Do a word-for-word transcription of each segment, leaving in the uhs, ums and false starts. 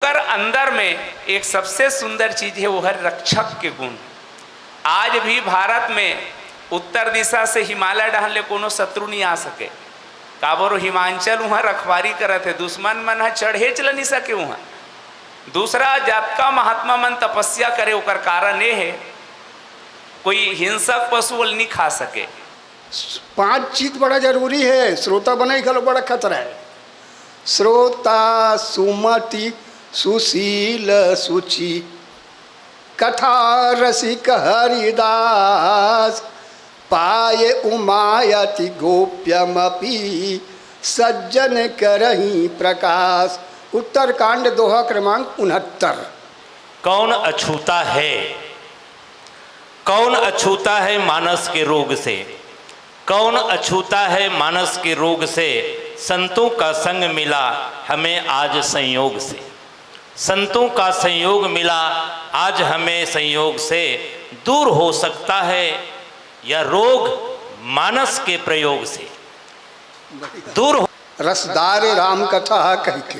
ओकर अंदर में एक सबसे सुंदर चीज हे, वो हे रक्षक के गुण। आज भी भारत में उत्तर दिशा से हिमालय डहन ले कोनो शत्रु नहीं आ सके। काबर हिमांचल उहाँ रखवारी करत हे, दुश्मन मन ह चढ़ेच ल नहीं सके उहाँ। दूसरा, जतका महात्मा मन तपस्या करे, ओकर कारण ये हे, कोई हिंसक पशु ल नहीं खा सके। पांच चीज बड़ा जरूरी हे, श्रोता बनई घलो बड़ा खतरा हे। श्रोता सुमति सुशील सुचि, कथा रसिक हरिदास, पाए उमा अति गोप्यमपि, सज्जन करहीं प्रकाश। उत्तरकांड, दोहा क्रमांक उनहत्तर। कौन अछूता है, कौन अछूता है मानस के रोग से? कौन अछूता है मानस के रोग से? संतों का संग मिला हमें आज संयोग से। संतों का संयोग मिला आज हमें संयोग से। दूर हो सकता है यह रोग मानस के प्रयोग से। दूर हो रसदार राम कथा कहिके।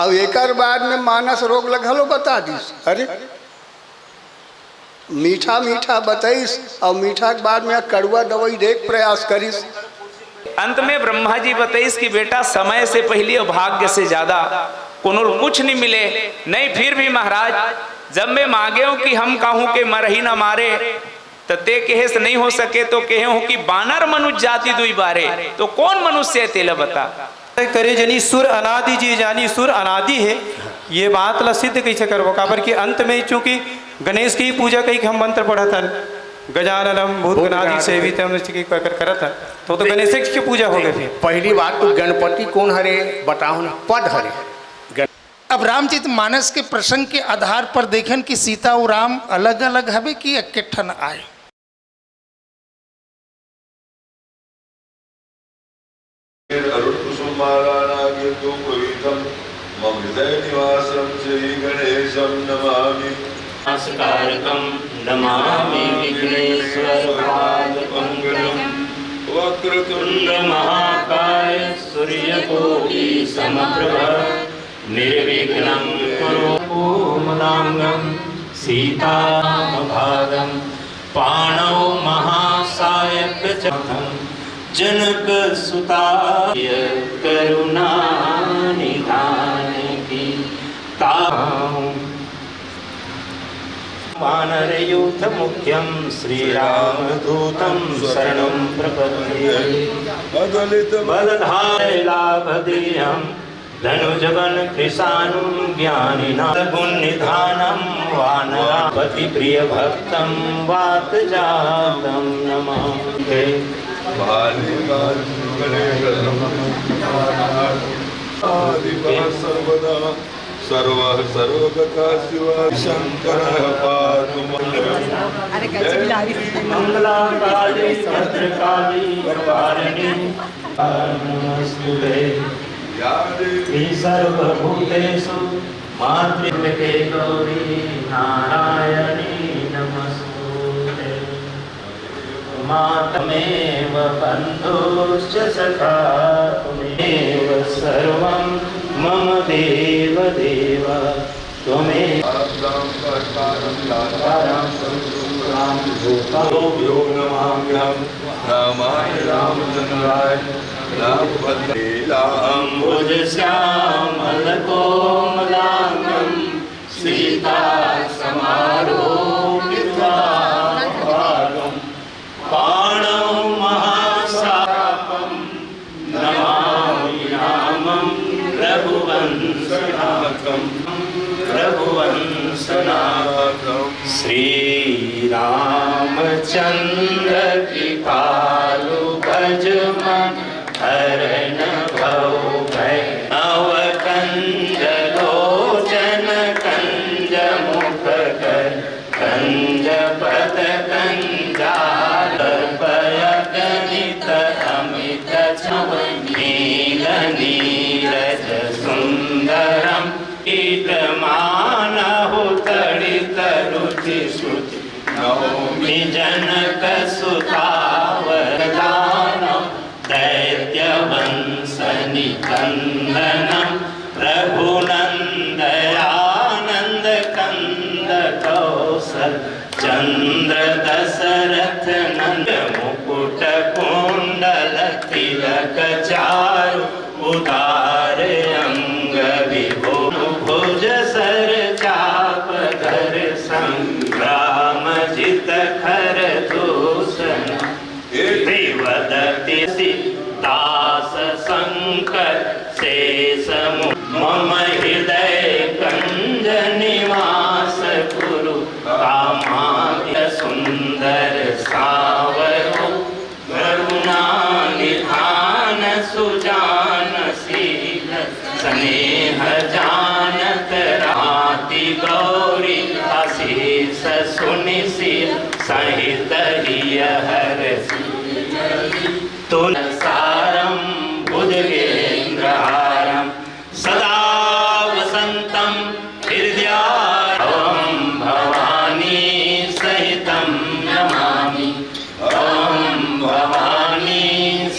अब एकर बाद में मानस रोग ल घलो बता दिस। अरे, मीठा मीठा बतईस अउ मीठा के बाद में कड़ुआ दवाई दे के प्रयास करिस। अंत में ब्रह्मा जी बतईस कि बेटा, समय से पहले और भाग्य से ज्यादा कोनो ल कुछ नहीं मिले। नहीं, फिर भी महाराज, जब मैं मांगे हूं कि हम कहूं कि मरही न मारे, त ते कहेस नहीं हो सके, तो कहे हूं कि बानर मनुष्य जाति दुई बारे, तो कौन मनुष्य हे तेला बता। करे जनी सुर अनादि, जे जानी सुर अनादि हे। ये बात ला सिद्ध कइसे करबो? काबर कि अंत में चूंकि गणेश की पूजा कही के हम मंत्र पढ़त हन, गजाननम भूत गणादि सेवितम, इसकी कर, करत हन, तो, तो गणेश की पूजा हो गई फिर। पहली बात तो गणपति कौन हरे बताओ ना, पद हरे। गण- अब रामचरित मानस के प्रसंग के आधार पर देखेन कि सीता अउ राम अलग-अलग हवे कि एके ठन आय। अरुण कुसुम माला नागेंदु पवित्रम मम हृदय निवासम श्री गणेशम नमामि। नमस्कारकम नमामि विघ्नेश्वर पाद पंकजम। वक्रतुंड महाकाय सूर्यकोटि समप्रभ निर्विघ्नं कुरु। कोमलांगं सीतामभागं पाणौ महासायकचरणं जनकसुताय करुणानिधान की ताहूँ। वानरयूथमुख्यं श्रीरामदूतं शरणं प्रपद्ये। अगलित बलधाय लाभ देहं धनुजबल कृशानुं ज्ञानिनां गुणनिधानं वानरापतिप्रियभक्तं वातजातं नमामि। सर्वदा सर्वगतः शिवः शंकरः पातु मां। मंगलाकाली भद्रकाली कपालिनी नमस्तुते। या देवी सर्वभूतेषु मातृके गौरी नारायणी नमस्तुते। माता त्वमेव बन्धुश्च सखा त्वमेव सर्वं मम देव देव त्वमेव। भूताभ्यो नमाम्यहं रामाय रामचन्द्राय रामभद्राय। नीलाम्बुज श्यामल कोमलांगं सीता समारोपितवाम भागम। पाणौ महासापं नमामि रामं रघुवंशनाथं रघुवंशनाथं। श्रीरामचन्द्र कृपालु भज मन हरन भव भय। नव कंज लोचन कंज मुख कर कंज पद कंजाल पय गणित अमित छव नील नीरज सुंदरम। कीट मानहु तड़ित रुचि सुचि नौमि जनक सुतावर दानव। दैत्यवंशनिकन्दनं रघुनन्दनं चंद्र दशरथ नंद मुकुट कुंडल तिलक चारु उदार अंग विभुज भुज सर चाप धर संग्राम जित खर दूषण विवदति दास संकर शेष मु-, मम हृदय कंज निवास कुरु कामाख्य सुंदर सावरु करुणा निधान सुजान शील स्नेह जानत राति गौरी अशेष सुनि शील सहित हिय हर तुल सारम भुजगेंद्र हारम सदा वसंतम हृदया भवानी सहितं नमामि। ॐ भवानी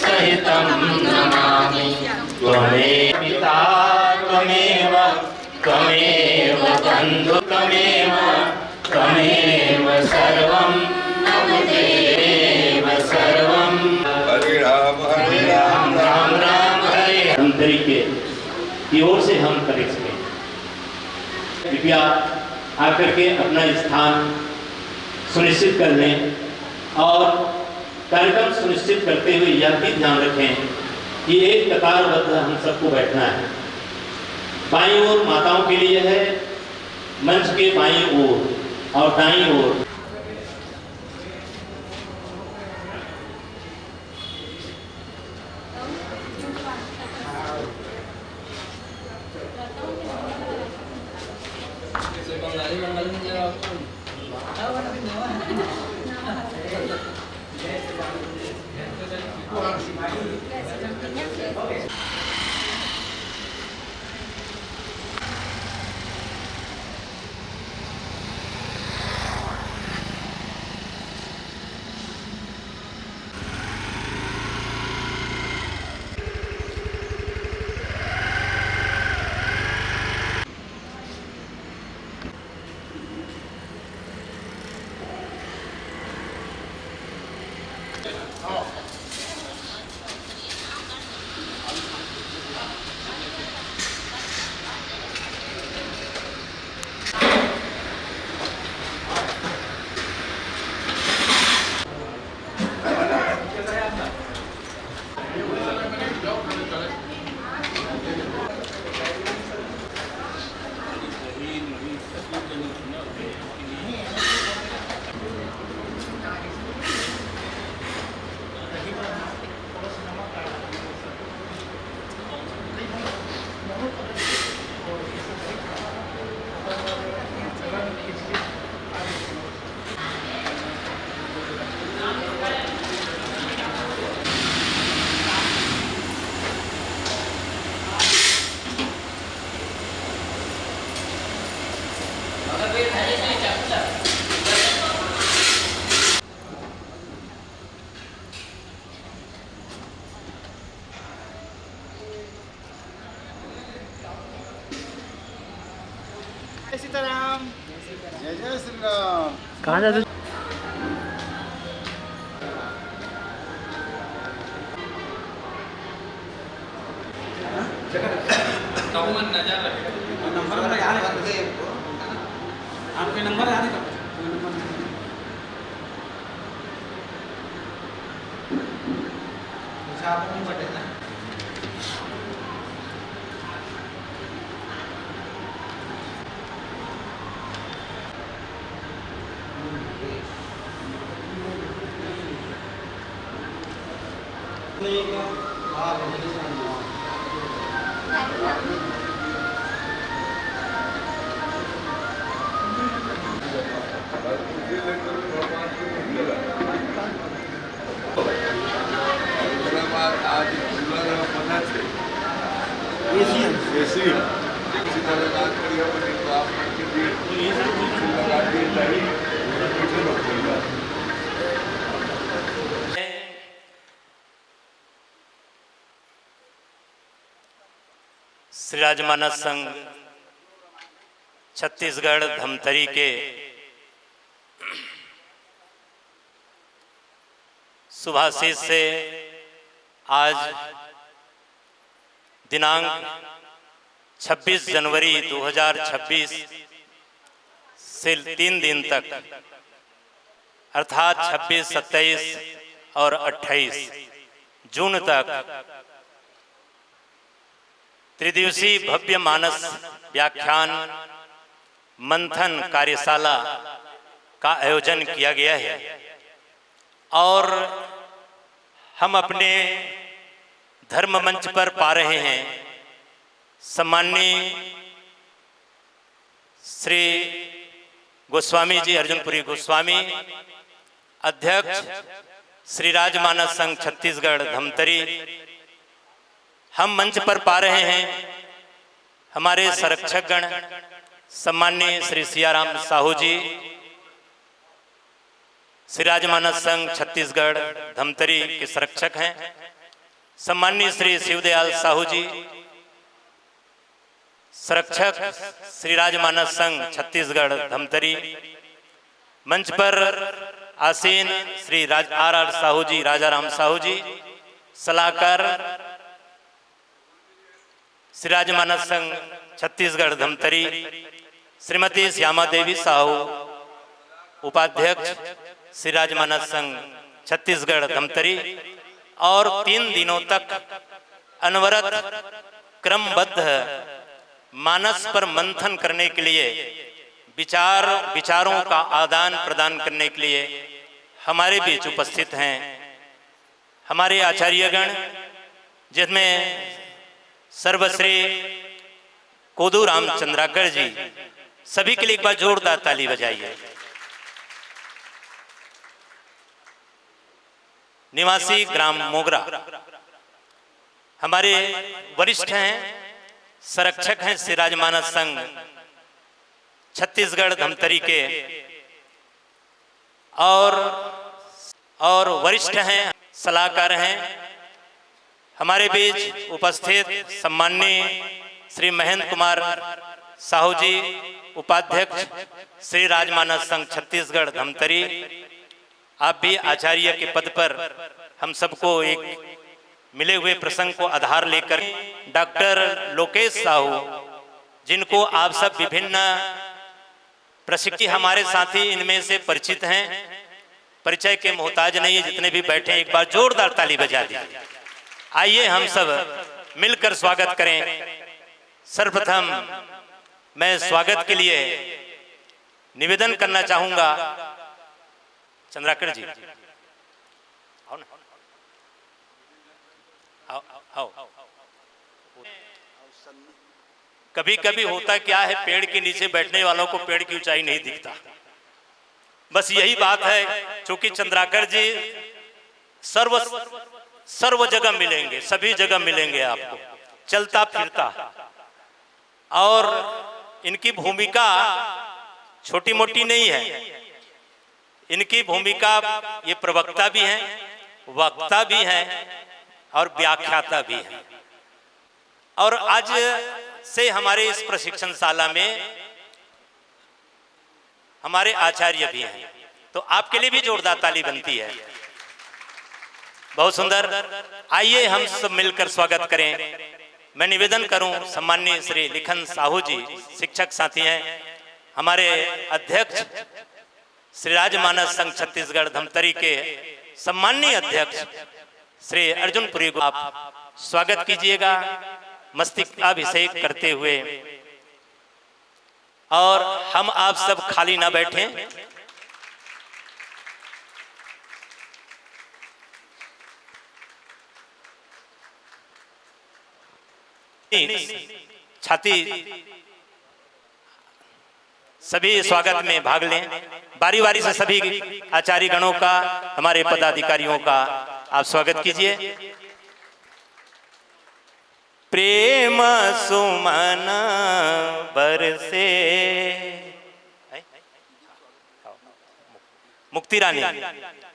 सहितं नमामि। त्वमेव पिता त्वमेव त्वमेव बंधु त्वमेव त्वमेव सर्वं मम देव सर्वं। हरे राम हरे राम राम राम हरे हरे। हम तरीके की ओर से हम कनेक्ट करें। कृपया आकर के अपना स्थान सुनिश्चित कर लें और कार्यक्रम सुनिश्चित करते हुए यह भी ध्यान रखें कि एक कतारबद्ध हम सबको बैठना है। बाईं ओर माताओं के लिए है, मंच के बाईं ओर और दाईं ओर। जय सीताराम। जय जय श्री राम। कहाँ जाते? नंबर मेरा याद है। आपके नंबर याद है? कोई नंबर नहीं। अच्छा, आपको नहीं पटेगा। आज झूला बना थे। एसी है। एसी। सीधा लगा कर यहाँ पर तो आप करके दिए। लगा दिए नहीं। श्री राजमानस संघ छत्तीसगढ़ धमतरी के शुभाशीष से आज दिनांक छब्बीस जनवरी दो हज़ार छब्बीस से तीन दिन तक, अर्थात छब्बीस, सत्ताईस और अट्ठाईस जून तक त्रिदिवसीय भव्य मानस व्याख्यान मंथन कार्यशाला का आयोजन किया गया है और हम अपने धर्म मंच पर पा रहे हैं सम्माननीय श्री गोस्वामी जी, अर्जुनपुरी गोस्वामी, अध्यक्ष श्री राजमानस संघ छत्तीसगढ़ धमतरी। हम मंच पर पा रहे हैं हमारे संरक्षक गण, सम्माननीय श्री सियाराम साहू जी, श्री राजमानस संघ छत्तीसगढ़ धमतरी के संरक्षक हैं, सम्माननीय श्री शिवदयाल साहू जी, संरक्षक श्री राजमानस संघ छत्तीसगढ़ धमतरी, मंच पर आसीन श्री राज, आर आर साहू जी, राजाराम साहू जी, सलाहकार श्री राजमानस संघ छत्तीसगढ़ धमतरी, श्रीमती श्यामा देवी साहू, उपाध्यक्ष श्री राजमानस संघ छत्तीसगढ़ धमतरी, और तीन दिनों तक अनवरत क्रमबद्ध मानस पर मंथन करने के लिए, विचार, विचारों का आदान प्रदान करने के लिए हमारे बीच उपस्थित हैं हमारे आचार्यगण, जिसमें सर्वश्री कोदू राम चंद्राकर जी, सभी के लिए एक बार जोरदार ताली बजाइए। निवासी ग्राम मोगरा, हमारे वरिष्ठ हैं, संरक्षक हैं श्री राजमानस संघ छत्तीसगढ़ धमतरी के, और, और वरिष्ठ हैं, सलाहकार हैं। हमारे बीच उपस्थित सम्माननीय श्री महेंद्र कुमार साहू जी, उपाध्यक्ष श्री राजमानस संघ छत्तीसगढ़ धमतरी, आप भी आचार्य के पद पर हम सबको एक मिले हुए प्रसंग को आधार लेकर, डॉक्टर लोकेश साहू, जिनको आप सब विभिन्न प्रशिक्षु हमारे साथी इनमें से परिचित हैं, परिचय के मोहताज नहीं है, जितने भी बैठे हैं, एक बार जोरदार ताली बजा दीजिए। आइए हम सब मिलकर स्वागत करें। सर्वप्रथम मैं स्वागत के लिए निवेदन करना चाहूंगा चंद्राकर जी, आओ ना, आओ, आओ। कभी कभी होता क्या है, पेड़ के नीचे बैठने वालों को पेड़ की ऊंचाई नहीं दिखता। बस यही बात है, क्योंकि चंद्राकर जी सर्व, सर्व जगह मिलेंगे, सभी जगह मिलेंगे आपको, चलता फिरता। और इनकी भूमिका छोटी मोटी नहीं है। इनकी भूमिका, ये प्रवक्ता भी हैं, वक्ता भी हैं और व्याख्याता भी हैं। और आज से हमारे इस प्रशिक्षण शाला में हमारे आचार्य भी हैं, तो आपके लिए भी जोरदार ताली बनती है। बहुत सुंदर। आइए हम सब मिलकर स्वागत करें। मैं निवेदन करूं, सम्माननीय श्री लिखन साहू जी, शिक्षक साथी हैं, हमारे अध्यक्ष श्री राजमानस संघ छत्तीसगढ़ धमतरी के सम्माननीय अध्यक्ष श्री अर्जुनपुरी को आप स्वागत कीजिएगा मस्तकाभिषेक करते हुए। और हम आप सब खाली ना बैठें। छाती सभी स्वागत में भाग लें। बारी बारी से सभी आचार्य गणों का, हमारे पदाधिकारियों का आप स्वागत कीजिए। प्रेम सुमन बरसे। मुक्ति रानी,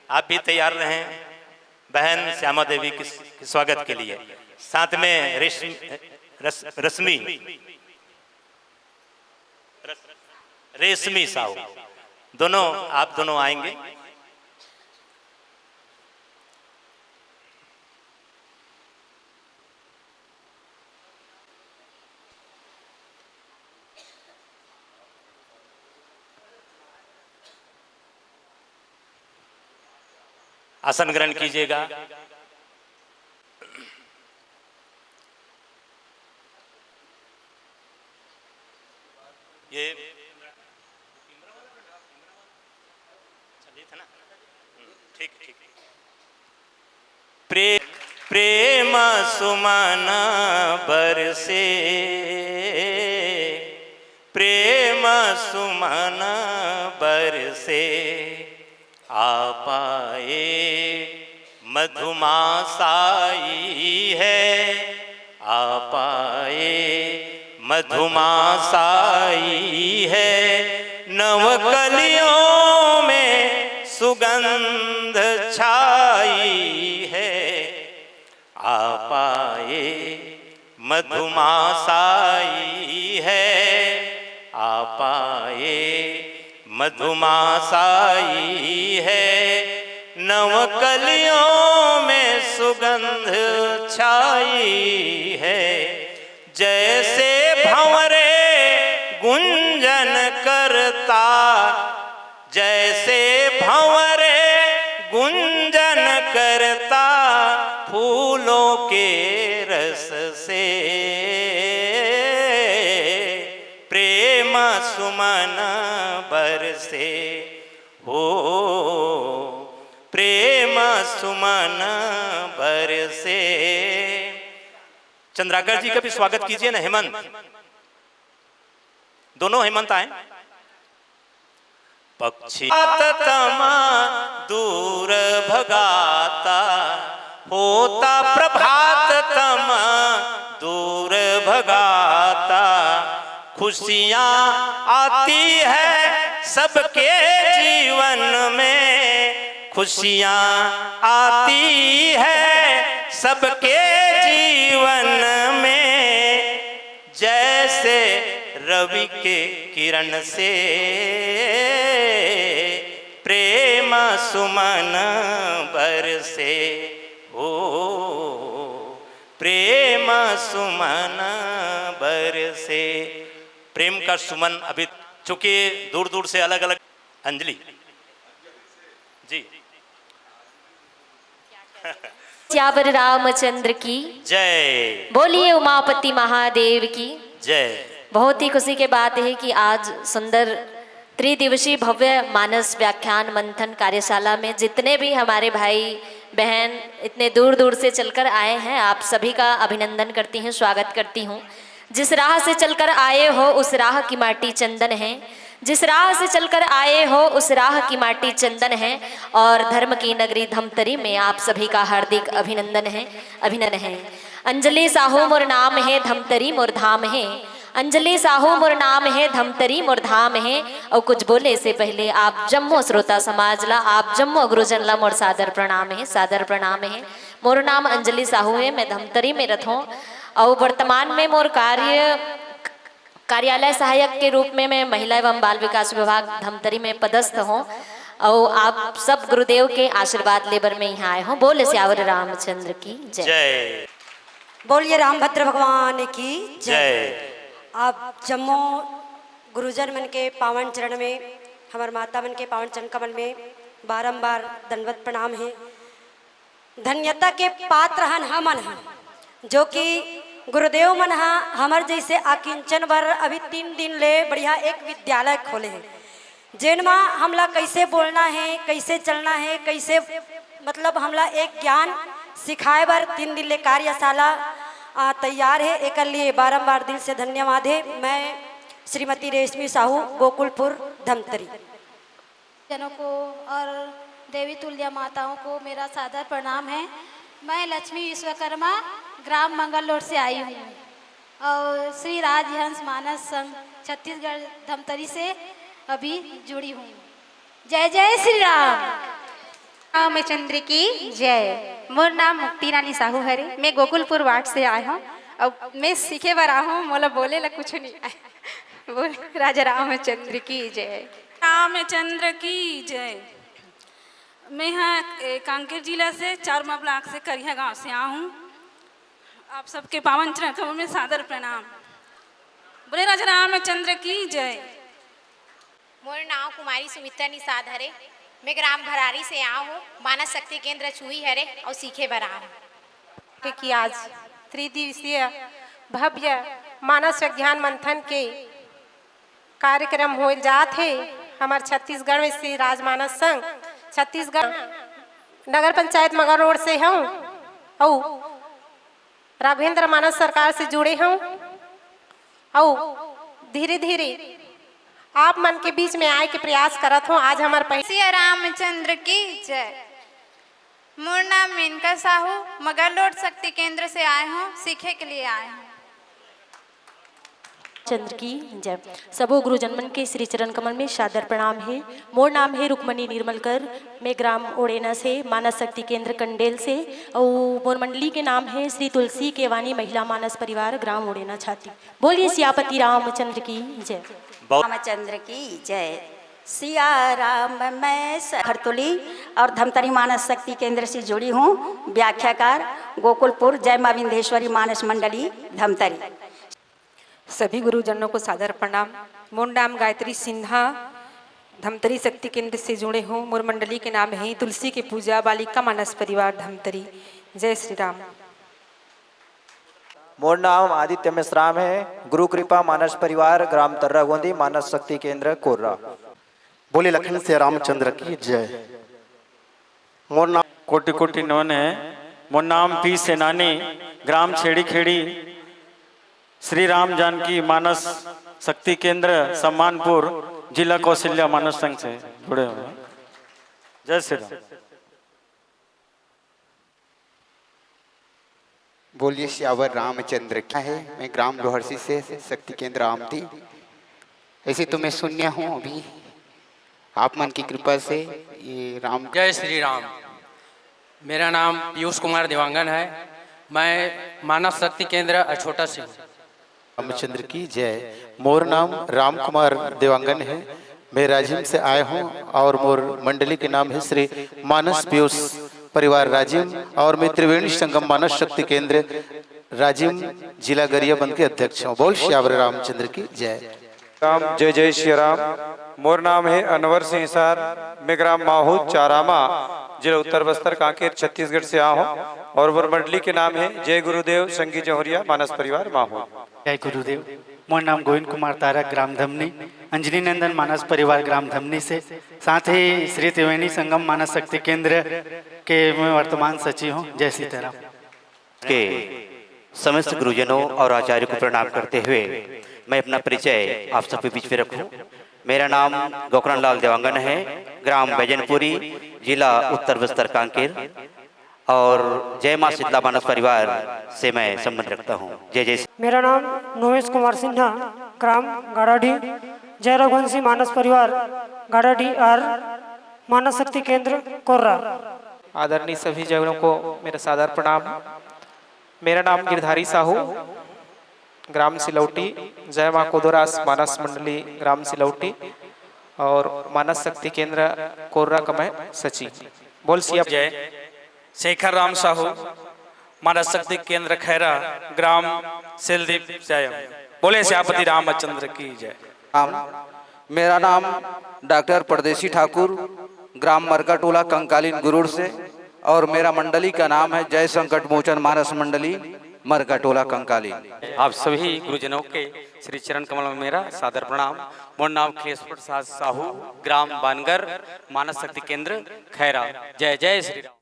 आप भी तैयार रहें बहन श्यामा देवी के, के स्वागत के लिए। साथ में रेशमी, रस, रश्मि, रेशमी साहू, दोनों, आप दोनों आएंगे। आसन ग्रहण कीजिएगा। ये अच्छा, ये था ना? हम्म, ठीक, ठीक। प्रे-, प्रेम सुमन बरसे, प्रेम सुमन बरसे, आप आए मधुमास आई है, आप आए मधुमास आई है, नव कलियों में सुगंध छाई है, आप आए मधुमास आई है, आप आए मधुमास आई है, नव कलियों में सुगंध छाई है। जैसे भंवरे गुंजन करता, जैसे भंवरे गुंजन करता फूलों के रस से, प्रेम सुमन बरसे, हो प्रेम सुमन बरसे। चंद्राकर जी का भी स्वागत कीजिए ना, हेमंत, दोनों हेमंत आए। पक्षी तम दूर भगाता, होता प्रभात तम दूर भगाता। खुशियाँ आती है सबके जीवन में, खुशियाँ आती है सबके जीवन में, जैसे रवि के किरण से प्रेम सुमन बरसे, हो प्रेम सुमन बरसे। प्रेम का सुमन अभी, चूंकि दूर दूर से अलग अलग, अंजलि जी। सियावर रामचंद्र की। जय। बोलिए उमापति महादेव की। जय। बहुत ही खुशी के बात है कि आज सुंदर त्रिदिवसीय भव्य मानस व्याख्यान मंथन कार्यशाला में जितने भी हमारे भाई बहन इतने दूर दूर से चलकर आए हैं, आप सभी का अभिनंदन करती हूँ, स्वागत करती हूँ। जिस राह से चलकर आए हो उस राह की माटी चंदन है, जिस राह से चलकर आए हो उस राह की माटी चंदन है। और धर्म की नगरी धमतरी में आप सभी का हार्दिक अभिनंदन है, अभिनंदन है। अंजलि साहू मोर नाम है, धमतरी मोर धाम है। अंजलि साहू मोर नाम है, धमतरी मोर धाम है। और कुछ बोले से पहले आप जम्मो श्रोता समाज ला, आप जम्मो गुरुजन ला मोर सादर प्रणाम है, सादर प्रणाम है। मोर नाम अंजलि साहू है, मैं धमतरी में रथों और वर्तमान में मोर कार्य कार्यालय सहायक के रूप में मैं महिला एवं बाल विकास विभाग धमतरी में पदस्थ हूँ। और आप सब गुरुदेव के आशीर्वाद लेबर में यहाँ आए हूँ। बोल सियावर रामचंद्र की जय। जय। बोलिए रामभद्र भगवान की जय। जय। आप जम्मो गुरुजन मन के पावन चरण में, हमर माता मन के पावन चरण कमल में बारंबार दंडवत प्रणाम है। धन्यता के पात्र हन हमन ह, जो कि गुरुदेव मन ह हमर जैसे अकिंचन बर अभी तीन दिन ले बढ़िया एक विद्यालय खोले हे, जेन म हमला कैसे बोलना हे, कैसे चलना हे, कैसे मतलब हमला एक ज्ञान सिखाए बर तीन दिन ले कार्यशाला आ, तैयार हे। एकर लिए बारंबार दिल से धन्यवाद हे। मैं श्रीमती रेशमी साहू, गोकुलपुर, धमतरी। जनों को और देवी तुल्या माताओं को मेरा सादर प्रणाम है। मैं लक्ष्मी विश्वकर्मा, ग्राम मंगललोड से आई हूँ और श्री राजहंस मानस संघ छत्तीसगढ़ धमतरी से अभी जुड़ी हूँ। जय जय श्री राम। रामचंद्र की जय। मोर नाम मुक्ति रानी साहू हरे। मैं गोकुलपुर वार्ड से आए हूँ। अब मैं सीखे बर आए हूँ, मोला बोले ला कुछ नहीं आए। बोल राजा रामचंद्र की जय। रामचंद्र की जय। मैं ह ए, कांकेर जिला से चारमा ब्लॉक से करिया गांव से आऊँ। आप सबके पावन चरण कमल में सादर प्रणाम। बोले राजा रामचंद्र की जय। मोर नाव कुमारी सुमित्रा निषाद हरे। मैं ग्राम भरारी से आए हूँ, मानस शक्ति केंद्र चुई हरे अउ सीखे बर आए हूँ। के कि आज त्रिदिवसीय भव्य मानस विज्ञान मंथन के कार्यक्रम होए जात हे। हमर छत्तीसगढ़ में श्री राजमानस संघ छत्तीसगढ़ नगर पंचायत मगर रोड से हूँ अउ राघवेंद्र मानस सरकार से जुड़े हूँ अउ धीरे धीरे आप मन के बीच में आए के प्रयास करत हूँ। आज हमर पहली सिया रामचंद्र की जय। मोर नाम मेनका साहू, मगर रोड शक्ति केंद्र से आए हूँ, सीखे के लिए आए हूँ। चंद्र की जय। सबो गुरुजन मन के श्री चरण कमल में सादर प्रणाम हे। मोर नाम हे रुक्मणी निर्मलकर। मैं ग्राम ओड़ेना से, मानस शक्ति केंद्र कंडेल से, अउ मोर मंडली के नाम हे श्री तुलसी केवानी महिला मानस परिवार ग्राम ओड़ेना छाती। बोलिए सियापति रामचंद्र की जय। रामचंद्र की जय। सिया राम मैं स-, खरतुली और धमतरी मानस शक्ति केंद्र से जुड़ी हूँ। व्याख्याकार गोकुलपुर, जय माँ विंध्येश्वरी मानस मंडली धमतरी। सभी गुरुजनों को सादर प्रणाम। मोर नाम गायत्री सिन्हा, धमतरी शक्ति केंद्र से जुड़े हूँ। मोर मंडली के नाम है तुलसी के पूजा बालिका मानस परिवार धमतरी। जय श्री राम। मोर नाम आदित्य मेश्राम है, गुरु कृपा मानस परिवार, ग्राम तर्रा गोंदी, मानस शक्ति केंद्र कोर्रा। बोले लखन से रामचंद्र की जय। मोर नाम कोटि कोटि नमन है। मोर नाम पी सेनानी, ग्राम छेड़ी खेड़ी, श्री राम जानकी मानस शक्ति केंद्र सम्मानपुर, जिला कौशल्या मानस संघ से जुड़े हुए हैं। जय श्री राम। बोलिए सियावर रामचंद्र की। है, मैं ग्राम लोहरसी से शक्ति केंद्र आमती। ऐसे तो मैं शून्य हूँ अभी, आप मन की कृपा से ये राम जय श्री राम। मेरा नाम पीयूष कुमार देवांगन है। मैं मानस शक्ति केंद्र अछोटा से हूँ। रामचंद्र की जय। मोर नाम राम कुमार देवांगन है। मैं राजिम से आया हूँ और मोर मंडली के नाम है श्री मानस पीयूष परिवार राजिम और मैं त्रिवेणी संगम मानस शक्ति केंद्र राजिम, जिला गरियाबंद के अध्यक्ष हूँ। बोल सियावर रामचंद्र की जय। राम, जय जय श्री राम। मोर नाम है अनवर सिंह हिसार। मैं ग्राम माहूद चारामा, जिला उत्तर बस्तर कांकेर, छत्तीसगढ़ से आया हूँ और मोर मंडली के नाम है जय गुरुदेव संगी जहुरिया मानस परिवार माहूद। जय गुरुदेव। मोर नाम गोविंद कुमार तारक, ग्राम धमनी, अंजलि नंदन मानस परिवार ग्राम धमनी से, साथ ही श्री त्रिवेणी संगम मानस शक्ति केंद्र के मैं वर्तमान सचिव हूँ। जय सीताराम। के समस्त गुरुजनों और आचार्य को प्रणाम करते हुए मैं अपना परिचय आप सबके बीच में रखूं। मेरा नाम गोकरण लाल देवांगन है, ग्राम बैजनपुरी, जिला उत्तर बस्तर कांकेर, और जय माँ शीतला मानस परिवार से मैं संबंध रखता हूँ। जय जय। मेरा नाम नोवेश कुमार सिन्हा, ग्राम गाड़ाडीह, जय रघुवंशी मानस परिवार गाड़ाडीह और मानस शक्ति केंद्र कोर्रा। आदरणीय सभी जनों को मेरा सादर प्रणाम। मेरा नाम गिरधारी साहू, ग्राम सिलौटी, जय माँ कोदोरास मानस मंडली ग्राम सिलौटी और मानस शक्ति केंद्र कोर्रा का मैं सचिव। बोल सिया जय। शेखर राम साहू, मानस शक्ति केंद्र खैरा, ग्राम सेलदीप जय। बोले सियापति रामचंद्र की जय। राम। मेरा नाम डॉक्टर परदेसी ठाकुर, ग्राम मरकाटोला, कंकालीन गुरुड़ से, और मेरा मंडली का नाम है जय संकट मोचन मानस मंडली, मरकाटोला, कंकालीन। आप सभी गुरुजनों के श्री चरण कमल में मेरा सादर प्रणाम। मोर नाम अखिलेश प्रसाद साहू, ग्राम बानगर, मानस शक्ति केंद्र खैरा। जय जय श्री राम।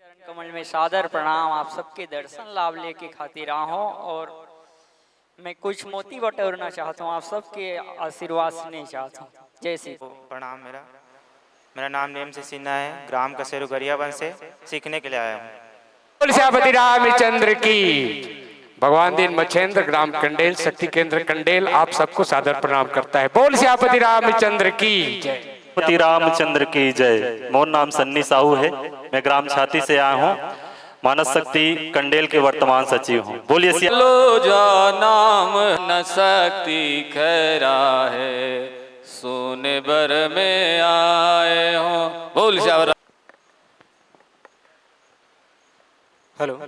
चरण कमल में सादर प्रणाम। आप सबके दर्शन लाभ लेके खातिर आहों और मैं कुछ मोती बटोरना चाहता हूँ, आप सबके आशीर्वाद से नहीं चाहता हूँ। जय श्री प्रणाम। मेरा मेरा नाम नेम से सिन्हा है, ग्राम कसेरू गरियाबंद से सीखने के लिए आया हूँ। बोल सियापति रामचंद्र की। भगवान दीन मच्छेंद्र, ग्राम कंडेल, शक्ति केंद्र कंडेल, आप सबको सादर प्रणाम करता है। बोल सियापति रामचंद्र की जय। पति रामचंद्र की जय। मोर नाम सन्नी साहू है, मैं ग्राम छाती से आया हूँ। मानस शक्ति कंडेल के वर्तमान सचिव हों। बोलिए सिया- लो जा नाम न शक्ति खैरा है, सोने बर में आए हो। बोल सियावर। हेलो,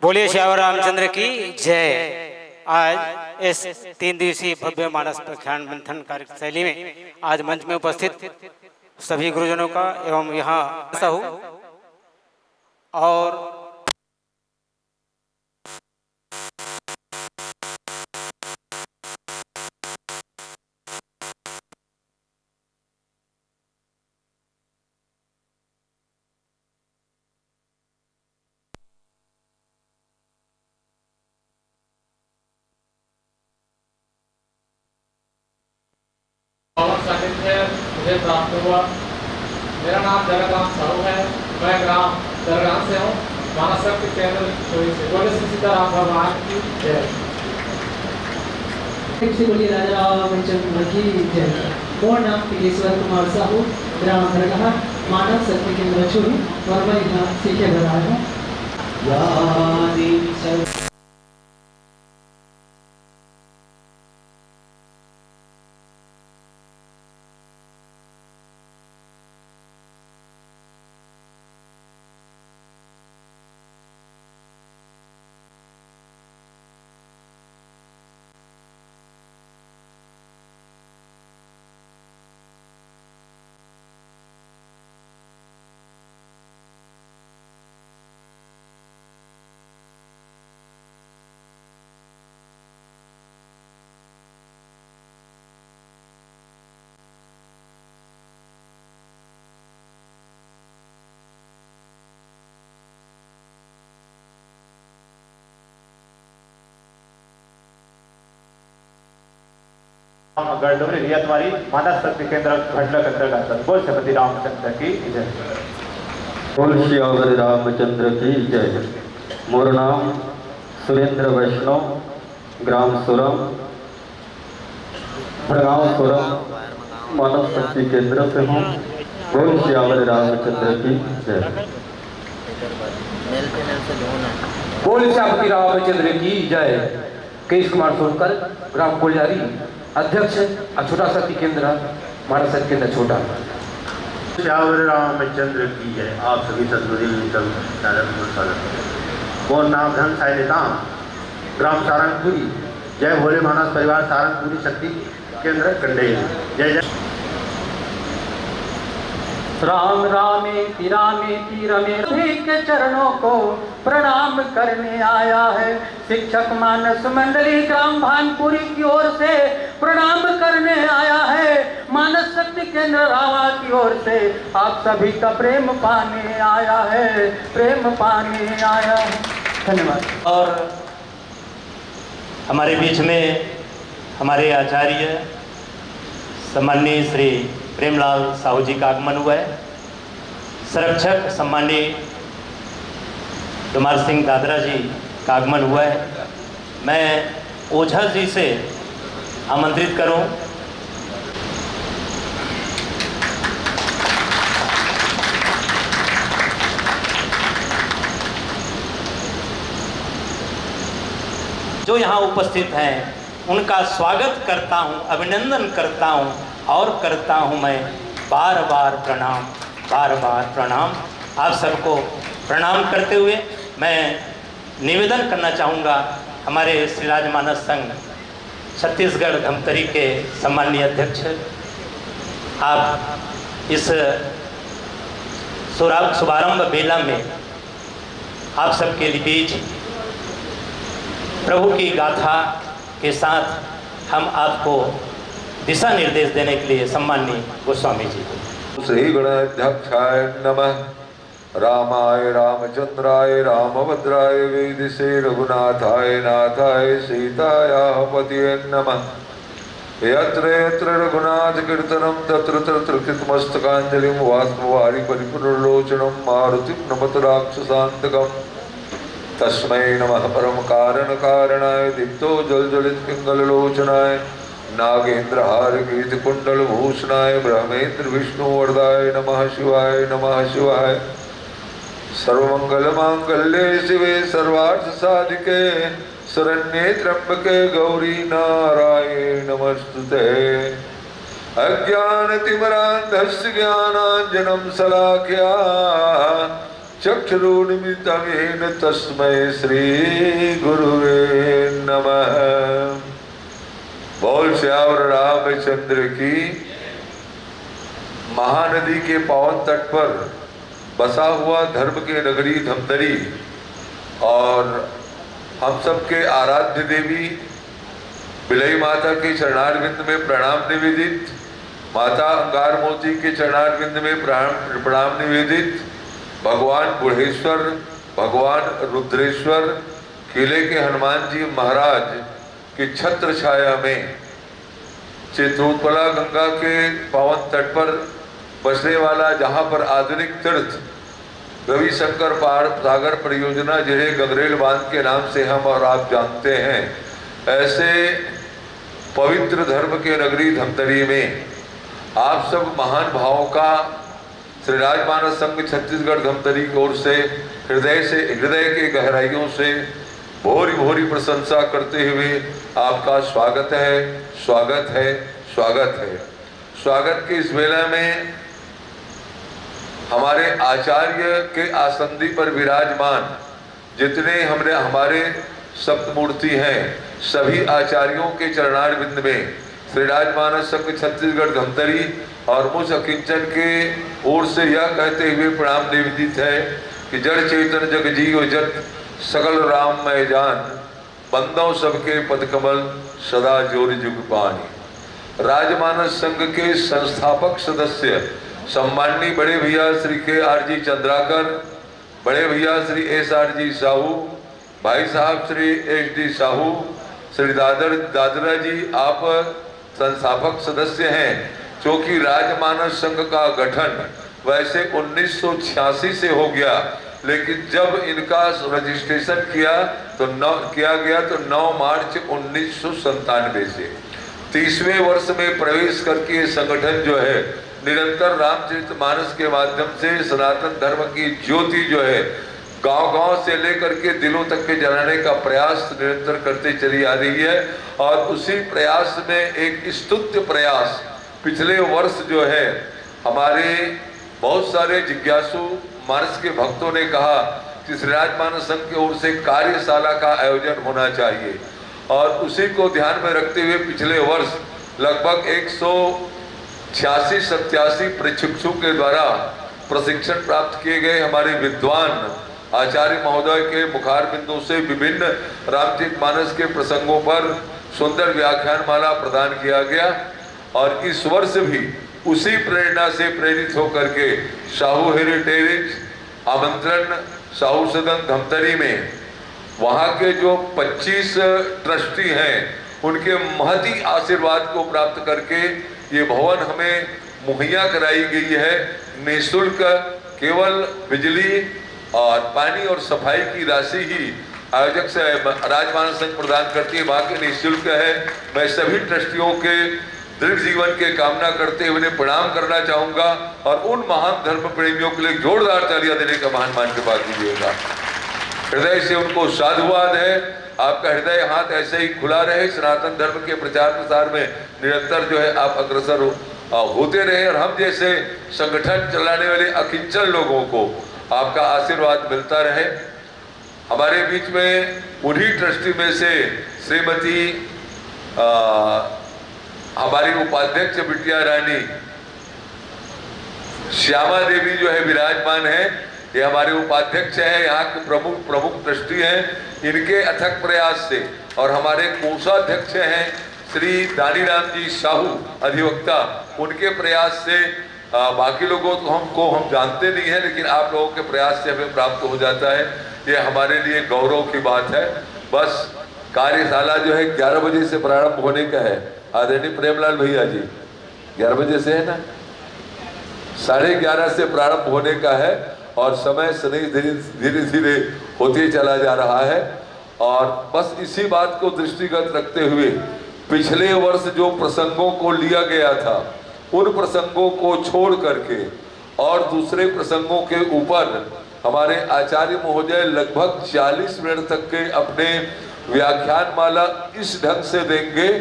बोलिए सियावर रामचंद्र की जय। आज इस तीन दिवसीय भव्य मानस प्रख्यान मंथन कार्यशैली में आज मंच में उपस्थित सभी गुरुजनों का एवं यहाँ साहू और पावन सानिध्य मुझे प्राप्त हुआ। मेरा नाम जगत राम साहू है। मैं ग्राम दरगाह से हूँ। मानस शक्ति केंद्र चोरी से। बोले श्री सीताराम भगवान की जय। फिर से बोलिए राजा रामचंद्र की जय। मोर नाम टिकेश्वर कुमार साहू, ग्राम दरगाह, मानस शक्ति केंद्र चोरी, और मैं यहाँ सीखे बर आया हूँ। या देवी सर्व गढ़डोरी रियातवारी मानस शक्ति केंद्र घटलक अंतर्गत। बोल श्रीपति रामचंद्र की जय। बोल सियावर रामचंद्र की जय। मोर नाम सुरेंद्र वैष्णव, ग्राम सोरम, भड़गांव सोरम, मानस शक्ति केंद्र से हूँ। बोल सियावर रामचंद्र की जय। बोल सियावर रामचंद्र की जय। केश कुमार सोनकर, ग्राम कोलियारी, अध्यक्ष, और छोटा शक्ति केंद्र, मानस शक्ति केंद्र छोटा। सियावर रामचंद्र की जय। आप सभी सदगुरुदेव चरण सादर नमस्कार। मोर नाम धन साय नेताम, ग्राम सारंगपुरी। जय भोले मानस परिवार सारंगपुरी शक्ति केंद्र कंडेल। जय जय। राम रामेति रामेति रमे, सभी के चरणों को प्रणाम करने आया है। शिक्षक मानस मंडली ग्राम भानपुरी की ओर से प्रणाम करने आया है। मानस शक्ति केंद्र रावा की ओर से आप सभी का प्रेम पाने आया है, प्रेम पाने आया है। धन्यवाद। और हमारे बीच में हमारे आचार्य सम्माननीय श्री प्रेमलाल साहू जी का आगमन हुआ है। संरक्षक सम्माननीय डोमार सिंह दादरा जी का आगमन हुआ है। मैं ओझा जी से आमंत्रित करूं, जो यहां उपस्थित हैं, उनका स्वागत करता हूं, अभिनंदन करता हूं और करता हूं मैं बार बार प्रणाम, बार बार प्रणाम। आप सबको प्रणाम करते हुए मैं निवेदन करना चाहूँगा, हमारे श्री राजमानस संघ छत्तीसगढ़ धमतरी के सम्माननीय अध्यक्ष, आप इस शुरा-, शुभारंभ बेला में आप सबके बीच प्रभु की गाथा के साथ हम आपको दिशा निर्देश देने के लिए सम्माननीय गोस्वामी जी को। श्री गणाध्यक्षाय नमः। रामाय रामचंद्राय रामभद्राय वेधसे रघुनाथाय नाथाय सीतायाः पतये नमः। यत्र यत्र रघुनाथकीर्तनं तत्र तत्र कृतमस्तकाञ्जलिं। बाष्पवारि परिपूर्णलोचनं मारुतिं नमत राक्षसान्तकम्। तस्मै नमः परमकारणकारणाय दीप्तोज्ज्वलज्योतिष्पिङ्गललोचनाय नागेन्द्रहारकीर्तिकुण्डलभूषणाय ब्रह्मेन्द्रविष्णुवरदाय नमः शिवाय नमः शिवाय। सर्वमंगल मांगल्ये शिवे सर्वार्थ साधिके शरण्ये त्र्यंबके गौरी नारायण नमस्तुते। अज्ञान तिमिरांधस्य ज्ञानांजनम सलाख्या चक्षुरुन्मीलितं येन तस्मै श्री गुरुवे नमः। बोल सियावर रामचंद्र की। महानदी के पावन तट पर बसा हुआ धर्म के नगरी धमतरी और हम सबके आराध्य देवी बिलई माता के चरणारविंद में प्रणाम निवेदित, माता अंगार मोती के चरणारविंद में प्रणाम, प्रणाम निवेदित, भगवान बुढ़ेश्वर, भगवान रुद्रेश्वर, किले के हनुमान जी महाराज की छत्र छाया में चित्रोत्पला गंगा के पावन तट पर बसने वाला, जहाँ पर आधुनिक तीर्थ रविशंकर पहाड़ सागर परियोजना, जिन्हें गंगरेल बांध के नाम से हम और आप जानते हैं, ऐसे पवित्र धर्म के नगरी धमतरी में आप सब महान भावों का श्री राजमानस संघ छत्तीसगढ़ धमतरी की ओर से हृदय से, हृदय के गहराइयों से भोरी भोरी प्रशंसा करते हुए आपका स्वागत है, स्वागत है, स्वागत है। स्वागत के इस वेला में हमारे आचार्य के आसंदी पर विराजमान जितने हमने, हमारे सप्तमूर्ति हैं, सभी आचार्यों के चरणारविंद में श्री राजमानस संघ छत्तीसगढ़ धमतरी और मुझ अकिंचन के ओर से यह कहते हुए प्रणाम निवेदित है कि जड़ चेतन जग जीव जत सकल राम मैं जान, बंदौ सबके पद कमल सदा जोरि जुग पानी। राजमानस संघ के संस्थापक सदस्य सम्माननीय बड़े भैया श्री के आर जी चंद्राकर, बड़े भैया श्री एस आर जी साहू, भाई साहब श्री एस डी साहू, श्री दादर दादरा जी, आप संस्थापक सदस्य हैं। क्योंकि राजमानस संघ का गठन वैसे उन्नीस सौ छियासी से हो गया, लेकिन जब इनका रजिस्ट्रेशन किया तो नौ किया गया तो नौ मार्च उन्नीस सौ संतानवे से तीसवें वर्ष में प्रवेश करके ये संगठन जो है निरंतर रामचरितमानस के माध्यम से सनातन धर्म की ज्योति जो है गांव-गांव से लेकर के दिलों तक के जलाने का प्रयास निरंतर करते चली आ रही है। और उसी प्रयास में एक स्तुत्य प्रयास पिछले वर्ष जो है हमारे बहुत सारे जिज्ञासु मानस के भक्तों ने कहा कि श्री राजमानस संघ की ओर से कार्यशाला का आयोजन होना चाहिए। और उसी को ध्यान में रखते हुए पिछले वर्ष लगभग एक सौ छियासी सत्यासी प्रशिक्षुओं के द्वारा प्रशिक्षण प्राप्त किए गए हमारे विद्वान आचार्य महोदय के मुखारबिंदों से विभिन्न रामचरित मानस के प्रसंगों पर सुंदर व्याख्यान माला प्रदान किया गया। और इस वर्ष भी उसी प्रेरणा से प्रेरित होकर के साहू हेरिटेज आमंत्रण साहू सदन धमतरी में वहाँ के जो पच्चीस ट्रस्टी हैं उनके महती आशीर्वाद को प्राप्त करके ये भवन हमें मुहैया कराई गई है निःशुल्क। केवल बिजली और पानी और सफाई की राशि ही आयोजक से राजमानस संघ प्रदान करती है, बाकी निःशुल्क है। मैं सभी ट्रस्टियों के दृढ़ जीवन के कामना करते हुए उन्हें प्रणाम करना चाहूंगा और उन महान धर्म प्रेमियों के लिए जोरदार तालियां देने का महान मान के बात कीजिएगा। हृदय से उनको साधुवाद है। आपका हृदय हाथ ऐसे ही खुला रहे, सनातन धर्म के प्रचार प्रसार में निरंतर जो है आप अग्रसर हो, आ, होते रहे और हम जैसे संगठन चलाने वाले अकिंचन लोगों को आपका आशीर्वाद मिलता रहे। हमारे बीच में उन्हीं ट्रस्टी में से श्रीमती, आ, हमारी उपाध्यक्ष बिटिया रानी श्यामा देवी जो है विराजमान है। ये हमारे उपाध्यक्ष है, यहाँ के प्रमुख प्रमुख ट्रस्टी हैं। इनके अथक प्रयास से और हमारे कोषाध्यक्ष हैं श्री दानीराम जी साहू अधिवक्ता, उनके प्रयास से, आ, बाकी लोगों को हम को हम जानते नहीं हैं, लेकिन आप लोगों के प्रयास से हमें प्राप्त हो जाता है। ये हमारे लिए गौरव की बात है। बस कार्यशाला जो है ग्यारह बजे से प्रारंभ होने का है। आदरणीय प्रेमलाल भैया जी, ग्यारह बजे से है ना, साढ़े ग्यारह से प्रारंभ होने का है और समय से नहीं धीरे धीरे धीरे होते चला जा रहा है। और बस इसी बात को दृष्टिगत रखते हुए पिछले वर्ष जो प्रसंगों को लिया गया था उन प्रसंगों को छोड़ करके और दूसरे प्रसंगों के ऊपर हमारे आचार्य महोदय लगभग चालीस मिनट तक के अपने व्याख्यान माला इस ढंग से देंगे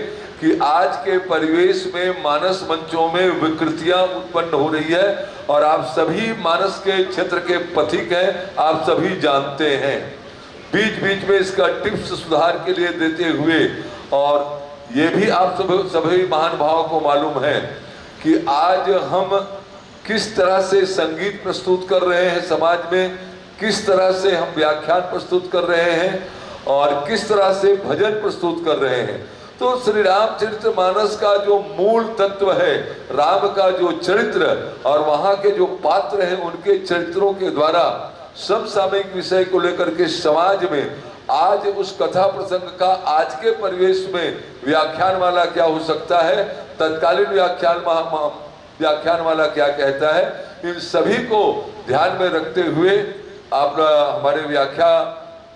कि आज के परिवेश में मानस मंचों में विकृतियां उत्पन्न हो रही है और आप सभी मानस के क्षेत्र के पथिक हैं, आप सभी जानते हैं। बीच बीच में इसका टिप्स सुधार के लिए देते हुए, और ये भी आप सब सभी महानुभावों को मालूम है कि आज हम किस तरह से संगीत प्रस्तुत कर रहे हैं समाज में, किस तरह से हम व्याख्यान प्रस्तुत कर रहे हैं और किस तरह से भजन प्रस्तुत कर रहे हैं। तो श्री रामचरित मानस का जो मूल तत्व है, राम का जो चरित्र और वहाँ के जो पात्र हैं, उनके चरित्रों के द्वारा समसामयिक विषय को लेकर के समाज में आज उस कथा प्रसंग का आज के परिवेश में व्याख्यान माला क्या हो सकता है, तत्कालीन व्याख्यान महा-, महा-, व्याख्यान माला क्या कहता है, इन सभी को ध्यान में रखते हुए आप, अ, हमारे व्याख्या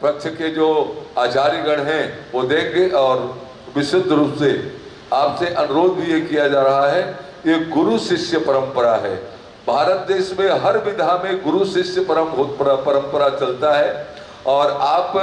पक्ष के जो आचार्यगण हैं, वो देंगे। और विशुद्ध रूप से आपसे अनुरोध भी ये किया जा रहा है, ये गुरु शिष्य परंपरा है। भारत देश में हर विधा में गुरु शिष्य परम-, पर-, परंपरा चलता है और आप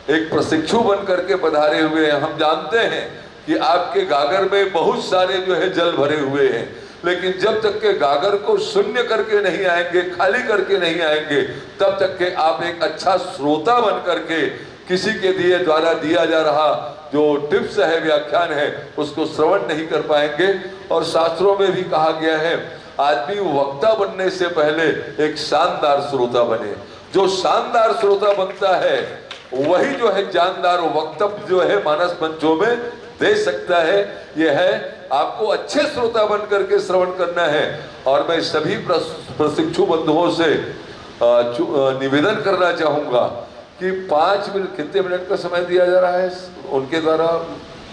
एक प्रशिक्षु बन करके पधारे हुए हैं। हम जानते हैं कि आपके गागर में बहुत सारे जो है जल भरे हुए हैं, लेकिन जब तक के गागर को शून्य करके नहीं आएंगे, खाली करके नहीं आएंगे, तब तक के आप एक अच्छा श्रोता बन करके किसी के दिए द्वारा दिया जा रहा जो टिप्स है, व्याख्यान है, उसको श्रवण नहीं कर पाएंगे। और शास्त्रों में भी कहा गया है, आदमी वक्ता बनने से पहले एक शानदार श्रोता बने। जो शानदार श्रोता बनता है, वही जो है जानदार वक्तव्य जो है मानस मंचों में दे सकता है। यह है, आपको अच्छे श्रोता बन करके श्रवण करना है। और मैं सभी प्रस-, प्रशिक्षु बंधुओं से, अ, चु-, अ, निवेदन करना चाहूँगा कि पाँच मिनट, कितने मिनट का समय दिया जा रहा है उनके द्वारा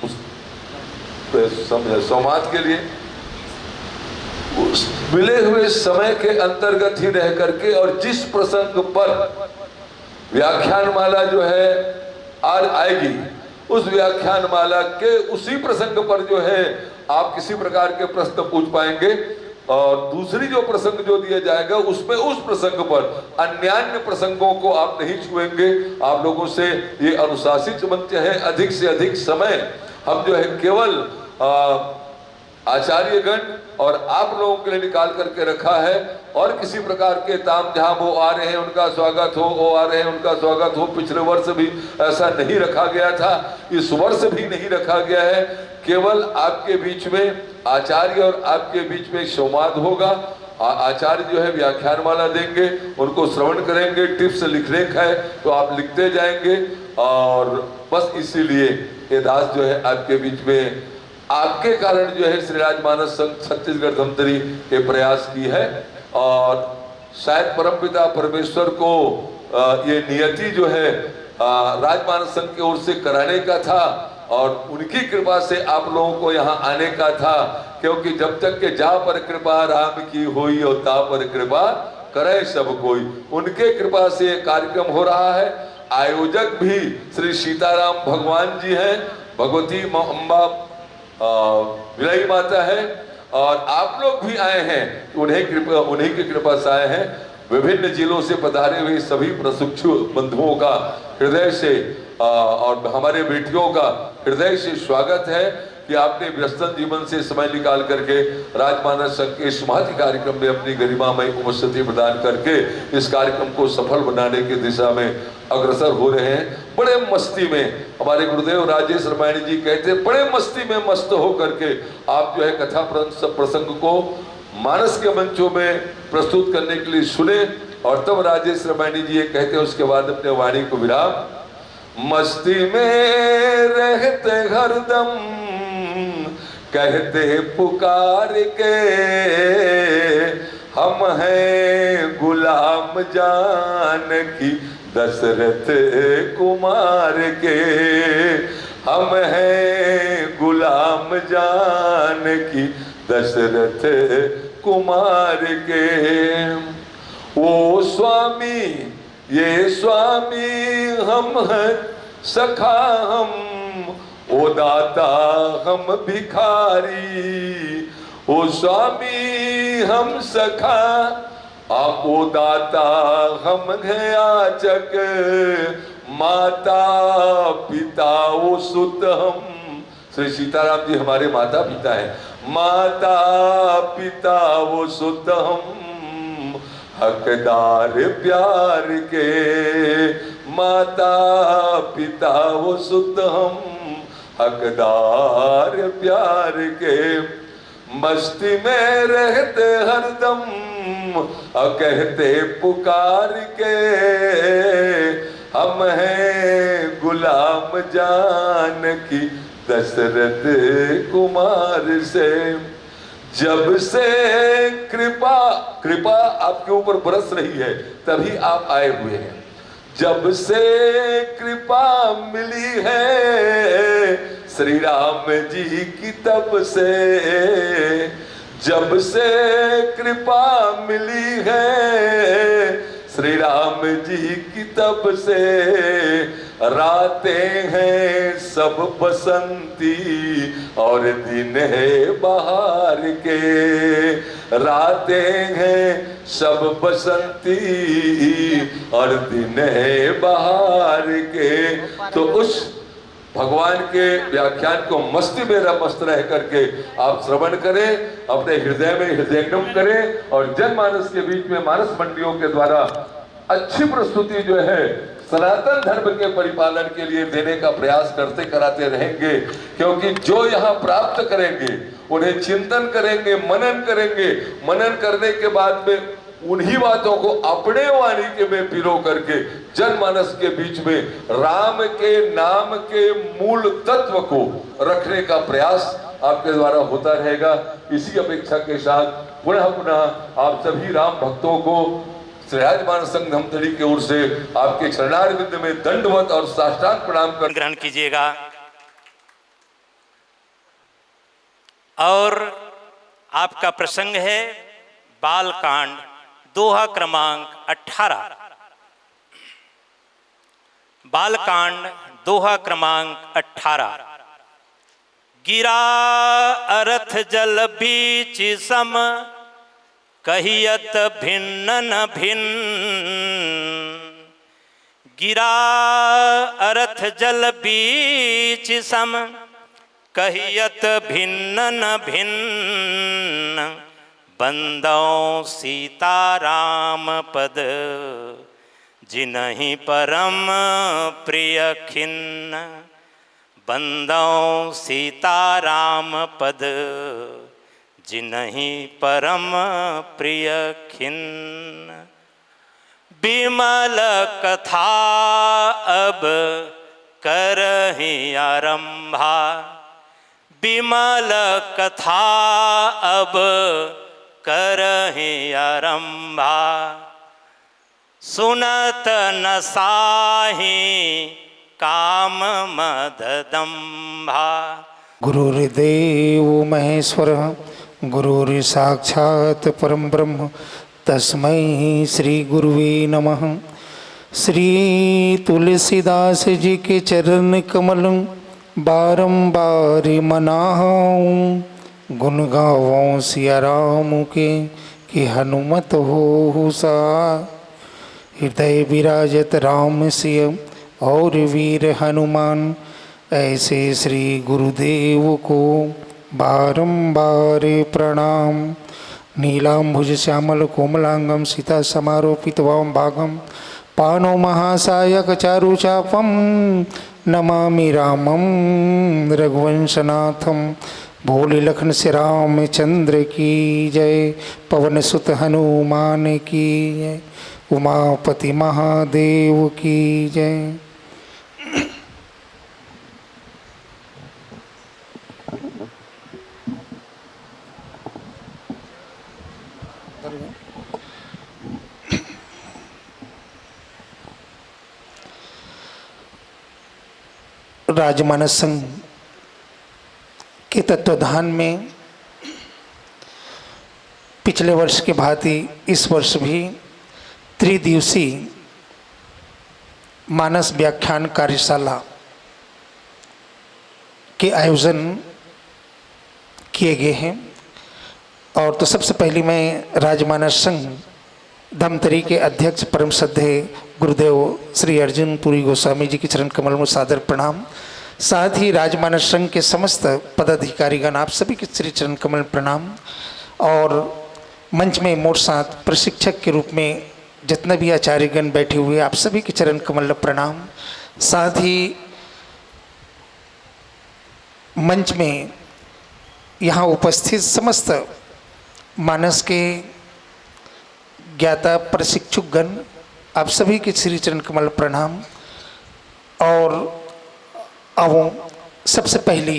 उस, सम-, संवाद के लिए? उस मिले हुए समय के अंतर्गत ही रह करके और जिस प्रसंग पर व्याख्यान माला जो है आज आएगी, उस व्याख्यान माला के उसी प्रसंग पर जो है आप किसी प्रकार के प्रश्न पूछ पाएंगे। और दूसरी जो प्रसंग जो दिया जाएगा, उसमें उस प्रसंग पर अन्यान्य प्रसंगों को आप नहीं छुएंगे। आप लोगों से ये अनुशासित मंच है, अधिक से अधिक समय हम जो है केवल, आ, आचार्यगण और आप लोगों के लिए निकाल करके रखा है। और किसी प्रकार के ताम झाम, वो आ रहे हैं उनका स्वागत हो, वो आ रहे हैं उनका स्वागत हो, पिछले वर्ष भी ऐसा नहीं रखा गया था, इस वर्ष भी नहीं रखा गया है। केवल आपके बीच में आचार्य और आपके बीच में संवाद होगा। आ-, आचार्य जो है व्याख्यान माला देंगे, उनको श्रवण करेंगे, टिप्स लिखने का है तो आप लिखते जाएंगे। और बस इसीलिए ये दास जो है आपके बीच में, आपके कारण जो है श्री राजमानस संघ छत्तीसगढ़ धमतरी ये प्रयास की है। और शायद परमपिता परमेश्वर को, अ, ये नियति जो है, अ, राजमानस संघ की ओर से कराने का था और उनकी कृपा से आप लोगों को यहाँ आने का था, क्योंकि जब तक के जा पर कृपा राम की होई और ता पर कृपा करे सब कोई। उनके कृपा से ये कार्यक्रम हो रहा है। आयोजक भी श्री सीताराम भगवान जी हैं, भगवती म-, अम्बा, अ, विलई माता है और आप लोग भी आए हैं, उन्हें कृपा, उन्हीं की कृपा से आए हैं। विभिन्न जिलों से पधारे हुए सभी प्रशिक्षु बंधुओं का हृदय से, अ, और हमारे बेटियों का हृदय से स्वागत है कि आपने व्यस्तम जीवन से समय निकाल करके राजमानस संघ के इस महती कार्यक्रम में अपनी गरिमामय उपस्थिति प्रदान करके इस कार्यक्रम को सफल बनाने की दिशा में अग्रसर हो रहे हैं। बड़े मस्ती में हमारे गुरुदेव राजेश रामायणी जी कहते, बड़े मस्ती में मस्त हो करके आप जो है कथा प्रसंग, प्रसंग को मानस के मंचों में प्रस्तुत करने के लिए सुने। और तब राजेश रामायणी जी ये कहते हैं, उसके बाद अपने वाणी को विराम। मस्ती में रहते हरदम कहते पुकार के, हम हैं गुलाम जानकी दशरथ कुमार के, हम हैं गुलाम जानकी दशरथ कुमार के। ओ स्वामी, ये स्वामी हम हैं सखा हम, ओ दाता हम भिखारी। ओ स्वामी हम सखा, आपो दाता हम हैं याचक, माता पिता वो सुत हम। श्री सीताराम जी हमारे माता पिता हैं। माता पिता वो सुत हम, हकदार प्यार के। माता पिता वो सुत हम, हकदार प्यार के। मस्ती में रहते हरदम और कहते पुकार के, हम हैं गुलाम जानकी दशरथ कुमार से। जब से कृपा, कृपा आपके ऊपर बरस रही है, तभी आप आए हुए हैं। जब से कृपा मिली है श्री राम जी की, तब से, जब से कृपा मिली है श्री राम जी की, तब से रातें हैं सब बसंती और दिन है बहार के। रातें हैं सब बसंती और दिन है बहार के। तो उस भगवान के व्याख्यान को मस्ती में र-, मस्त रह करके आप श्रवण करें, अपने हृदय में हृदयंगम करें और जनमानस के बीच में मानस मंडियों के द्वारा अच्छी प्रस्तुति जो है सनातन धर्म के परिपालन के लिए देने का प्रयास करते कराते रहेंगे, क्योंकि जो यहाँ प्राप्त करेंगे, उन्हें चिंतन करेंगे, मनन करेंगे, मनन करने के बाद में उन्हीं बातों को अपने वाणी के में पिरो करके जनमानस के बीच में राम के नाम के मूल तत्व को रखने का प्रयास आपके द्वारा होता रहेगा। इसी अपेक्षा के साथ पुनः पुनः आप सभी राम भक्तों को श्री राजमान संघ धमतरी की ओर से आपके चरणारविंद में दंडवत और साष्टांग प्रणाम कर ग्रहण कीजिएगा। और आपका प्रसंग है बालकांड, दोहा क्रमांक अठारह। बालकांड, दोहा क्रमांक अठारह। गिरा अरथ जल बीच सम, कहियत भिन्न न भिन्न। गिरा अरथ जल बीच सम, कहियत भिन्न न भिन्न। बंदौ सीताराम पद, जिनहि परम प्रिय खिन्न। बंदौ सीताराम पद, जिनहि परम प्रिय खिन्न। विमल कथा अब करहिं आरंभा, विमल कथा अब करहिं आरंभा। सुनत न साही काम मद दंभा। गुरुर्देव महेश्वर, गुरुर्साक्षात् परम ब्रह्म, तस्मै श्री गुरुवे नमः। श्री तुलसीदास जी के चरण कमल बारंबार मनाऊं, गुण गावों सिया राम के, कि हनुमत होहु सहाय। हृदय विराजत राम सिय और वीर हनुमान, ऐसे श्री गुरुदेव को बारंबार प्रणाम। नीलांबुज श्यामल कोमलांगम सीता समारोपित वाम भागम, पाणौ महासायक चारु चापम, नमामि रामम रघुवंशनाथम। बोले लखन से रामचंद्र की जय, पवन सुत हनुमान की जय, उमापति महादेव की जय। राजमानस संघ के तत्वाधान में पिछले वर्ष की भांति इस वर्ष भी त्रिदिवसीय मानस व्याख्यान कार्यशाला के आयोजन किए गए हैं। और तो सबसे पहले मैं राजमानस संघ धमतरी के अध्यक्ष परम श्रद्धेय गुरुदेव श्री अर्जुन पुरी गोस्वामी जी के चरण कमल में सादर प्रणाम। साथ ही राजमानस संघ के समस्त पदाधिकारीगण, आप सभी के श्री चरण कमल प्रणाम। और मंच में मोर साथ प्रशिक्षक के रूप में जितने भी आचार्यगण बैठे हुए, आप सभी के चरण कमल प्रणाम। साथ ही मंच में यहाँ उपस्थित समस्त मानस के ज्ञाता प्रशिक्षुगण, आप सभी के श्री चरण कमल प्रणाम। और अब सबसे पहली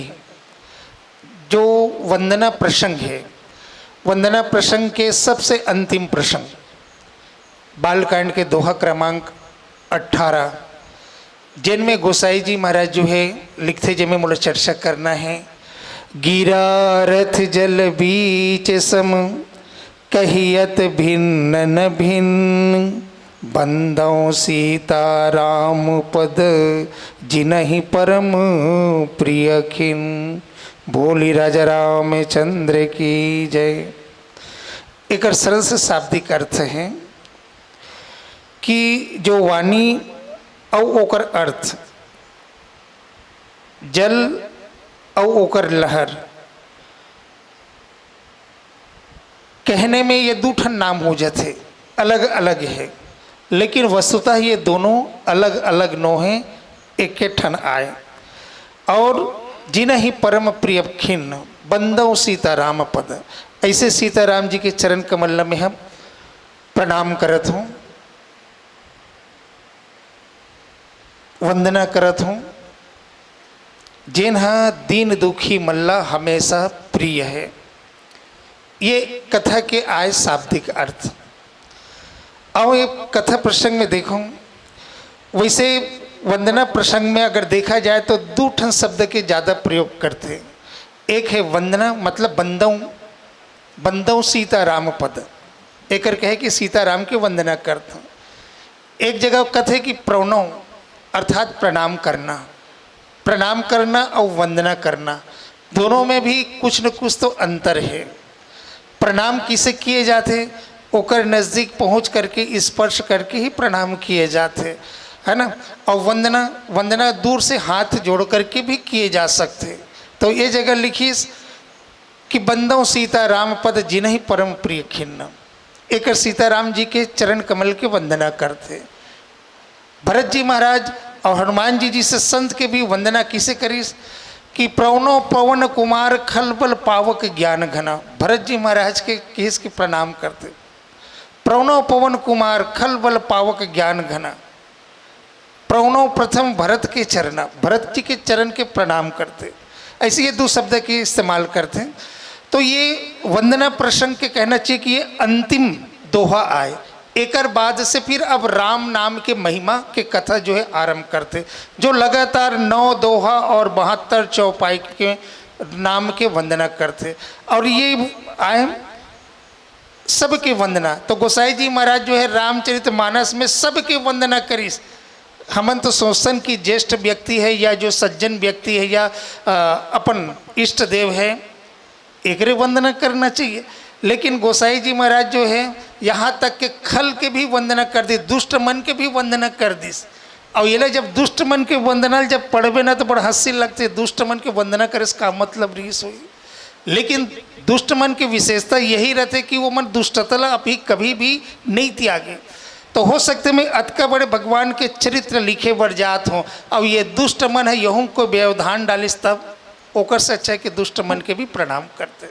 जो वंदना प्रसंग है, वंदना प्रसंग के सबसे अंतिम प्रसंग, बालकांड के दोहा क्रमांक अठारह, जिनमें गोसाई जी महाराज जो है लिखते, जिनमें मोला चर्चा करना है। गिरा रथ जल बीच सम कहियत भिन्न न भिन्न, बंदौ सीता राम पद जिनहि परम प्रिय खिन। बोली राजा रामचंद्र की जय। एकर सरल से शाब्दिक अर्थ है कि जो वाणी अउ ओकर अर्थ, जल अउ ओकर लहर, कहने में ये दू ठन नाम हो जाथे, अलग-अलग है, लेकिन वस्तुतः ये दोनों अलग-अलग नो हैं, एके ठन आय। और जिनहि परम प्रिय खिन्न, बंदौ सीता राम पद, ऐसे सीताराम जी के चरण कमल में हम प्रणाम करत हूँ, वंदना करत हूँ, जेन ह दीन दुखी मन ला हमेशा प्रिय है। ये कथा के आय शाब्दिक अर्थ। अब ये कथा प्रसंग में देखो, वैसे वंदना प्रसंग में अगर देखा जाए तो दू ठन शब्द के ज़्यादा प्रयोग करते हैं। एक है वंदना, मतलब बंदौ, बंदौ सीता राम पद, एकर कहे कि सीताराम के वंदना करत हूँ। एक जगह कथे कि प्रणव अर्थात प्रणाम करना, प्रणाम करना और वंदना करना, दोनों में भी कुछ न कुछ तो अंतर है। प्रणाम किसे किए जाथे? ओकर नज़दीक पहुँच करके, स्पर्श करके ही प्रणाम किए जाथे, है ना? और वंदना, वंदना दूर से हाथ जोड़ करके भी किए जा सकथे। तो ये जगह लिखिस कि बंदौ सीता राम पद जिनहि परम प्रिय खिन्न, एकर सीताराम जी के चरण कमल के वंदना करथे। भरत जी महाराज और हनुमान जी जी से संत के भी वंदना किसे करिस कि प्रणव पवन कुमार खलबल पावक ज्ञान घना। भरत जी महाराज के किस की प्रणाम करथे, प्रणव पवन कुमार खलबल पावक ज्ञान घना। प्रणव प्रथम भरत के चरणा, भरत जी के चरण के प्रणाम करथे। ऐसे ये दू शब्द के इस्तेमाल करथे। तो ये वंदना प्रसंग के कहना चाहिए कि ये अंतिम दोहा आय। एकर बाद से फिर अब राम नाम के महिमा के कथा जो है आरंभ करथे, जो लगातार नौ दोहा और बहत्तर चौपाई के नाम के वंदना करथे। और ये आय सबके वंदना। तो गोसाई जी महाराज जो है रामचरित मानस में सबके वंदना करिस। हमन तो सोचथन कि ज्येष्ठ व्यक्ति है या जो सज्जन व्यक्ति है या अ, अपन इष्ट देव है, एकरे वंदना करना चाहिए। लेकिन गोसाई जी महाराज जो है यहाँ तक के खल के भी वंदना कर दिस, दुष्ट मन के भी वंदना कर दिस। और ये जब दुष्ट मन के वंदना जब पढ़बे ना तो बड़ा हंसी लगथे। दुष्ट मन के वंदना करे से का मतलब रहिस होही? लेकिन दुष्ट मन के विशेषता यही रहथे कि वो मन दुष्टता ला अभी कभी भी नहीं त्यागे। तो हो सकथे मैं अतका बड़े भगवान के चरित्र लिखे बर जात हूँ, अब ये दुष्ट मन है यहूँ को व्यवधान डालिस, तब ओकर से अच्छा है कि दुष्ट मन के भी प्रणाम करते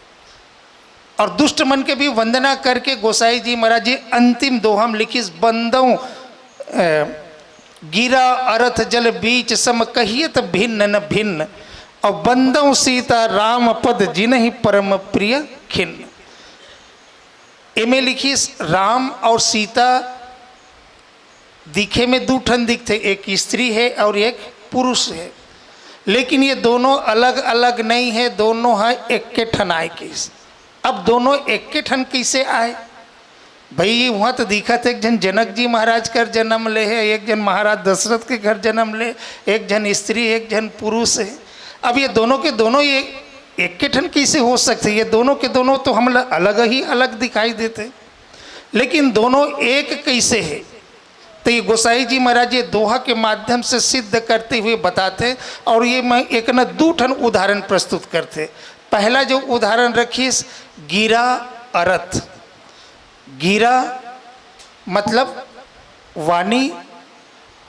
और दुष्ट मन के भी वंदना करके गोसाई जी महाराज जी अंतिम दोहा म लिखिस, बंदौ, अ, गिरा अरथ जल बीच सम कहियत भिन्न न भिन्न, और बंदौ सीता राम पद जिनहि परम प्रिय खिन्न। एमे लिखिस राम और सीता दिखे में दू ठन दिखथे, एक स्त्री है और एक पुरुष है, लेकिन ये दोनों अलग अलग नहीं है, दोनों ह एक्के ठन आय किस। अब दोनों एक्के ठन कैसे आय? भाई, वहाँ तो दिखत एक झन जनक जी महाराज कर जन्म ले है, एक झन महाराज दशरथ के घर जन्म ले, एक झन स्त्री, एक झन पुरुष है। अब ये दोनों के दोनों ये एक्के ठन कैसे हो सकथे? ये दोनों के दोनों तो हमला अलग ही अलग दिखाई देथे। लेकिन दोनों एक कैसे है? तो ये गोसाई जी महाराज ये दोहा के माध्यम से सिद्ध करते हुए बताते हैं। और ये मैं एक न दू ठन उदाहरण प्रस्तुत करते। पहला जो उदाहरण रखिस, गिरा अरथ। गिरा मतलब वाणी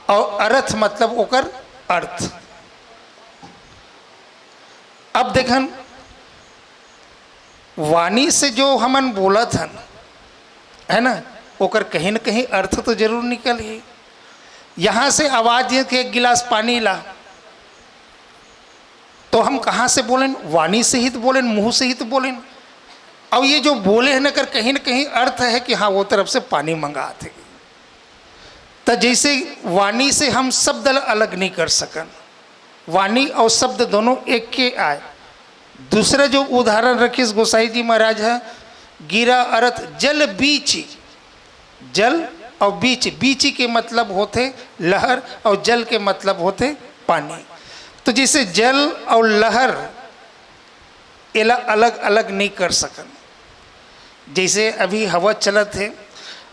और अरथ मतलब ओकर अर्थ। अब देखन, वाणी से जो हमन बोलत हन, है ना, ओकर कहीं न कहीं अर्थ तो जरूर निकलही। यहाँ से आवाज ये कि एक गिलास पानी ला, तो हम कहाँ से बोलेन? वाणी से ही तो बोलेन, मुंह से ही तो बोलेन। अब ये जो बोले हैं ना, कर कहीं न कहीं अर्थ है कि हाँ, वो तरफ से पानी मंगात है। तो जैसे वाणी से हम शब्द ल-, अलग नहीं कर सकन, वाणी और शब्द दोनों एक के आए। दूसरा जो उदाहरण रखिस गोसाई जी महाराज है, गिरा अरथ जल बीची। जल और बीची, बीची के मतलब होथे लहर और जल के मतलब होथे पानी। तो जैसे जल और लहर, एला अलग-अलग नहीं कर सकन। जैसे अभी हवा चलत हे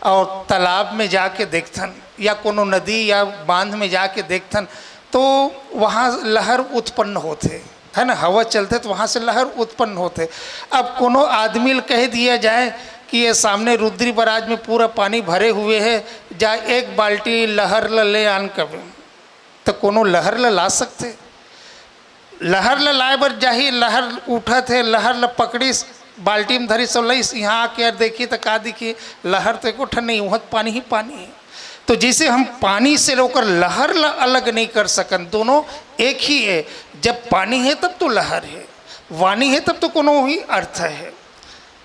और तालाब में जाके देखथन या कोनो नदी या बांध में जाके देखथन, तो वहाँ लहर उत्पन्न होथे, है ना, हवा चलथे तो वहाँ से लहर उत्पन्न होथे। अब कोनो आदमी ल कह दिया जाए कि ये सामने रुद्री बराज में पूरा पानी भरे हुए है, जा एक बाल्टी लहर ल ले आन कबे, तो कोनो लहर ल ला सकथे? लहर ल लाए बर जाही, लहर उठत हे, लहर ल पकड़िस, बाल्टी में धरिस और लइस, यहाँ आके यार देखी त का दिखी? लहर तो एको ठन नहीं, उहाँ पानी ही पानी है। तो जैसे हम पानी से ओकर लहर ल अलग नहीं कर सकन, दोनों एक ही है। जब पानी है तब तो लहर है, वाणी है तब तो कोनो ही अर्थ है।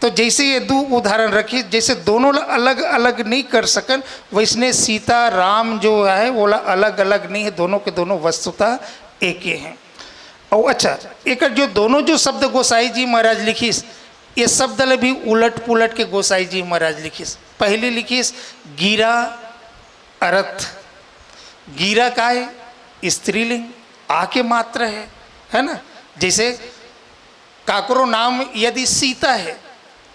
तो जैसे ये दू उदाहरण रखिस, जैसे दोनों ल अलग अलग नहीं कर सकन, वैसने सीता राम जो है वो ला अलग अलग नहीं है, दोनों के दोनों वस्तुतः एक ही हैं। और अच्छा, एकर जो दोनों जो शब्द गोसाई जी महाराज लिखिस, ये शब्द ल भी उलट पुलट के गोसाई जी महाराज लिखिस। पहली लिखिस गिरा अरथ। गिरा का है? स्त्रीलिंग, आ के मात्र है, है ना? जैसे काकरो नाम यदि सीता है,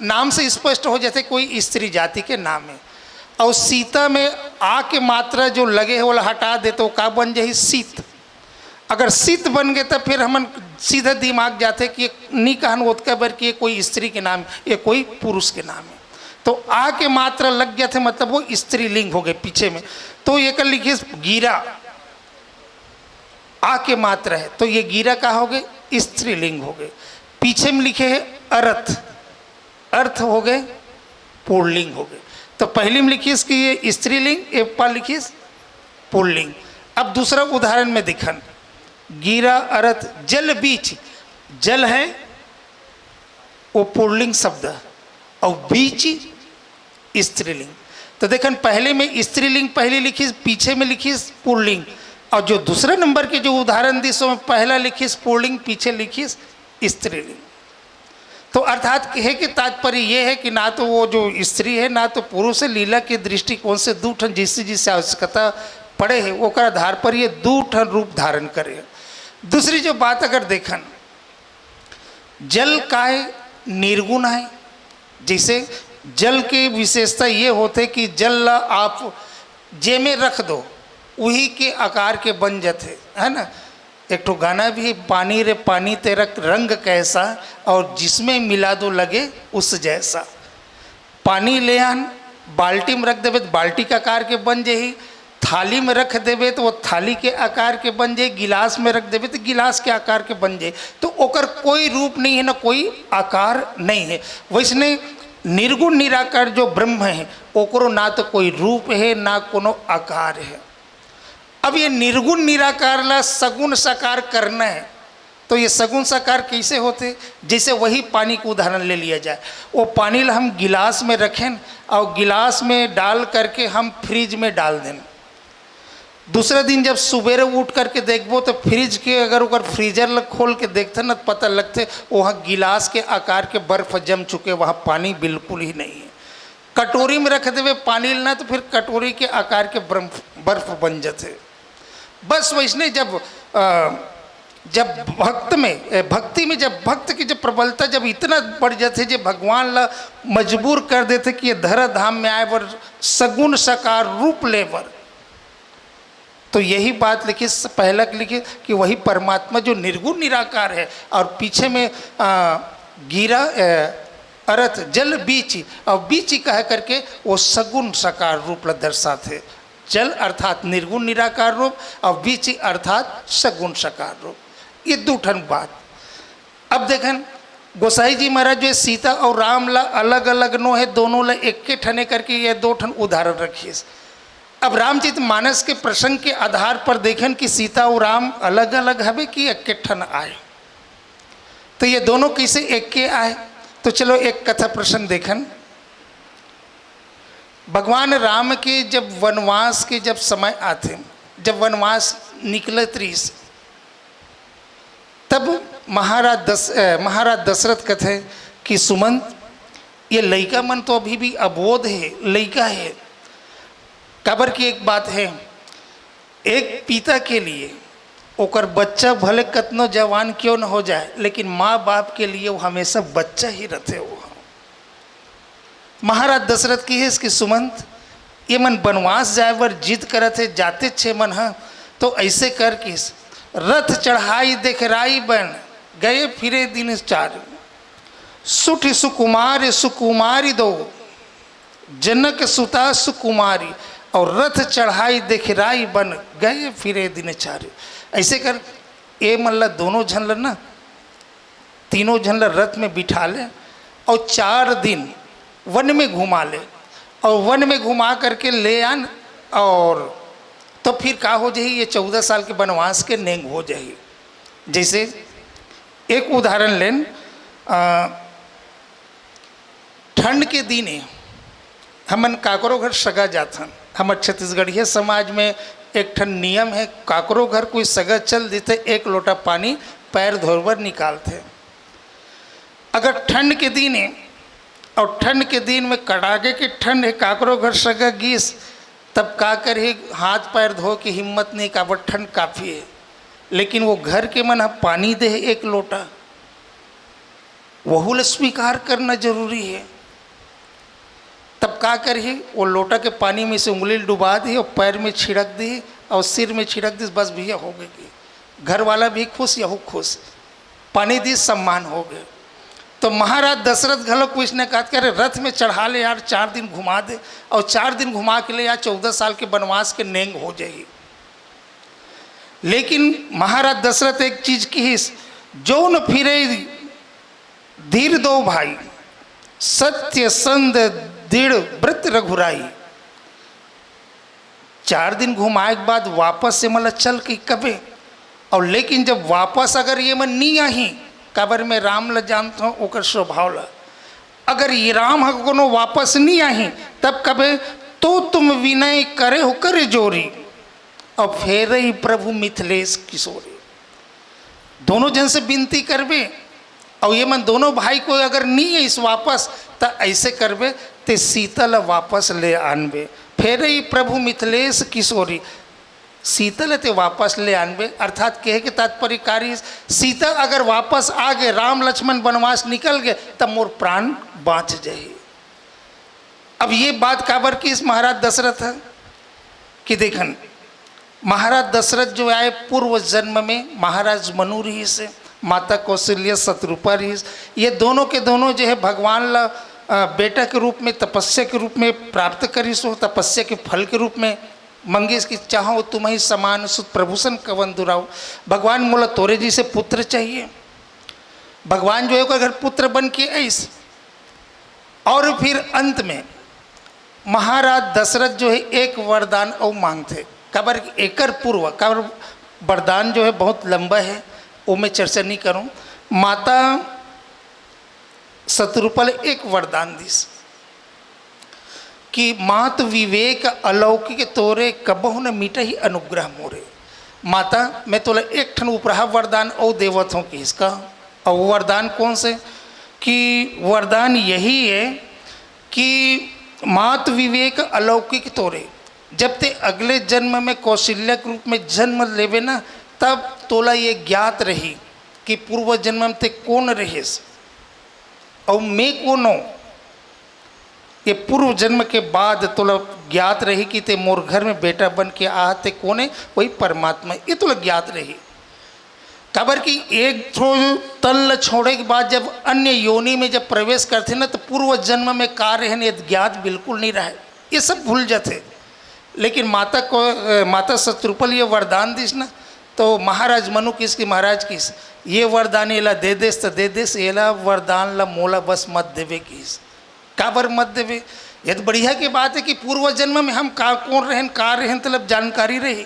नाम से स्पष्ट हो जाथे कोई स्त्री जाति के नाम है। और सीता में आ के मात्रा जो लगे है, ओला हटा दे तो का बन जाही? सीत। अगर सीत बन गए, तो फिर हमन सीधा दिमाग जाथे कि ये नी कहन ओतका बर कि ये कोई स्त्री के नाम, ये कोई पुरुष के नाम है। तो आ के मात्रा लग जाथे, मतलब वो स्त्रीलिंग हो गए पीछे में। तो ये कर लिखिस गिरा, आ के मात्रा है, तो ये गिरा का हो गए? स्त्रीलिंग हो गए। पीछे में लिखे है अरथ, अर्थ हो गए, पुल्लिंग हो गए। तो पहली में लिखिस कि ये स्त्रीलिंग, एक पार लिखिस पुल्लिंग। अब दूसरा उदाहरण में दिखन, गिरा अरथ जल बीच, जल है वो पुल्लिंग शब्द, और बीच स्त्रीलिंग। तो देखन, पहले में स्त्रीलिंग पहले लिखिस, पीछे में लिखिस पुल्लिंग, और जो दूसरे नंबर के जो उदाहरण दिस, उसमें पहला लिखिस पुल्लिंग, पीछे लिखिस स्त्रीलिंग। तो अर्थात कहे के तात्पर्य ये है कि ना तो वो जो स्त्री है, ना तो पुरुष है, लीला के दृष्टिकोण से दू ठन जैसे जैसे आवश्यकता पड़े है, ओकर आधार पर ये दू ठन रूप धारण करे। दूसरी जो बात अगर देखन, जल काय निर्गुण है। जैसे जल के विशेषता ये होथे कि जल ला आप जेमे रख दो, वही के आकार के बन जाथे, है ना? एक ठो गाना भी है, "पानी रे पानी तेरा रंग कैसा, और जिसमें मिला दो लगे उस जैसा।" पानी ले आन, बाल्टी में रख देबे तो बाल्टी के आकार के बन जाही, थाली में रख देबे तो वो थाली के आकार के बन जाही, गिलास में रख देबे तो गिलास के आकार के बन जाही। तो ओकर कोई रूप नहीं है, ना कोई आकार नहीं है। वैसने निर्गुण निराकार जो ब्रह्म है, ओकरो ना तो कोई रूप है, ना कोनो आकार है। अब ये निर्गुण निराकार ला सगुण साकार करना है, तो ये सगुण साकार कैसे होथे? जैसे वही पानी को उदाहरण ले लिया जाए, वो पानी ला हम गिलास में रखेन और गिलास में डाल करके हम फ्रिज में डाल देन। दूसरे दिन जब सुबेरे उठ करके देखबो तो फ्रिज के अगर ओकर फ्रीजर ला खोल के देखथे न, तो पता लगथे वहाँ गिलास के आकार के बर्फ जम चुके, वहाँ पानी बिल्कुल ही नहीं है। कटोरी में रख देबे पानी ला ना, तो फिर कटोरी के आकार के बर्फ, बर्फ बन जाथे। बस वैसने जब, अ, जब भक्त में, ए, भक्ति में जब भक्त की जब प्रबलता जब इतना बढ़ जाथे, जे भगवान ला मजबूर कर देथे कि ये धरा धाम में आए बर सगुण साकार रूप ले बर, तो यही बात लिखी, स-, पहला लिखी कि वही परमात्मा जो निर्गुण निराकार है और पीछे में, आ, गिरा, ए, अरथ जल बीच, और बीच कह करके वो सगुण साकार रूप ला दर्शाथे। जल अर्थात निर्गुण निराकार रूप और बीच अर्थात सगुण साकार रूप, ये दू ठन बात। अब देखन, गोसाई जी महाराज जो सीता और राम ला अलग अलग नो हे, दोनों ला एके ठने करके ये दो ठन उदाहरण रखिस। अब रामचरित मानस के प्रसंग के आधार पर देखन कि सीता और राम अलग अलग हवे कि एके ठन आए, तो ये दोनों कैसे एके आए। तो चलो एक कथा प्रसंग देखन। भगवान राम के जब वनवास के जब समय आथे, जब वनवास निकलत रहिस, तब महाराज दस-, अ, महाराज दशरथ कथे कि सुमंत, ये लइका मन तो अभी भी अबोध हे, लइका हे। काबर कि एक बात है, एक पिता के लिए ओकर बच्चा भले कतनो जवान क्यों न हो जाए, लेकिन माँ बाप के लिए वो हमेशा बच्चा ही रहते। वो महाराज दशरथ किहिस कि सुमंत, ये मन बनवास जाए बर जिद करत हे, जाते छे मन ह, तो ऐसे कर किस, रथ चढ़ाई देखराई बन गए फिरे दिन चार। सुठ सुकुमार सुकुमारी दो, जनक सुता सुकुमारी, और रथ चढ़ाई देखराई बन गए फिरे दिन चार। ऐसे कर ए मन ला दोनों झन ला ना, तीनों झन ला रथ में बिठा ले और चार दिन वन में घुमा ले और वन में घुमा करके ले आन, और तो फिर का हो जाही, ये चौदह साल के बनवास के नेंग हो जाही। जैसे एक उदाहरण लेन, अ, ठंड के दिने हमन काकरो घर सगा जाथन। हमर छत्तीसगढ़िया समाज में एक ठन नियम है, काकरो घर कोई सगा चल देथे, एक लोटा पानी पैर धोए बर निकालथे। अगर ठंड के दिन है और ठंड के दिन में कड़ाके के ठंड है, काकरो घर सगा गिस, तब का करही, हाथ पैर धो के हिम्मत नहीं, काबर ठंड काफ़ी है। लेकिन वो घर के मन ह पानी दे एक लोटा, वहू ल स्वीकार करना जरूरी है। तब का करही, वो लोटा के पानी में से उंगली ल डुबा दी और पैर में छिड़क दी और सिर में छिड़क दी, बस भैया हो गई। घर वाला भी खुश, यहू खुश, पानी दी, सम्मान हो गए। तो महाराज दशरथ घलो कुछ ने कहा कि अरे रथ में चढ़ा ले यार, चार दिन घुमा दे और चार दिन घुमा के ले यार, चौदह साल के बनवास के नेंग हो जाही। लेकिन महाराज दशरथ एक चीज किहिस, जो न फिरे धीर दो भाई, सत्य संध दृढ़ व्रत रघुराई। चार दिन घुमाए के बाद वापस से मतलब चल के कबे, और लेकिन जब वापस अगर ये मन नहीं आही, काबर मैं राम ल जानत हूँ, ओकर स्वभाव ल, अगर ये राम ह कोनो वापस नहीं आही, तब कबे तो तुम विनय करे हो कर जोरी, और फेरई प्रभु मिथिलेश किशोरी। दोनों जन से विनती करबे, और ये मन दोनों भाई को अगर नहीं है इस वापस, त ऐसे करबे, ते सीता ल वापस ले आनबे, फेरई प्रभु मिथिलेश किशोरी। सीता ल ते वापस ले आनबे, अर्थात कहे के तात्पर्य का रहिस, सीता अगर वापस आ गए, राम लक्ष्मण वनवास निकल गए, तब मोर प्राण बाँच जाही। अब ये बात काबर किहिस महाराज दशरथ ह कि देखन, महाराज दशरथ जो आए, पूर्व जन्म में महाराज मनु रहिस हे, माता कौशल्या शतरूपा रहिस। ये दोनों के दोनों जो है भगवान ला, अ, बेटा के रूप में, तपस्या के रूप में प्राप्त करिस हो, तपस्या के फल के रूप में मंगिस कि चाहो तुम्ही समान सुत प्रभूषण कवन दुराऊ। भगवान मोला तोरे जैसे पुत्र चाहिए। भगवान जो है ओकर घर पुत्र बन के आइस। और फिर अंत में महाराज दशरथ जो है एक वरदान और मांगथे, काबर एकर पूर्व, काबर वरदान जो है बहुत लंबा है, वो मैं चर्चा नहीं करूं। माता शतरूपा ल एक वरदान दिस कि मात विवेक अलौकिक तोरे, कबहु न मिटही अनुग्रह मोरे। माता, मैं तोला एक ठन उपराहा वरदान और देवत हूँ कि इसका, और वो वरदान कौन से? कि वरदान यही है कि मात विवेक अलौकिक तोरे, जब ते अगले जन्म में कौशल्या के रूप में जन्म लेबे ना, तब तोला ये ज्ञात रही कि पूर्व जन्म में ते कोन रहिस, अउ मैं कोन हूँ। ये पूर्व जन्म के बाद तोला ज्ञात रही कि ते मोर घर में बेटा बन के आ, ते कोन है, वही परमात्मा, ये तोला ज्ञात रही। काबर कि एक ठो तन ल छोड़े के बाद जब अन्य योनि में जब प्रवेश करथे ना, तो पूर्व जन्म में का रहे, ये ज्ञात बिल्कुल नहीं रहे, ये सब भूल जाथे। लेकिन माता को, अ, माता शतरूपा ल ये वरदान दिस ना, तो महाराज मनु किहिस कि महाराज किहिस, ये वरदान एला दे देस त दे देस, एला वरदान ला मोला बस मत देवे किहिस। काबर मत देवे? ये तो बढ़िया के बात है कि पूर्व जन्म में हम का, कोन रहेन, का रहेन, तलब जानकारी रही,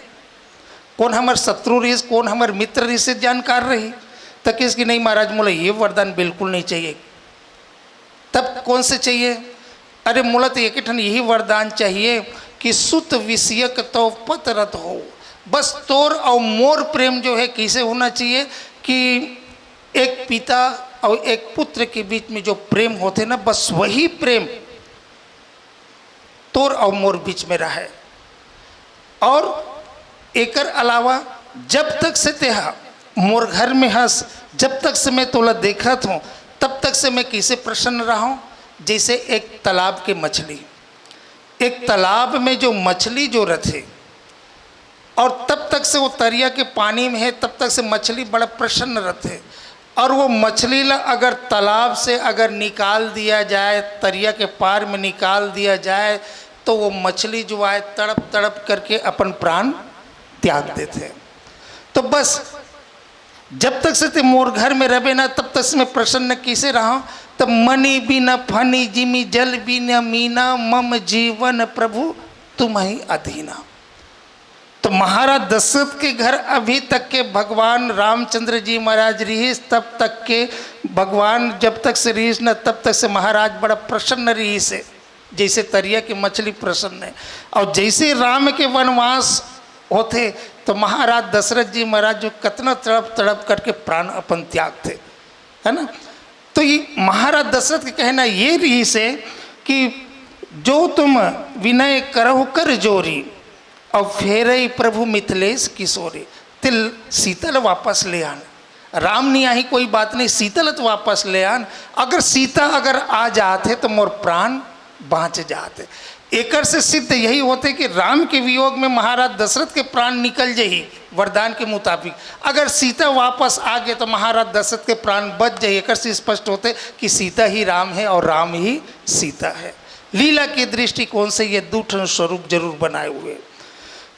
कोन हमर शत्रु रहिस, कोन हमर मित्र रहिस, ये जानकार रही। त किहिस कि नहीं महाराज, मोला ये वरदान बिल्कुल नहीं चाहिए। तब कौन से चाहिए? अरे, मोला तो एक ठन यही वरदान चाहिए कि सुत विषयक तव पत रत हो। बस तोर अउ मोर प्रेम जो है, कैसे होना चाहिए कि एक पिता और एक पुत्र के बीच में जो प्रेम होथे ना, बस वही प्रेम तोर अउ मोर बीच में रहे। और एकर अलावा जब तक से तेहा मोर घर में हस, जब तक से मैं तोला देखत हूँ, तब तक से मैं कैसे प्रसन्न रहूँ? जैसे एक तालाब के मछली, एक तालाब में जो मछली जो रथे, और तब तक से वो तरिया के पानी में है, तब तक से मछली बड़ा प्रसन्न रथे। और वो मछली ला अगर तालाब से अगर निकाल दिया जाए, तरिया के पार में निकाल दिया जाए, तो वो मछली जो आए, तड़प तड़प करके अपन प्राण त्याग देथे। तो बस, जब तक से ते मोर घर में रहे ना, तब तक से मैं प्रसन्न कैसे रहा? तब मनी बिन फनी जिमी, जल बिन मीना, मम जीवन प्रभु तुम ही अधीना। तो महाराज दशरथ के घर अभी तक के भगवान रामचंद्र जी महाराज रहिस, तब तक के भगवान जब तक से रहिस न, तब तक से महाराज बड़ा प्रसन्न रहिस है, जैसे तरिया के मछली प्रसन्न है। और जैसे राम के वनवास होथे, तो महाराज दशरथ जी महाराज जो कतना तड़प तड़प करके प्राण अपन त्याग थे, है ना? तो ये महाराज दशरथ के कहना ये रहिस है कि जो तुम विनय करहु कर जोरी, और फेरई प्रभु मिथिलेश किशोरी। तिल सीता ल वापस ले आन। राम नहीं आही, कोई बात नहीं, सीता ल तो वापस ले आन। अगर सीता अगर आ जात है, तो मोर प्राण बाँच जात है। एकर से सिद्ध यही होथे कि राम के वियोग में महाराज दशरथ के प्राण निकल जाही, वरदान के मुताबिक। अगर सीता वापस आ गए, तो महाराज दशरथ के प्राण बच जाही। एकर से स्पष्ट होथे कि सीता ही राम है और राम ही सीता है। लीला के दृष्टिकोण से ये दू ठन स्वरूप जरूर बनाए हुए।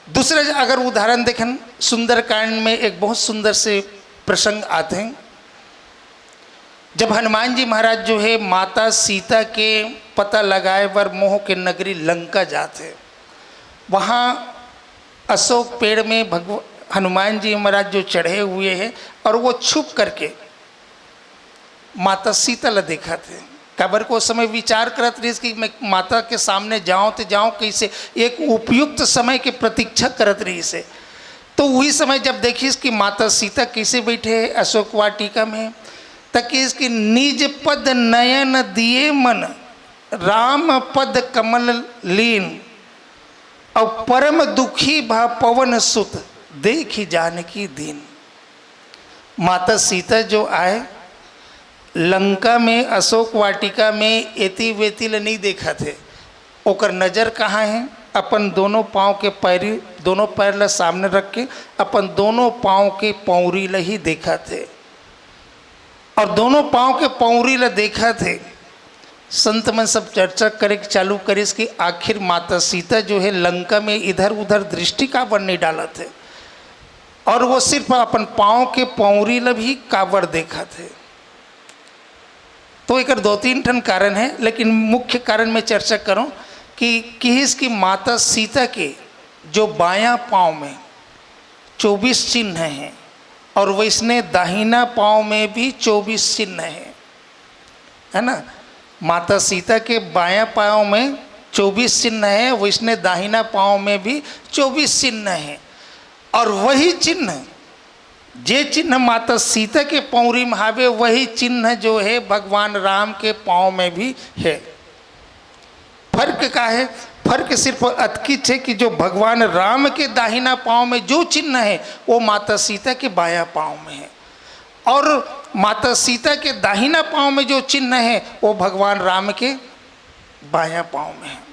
दूसरा अगर उदाहरण देखें, सुंदरकांड में एक बहुत सुंदर से प्रसंग आते हैं। जब हनुमान जी महाराज जो है, माता सीता के पता लगाए बर मोह के नगरी लंका जात है, वहाँ अशोक पेड़ में भगव-, हनुमान जी महाराज जो चढ़े हुए हैं और वो छुप करके माता सीता ला देखत हे। काबर को समय विचार करत रहिस कि मैं माता के सामने जाऊं तो जाऊं कैसे, एक उपयुक्त समय के प्रतीक्षा करत रहिस हे। तो वही समय जब देखिस कि माता सीता कैसे बैठे हे अशोक वाटिका में, त किहिस कि निज पद नयन दिए मन, राम पद कमल लीन, और परम दुखी भा पवन सुत, देखि जानकी दीन। माता सीता जो आए लंका में, अशोक वाटिका में, एती वेती ल नहीं देखत हे। ओकर नजर कहाँ है? अपन दोनों पाँव के पैरी, दोनों पैर ल सामने रख के अपन दोनों पाँव के पौरी ल ही देखत हे। और दोनों पाँव के पौरी ल देखत हे। संत मन सब चर्चा करे के चालू करिस कि आखिर माता सीता जो है लंका में इधर उधर दृष्टि काबर नहीं डालत हे, और वो सिर्फ अपन पाँव के पौरी ल भी काबर देखत हे। तो एकर दो तीन ठन कारण है, लेकिन मुख्य कारण में चर्चा करूं कि किहिस कि माता सीता के जो बायां पाँव में चौबीस चिन्ह हैं और वैसने दाहिना पाँव में भी चौबीस चिन्ह हैं, है ना? माता सीता के बायां पाँव में चौबीस चिन्ह है, वैसने दाहिना पाँव में भी चौबीस चिन्ह है। और वही चिन्ह, जे चिन्ह माता सीता के पौरी में हावे, वही चिन्ह जो है भगवान राम के पाँव में भी है। फर्क का है? फर्क सिर्फ अतकिच है कि जो भगवान राम के दाहिना पांव में जो चिन्ह है, वो माता सीता के बायां पांव में है, और माता सीता के दाहिना पांव में जो चिन्ह है, वो भगवान राम के बायां पांव में है।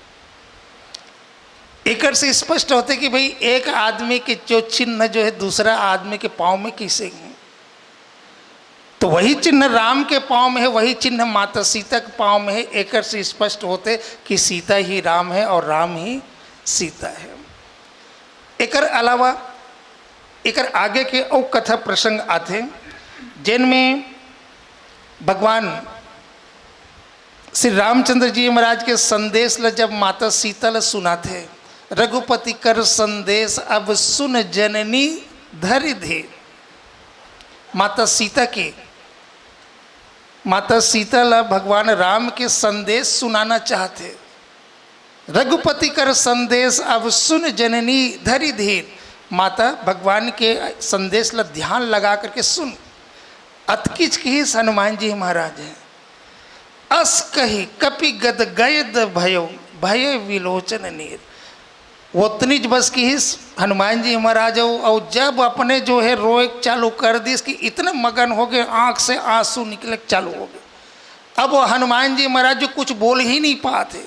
एकर से स्पष्ट होथे कि भाई, एक आदमी के जो चिन्ह जो है, दूसरा आदमी के पांव में कैसे है? तो वही चिन्ह राम के पांव में है, वही चिन्ह माता सीता के पांव में है। एकर से स्पष्ट होथे कि सीता ही राम है और राम ही सीता है। एकर अलावा एकर आगे के अउ कथा प्रसंग आथे, जेन में भगवान श्री रामचंद्र जी महाराज के संदेश ल जब माता सीता ल सुनाथे, "रघुपति कर संदेश अब सुन जननी धरि धीर।" माता सीता के, माता सीता ल भगवान राम के संदेश सुनाना चाहथे। "रघुपति कर संदेश अब सुन जननी धरि धीर।" माता, भगवान के संदेश ल ध्यान लगा करके सुन। अतकिच किहिस हनुमान जी महाराज है, "अस कहि कपि गद गयद भयो, भय विलोचन नीर।" ओतनीच बस किहिस हनुमान जी महाराज हो, और जब अपने जो है रोए चालू कर दिस कि इतने मगन हो गए, आंख से आंसू निकले चालू हो गए। अब वो हनुमान जी महाराज जो कुछ बोल ही नहीं पाते।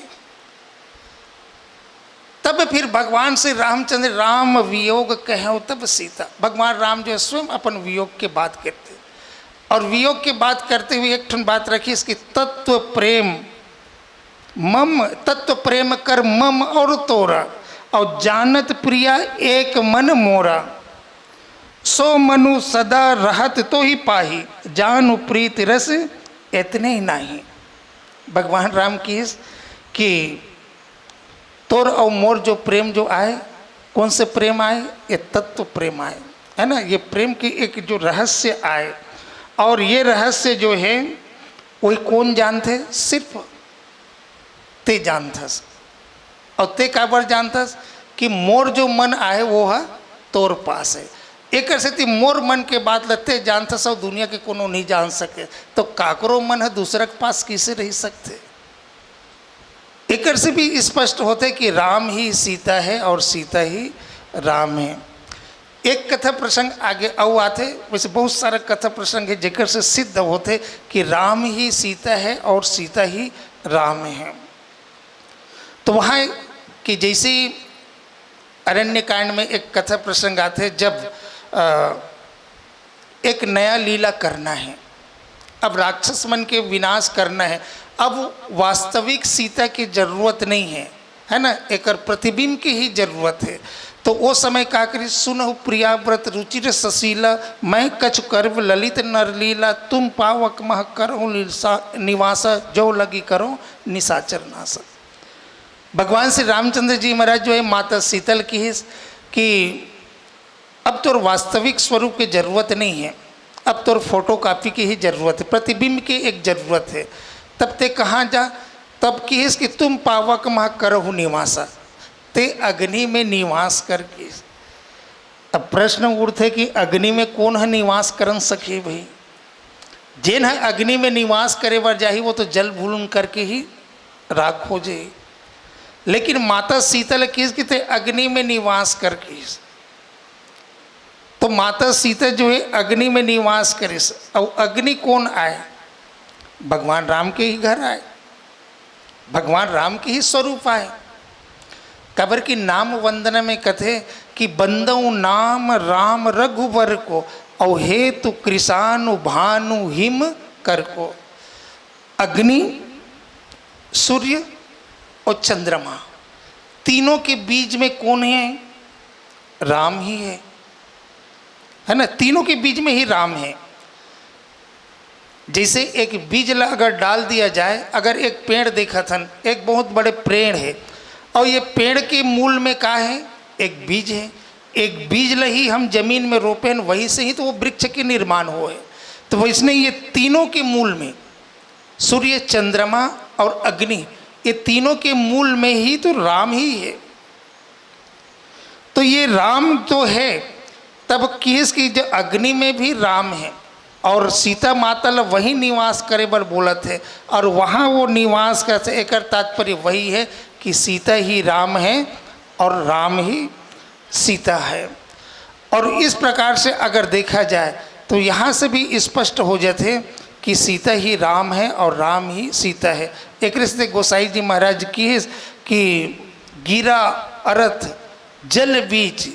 तब फिर भगवान श्री रामचंद्र, "राम वियोग कहो तब सीता।" भगवान राम जो है स्वयं अपन वियोग के बात करते, और वियोग के बात करते हुए एक ठन बात रखिस कि "तत्व प्रेम मम, तत्व प्रेम कर मम और तोरा, और जानत प्रिया एक मन मोरा। सो मनु सदा रहत तो ही पाही, जानु प्रीत रस एतने ही नाही।" भगवान राम किहिस कि तोर और मोर जो प्रेम जो आय, कौन से प्रेम आय? ये तत्व प्रेम आय, है ना? ये प्रेम की एक जो रहस्य आय, और ये रहस्य जो है, वही कौन जानथे? सिर्फ ते जानथस। और ते काबर जानथस? कि मोर जो मन आय, वो ह तोर पास है। एकर सेती मोर मन के बात ल ते जानथस और दुनिया के कोनो नहीं जान सके। तो काकरो मन ह दूसरा के पास किसे रह सकथे? एकर से भी स्पष्ट होथे कि राम ही सीता है और सीता ही राम है। एक कथा प्रसंग आगे अउ आथे, वैसे बहुत सारा कथा प्रसंग है, जेकर से सिद्ध होथे कि राम ही सीता है और सीता ही राम है। तो वहाँ कि जैसे ही अरण्य कांड में एक कथा प्रसंग आथे, जब अ, एक नया लीला करना है, अब राक्षस मन के विनाश करना है, अब वास्तविक सीता की जरूरत नहीं है, है ना, एकर प्रतिबिंब की ही जरूरत है। तो वो समय का करी, "सुनहु प्रियाव्रत रुचिर सशीला, मैं कछु करब ललित नरलीला, तुम पावक मह करहु निसा-, निवासा, जो लगी करो निशाचर नासा।" भगवान श्री रामचंद्र जी महाराज जो है माता सीता ल किहिस कि अब तोर वास्तविक स्वरूप के जरूरत नहीं है, अब तोर फोटोकॉपी की ही जरूरत है, प्रतिबिंब की एक जरूरत है। तब ते कहाँ जा? तब किहिस कि "तुम पावक मह करहु निवासा", ते अग्नि में निवास कर किहिस। अब प्रश्न उठथे कि अग्नि में कौन ह निवास करन सकही भाई? जेन ह अग्नि में निवास करे बर जाही, वो तो जल भून करके ही राख हो जाही। लेकिन माता सीता ल किहिस कि ते अग्नि में निवास कर किहिस। तो माता सीता जो है अग्नि में निवास करिस, और अग्नि कौन आय? भगवान राम के ही घर आय, भगवान राम के ही स्वरूप आय। काबर कि नाम वंदना में कथे कि "बंदौ नाम राम रघुबर को, और हेतु कृषाणु भानु हिम कर को।" अग्नि, सूर्य और चंद्रमा, तीनों के बीच में कौन है? राम ही है, है ना? तीनों के बीच में ही राम है। जैसे एक बीज ला अगर डाल दिया जाए, अगर एक पेड़ देखत हन, एक बहुत बड़े पेड़ है, और ये पेड़ के मूल में का है? एक बीज है। एक बीज ला ही हम जमीन में रोपे हैं, वहीं से ही तो वो वृक्ष के निर्माण हुए। तो वैसने ये तीनों के मूल में, सूर्य, चंद्रमा और अग्नि, ये तीनों के मूल में ही तो राम ही है। तो ये राम तो है, तब किहिस कि जो अग्नि में भी राम है और सीता माता ला वही निवास करे बर बोलत है, और वहाँ वो निवास कैसे, एकर तात्पर्य वही है कि सीता ही राम है और राम ही सीता है। और इस प्रकार से अगर देखा जाए तो यहाँ से भी स्पष्ट हो जाते कि सीता ही राम है और राम ही सीता है। एक से गोसाई जी महाराज की कि गिरा अरथ जल बीच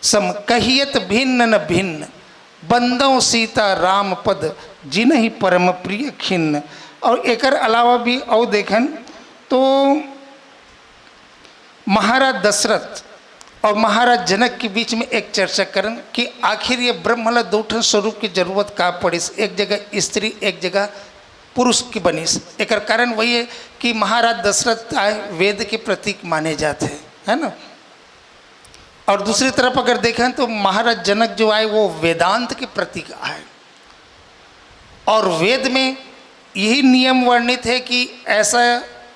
सम कहियत भिन्न न भिन्न, बंदौ सीता राम पद जिनहि परम प्रिय खिन्न। और एकर अलावा भी और देखन तो महाराज दशरथ और महाराज जनक के बीच में एक चर्चा करन कि आखिर ये ब्रह्म ला दो ठन स्वरूप की जरूरत का पड़िस, एक जगह स्त्री, एक जगह पुरुष की बनिस। एकर कारण वही है कि महाराज दशरथ आए वेद के प्रतीक माने जाते हैं, है ना। और दूसरी तरफ अगर देखें तो महाराज जनक जो आए वो वेदांत के प्रतीक आए। और वेद में यही नियम वर्णित है कि ऐसा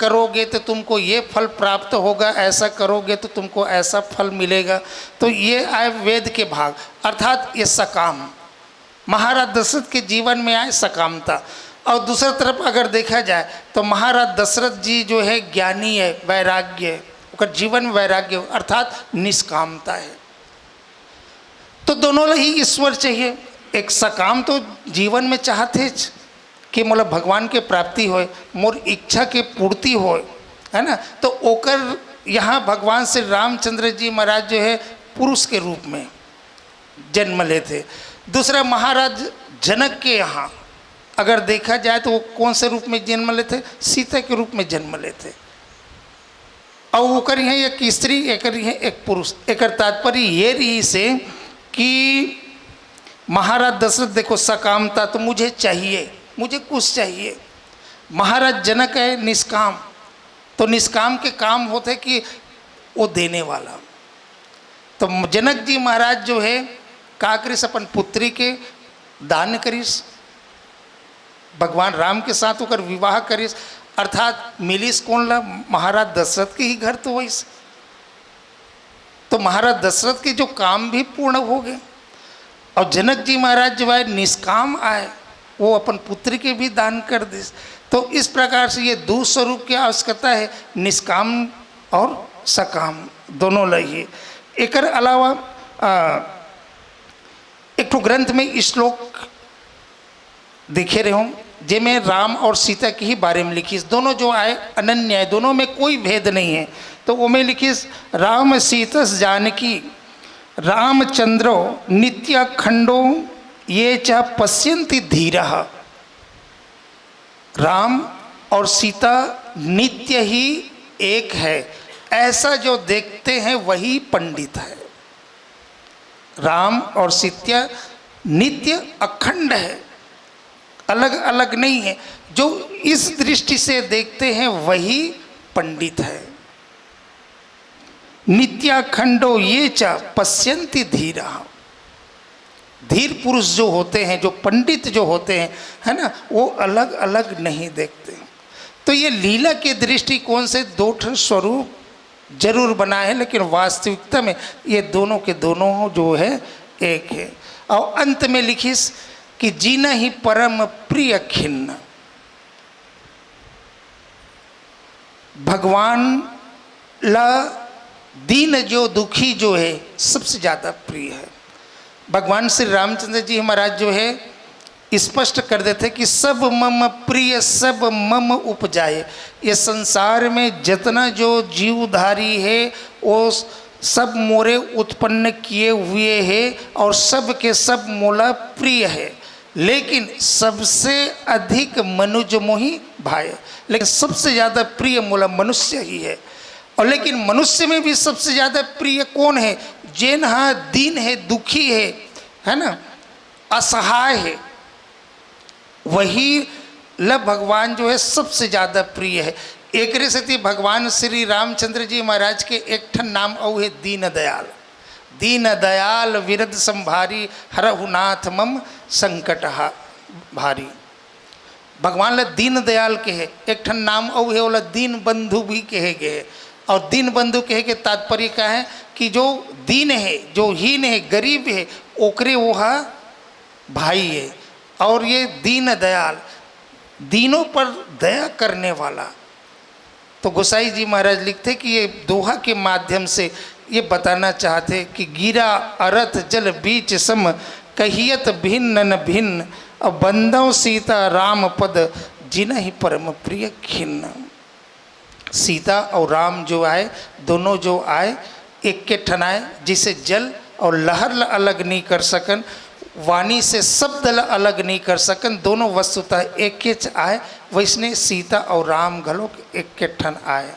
करोगे तो तुमको ये फल प्राप्त होगा, ऐसा करोगे तो तुमको ऐसा फल मिलेगा। तो ये आए वेद के भाग, अर्थात ये सकाम, महाराज दशरथ के जीवन में आए सकामता। और दूसरी तरफ अगर देखा जाए तो महाराज दशरथ जी जो है ज्ञानी है, वैराग्य, ओकर जीवन वैराग्य अर्थात निष्कामता है। तो दोनों ला ही ईश्वर चाहिए। एक सकाम तो जीवन में चाहते च कि मोला भगवान के प्राप्ति होए, मोर इच्छा के पूर्ति होए, है ना। तो ओकर यहाँ भगवान श्री रामचंद्र जी महाराज जो है पुरुष के रूप में जन्म लेते। दूसरा महाराज जनक के यहाँ अगर देखा जाए तो वो कौन से रूप में जन्म लेते? सीता के रूप में जन्म लेते। और ओकर यहाँ एक स्त्री, एकर यहाँ एक पुरुष। एकर तात्पर्य ये रही से कि महाराज दशरथ देखो सकामता तो मुझे चाहिए, मुझे कुछ चाहिए। महाराज जनक है निष्काम, तो निष्काम के काम होते कि वो देने वाला। तो जनक जी महाराज जो है का करिस, अपन पुत्री के दान करिस, भगवान राम के साथ ओकर विवाह करिस, अर्थात मिलिस कौन ला? महाराज दशरथ के ही घर तो वही। तो महाराज दशरथ के जो काम भी पूर्ण हो गए। और जनक जी महाराज जो आए निष्काम आए, वो अपन पुत्र के भी दान कर दिस। तो इस प्रकार से ये दो स्वरूप की आवश्यकता है, निष्काम और सकाम दोनों ला ही। एकर अलावा आ, एक ठो ग्रंथ में श्लोक देखे रहे हूँ, जेमे राम और सीता के ही बारे में लिखिस। दोनों जो आए अनन्य है, दोनों में कोई भेद नहीं है। तो वो में लिखिस, राम सीतस जानकी रामचंद्रो नित्याखंडो ये च पश्यन्ति धीरः। राम और सीता नित्य ही एक है, ऐसा जो देखते हैं वही पंडित है। राम और सीता नित्य अखंड है, अलग अलग नहीं है। जो इस दृष्टि से देखते हैं वही पंडित है। नित्याखंडो ये च पश्यन्ति धीरः। धीर पुरुष जो होते हैं, जो पंडित जो होते हैं, है ना, वो अलग अलग नहीं देखते। तो ये लीला के दृष्टिकोण से दो ठो स्वरूप जरूर बना है, लेकिन वास्तविकता में ये दोनों के दोनों जो है एक है। और अंत में लिखिस कि जिनहि परम प्रिय खिन्न। भगवान ला दीन जो दुखी जो है सबसे ज़्यादा प्रिय है। भगवान श्री रामचंद्र जी महाराज जो है स्पष्ट कर देते कि सब मम प्रिय सब मम उपजाए। ये संसार में जितना जो जीवधारी है वो सब मोरे उत्पन्न किए हुए है और सब के सब मोला प्रिय है, लेकिन सबसे अधिक मनुज मोहि भाए। लेकिन सबसे ज़्यादा प्रिय मोला मनुष्य ही है। और लेकिन मनुष्य में भी सबसे ज़्यादा प्रिय कौन है? जेन हा दीन है, दुखी है, है ना, असहाय है, वही ल भगवान जो है सबसे ज़्यादा प्रिय है। एकरे सेती भगवान श्री रामचंद्र जी महाराज के एक ठन नाम अउ है दीन दयाल। दीन दयाल विरद संभारी हरहु नाथ मम संकट हा-, भारी। भगवान ला दीन दयाल कहे, एक ठन नाम अउ है, ओला दीन बंधु भी कहे गए। और दीन बंधु कहे के तात्पर्य का है कि जो दीन है, जो हीन है, गरीब है, ओकरे वो हा भाई है। और ये दीन दयाल, दीनों पर दया करने वाला, तो गोसाई जी महाराज लिखथे कि ये दोहा के माध्यम से ये बताना चाहथे कि गिरा अरथ जल बीच सम, कहियत भिन्न न भिन्न, अब बंदौ सीता राम पद, जिनहि परम प्रिय खिन्न। सीता और राम जो आए, दोनों जो आए, एक के ठन आए, जैसे जल और लहर ल अलग नहीं कर सकन, वाणी से शब्द ल अलग नहीं कर सकन, दोनों वस्तुतः एकेच आए, वैसने सीता और राम घलोक एक के ठन आए।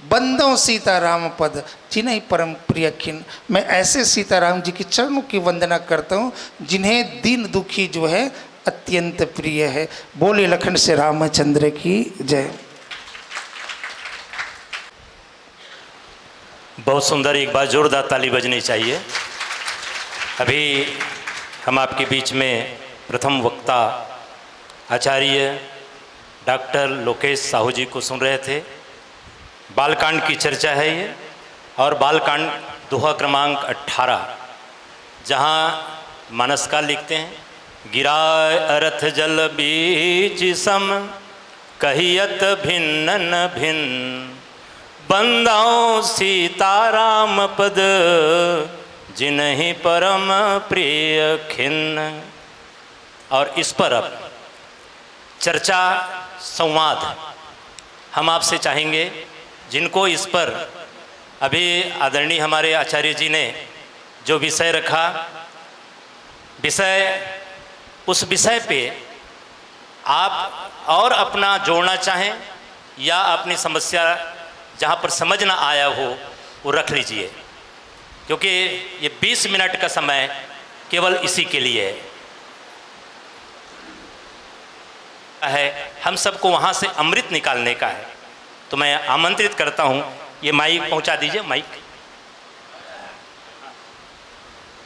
बंदौ सीता राम पद, जिनहि परम प्रिय खिन। मैं ऐसे सीताराम जी के चरणों की वंदना करता हूँ, जिन्हें दीन दुखी जो है अत्यंत प्रिय है। बोले लखन से रामचंद्र की जय। बहुत सुंदर, एक बार जोरदार ताली बजनी चाहिए। अभी हम आपके बीच में प्रथम वक्ता आचार्य डॉक्टर लोकेश साहू जी को सुन रहे थे। बालकांड की चर्चा है ये, और बालकांड दोहा क्रमांक अठारह, जहाँ मानसकार लिखते हैं, गिरा अरथ जल बीच सम, कहियत भिन्न न भिन्न, बंदौ सीताराम पद, जिनहि परम प्रिय खिन्न। और इस पर अब चर्चा, संवाद हम आपसे चाहेंगे, जिनको इस पर अभी आदरणीय हमारे आचार्य जी ने जो विषय रखा, विषय, उस विषय पे आप और अपना जोड़ना चाहें या अपनी समस्या जहाँ पर समझ ना आया हो, वो रख लीजिए, क्योंकि ये बीस मिनट का समय केवल इसी के लिए है। हम सबको वहाँ से अमृत निकालने का है। तो मैं आमंत्रित करता हूँ, ये माइक पहुँचा दीजिए, माइक।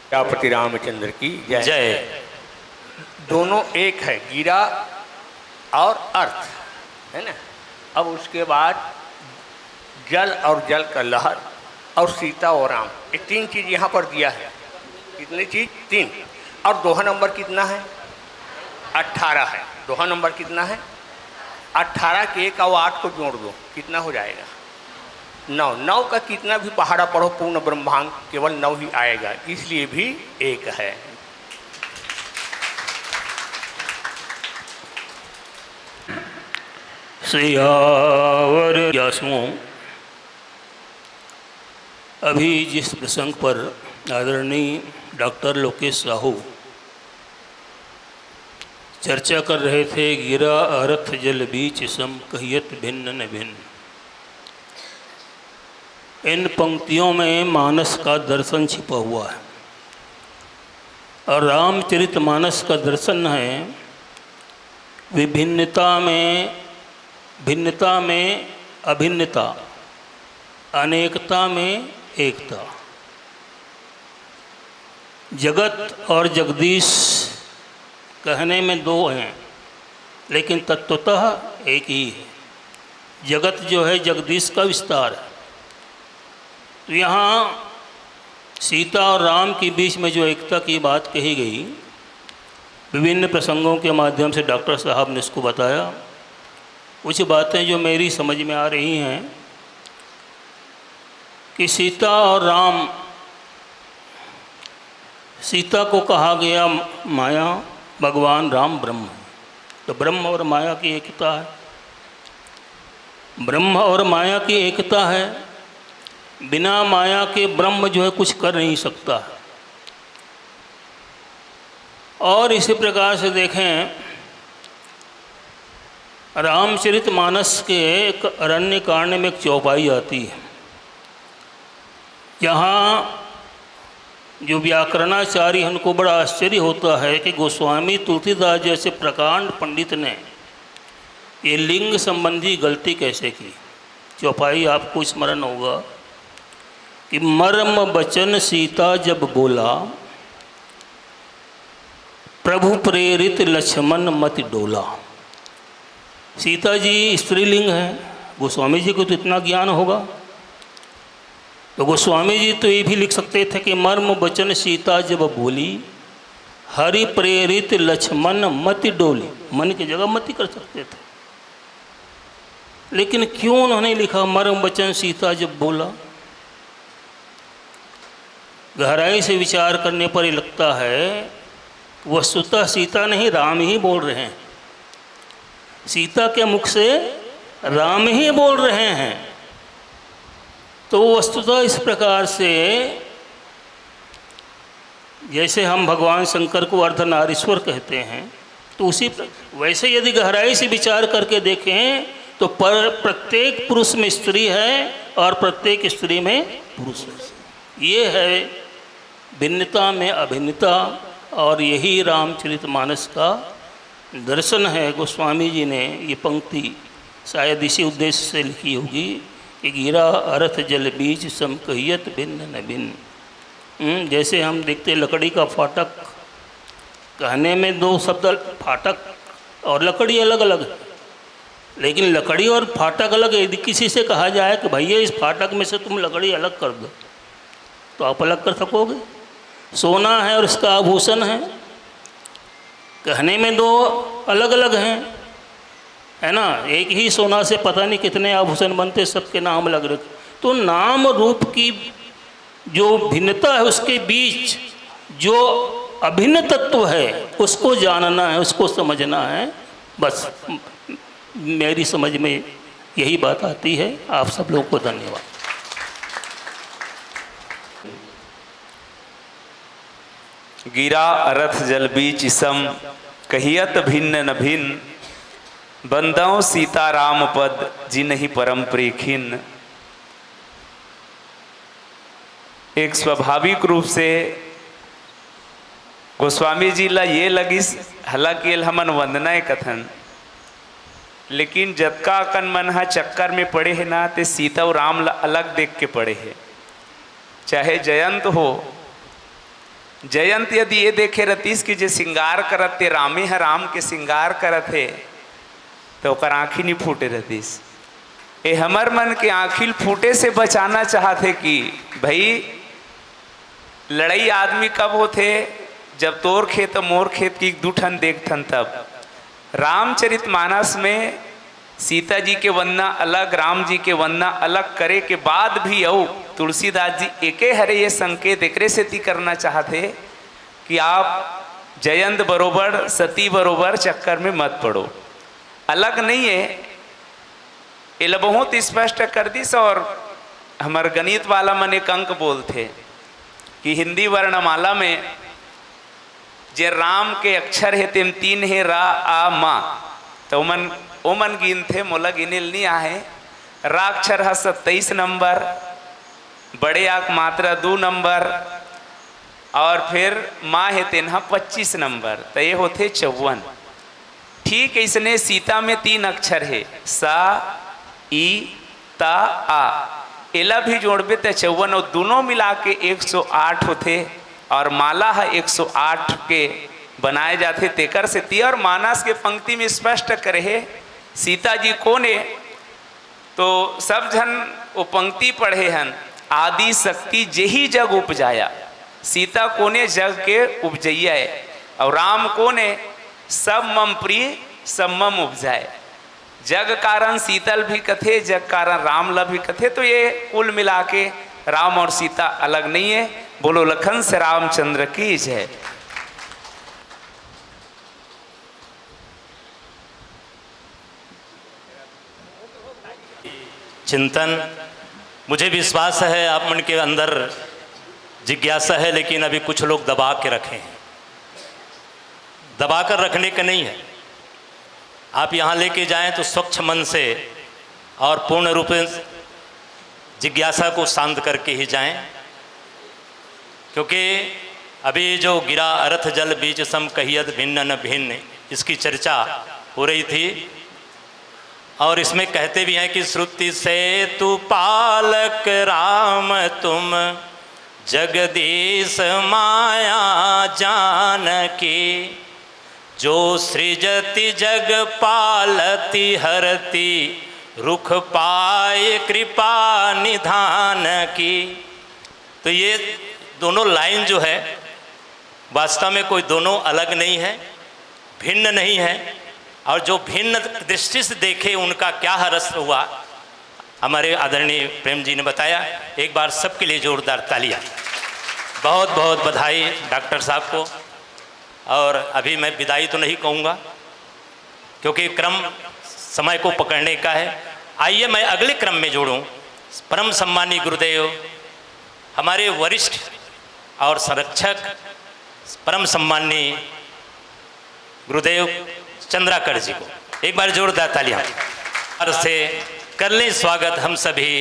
प्रजापति रामचंद्र की जय। जय। दोनों एक है, गिरा और अर्थ, है ना? अब उसके बाद जल और जल का लहर और सीता और राम, ये तीन चीज यहाँ पर दिया है। कितनी चीज? तीन। और दोहा नंबर कितना है? अट्ठारह है। दोहा नंबर कितना है? अट्ठारह के एक और आठ को जोड़ दो, कितना हो जाएगा? नौ। नौ का कितना भी पहाड़ा पढ़ो, पूर्ण ब्रह्मांड केवल नौ ही आएगा, इसलिए भी एक है। सियावर। अभी जिस प्रसंग पर आदरणीय डॉक्टर लोकेश साहू चर्चा कर रहे थे, गिरा अरथ जल बीच सम, कहियत भिन्न न भिन्न, इन पंक्तियों में मानस का दर्शन छिपा हुआ है। और रामचरित मानस का दर्शन है विभिन्नता में, भिन्नता में अभिन्नता, अनेकता में एकता। जगत और जगदीश कहने में दो हैं, लेकिन तत्वतः एक ही है। जगत जो है, जगदीश का विस्तार है। तो यहाँ सीता और राम के बीच में जो एकता की बात कही गई, विभिन्न प्रसंगों के माध्यम से डॉक्टर साहब ने इसको बताया। कुछ बातें जो मेरी समझ में आ रही हैं कि सीता और राम, सीता को कहा गया माया, भगवान राम ब्रह्म है। तो ब्रह्म और माया की एकता है। ब्रह्म और माया की एकता है। बिना माया के ब्रह्म जो है, कुछ कर नहीं सकता है। और इसी प्रकार से देखें, रामचरित मानस के एक अरण्य कांड में एक चौपाई आती है, जहाँ जो व्याकरणाचार्य, उनको बड़ा आश्चर्य होता है कि गोस्वामी तुलसीदास जैसे प्रकांड पंडित ने ये लिंग संबंधी गलती कैसे की। चौपाई आपको स्मरण होगा कि मर्म वचन सीता जब बोला, प्रभु प्रेरित लक्ष्मण मति डोला। सीता जी स्त्रीलिंग है, गोस्वामी जी को तो इतना ज्ञान होगा, तो गोस्वामी जी तो ये भी लिख सकते थे कि मर्म वचन सीता जब बोली, हरि प्रेरित लक्ष्मण मति डोली, मन की जगह मति कर सकते थे। लेकिन क्यों उन्होंने लिखा मर्म वचन सीता जब बोला? गहराई से विचार करने पर ये लगता है, वस्तुतः सीता नहीं, राम ही बोल रहे हैं। सीता के मुख से राम ही बोल रहे हैं। तो वस्तुतः इस प्रकार से जैसे हम भगवान शंकर को अर्धनारीश्वर कहते हैं, तो उसी प्र-, वैसे यदि गहराई से विचार करके देखें तो पर, प्रत्येक पुरुष में स्त्री है और प्रत्येक स्त्री में पुरुष है। ये है भिन्नता में अभिन्नता। और यही रामचरितमानस का दर्शन है। गोस्वामी जी ने ये पंक्ति शायद इसी उद्देश्य से लिखी होगी कि गिरा अरथ जल बीच सम कहियत भिन्न न भिन्न। हम्म, जैसे हम देखते हैं लकड़ी का फाटक, कहने में दो शब्द, फाटक और लकड़ी अलग अलग है, लेकिन लकड़ी और फाटक अलग है। यदि किसी से कहा जाए कि भैया इस फाटक में से तुम लकड़ी अलग कर दो, तो आप अलग कर सकोगे? सोना है और इसका आभूषण है, कहने में दो अलग अलग हैं, है ना? एक ही सोना से पता नहीं कितने आभूषण बनते, सबके नाम अलग रखे। तो नाम रूप की जो भिन्नता है, उसके बीच जो अभिन्न तत्व है, उसको जानना है, उसको समझना है। बस, मेरी समझ में यही बात आती है। आप सब लोगों को धन्यवाद। गिरा अरथ जल बीच सम, कहियत भिन्न न भिन्न। बंदौ सीता राम पद, जिनहि परम प्रिय खिन्न। एक स्वाभाविक रूप से गोस्वामी जी ला ये लगिस, हालांकि एल हमन वंदना ए कथन, लेकिन जतका अकन मन ह चक्कर में पड़े हे ना, ते सीता अउ राम ला अलग देख के पड़े हे। चाहे जयंत हो, जयंत यदि ये देखे रहतीस कि जे सिंगार करत ते रामे ह राम के सिंगार करत हे, तो ओकर आँखी नहीं फूटे रहतीस। ए हमर मन के आँखी ल फूटे से बचाना चाहत हे कि भाई, लड़ाई आदमी कब होथे? जब तोर खेत अउ मोर खेत की दू ठन देखथन तब। रामचरितमानस में सीता जी के वंदना अलग, राम जी के वंदना अलग करे के बाद भी अउ तुलसीदास जी एके हरे ये संकेत एकरे सेती करना चाहत हे कि आप जयंत बरोबर, सती बरोबर चक्कर में मत पड़ो। अलग नहीं है, एला बहुत स्पष्ट कर दिस। और हमर गणित वाला मन एक अंक बोलथे कि हिंदी वर्णमाला में जे राम के अक्षर हे तेम तीन हे, रा, आ, मा, तो ओमन ओमन गिनथे, मोला गिने ल नहीं आहे। रा अक्षर ह सत्ताईस नंबर, बड़े आ के मात्रा दू नंबर, और फिर मा हे तेन ह पच्चीस नंबर, त ये होथे चौवन। ठीक इसने सीता में तीन अक्षर हे, सा, ई, ता, आ। एला भी जोड़बे त चौवन, और दोनों मिला के एक सौ आठ होथे, और माला ह एक सौ आठ के बनाए जाथे। तेकर सेती और मानस के पंक्ति में स्पष्ट करे हे, सीता जी कोन ए, तो सब झन वो पंक्ति पढ़े हन, आदि शक्ति जेहि जग उपजाया। सीता कोने? जग के उपजइया ए। और राम कोने? सब मम प्रिय, सब मम उपजाए। जग कारण सीता ल भी कथे, जग कारण राम ल भी कथे। तो ये कुल मिला के राम और सीता अलग नहीं है। बोलो लखन से रामचंद्र की जय। चिंतन। मुझे विश्वास है आप मन के अंदर जिज्ञासा है, लेकिन अभी कुछ लोग दबा के रखे हैं। दबा कर रखने का नहीं है। आप यहाँ लेके जाएं तो स्वच्छ मन से और पूर्ण रूप से जिज्ञासा को शांत करके ही जाएं, क्योंकि अभी जो गिरा अरथ जल बीच सम कहियत भिन्न न भिन्न, इसकी चर्चा हो रही थी। और इसमें कहते भी हैं कि श्रुति सेतु पालक राम तुम, जगदीश माया जानकी। जो सृजति जग पालति हरति, रुख पाए कृपा निधान की। तो ये दोनों लाइन जो है, वास्तव में कोई दोनों अलग नहीं है, भिन्न नहीं है। और जो भिन्न दृष्टि से देखे, उनका क्या हर्ष हुआ, हमारे आदरणीय प्रेम जी ने बताया। एक बार सबके लिए जोरदार तालियां। बहुत बहुत बधाई डॉक्टर साहब को। और अभी मैं विदाई तो नहीं कहूँगा, क्योंकि क्रम समय को पकड़ने का है। आइए, मैं अगले क्रम में जोड़ूं। परम सम्मानी गुरुदेव, हमारे वरिष्ठ और संरक्षक, परम सम्मानी गुरुदेव चंद्राकर जी को एक बार जोरदार तालियां। और से कर लें स्वागत हम सभी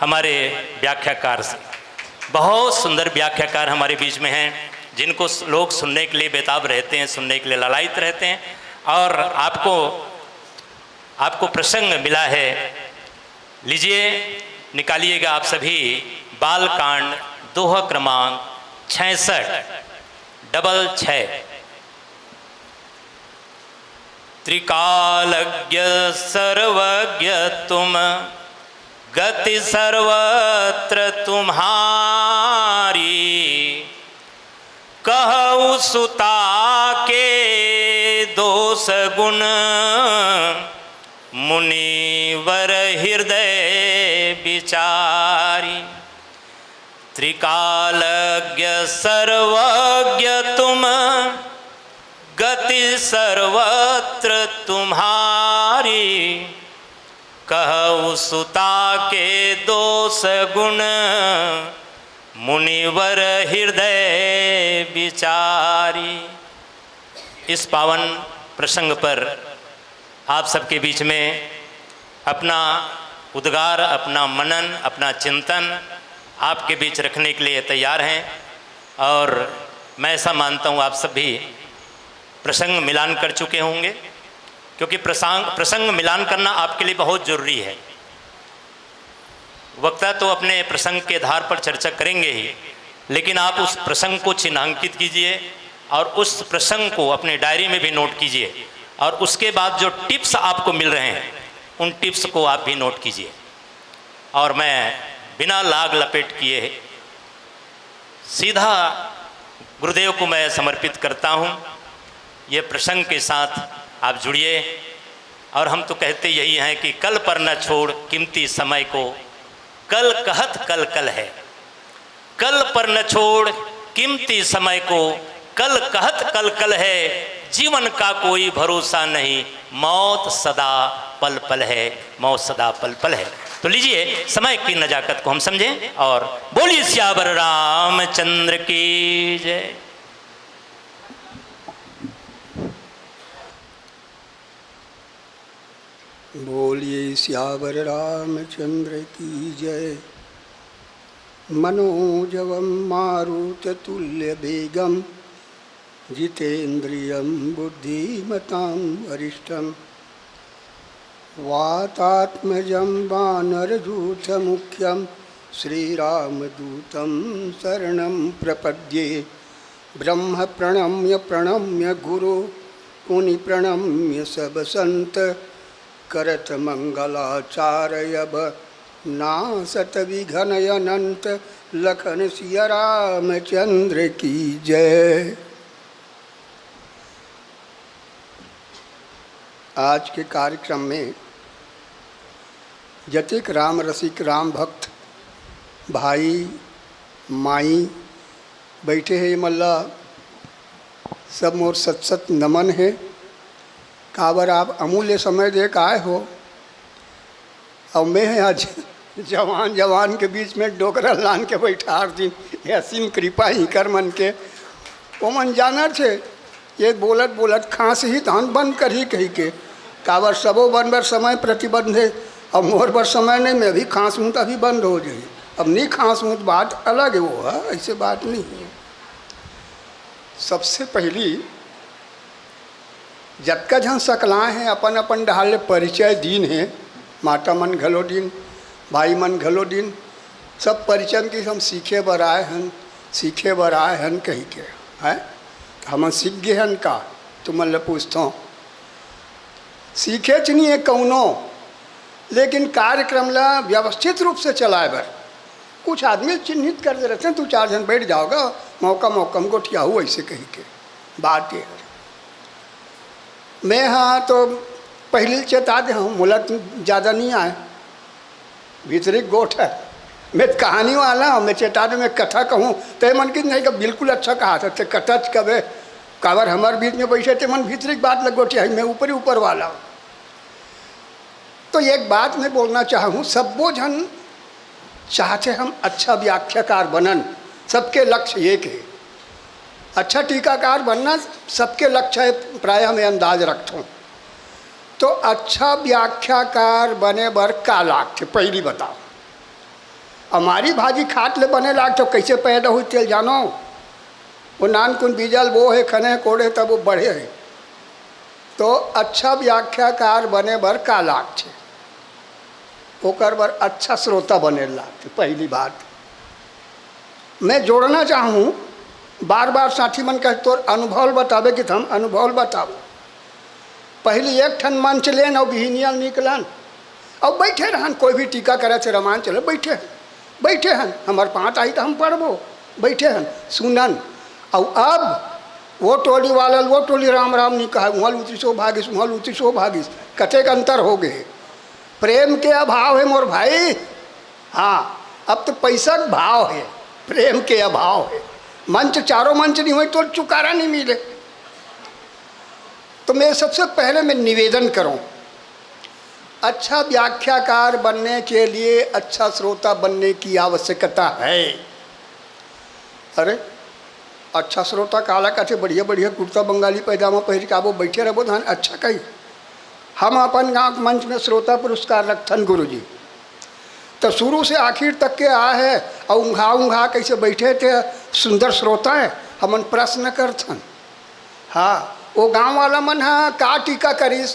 हमारे व्याख्याकार से। बहुत सुंदर व्याख्याकार हमारे बीच में हैं, जिनको लोग सुनने के लिए बेताब रहते हैं, सुनने के लिए लालायित रहते हैं। और आपको, आपको प्रसंग मिला है। लीजिए, निकालिएगा आप सभी बालकांड, दोहा क्रमांक छियासठ, डबल छः। त्रिकालज्ञ सर्वज्ञ तुम, गति सर्वत्र तुम्हारी। कहु सुता के दोष गुण, मुनिवर हृदय विचारी। त्रिकालज्ञ सर्वज्ञ तुम, गति सर्वत्र तुम्हारी। कहु सुता के दोष गुण, मुनिवर हृदय विचारी। इस पावन प्रसंग पर आप सबके बीच में अपना उद्गार, अपना मनन, अपना चिंतन आपके बीच रखने के लिए तैयार हैं। और मैं ऐसा मानता हूँ, आप सभी प्रसंग मिलान कर चुके होंगे, क्योंकि प्रसंग, प्रसंग मिलान करना आपके लिए बहुत ज़रूरी है। वक्ता तो अपने प्रसंग के आधार पर चर्चा करेंगे ही, लेकिन आप उस प्रसंग को चिन्हांकित कीजिए और उस प्रसंग को अपने डायरी में भी नोट कीजिए, और उसके बाद जो टिप्स आपको मिल रहे हैं, उन टिप्स को आप भी नोट कीजिए। और मैं बिना लाग लपेट किए सीधा गुरुदेव को मैं समर्पित करता हूँ। ये प्रसंग के साथ आप जुड़िए। और हम तो कहते यही हैं कि कल पर न छोड़ कीमती समय को, कल कहत कल कल है। कल पर न छोड़ कीमती समय को, कल कहत कल कल है। जीवन का कोई भरोसा नहीं, मौत सदा पल पल है, मौत सदा पल पल है। तो लीजिए, समय की नजाकत को हम समझें और बोलिए सियावर रामचंद्र की जय। बोलिए सियावर रामचंद्र की जय। मनोजवम मारुततुल्य वेगम जितेंद्रियम बुद्धिमताम वरिष्ठम। वातात्मजं वानरयूथमुख्यं श्रीरामदूतं शरणं प्रपद्ये। ब्रह्म प्रणम्य प्रणम्य गुरु मुनि प्रणम्य सब संत। करत मंगलाचारयब नासत विघ्न अनंत। लखन सिया रामचंद्र की जय। आज के कार्यक्रम में जतेक राम रसिक, राम भक्त भाई, माई बैठे हे, ये मन ला सब मोर सत सत नमन हे। काबर आप अमूल्य समय दे के आए हो, अउ मैं ह आज जवान जवान के बीच में डोकरा लान के बैठार दिन, ये असीम कृपा ही कर मन के। ओमन जानत हे, ये बोलत बोलत खांसही तहन बंद करही कहिके। काबर सबो बन बर समय प्रतिबंध हे, अब मोर बर समय नहीं, मैं भी खांसहूं त अभी बंद हो जाही। अब नहीं खांसहूं त बात अलग हे, वो हे, ऐसे बात नहीं हे। सबसे पहली जतका झन सकलाए हे, अपन अपन डहार ले परिचय दीन हे, माता मन घलो दीन, भाई मन घलो दीन, सब परिचय म कि हम सीखे बर आए हन, सीखे बर आए हन कहिके, हैं? हमन सीख गे हन का? तुमन ल पूछथंव। सीखेच नइ हे कउनो, लेकिन कार्यक्रम ल व्यवस्थित रूप से चलाए बर कुछ आदमी ल चिन्हित कर दे रहिथे, दू चार झन बैठ जाव गा, मौका मौका म गोठियाहू, अइसे कहिके बात ये हरे। मैं हा तो पहिली चेता दे हूँ, मोला तो ज्यादा नहीं आए, भीतरी गोठ है। मैं तो कहानी वाला हूँ, मैं चेता दे, मैं कथा कहूँ, तो ये मन की नहीं, का बिल्कुल अच्छा कहा था, ते कथा च कबे, काबर हमारे बीच में बैठे थे, मन भीतरी बात लग गोठी है, मैं ऊपर ही ऊपर वाला हूँ। तो एक बात मैं बोलना चाहूँ, सब्बो झन चाहते हम अच्छा व्याख्याकार बनन, सबके लक्ष्य एक है, अच्छा टीकाकार बनना सबके लक्ष्य है, प्रायः मैं अंदाज रखता हूँ। तो अच्छा व्याख्याकार बने बर का लागथे, पहिली बताओ। अमारी भाजी खात ले बने लागथे, कैसे पैदा हुई तेल जानो? वो नानकुन बीजल वो है, खने कोड़े तब वो बढ़े है। तो अच्छा व्याख्याकार बने बर का लागथे? ओकर बर अच्छा श्रोता बने लागथे। पहिली बात मैं जोड़ना चाहूँ, बार बार साथी मन कहे, "तोर अनुभव ल बताबे कि हम अनुभव ल बताबो।" पहिली एक ठन मंच लेन अउ बिहिनिया ल निकलन, अउ बैठे रहन, कोई भी टीका करे से रमान चले, बैठे हन, बैठे हन, हमर पाँत आही त हम पढ़बो, बैठे हन, सुनन। अउ अब वो टोली वाला ल वो टोली राम राम नहीं कहा, उहाँ ल उतरिस, वो भागिस, उहाँ ल उतरिस, वो भागिस, कतेक अंतर हो गए। प्रेम के अभाव है मोर भाई। हाँ, अब तो पैसा के भाव है, प्रेम के अभाव है। मंच, चारों मंच नहीं हुए तो चुकारा नहीं मिले। तो मैं सबसे पहले मैं निवेदन करूं, अच्छा व्याख्याकार बनने के लिए अच्छा श्रोता बनने की आवश्यकता है। अरे, अच्छा श्रोता काला कथे? बढ़िया बढ़िया कुर्ता बंगाली पैजामा पहिर के आबो, बैठे रहबो, धान अच्छा कही। हम अपन गांव के मंच में श्रोता पुरस्कार रखथन गुरुजी, तो शुरू से आखिर तक के आ है, और ऊंघा ऊंघा कैसे बैठे थे, सुंदर श्रोता है, हमन प्रश्न करथन। हाँ, वो गांव वाला मन हा का टीका करिस,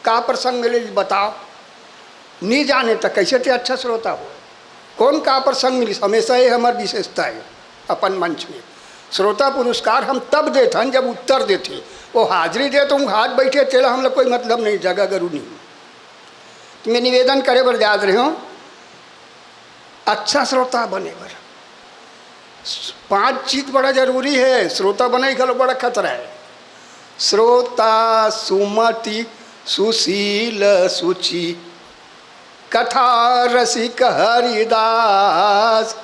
का प्रसंग मिले, बताओ। नी जाने तो कैसे ते अच्छा श्रोता हो? कौन का प्रसंग मिलिस? हमेशा ये हमार विशेषता है अपन मंच में। श्रोता पुरस्कार हम तब देथन जब उत्तर देथे। वो हाजिरी दे तो हम हाथ बैठे, तेला हम लोग कोई मतलब नहीं, जगह गरु नहीं। तो मैं निवेदन करे बर जात रहे हूँ, अच्छा श्रोता बने बर पांच चीज बड़ा जरूरी है। श्रोता बने घलो बड़ा खतरा है। श्रोता सुमति सुशील सुचि, कथा रसिक हरिदास,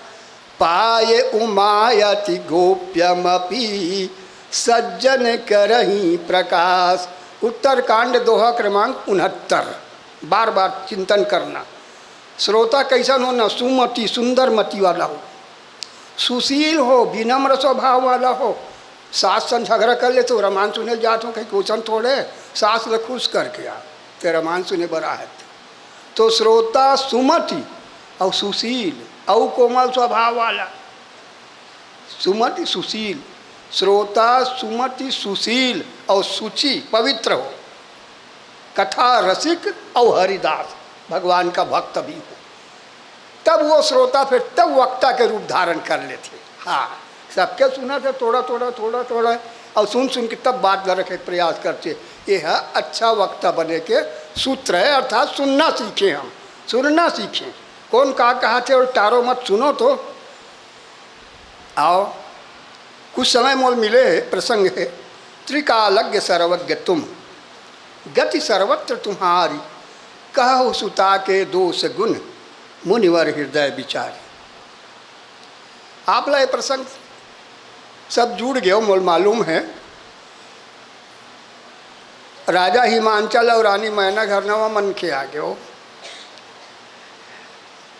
पाए उमा अति गोप्यमपि, सज्जन करही प्रकाश। उत्तरकांड, दोहा क्रमांक उनहत्तर। बार बार चिंतन करना। श्रोता कैसन हो ना? सुमति, सुंदर मति वाला हो, सुशील हो, विनम्र स्वभाव वाला हो। सास सन झगड़ा कर ले तो रमान सुने जात हो, कहीं क्वेश्चन थोड़े, सास ल खुश करके आ, ते रमान सुने बर आहत। तो श्रोता सुमति और सुशील और कोमल स्वभाव वाला, सुमति सुशील, श्रोता सुमति सुशील और सुचि, पवित्र हो, कथा रसिक और हरिदास, भगवान का भक्त भी हो, तब वो श्रोता फिर तब वक्ता के रूप धारण कर लेथे। हाँ, सबके सुनथे थोड़ा थोड़ा, थोड़ा थोड़ा, और सुन सुन के तब बात ला रखे प्रयास करथे। ये है अच्छा वक्ता बने के सूत्र है, अर्थात सुनना सीखे हम, सुनना सीखे। कौन का कहाथे और टारो मत, सुनो तो। आओ, कुछ समय मोल मिले है, प्रसंग है। त्रिकालज्ञ सर्वज्ञ तुम, गति सर्वत्र तुम्हारी, कहु सुता के दोष गुण, मुनिवर हृदय विचारी। आप ला ये प्रसंग सब जुड़ गयो, मोल मालूम है। राजा हिमांचल और रानी मैना घर नवा मन के आ गयो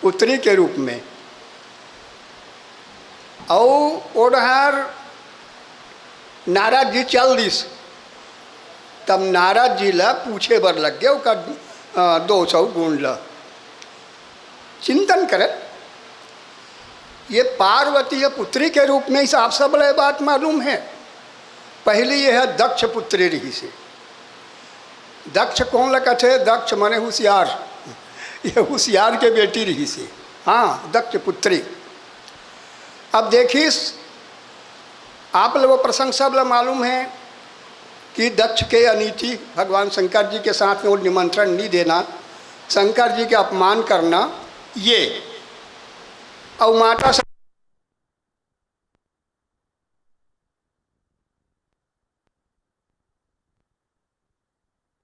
पुत्री के रूप में। अउ ओढ़ार नारद जी चल दिस, तब नारद जी ला पूछे बर लग गए ओकर, अ, दो सौ गुण ला। चिंतन करे, ये पार्वती ये पुत्री के रूप में इस आप सब ला ये बात मालूम है। पहली ये है दक्ष पुत्री रही से। दक्ष कौन ला कथे? दक्ष माने होशियार। ये होशियार के बेटी रही से। हाँ, दक्ष पुत्री। अब देखिस, आप लोग वो प्रसंग सब ला मालूम है कि दक्ष के अनीति, भगवान शंकर जी के साथ में वो निमंत्रण नहीं देना, शंकर जी के अपमान करना, ये। और माता सा-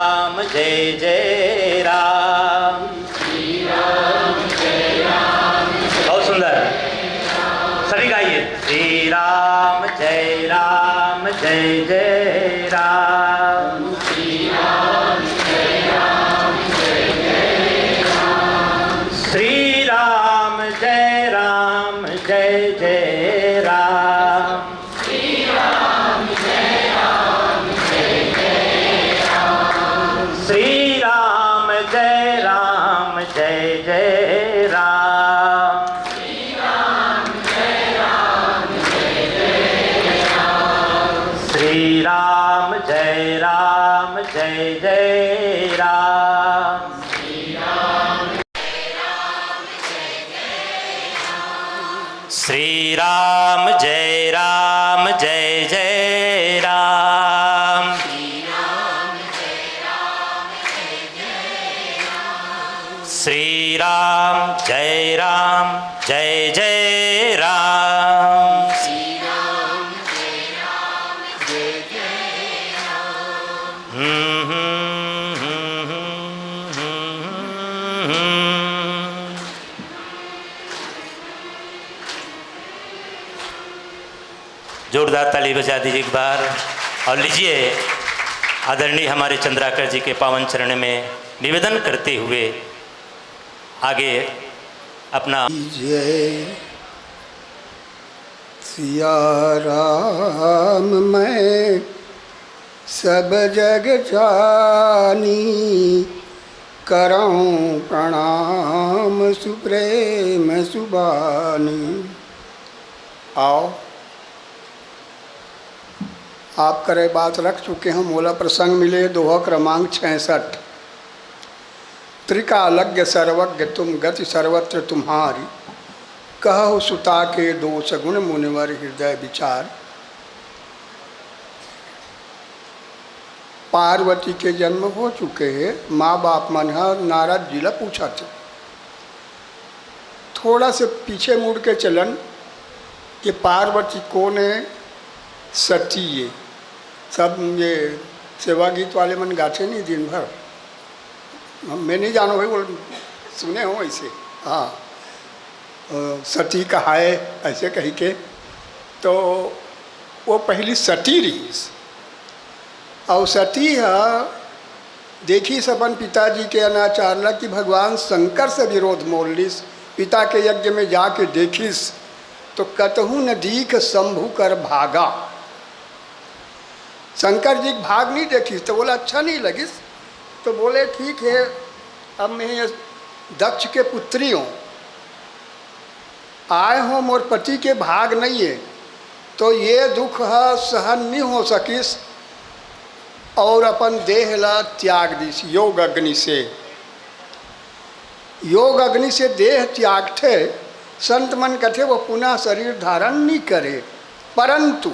राम जय जय राम। बहुत सुंदर, सभी गाइए। श्री राम जय राम जय जय राम। श्री राम जय राम जय जय राम। श्री राम जय राम जय जय राम। श्री राम जय राम जय जय राम। श्री राम जय राम जय जय राम। श्री राम जय राम जय जय राम। हम्म, हम्म, हम्म, हम्म, हम्म, हम्म। जोरदार ताली बजा दीजिए एक बार। और लीजिए, आदरणीय हमारे चंद्राकर जी के पावन चरण में निवेदन करते हुए आगे अपना जय सिया राम, मैं सब जग जानी, करौं प्रणाम सुप्रेम सुबानी। आओ, आप करे बात रख चुके हों, मोला प्रसंग मिले, दोहा क्रमांक छियासठ। त्रिकालज्ञ सर्वज्ञ तुम, गति सर्वत्र तुम्हारी, कहु सुता के दोष गुण मुनिवर हृदय विचार। पार्वती के जन्म हो चुके हे, माँ बाप मन ह नारद जी ला पूछत हे। थोड़ा से पीछे मुड़ के चलन कि पार्वती कोन हे, सती ये सब ये सेवा गीत वाले मन गाथे नहीं दिन भर। मैं नहीं जानों भाई, वो सुने हों ऐसे। हाँ, अ, सती कहाए ऐसे कहि के। तो वो पहली सती रहिस। अउ सती ह देखिस अपन पिताजी के अनाचार ला कि भगवान शंकर से विरोध मोल लिस। पिता के यज्ञ में जाके देखिस तो कतहूँ न दीख शंभु कर भागा। शंकर जी के भाग नहीं देखिस तो बोला अच्छा नहीं लगिस। तो बोले ठीक है, अब मैं ये दक्ष के पुत्री हों, आए हों, मोर पति के भाग नहीं है, तो ये दुख ह सहन नहीं हो सकिस और अपन देह ला त्याग दिस योग अग्नि से। योग अग्नि से देह त्यागथे, संत मन कथे वो पुनः शरीर धारण नहीं करे, परंतु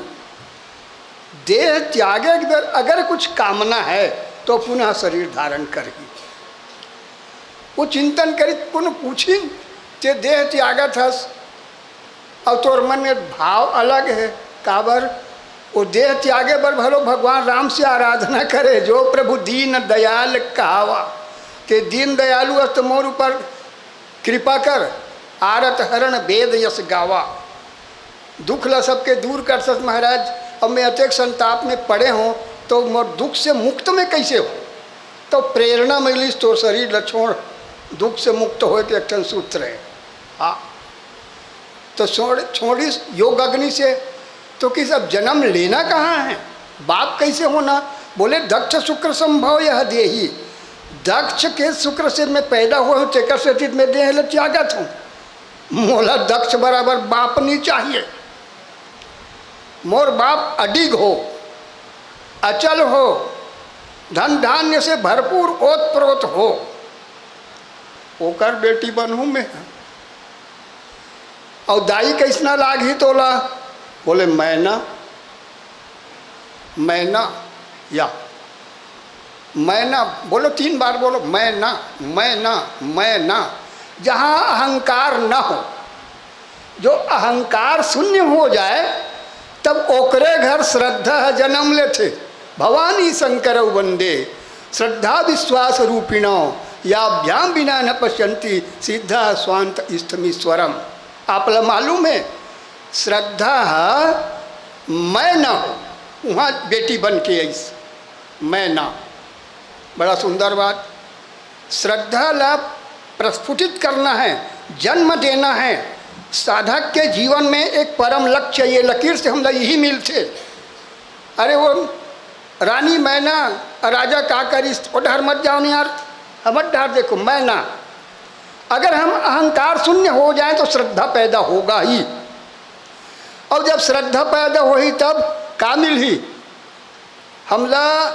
देह त्यागे के बर अगर कुछ कामना है तो पुनः शरीर धारण करही। वो चिंतन करिस, कोनो पूछिस, "ते देह त्यागत हस, अउ तोर मन में भाव अलग हे, काबर?" वो देह त्यागे बर भलो भगवान राम से आराधना करे, "जो प्रभु दीन दयाल कहावा, ते दीन दयालु अस त मोर ऊपर कृपा कर, आरत हरण वेद यस गावा।" दुख ला सबके दूर कर सकस महाराज। अब मैं अतेक संताप में पड़े हों, तो मोर दुख से मुक्त में कैसे हों? तो प्रेरणा मिलिस, "तोर शरीर ला छोड़, दुख से मुक्त होए के एक ठन सूत्र है।" हाँ, तो छोड़, छोड़िस योग अग्नि से। तो किहिस अब जन्म लेना कहाँ है, बाप कैसे होना? बोले, "दक्ष शुक्र संभव यह देही।" दक्ष के शुक्र से मैं पैदा होए हों, तेकर सेती मैं देह ला त्यागत हों। मोला दक्ष बराबर बाप नहीं चाहिए। मोर बाप अडिग हो, अचल हो, धन धान्य से भरपूर ओत प्रोत हो, ओकर बेटी बनहूँ मैं। अउ दाई कैसना लागही तोला? बोले, "मैं ना, मैं ना।" या मैं ना, बोलो, तीन बार बोलो, "मैं ना, मैं ना, मैं ना।" जहाँ अहंकार न हो, जो अहंकार शून्य हो जाए, तब ओकरे घर श्रद्धा ह जन्म लेथे। भवानी शंकर वंदे, श्रद्धा विश्वास रूपिणो याभ्याम विना न पश्यंती सिद्धा स्वांत इष्टमीश्वरम। आपला मालूम है, श्रद्धा ह मैं ना हो, वहाँ बेटी बन के आइस, मैं ना। बड़ा सुंदर बात। श्रद्धा ला प्रस्फुटित करना है, जन्म देना है। साधक के जीवन में एक परम लक्ष्य, ये लकीर से हमला यही मिलथे। अरे वो रानी मैना, राजा का करिस, ओ डहर मत जाओ नहीं यार, हमर डहर देखो, मैना। अगर हम अहंकार शून्य हो जाए तो श्रद्धा पैदा होगा ही। और जब श्रद्धा पैदा होही तब का मिलही? हमला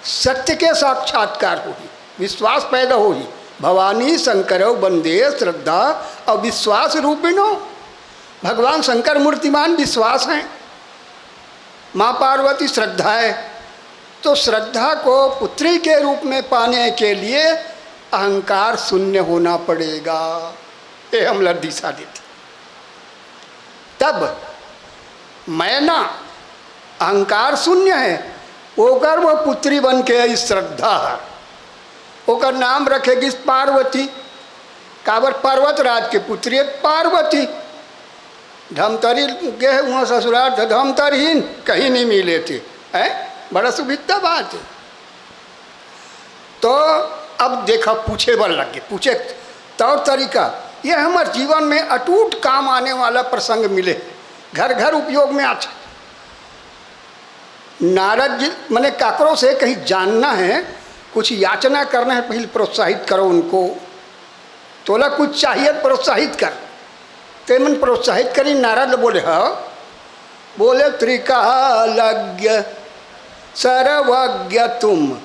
सत्य के साक्षात्कार होही, विश्वास पैदा होही। भवानी शंकरौ वंदे श्रद्धा और विश्वास रूपिणो। भगवान शंकर मूर्तिमान विश्वास हैं, माँ पार्वती श्रद्धा है। तो श्रद्धा को पुत्री के रूप में पाने के लिए अहंकार शून्य होना पड़ेगा। ये हमला दिशा देती। तब मैना अहंकार शून्य है, ओकर वो पुत्री बन के आई श्रद्धा है। ओकर नाम रखे गिस पार्वती। काबर? पर्वत राज के पुत्री है पार्वती। धमतरी गे उहाँ ससुराल त धमतरहीन, कहीं नहीं मिले थे। हैं? बड़ा सुभित्ता बात है। तो अब देखा, पूछे बर लग गे, पूछे तौर तरीका, ये हमर जीवन में अटूट काम आने वाला प्रसंग मिले, घर घर उपयोग में आथे। नारद जी, मने काकरो से कहीं जानना है, कुछ याचना करना है, पहले प्रोत्साहित करो उनको। तोला कुछ चाहिए, प्रोत्साहित कर। ते मन प्रोत्साहित करी, नारद बोले, "हाँ।" बोले, "त्रिकालज्ञ सर्वज्ञ तुम,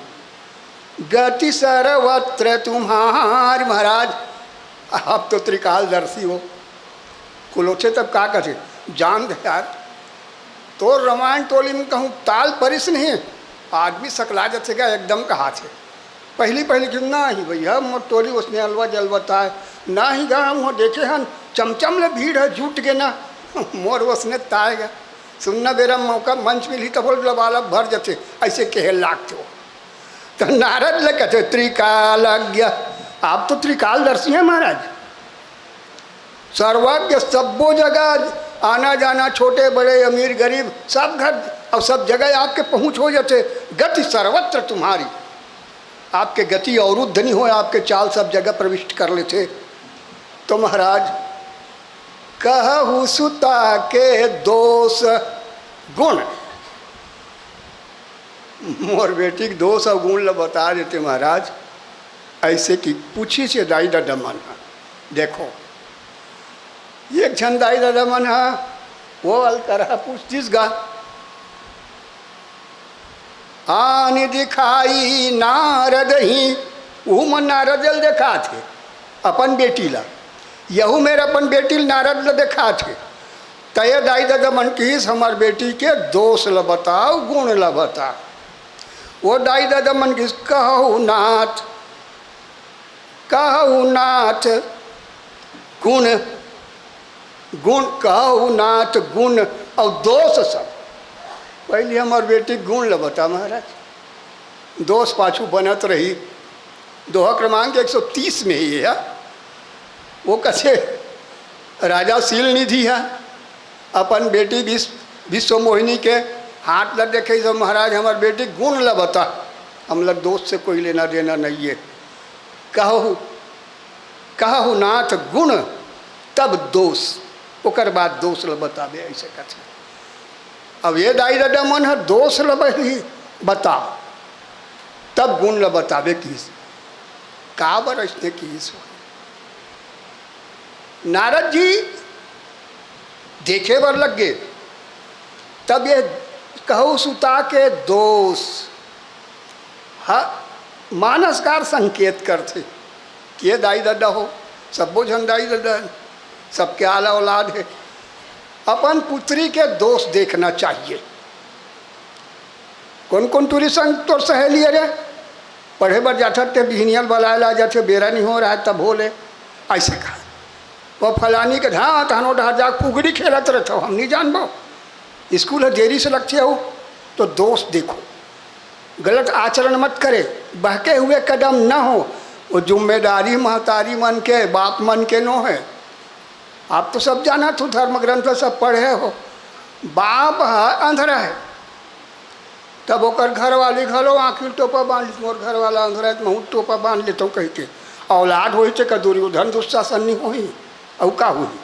गति सर्वत्र तुम्हारी।" महाराज, आप तो त्रिकालदर्शी हो। कुलोचे तब का कथे, जान दे यार, तोर रामायण टोली में कहूँ ताल परिस नहीं, आदमी सकला जथे गा एकदम कहाथे। पहली पहली कि ना ही भैया, मोर टोली उसने अलवा जलवत आय, ना ही गा, वहाँ देखे हन, चमचम ले भीड़ है, जुट गे ना, मोर उसने ताय गा। सुनना बेरा मौका मंच मिलही तब बोल लबालब भर जथे, ऐसे कहे लागथे। तो नारद ले कहते त्रिकालज्ञ, आप तो त्रिकालदर्शी हैं महाराज, सर्वज्ञ, सब्बो जगह आना जाना, छोटे बड़े, अमीर गरीब, सब घर और सब जगह आपके पहुँच हो जाते। गति सर्वत्र तुम्हारी, आपके गति अवरुद्ध नहीं हो, आपके चाल सब जगह प्रविष्ट कर लेते। तो महाराज, कहु सुता के दोष गुण, मोर बेटी के दोष और गुण ल बता देते महाराज। ऐसे कि पूछिस दाई ददा मन ह। देखो, एक झन दाई ददा मन ह वो अलकरहा पूछतिस गा, आनि दिखाई नारद ही, उहू मन नारद ल देखात हे अपन बेटी ला, यहू मेर अपन बेटी ल नारद ल देखात हे। त ये दाई ददा मन किहिस, हमर बेटी के दोष ल बताओ, गुण ल बताओ। वो दाई ददा मन किहिस, कहु नाथ, कहु नाथ गुण, गुण कहु नाथ गुण और दोष सब। पहले हमर बेटी गुण ल बता महाराज, दोष पाछू बनत रही। दोहा क्रमांक एक सौ तीस में ही है। वो कथे, राजा शील निधि है, अपन बेटी विश्व, विश्व मोहिनी के हाथ ल देखे, तो महाराज, हमर बेटी गुण ल बता, हमला दोष से कोई लेना देना नहीं है। कहु, कहु नाथ गुण तब दोष, ओकर बाद दोष ल बताबे, ऐसे कथे। अब ये दाई ददा मन ह दोष ल बही बता, तब गुण ल बताबे किहिस। काबर अइसने किहिस हो? नारद जी देखे बर लग गे, तब ये कहु सुता के दोष ह मानसकार संकेत करथे कि ये दाई ददा हो, सब्बो झन दाई ददा हे, सबके आला औलाद हे। अपन पुत्री के दोष देखना चाहिए। कौन कौन टूरी संग तोर सहेली हे रे? पढ़े बर जाथत ते बिहनिया ल बलाए ला जाथे, बेरा नहीं हो रहा है तब हो ले। ऐसे कहा, वो फलानी के धात हनो डहर जाके फुगड़ी खेलत रहत हो, हम नहीं जानबो। स्कूल ह देरी से लगथे हो, तो दोष देखो। गलत आचरण मत करे, बहके हुए कदम न हो। वो जिम्मेदारी महतारी मन के, बाप मन के नो है। आप तो सब जानत हो, धर्म ग्रंथ सब पढ़े हो। बाप ह अंधरा है, तब ओकर घरवाली घलो आँखी ल टोपा बांध लिस, "मोर घरवाला अंधरा है, त महूँ टोपा बांध लेथों," कहिके। औलाद होही तेकर दुर्योधन दुशासन नहीं होही, अउ का होही?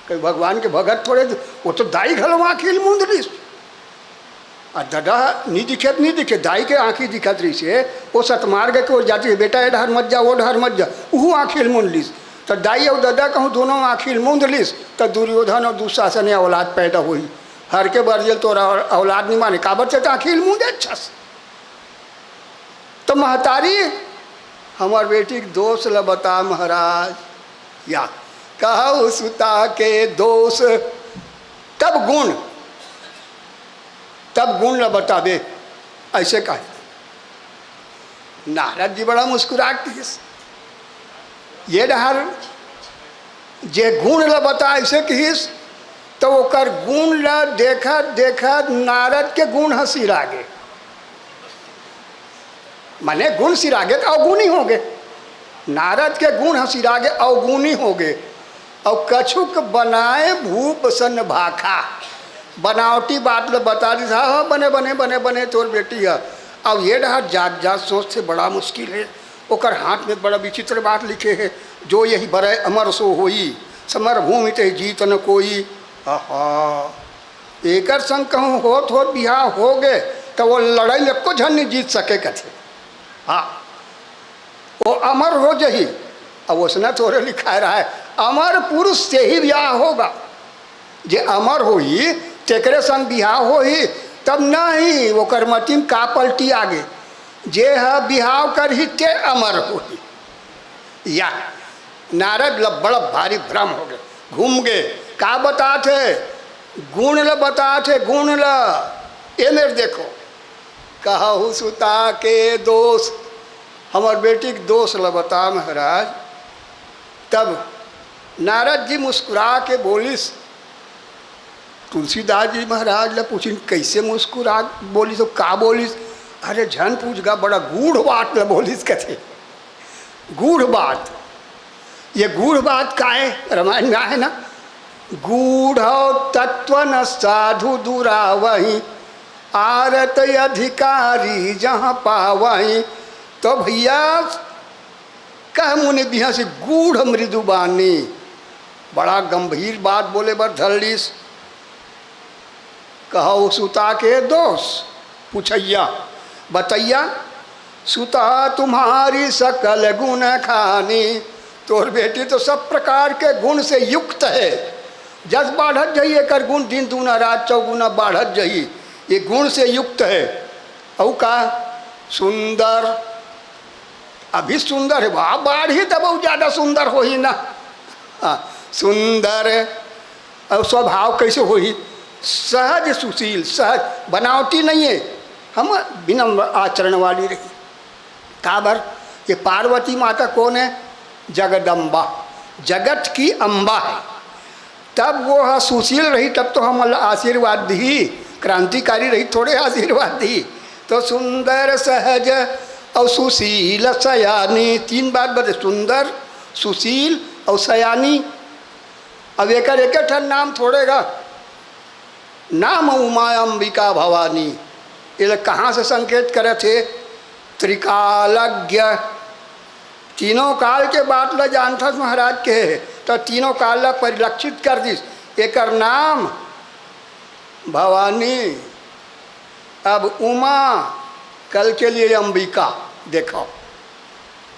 कहीं भगवान के भगत थोड़े, वो तो दाई घलो आँखी ल मूंद लिस। आ ददा नी दिखे त नी दिखे, दाई के आँखी दिखत रहिसे, वो सतमार्ग के ओर जाती है, "बेटा, ए डहर मत जा, वो डहर मत जा," उहू आँखी ल मूंद लिस। त दाई अउ ददा कहूँ दोनों आँखी ल मूंद लिस, त दुर्योधन अउ दुशासन औलाद पैदा होही। हर के बर जेल तोरा औलाद नी माने, काबर ते आँखी ल मूंदे छस। त महतारी, "हमर बेटी के दोष ल बता महाराज।" या कहउ सुता के दोष, तब गुण, तब गुण ल बताबे, अइसे कहे। नारद जी बड़ा मुस्कुरा के कहिस, "ये डहर जे गुण ल बता," अइसे कहिस, त ओकर गुण ल देखत देखत नारद के गुण ह सिरागे। माने गुण सिरागे त अवगुणी होगे। नारद के गुण ह सिरागे, अवगुणी होगे। अउ कछुक बनाए भूप सन भाखा, बनावटी बात ल बता दिस, "हाँ, हाँ, बने, बने, बने, बने, तोर बेटी ह।" अब ये डहर जात जात सोचथे बड़ा मुश्किल हे। ओकर हाथ में बड़ा विचित्र बात लिखे हे, "जो यहि बरय अमर सो होई, समर भूमि तहि जीत न कोई।" आहा, एकर संग कहूँ होत होत बिहाव होगे, त वो लड़ई में एको झन नहीं जीत सके कथे। हाँ, वो अमर हो जही। अब उसने थोड़े लिखाय रहय, "अमर पुरुष से ही ब्याह होगा।" जे अमर होही, तेकरे संग बिहाव होही, तब नहीं, ओकर मति म का पलटी आगे। जे ह बिहाव करही, ते अमर होही। या नारद ल बड़ा भारी भ्रम होगे, घूम गे, का बतात हे, गुण ल बतात हे, गुण ल। ए मेर देखो, कहहु सुता के दोष, हमर बेटी के दोष ल बता महाराज। तब नारद जी मुस्कुरा के बोलिस, तुलसीदास जी महाराज ल पूछिन, "कइसे मुस्कुरा बोलिस, अउ का बोलिस?" "अरे झन पूछ गा, बड़ा गूढ़ बात ल बोलिस," कथे। गूढ़ बात, ये गूढ़ बात का हे? रामायण में आहे ना, "गूढ़ तत्व न साधु दुरावही, आरत अधिकारी जहाँ पावही।" तो भैया, कह मुनि बिहँसी गूढ़ मृदु बानी, बड़ा गंभीर बात बोले बर धर लिस। कहउ सुता के दोष, पुछइया, बतइया, "सुता तुम्हारी सकल गुण खानी।" तोर बेटी तो सब प्रकार के गुण से युक्त हे। जस बाढ़त जही एकर गुण, दिन दूना रात चौगुना बाढ़त जही, ये गुण से युक्त हे। अउ का? सुंदर, अभी सुंदर हे, वाह, बाढ़ही तब अउ ज्यादा सुंदर होही ना। हाँ, सुंदर अउ स्वभाव कइसे होही? सहज सुशील, सहज, बनावटी नहीं हे, हम विनम्र आचरण वाली रही। काबर? ये पार्वती माता कोन हे? जगदम्बा, जगत की अम्बा हे। तब वो ह सुशील रही, तब तो हमन ला आशीर्वाद दिही, क्रांतिकारी रही, थोड़े आशीर्वाद दिही। तो सुंदर सहज अउ सुशील सयानी, तीन बात बते, सुंदर, सुशील अउ सयानी। अब एकर एक ठन नाम थोड़े गा, नाम उमा अंबिका भवानी, एला कहाँ से संकेत करत हे? त्रिकालज्ञ, तीनों काल के बात ल जानथस महाराज कहे हे, त तीनों काल ल परिलक्षित कर दिस। एकर नाम भवानी, अब उमा, कल के लिए अंबिका, देखो,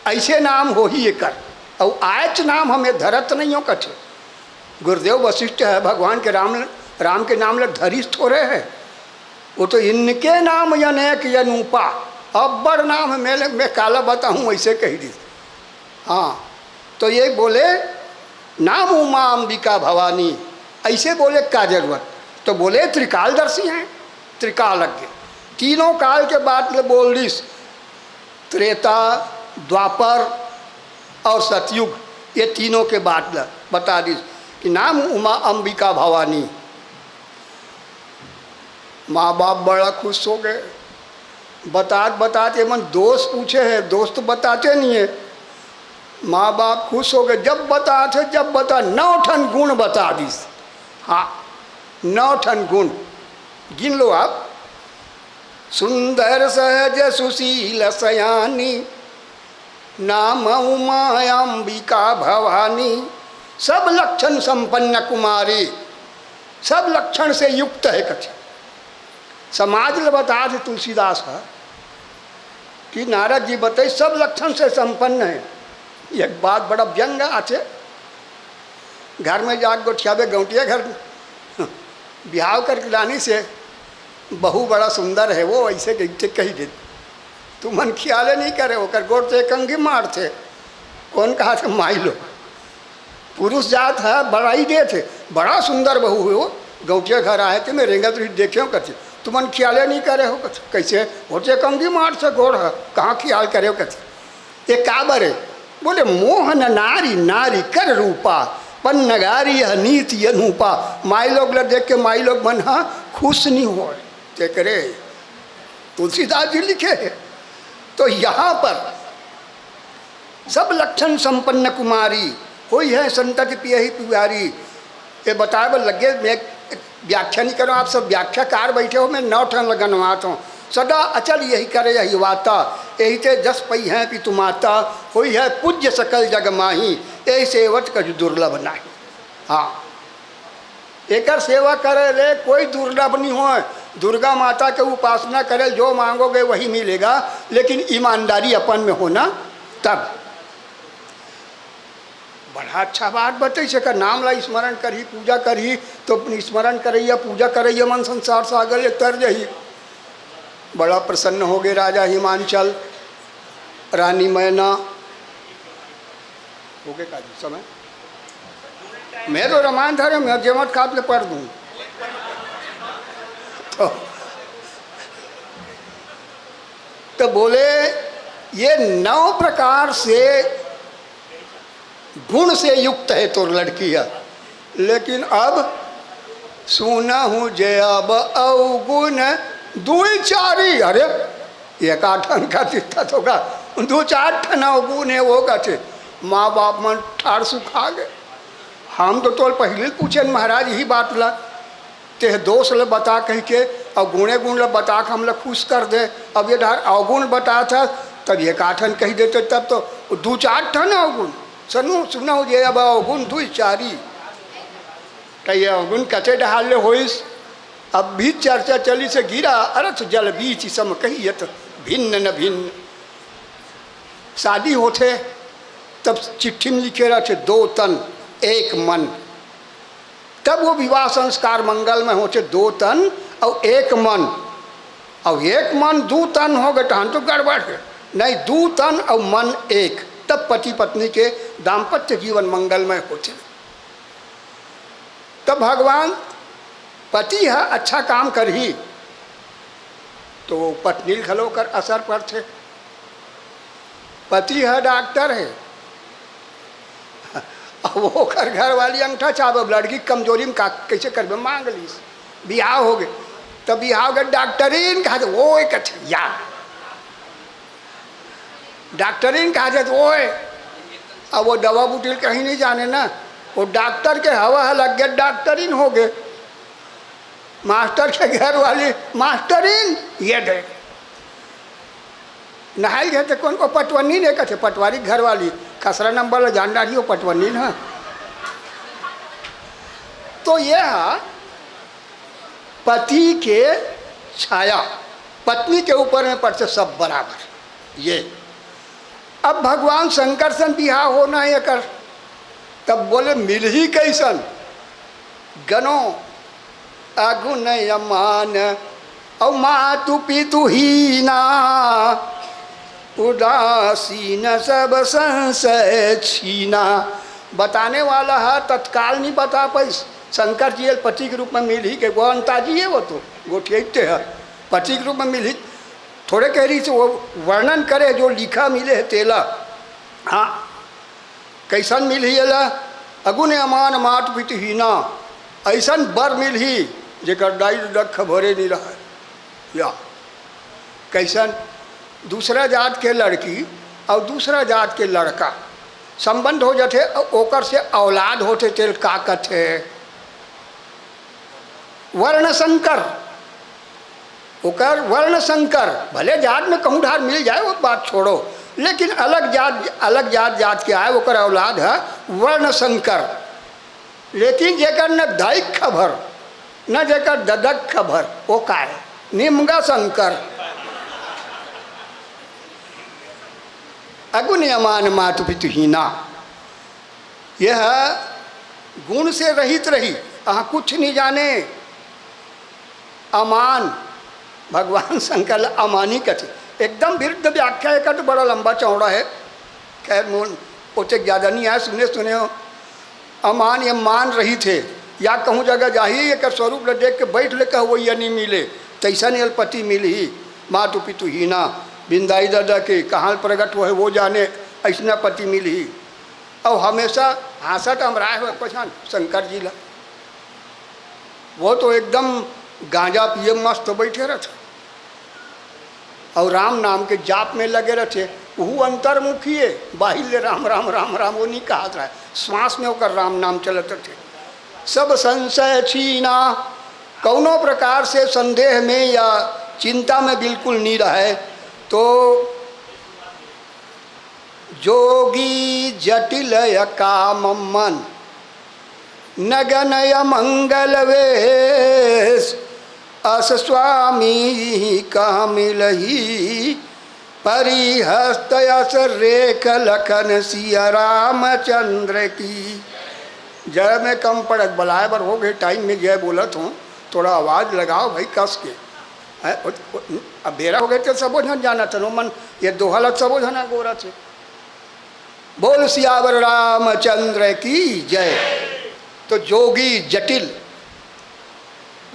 अइसे नाम होही एकर। अउ आयच नाम हमें धरत नहीं हो कथे। गुरुदेव वशिष्ठ हे, भगवान के राम, राम के नाम ल धरिस थोड़े हे। वो तो इनके नाम अनेक अनूपा, अब्बड़ नाम हे, मैं, मैं काला बताहूँ, अइसे कहि दिस। हाँ, तो ये बोले, "नाम उमा अंबिका भवानी", अइसे बोले का जरूरत? तो बोले त्रिकालदर्शी हे, त्रिकालज्ञ, तीनों काल के बात ल बोल दिस। त्रेता, द्वापर अउ सतयुग, ये तीनों के बात ल बता दिस कि नाम उमा अंबिका भवानी। माँ बाप बड़ा खुश होगे, बतात बतात ये मन दोष पूछे हे, दोष तो बताते नहीं है। माँ बाप खुश हो गए, जब बतात हे, जब बता, नौ ठन गुण बता दिस। हाँ, नौ ठन गुण गिन लो आप। सुंदर सहज सुशील सयानी, नाम उमा अंबिका भवानी। सब लक्षण संपन्न कुमारी, सब लक्षण से युक्त है कथे। समाज ल बतात हे तुलसीदास ह कि नारद जी बताइस सब लक्षण से संपन्न है। एक बात बड़ा व्यंग आथे, घर में जाके गोठियाबे, गौंटिया घर बिहाव करके लानिस हे, बहू बड़ा सुंदर है वो, ऐसे कहिथे, कहि दे। तुमन खियाले नहीं करे, ओकर गोड़ तो एक अंगी मारथे। कौन कहाथे? माई लोग। पुरुष जात ह, बड़ाई देथे, बड़ा सुंदर बहू हे वो, गौंटिया घर आए थे, मैं रेंगत रही देखे हो कथे, तुमन खियाले नहीं करे हो कथे, कैसे? होते कंगी मारथे गोड़ ह, कहाँ खियाल करे हो कथे। ये काबर हे? बोले, मोहन नारी नारी कर रूपा, पन्नगारी यह नीति अनूपा। माई लोग ल देख के माई लोग मन ह खुश नहीं होय। तेकरे तुलसीदास जी लिखे हे। तो यहाँ पर सब लक्षण संपन्न कुमारी, होई है संतति पियहि पुजारी। ये बताए बर लगे, मैं व्याख्या नहीं करूँ, आप सब व्याख्याकार बैठे हो, मैं नौ ठन ल गनवात हूँ। सदा अचल यही करे यही वाता, यही ते जस पई है पितु माता, होई है पूज्य सकल जग माही, यही सेवत कछु दुर्लभ नाही। हाँ, एकर सेवा करे ले कोई दुर्लभ नहीं होय। दुर्गा माता के उपासना करे, जो मांगोगे वही मिलेगा, लेकिन ईमानदारी अपन में होना तब। बड़ा अच्छा बात बताइस, एकर नाम ला स्मरण करही, पूजा करही, तो स्मरण करैया, पूजा करैया मन संसार सागर ले तर जही। बड़ा प्रसन्न हो गए राजा हिमांचल, रानी मैना। हो गए का जी समय? मैं तो रामायण धरे, मैं जेमत खात ले पढ़ दूँ। तो, तो बोले, ये नौ प्रकार से गुण से युक्त है तोर लड़की है, लेकिन अब सुनहु जे अब अवगुण दुई चारी। अरे, एक आठन का दिक्कत होगा, दो चार ठन अवगुण है वो कथे। माँ बाप मन ठाड़ सुखा गए। हम तो तोल पहले पूछे महाराज यही बात ला, तेह दोष ल बता कहि के, अउ गुणे गुण ल बता के हमला खुश कर दे। अब ये ढार अवगुण बता था, तब ये काठन कहि देते, तब तो दू चार ठन अवगुण। सनु सुनहु जे अब अवगुण दुई चारी। त ये अवगुण कते ढाल ले होइस? अब भी चर्चा चली से गिरा अरथ जल बीच सम कहियत भिन्न न भिन्न। शादी होथे तब चिट्ठी में लिखे रहथे दो तन एक मन। तब वो विवाह संस्कार मंगलमय होथे, दो तन अउ एक मन। अउ एक मन दू तन हो गए तहन तो गड़बड़ है। नहीं, दू तन अउ मन एक, तब पति पत्नी के दाम्पत्य जीवन मंगलमय होथे। तब भगवान पति ह अच्छा काम करही तो पत्नी ल घलो ओकर असर पड़थे। पति ह डॉक्टर हे, अब ओकर घरवाली अंगठा छाप, अब लड़की के कमजोरी में का, कैसे करबे, मांग लीस, बिहाव हो गए, तब बिहाव के डॉक्टरीन कहा थे, ओए कथे या डॉक्टरीन कहा थे, ओए, अब वो दवा बुटिल कहीं नहीं जाने ना, वो डॉक्टर के हवा ह लग गया, डॉक्टरीन हो गए। मास्टर के घर वाली मास्टरीन, ये दे। नहाई गए तो कौन को पटवनी ने कथे, पटवारी घर वाली, खसरा नंबर ला जान डाली हो पटवनी ना। तो ये है पति के छाया, पत्नी के ऊपर में पड़ते सब बराबर। ये अब भगवान शंकर सन बिहाव होना है कर, तब बोले मिलही कैसन? गनो अगुन अमान, अउ मातु पितु हीना, उदासीन सब संशय छीना। बताने वाला है, तत्काल नहीं बता पाइस। शंकर जी पति के रूप में मिलही के, वो अंताजी है, वो तो गोठियाते हैं, पति के रूप में मिलही। थोड़े कह रही से वो वर्णन करे जो लिखा मिले है तेला। हाँ, कैसन मिलही एला? अगुन अमान मात पितु हीना, ऐसन बर मिलही जेकर डाइर डख भरे नहीं रहे। या कइसन? दूसरा जात के लड़की अउ दूसरा जात के लड़का संबंध हो जाथे, अउ ओकर से औलाद होथे, तेल का कथे? वर्ण संकर। ओकर वर्ण संकर, भले जात में कहूँ ढार मिल जाए, वो बात छोड़ो, लेकिन अलग जात, अलग जात, जात के आए, ओकर औलाद है वर्ण संकर। लेकिन जेकर न दाइक खबर, न जेकर ददक खबर, वो का है? निमगा संकर। अगुण अमान मातु पितु हीना। यह गुण से रहित रही, अहाँ कुछ नहीं जाने। अमान, भगवान शंकर ला अमानी कथे। एकदम विरुद्ध व्याख्या, एकर तो बड़ा लंबा चौड़ा है। खैर, मोन ओतेक ज्यादा नहीं आए, सुने सुने हो। अमान या मान रहित हे, या कहूँ जगह जाही, एकर स्वरूप ल देख के बैठ ले, कहवैया नहीं मिले, तैसन एल पति मिलही। मातु पितु हीना, बिंदाई दादा के कहाँ प्रगट होहे वो जाने, ऐसना पति मिलही। अउ हमेशा हाँसत अमराए हुए पछान शंकर जी ला। वो तो एकदम गांजा पिए मस्त बैठे रहते। अउ राम नाम के जाप में लगे रहते, उहू अंतर्मुखी है, बाहिर ले राम, राम, राम, राम, वो नहीं कहत रहे, श्वास में ओकर राम नाम चलत रहते। सब संशय छीना, कौनो प्रकार से संदेह में या चिंता में बिल्कुल नहीं रहे, तो जोगी जटिल अकाम मन, नगन अमंगल वेश, अस स्वामी कहाँ मिलही, परिहस्त अस रेख लखन सिया रामचंद्र की। जय में कम पड़त, बलाए बर हो गए, टाइम में जय बोलत हूँ, थोड़ा आवाज लगाओ भाई कस के। हैं? ओ, ओ, अब बेरा हो गए तो सबो झन जाना था, मन ये दोहा ला सबो झन गोरा थे। बोल सियावर रामचंद्र की जय। तो जोगी जटिल,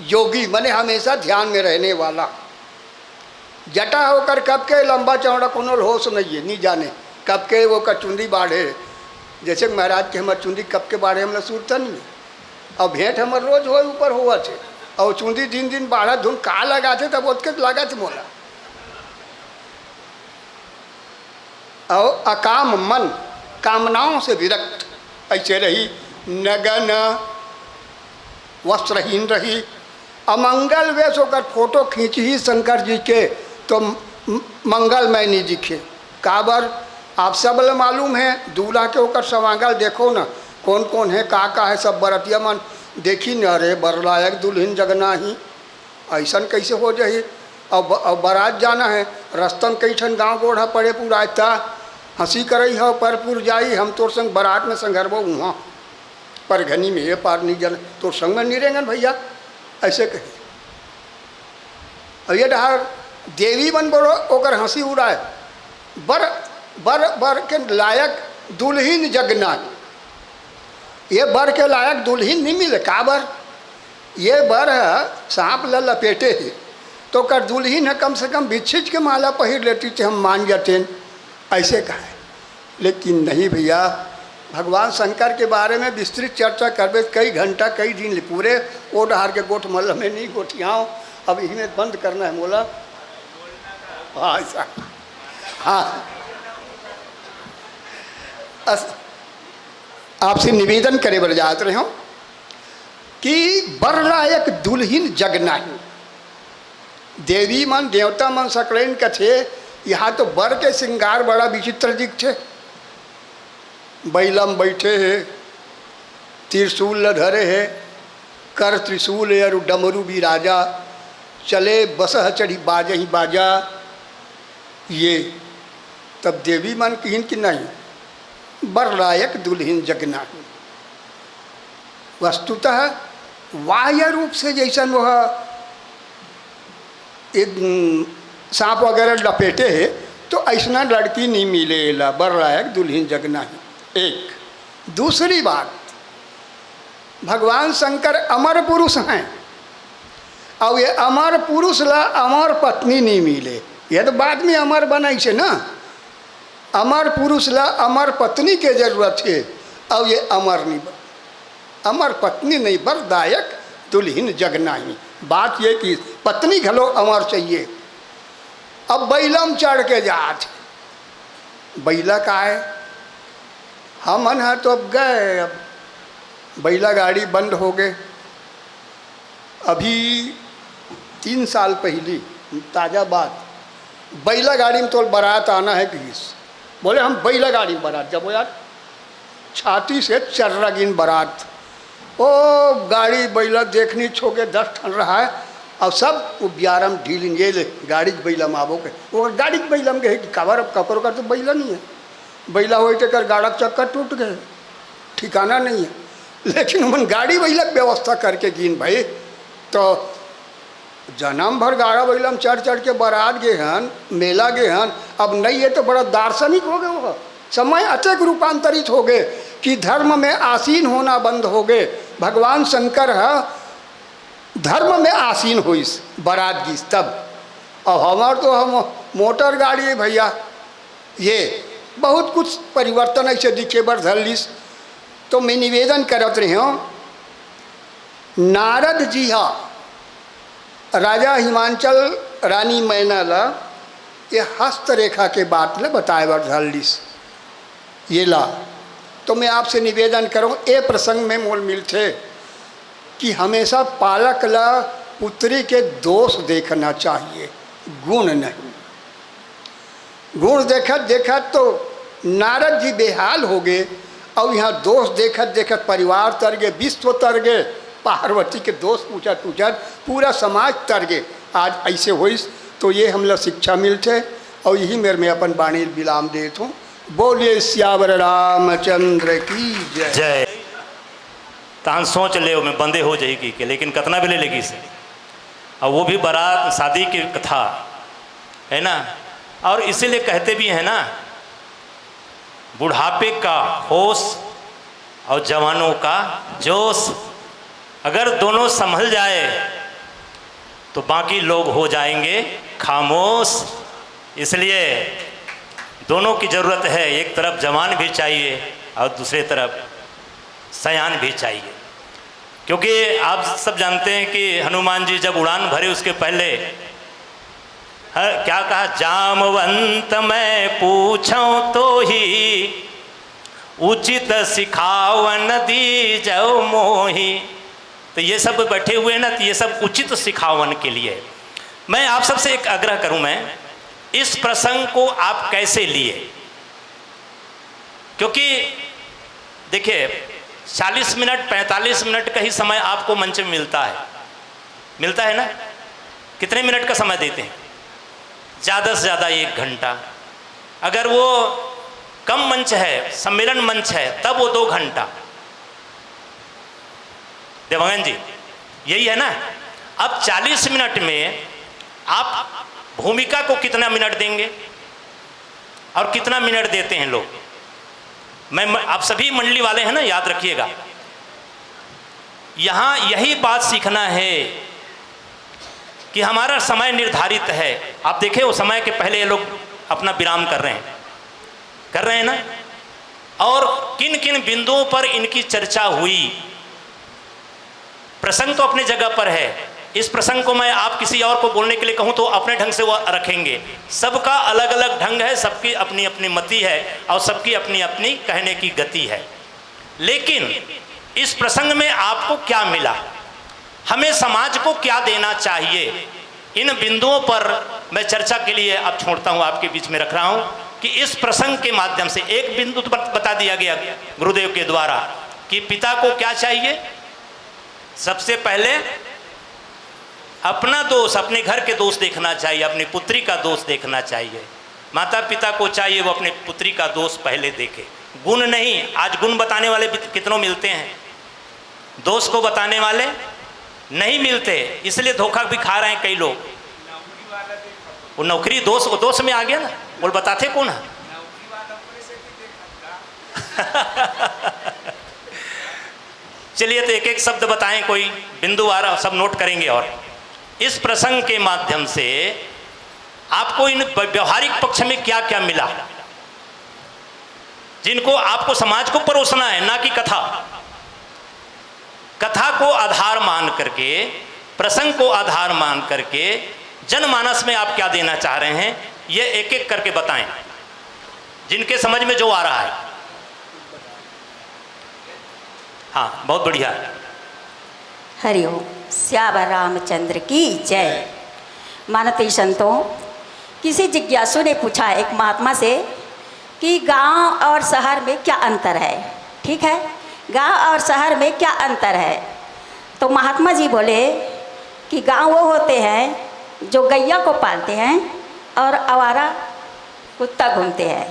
योगी माने हमेशा ध्यान में रहने वाला। जटा ओकर कब के लंबा चौड़ा कोनो होश नहीं है, नहीं जाने कब के वो कचुंदी बाढ़े। जैसे महाराज के हमर चुंदी कब के बाढ़े, हमला सुरता नहीं है। और भेंट हमर रोज होए ऊपर होवत है, और चुंदी दिन दिन बाढ़त धुन का लगाथे, तब ओतके लागत मोला। और अकाम मन, कामनाओं से विरक्त, ऐसे रही, नगन, वस्त्रहीन रही। अमंगल वेश होकर फोटो खींची शंकर जी के, तो म-, मंगलमय नहीं दिखे। काबर? आप सब ल मालूम है, दूल्हा के ओकर सवांगल देखो न, कौन कौन है, का का है, सब बरतिया मन देखी न, अरे बर लायक दुल्हिन जगना ही, ऐसन कैसे हो जाही? अब, अब बारात जाना है, रस्ता में कई ठन गाँव गोढ़ा पड़े पुरायता, हंसी करई हो परपुर जाई, हम तोर संग बारात में संघरबो उहाँ परघनी में, ये पार नहीं जाना, तोर संग में नहीं रेंगन भैया, ऐसे कही। और ये डहार देवी मन बोलो, ओकर हंसी उड़ाए, बर, बर, बर के लायक दुल्हिन जगना। ये बर के लायक दुल्हिन नहीं मिले, काबर? ये बर ह सांप ल लपेटे हे, तो ओकर दुल्हिन ह कम से कम बिच्छिच के माला पहिर लेती, ते हम मान जातेन, ऐसे कहे। लेकिन नहीं भैया, भगवान शंकर के बारे में विस्तृत चर्चा करबे, कई घंटा, कई दिन ले पूरे ओ डहार के गोठ मल्ल में नहीं गोठियाओ। अब इही में बंद करना है मोला। हाँ, ऐसा। हाँ। अस-, आपसे निवेदन करे बर जात रहे हो कि बर लायक दुल्हिन जग नाही। देवी मन, देवता मन सकलेन कथे, यहाँ तो बर के श्रृंगार बड़ा विचित्र दिखथे। बैला म बैठे हे, त्रिशूल ल धरे हे, कर त्रिशूल अरु डमरू बिराजा, चले बसह चढ़ी बाजही बाजा। ये तब देवी मन किहिन कि नहीं, बर लायक दुल्हिन जग नाही। वस्तुतः बाह्य रूप से जैसन वह एक, उम, सांप वगैरह लपेटे हे, तो ऐसना लड़की नहीं मिले ला, बर लायक दुल्हिन जग नाही। एक। दूसरी बात, भगवान शंकर अमर पुरुष हैं, और ये अमर पुरुष ला अमर पत्नी नहीं मिले, ये तो बाद में अमर बनाई से ना। अमर पुरुष ला अमर पत्नी के जरूरत है, और ये अमर नहीं बन-, अमर पत्नी नहीं, बरदायक दुल्हिन जग नाही। बात ये कि पत्नी घलो अमर चाहिए। अब बइला म चढ़ के जात हे। बइला काय, हमन ह तो अब गए, अब बइला गाड़ी बंद हो गए। अभी तीन साल पहिली, ताजा बात, बइला गाड़ी म तोर बारात आना हे कहिस। बोले, हम बइला गाड़ी म बारात जाबो यार। छाती से चर्रा गिन बारात। ओ, गाड़ी बइला देखनी छोके दस ठन रहा है, और सब उबियारम ढीलिन, ये ले, गाड़ी बइला म आबो के। वो गाड़ी बइला म गए कि काबर, अब ककरो कर तो बइला नहीं है। बइला होई तेकर गाड़ा चक्कर टूट गए, ठिकाना नहीं है। लेकिन उमन गाड़ी बइला के व्यवस्था करके गिन भाई, तो जनम भर गाड़ा बइला म चढ़ चढ़ के बारात गे हन, मेला गे हन, अब नहीं है तो बड़ा दार्शनिक हो गए हो। समय अतेक रूपांतरित हो गए कि धर्म में आसीन होना बंद हो गए। भगवान शंकर ह धर्म में आसीन होइस, बारात गिस तब। अब हमार तो हम मोटर गाड़ी है भैया, ये बहुत कुछ परिवर्तन ऐसे दिखे बर धर लिस। तो मैं निवेदन करत रहे हूँ, नारद जी हा राजा हिमांचल रानी मैना ला ये हस्तरेखा के बात ले बताए बर धर लिस। ये ला तो मैं आपसे निवेदन करूँ, ए प्रसंग में मोल मिलथे कि हमेशा पालक ला पुत्री के दोष देखना चाहिए, गुण नहीं। गुण देखत देखत तो नारद जी बेहाल हो गए, और यहाँ दोष देखत देखत परिवार तर गए, विश्व तर गए, पार्वती के दोष पूछत पूछत पूरा समाज तर गए। आज ऐसे होइस तो ये हमला शिक्षा मिलथे, और यही मेर में अपन बाणी विराम देत हूँ। बोलिए सियावर रामचंद्र की जय। जय। तहन सोच ले, मैं बंदे हो जाएगी के, लेकिन कतना बेले लेगी से? और वो भी बारात शादी की कथा है ना। और इसीलिए कहते भी हैं ना, बुढ़ापे का होश और जवानों का जोश, अगर दोनों संभल जाए तो बाकी लोग हो जाएंगे खामोश। इसलिए दोनों की ज़रूरत है, एक तरफ जवान भी चाहिए और दूसरे तरफ सयान भी चाहिए। क्योंकि आप सब जानते हैं कि हनुमान जी जब उड़ान भरे, उसके पहले हर, क्या कहा, जामवंत मैं पूछो तो ही, उचित सिखावन दीजो मोही। तो ये सब बैठे हुए हैं ना, तो ये सब उचित सिखावन के लिए। मैं आप सबसे एक आग्रह करूं, मैं इस प्रसंग को आप कैसे लिए, क्योंकि देखिए, चालीस मिनट, पैंतालीस मिनट का ही समय आपको मंच में मिलता है, मिलता है ना? कितने मिनट का समय देते हैं? ज़्यादा से ज़्यादा एक घंटा। अगर वो कम मंच है, सम्मेलन मंच है, तब वो दो घंटा। देवांगन जी, यही है ना? अब चालीस मिनट में आप भूमिका को कितना मिनट देंगे और कितना मिनट देते हैं लोग? मैं, मैं, आप सभी मंडली वाले हैं ना, याद रखिएगा, यहाँ यही बात सीखना है कि हमारा समय निर्धारित है। आप देखें, वो समय के पहले ये लोग अपना विराम कर रहे हैं, कर रहे हैं ना? और किन किन बिंदुओं पर इनकी चर्चा हुई, प्रसंग तो अपनी जगह पर है। इस प्रसंग को मैं आप किसी और को बोलने के लिए कहूं तो अपने ढंग से वो रखेंगे। सबका अलग अलग ढंग है, सबकी अपनी अपनी मति है और सबकी अपनी अपनी कहने की गति है। लेकिन इस प्रसंग में आपको क्या मिला, हमें समाज को क्या देना चाहिए, इन बिंदुओं पर मैं चर्चा के लिए अब छोड़ता हूं, आपके बीच में रख रहा हूं कि इस प्रसंग के माध्यम से एक बिंदु तो बत-, बता दिया गया गुरुदेव के द्वारा कि पिता को क्या चाहिए। सबसे पहले अपना दोष, अपने घर के दोष देखना चाहिए, अपनी पुत्री का दोष देखना चाहिए। माता पिता को चाहिए वो अपनी पुत्री का दोष पहले देखे। गुण नहीं, आज गुण बताने वाले भी कितनों मिलते हैं, दोष को बताने वाले नहीं मिलते, इसलिए धोखा भी खा रहे हैं कई लोग। वो नौकरी दोष, वो दोष में आ गया ना, बोल बताते कौन है? चलिए, तो एक एक शब्द बताएं, कोई बिंदुवार, सब नोट करेंगे। और इस प्रसंग के माध्यम से आपको इन व्यावहारिक पक्ष में क्या क्या मिला, जिनको आपको समाज को परोसना है, ना कि कथा, कथा को आधार मान करके, प्रसंग को आधार मान करके जनमानस में आप क्या देना चाह रहे हैं, ये एक एक करके बताएं, जिनके समझ में जो आ रहा है। हाँ, बहुत बढ़िया। हरिओम। सियावर रामचंद्र की जय। माननीय संतों, किसी जिज्ञासु ने पूछा एक महात्मा से कि गांव और शहर में क्या अंतर है। ठीक है, गांव और शहर में क्या अंतर है? तो महात्मा जी बोले कि गांव वो होते हैं जो गैया को पालते हैं और आवारा कुत्ता घूमते हैं,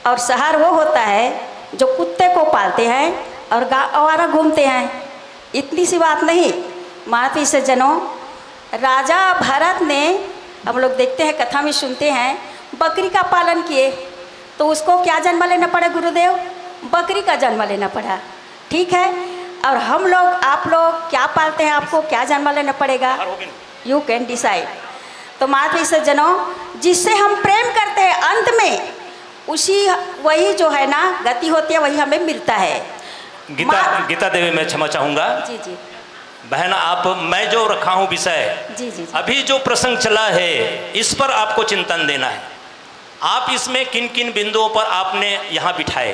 और शहर वो होता है जो कुत्ते को पालते हैं और गांव आवारा घूमते हैं। इतनी सी बात नहीं, माननीय सज्जनों, राजा भरत ने, हम लोग देखते हैं, कथा में सुनते हैं, बकरी का पालन किए, तो उसको क्या जन्म लेना पड़ा गुरुदेव? बकरी का जन्म लेना पड़ा। ठीक है, और हम लोग, आप लोग क्या पालते हैं, आपको क्या जन्म लेना पड़ेगा? You can decide। तो माननीय सज्जनों, जिससे हम प्रेम करते हैं, अंत में उसी, वही जो है ना, गति होती है, वही हमें मिलता है। गीता, गीता देवी, मैं क्षमा चाहूंगा। जी जी। बहन, आप, मैं जो रखा हूं विषय, जी जी जी। अभी जो प्रसंग चला है, इस पर आपको चिंतन देना है। आप इसमें किन किन बिंदुओं पर आपने यहां बिठाए?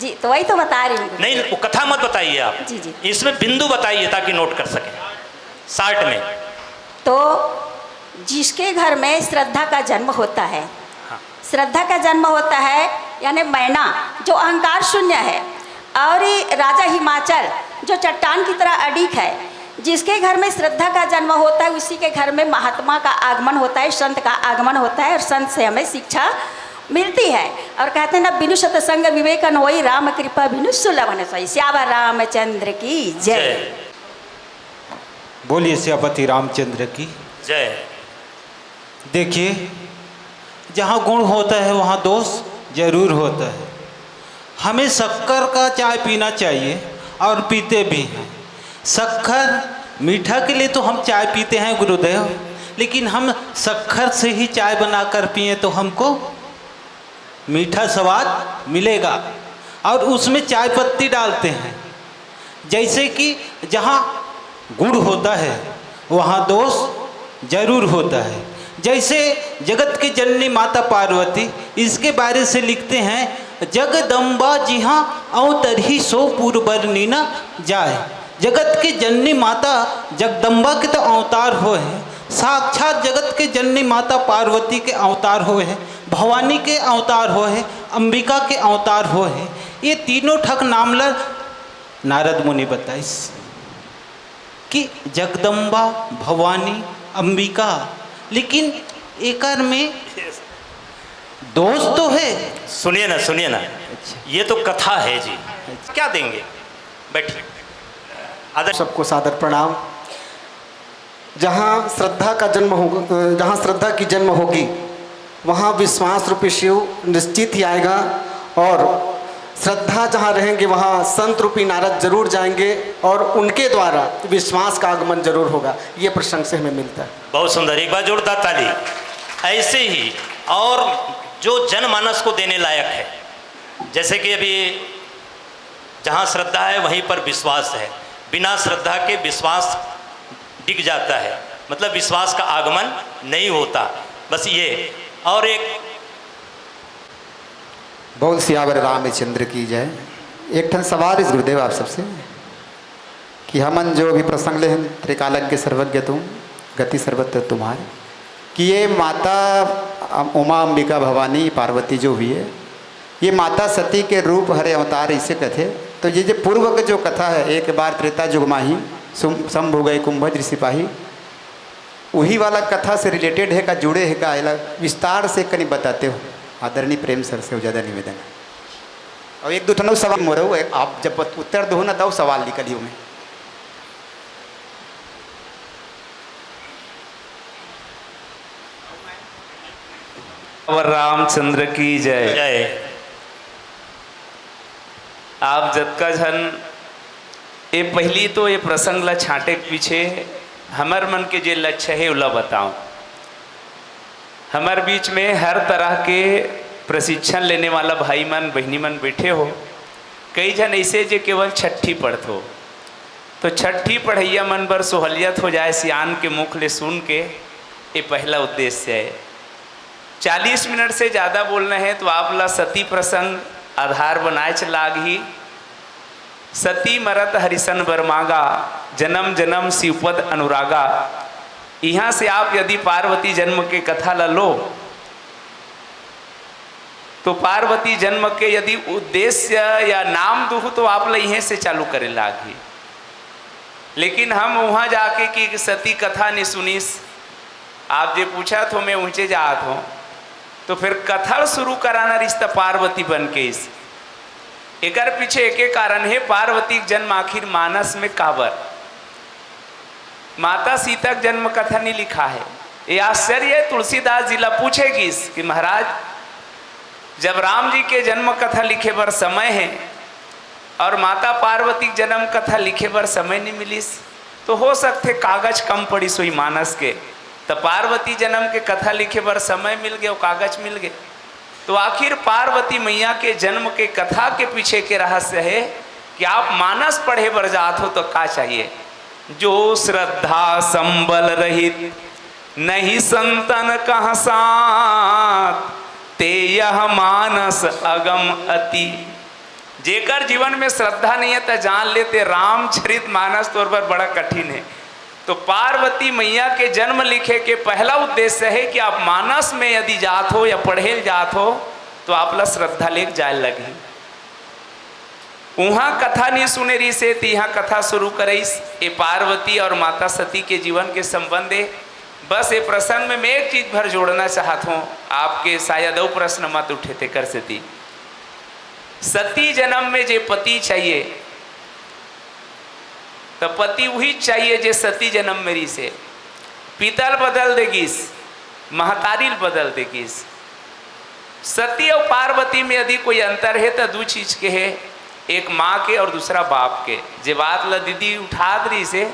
जी, तो वही तो बता रही हूँ। नहीं, वो कथा मत बताइए आप। जी, जी। इसमें बिंदु बताइए ताकि नोट कर सकें शार्ट में। तो जिसके घर में श्रद्धा का जन्म होता है, हाँ। श्रद्धा का जन्म होता है, यानी मैना, जो अहंकार शून्य है, और ये राजा हिमाचल, जो चट्टान की तरह अडिग है, जिसके घर में श्रद्धा का जन्म होता है, उसी के घर में महात्मा का आगमन होता है, संत का आगमन होता है, और संत से हमें शिक्षा मिलती है। और कहते हैं ना, बिनु सत्संग विवेक न होई, राम कृपा बिनु सुलभ न सोई। सियावर रामचंद्र की जय। जय। बोलिए सियापति रामचंद्र की। जय। देखिए, जहाँ गुण होता है वहाँ दोष जरूर होता है। हमें शक्कर का चाय पीना चाहिए और पीते भी हैं। शक्कर मीठा के लिए तो हम चाय पीते हैं गुरुदेव, लेकिन हम शक्कर से ही चाय बनाकर पिए तो हमको मीठा स्वाद मिलेगा। और उसमें चाय पत्ती डालते हैं, जैसे कि जहाँ गुण होता है वहाँ दोष जरूर होता है। जैसे जगत के जननी माता पार्वती, इसके बारे से लिखते हैं, जगदम्बा जिहाँ अवतरही सो पुर बरनी न जाए। जगत के जननी माता जगदम्बा के तो अवतार होए हैं, साक्षात जगत के जननी माता पार्वती के अवतार होए हैं, भवानी के अवतार होए हैं, अंबिका के अवतार होए हैं। ये तीनों ठक नाम ल नारद मुनि बताइस कि जगदम्बा, भवानी, अंबिका, लेकिन एकर में दोष तो है। सुनिए ना, सुनिए ना, ये तो कथा है जी। क्या देंगे? बैठिए। आदर सबको सादर प्रणाम। जहाँ श्रद्धा का जन्म होगा, जहाँ श्रद्धा की जन्म होगी, वहाँ विश्वास रूपी शिव निश्चित ही आएगा, और श्रद्धा जहाँ रहेंगे, वहाँ संत रूपी नारद जरूर जाएंगे और उनके द्वारा विश्वास का आगमन जरूर होगा। ये प्रसंग से हमें मिलता है। बहुत सुंदर, एक बार जोरदार ताली। ऐसे ही और जो जनमानस को देने लायक है, जैसे कि अभी जहाँ श्रद्धा है वहीं पर विश्वास है, बिना श्रद्धा के विश्वास डिग जाता है, मतलब विश्वास का आगमन नहीं होता। बस ये। और एक बोल सियावर रामचंद्र की जय। एक ठन सवाल इस गुरुदेव आप सबसे कि हमन जो भी प्रसंग ले हन, त्रिकालज्ञ सर्वज्ञ तुम, गति सर्वत्र तुम्हारी, कि ये माता अम-, उमा अंबिका भवानी पार्वती जो भी है, ये माता सती के रूप हरे अवतार इसे कथे। तो ये जो पूर्व के जो कथा है, एक बार त्रेता युग माही सुम-, शंभु गए कुंभज ऋषि पाही, वही वाला कथा से रिलेटेड है का, जुड़े है का, एला विस्तार से कनी बताते हो आदरणीय प्रेम सर से, ज़्यादा निवेदन है। और एक दो ठन सवाल मोरो, आप जब उत्तर दो ना तब सवाल निकलियो में। और रामचंद्र की जय। जय। आप जतका झन, ये पहली तो ये प्रसंग ला छांटे के पीछे हमर मन के जे लक्ष्य है, ओला बताओ। हमर बीच में हर तरह के प्रशिक्षण लेने वाला भाई मन, बहिनी मन बैठे हो। कई झन ऐसे जे केवल छठी पढ़त हो, तो छट्ठी पढ़इया मन बर सोहलियत हो जाए सियान के मुख ले सुन के, ये पहला उद्देश्य है। चालीस मिनट से ज़्यादा बोलना है तो आप ला सती प्रसंग आधार बनाए च लागही। सती मरत हरिसन बर मांगा, जन्म जन्म शिवपद अनुरागा। यहाँ से आप यदि पार्वती जन्म के कथा ला लो, तो पार्वती जन्म के यदि उद्देश्य या नाम दुहू तो आप ला इहें से चालू करे लागही। लेकिन हम वहाँ जाके कि सती कथा नहीं सुनिस, आप जे पूछा थो मैं ऊंचे जात हो, तो फिर कथा शुरू कराना रिश्ता पार्वती बन के इस एकर पीछे एक कारण है, पार्वती के जन्म आखिर मानस में काबर? माता सीता के जन्म कथा नहीं लिखा है। ये आश्चर्य है, तुलसीदास जी ला पूछे गिस कि महाराज, जब राम जी के जन्म कथा लिखे बर समय है और माता पार्वती के जन्म कथा लिखे बर समय नहीं मिलिस, तो हो सकथे कागज कम पड़िस होही मानस के, त पार्वती जन्म के कथा लिखे बर समय मिल गए, कागज मिल गए। तो आखिर पार्वती मैया के जन्म के कथा के पीछे के रहस्य है कि आप मानस पढ़े बर जात हो तो का चाहिए? जो श्रद्धा संबल रहित नहीं संतन कह साथ, ते यह मानस अगम अति। जेकर जीवन में श्रद्धा नहीं है, त जान लेते रामचरित मानस तोर बर बड़ा कठिन है। तो पार्वती मैया के जन्म लिखे के पहला उद्देश्य है कि आप मानस में यदि जात हो या पढ़े ल जात हो, तो आप ला श्रद्धा लेके जाए लगही। उहाँ कथा नहीं सुने रहिस हे, त इहाँ कथा शुरू करइस। ये पार्वती और माता सती के जीवन के संबंध है। बस ये प्रसंग में मैं एक चीज भर जोड़ना चाहत हूँ, आपके शायद अउ प्रश्न मत उठे, तेकर सेती सती जन्म में जे पति चाहिए, त पति वही चाहिए जे सती जन्म में रहिस हे। पिता ल बदल दे गिस, महतारी ल बदल दे गिस। सती और पार्वती में यदि कोई अंतर है, त दू चीज के है, एक माँ के और दूसरा बाप के। जे बात ला दीदी उठात रहिस हे,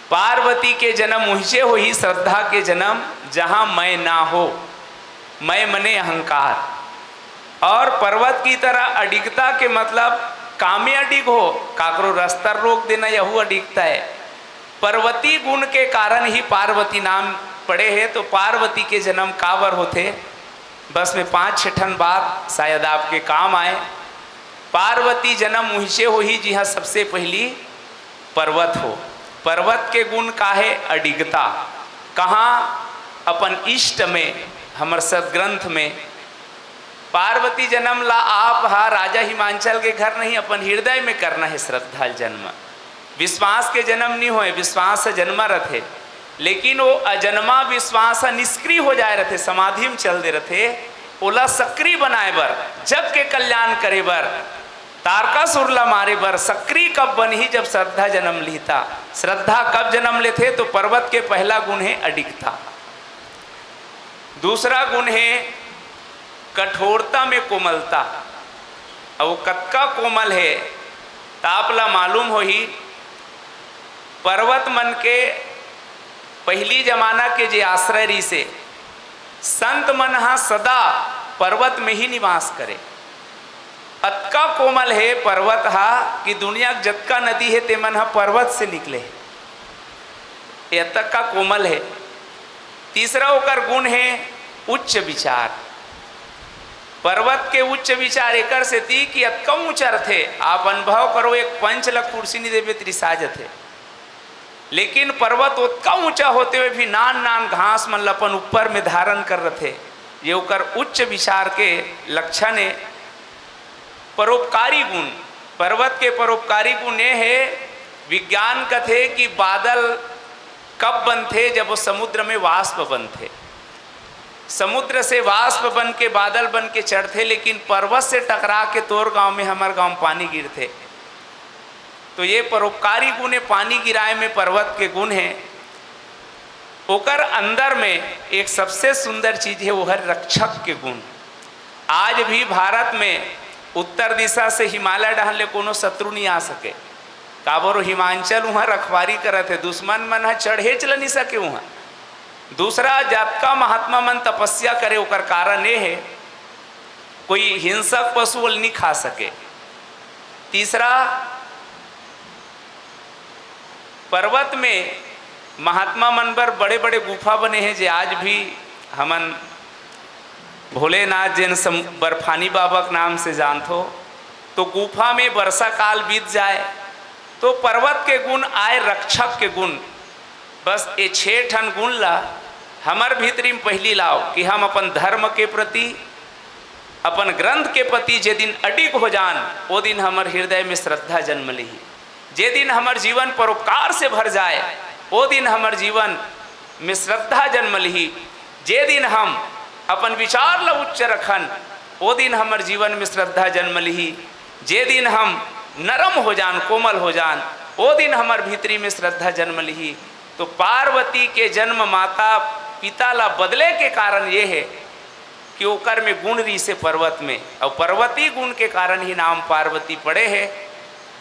पार्वती के जन्म उहिचे होही श्रद्धा के जन्म, जहाँ मैं ना हो। मैं मने अहंकार। और पर्वत की तरह अडिगता के मतलब कामे अडिग हो, काकरो रस्ता रोक देना, यहू अडिगता है। पर्वती गुण के कारण ही पार्वती नाम पड़े है। तो पार्वती के जन्म काबर होथे? बस में पांच छह ठन बात शायद आपके काम आए। पार्वती जन्म उहिचे होही जिहाँ सबसे पहली पर्वत हो। पर्वत के गुण का है? अडिगता। कहाँ? अपन इष्ट में, हमर सदग्रंथ में। पार्वती जन्म ला आप हा राजा हिमांचल के घर नहीं, अपन हृदय में करना है श्रद्धा जन्म। विश्वास के जन्म नहीं होए, विश्वास ह जन्मा रथे, लेकिन वो अजन्मा विश्वास ह निष्क्रिय हो जाए रथे, समाधि में चल दे रथे। ओला सक्रिय बनाए बर, जग के कल्याण करे बर, तारकासुर ला मारे बर सक्रिय कब बनही? जब श्रद्धा जन्म लिहता। श्रद्धा कब जन्म लेथे? तो पर्वत के पहला गुण है अडिगता। दूसरा गुण है कठोरता में कोमलता। अब वो कतका कोमल है, त आप ला मालूम होही, पर्वत मन के पहली जमाना के जे आश्रय रहिस हे, संत मन हा सदा पर्वत में ही निवास करे। अतका कोमल हे पर्वत हा कि दुनिया के जतका नदी हे, ते मन हा पर्वत से निकले हे। ये अतका कोमल हे। तीसरा ओकर गुण हे उच्च विचार। पर्वत के उच्च विचार एकर सेती कि अतका ऊंचा रथे, आप अनुभव करो, एक पंच ला कुर्सी नहीं देबे त रिसा जथे। लेकिन पर्वत ओतका ऊंचा होते हुए भी नान नान घास मन ल अपन ऊपर में धारण कर रथे। ये ओकर उच्च विचार के लक्षण हे। परोपकारी गुण, पर्वत के परोपकारी गुण ये हे, विज्ञान कथे कि बादल कब बनथे? जब वो समुद्र में वाष्प बनथे। समुद्र से वाष्प बन के बादल बन के चढ़थे, लेकिन पर्वत से टकरा के तोर गांव में, हमर गांव में पानी गिरथे। तो ये परोपकारी गुण हे, पानी गिराए में पर्वत के गुण हे। ओकर अंदर में एक सबसे सुंदर चीज हे, वो हे रक्षक के गुण। आज भी भारत में उत्तर दिशा से हिमालय डहन ले कोनो शत्रु नहीं आ सके। काबर हिमांचल उहाँ रखवारी करत हे, दुश्मन मन ह चढ़ेच ल नहीं सके उहाँ। दूसरा, जतका महात्मा मन तपस्या करे, ओकर कारण ये हे, कोई हिंसक पशु ल नहीं खा सके। तीसरा, पर्वत में महात्मा मन बर बड़े-बड़े गुफा बने हे, जे आज भी हमन भोलेनाथ जेन सम-, बर्फानी बाबा के नाम से जानथो, तो गुफा में बरसा काल बीत जाए, तो पर्वत के गुण आए, रक्षक के गुण। बस ए छे ठन गुण ला हमर भीतरी में पहिली लाओ कि हम अपन धर्म के प्रति, अपन ग्रंथ के प्रति जे दिन अडिग हो जान, ओ दिन हमर हृदय में श्रद्धा जन्म लिही। जे दिन हमर जीवन परोपकार से भर जाए, ओ दिन हमर जीवन में श्रद्धा जन्म लिही। जे दिन हम अपन विचार ला उच्च रखन, ओ दिन हमर जीवन में श्रद्धा जन्म लिही। जे दिन हम नरम हो जान, कोमल हो जान, ओ दिन हमर भीतरी में श्रद्धा जन्म लिही। तो पार्वती के जन्म माता पिता ला बदले के कारण ये हे कि ओकर में गुण रिहिसे पर्वत में, अउ पर्वती गुण के कारण ही नाम पार्वती पड़े हे।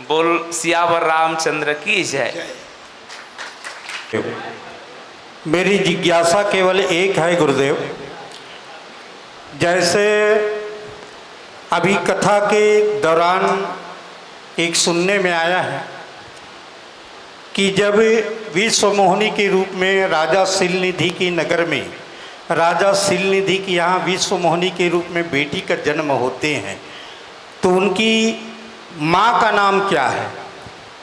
बोल सियावर रामचंद्र की जय। मेरी जिज्ञासा केवल एक है गुरुदेव, जैसे अभी कथा के दौरान एक सुनने में आया है कि जब विश्वमोहिनी के रूप में राजा शीलनिधि की नगर में राजा शीलनिधि के यहाँ विश्वमोहिनी के रूप में बेटी का जन्म होते हैं, तो उनकी माँ का नाम क्या है,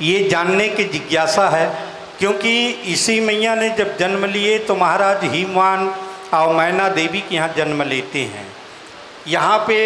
ये जानने की जिज्ञासा है। क्योंकि इसी मैया ने जब जन्म लिए तो महाराज हिमवान और मैना देवी के यहाँ जन्म लेते हैं। यहाँ पे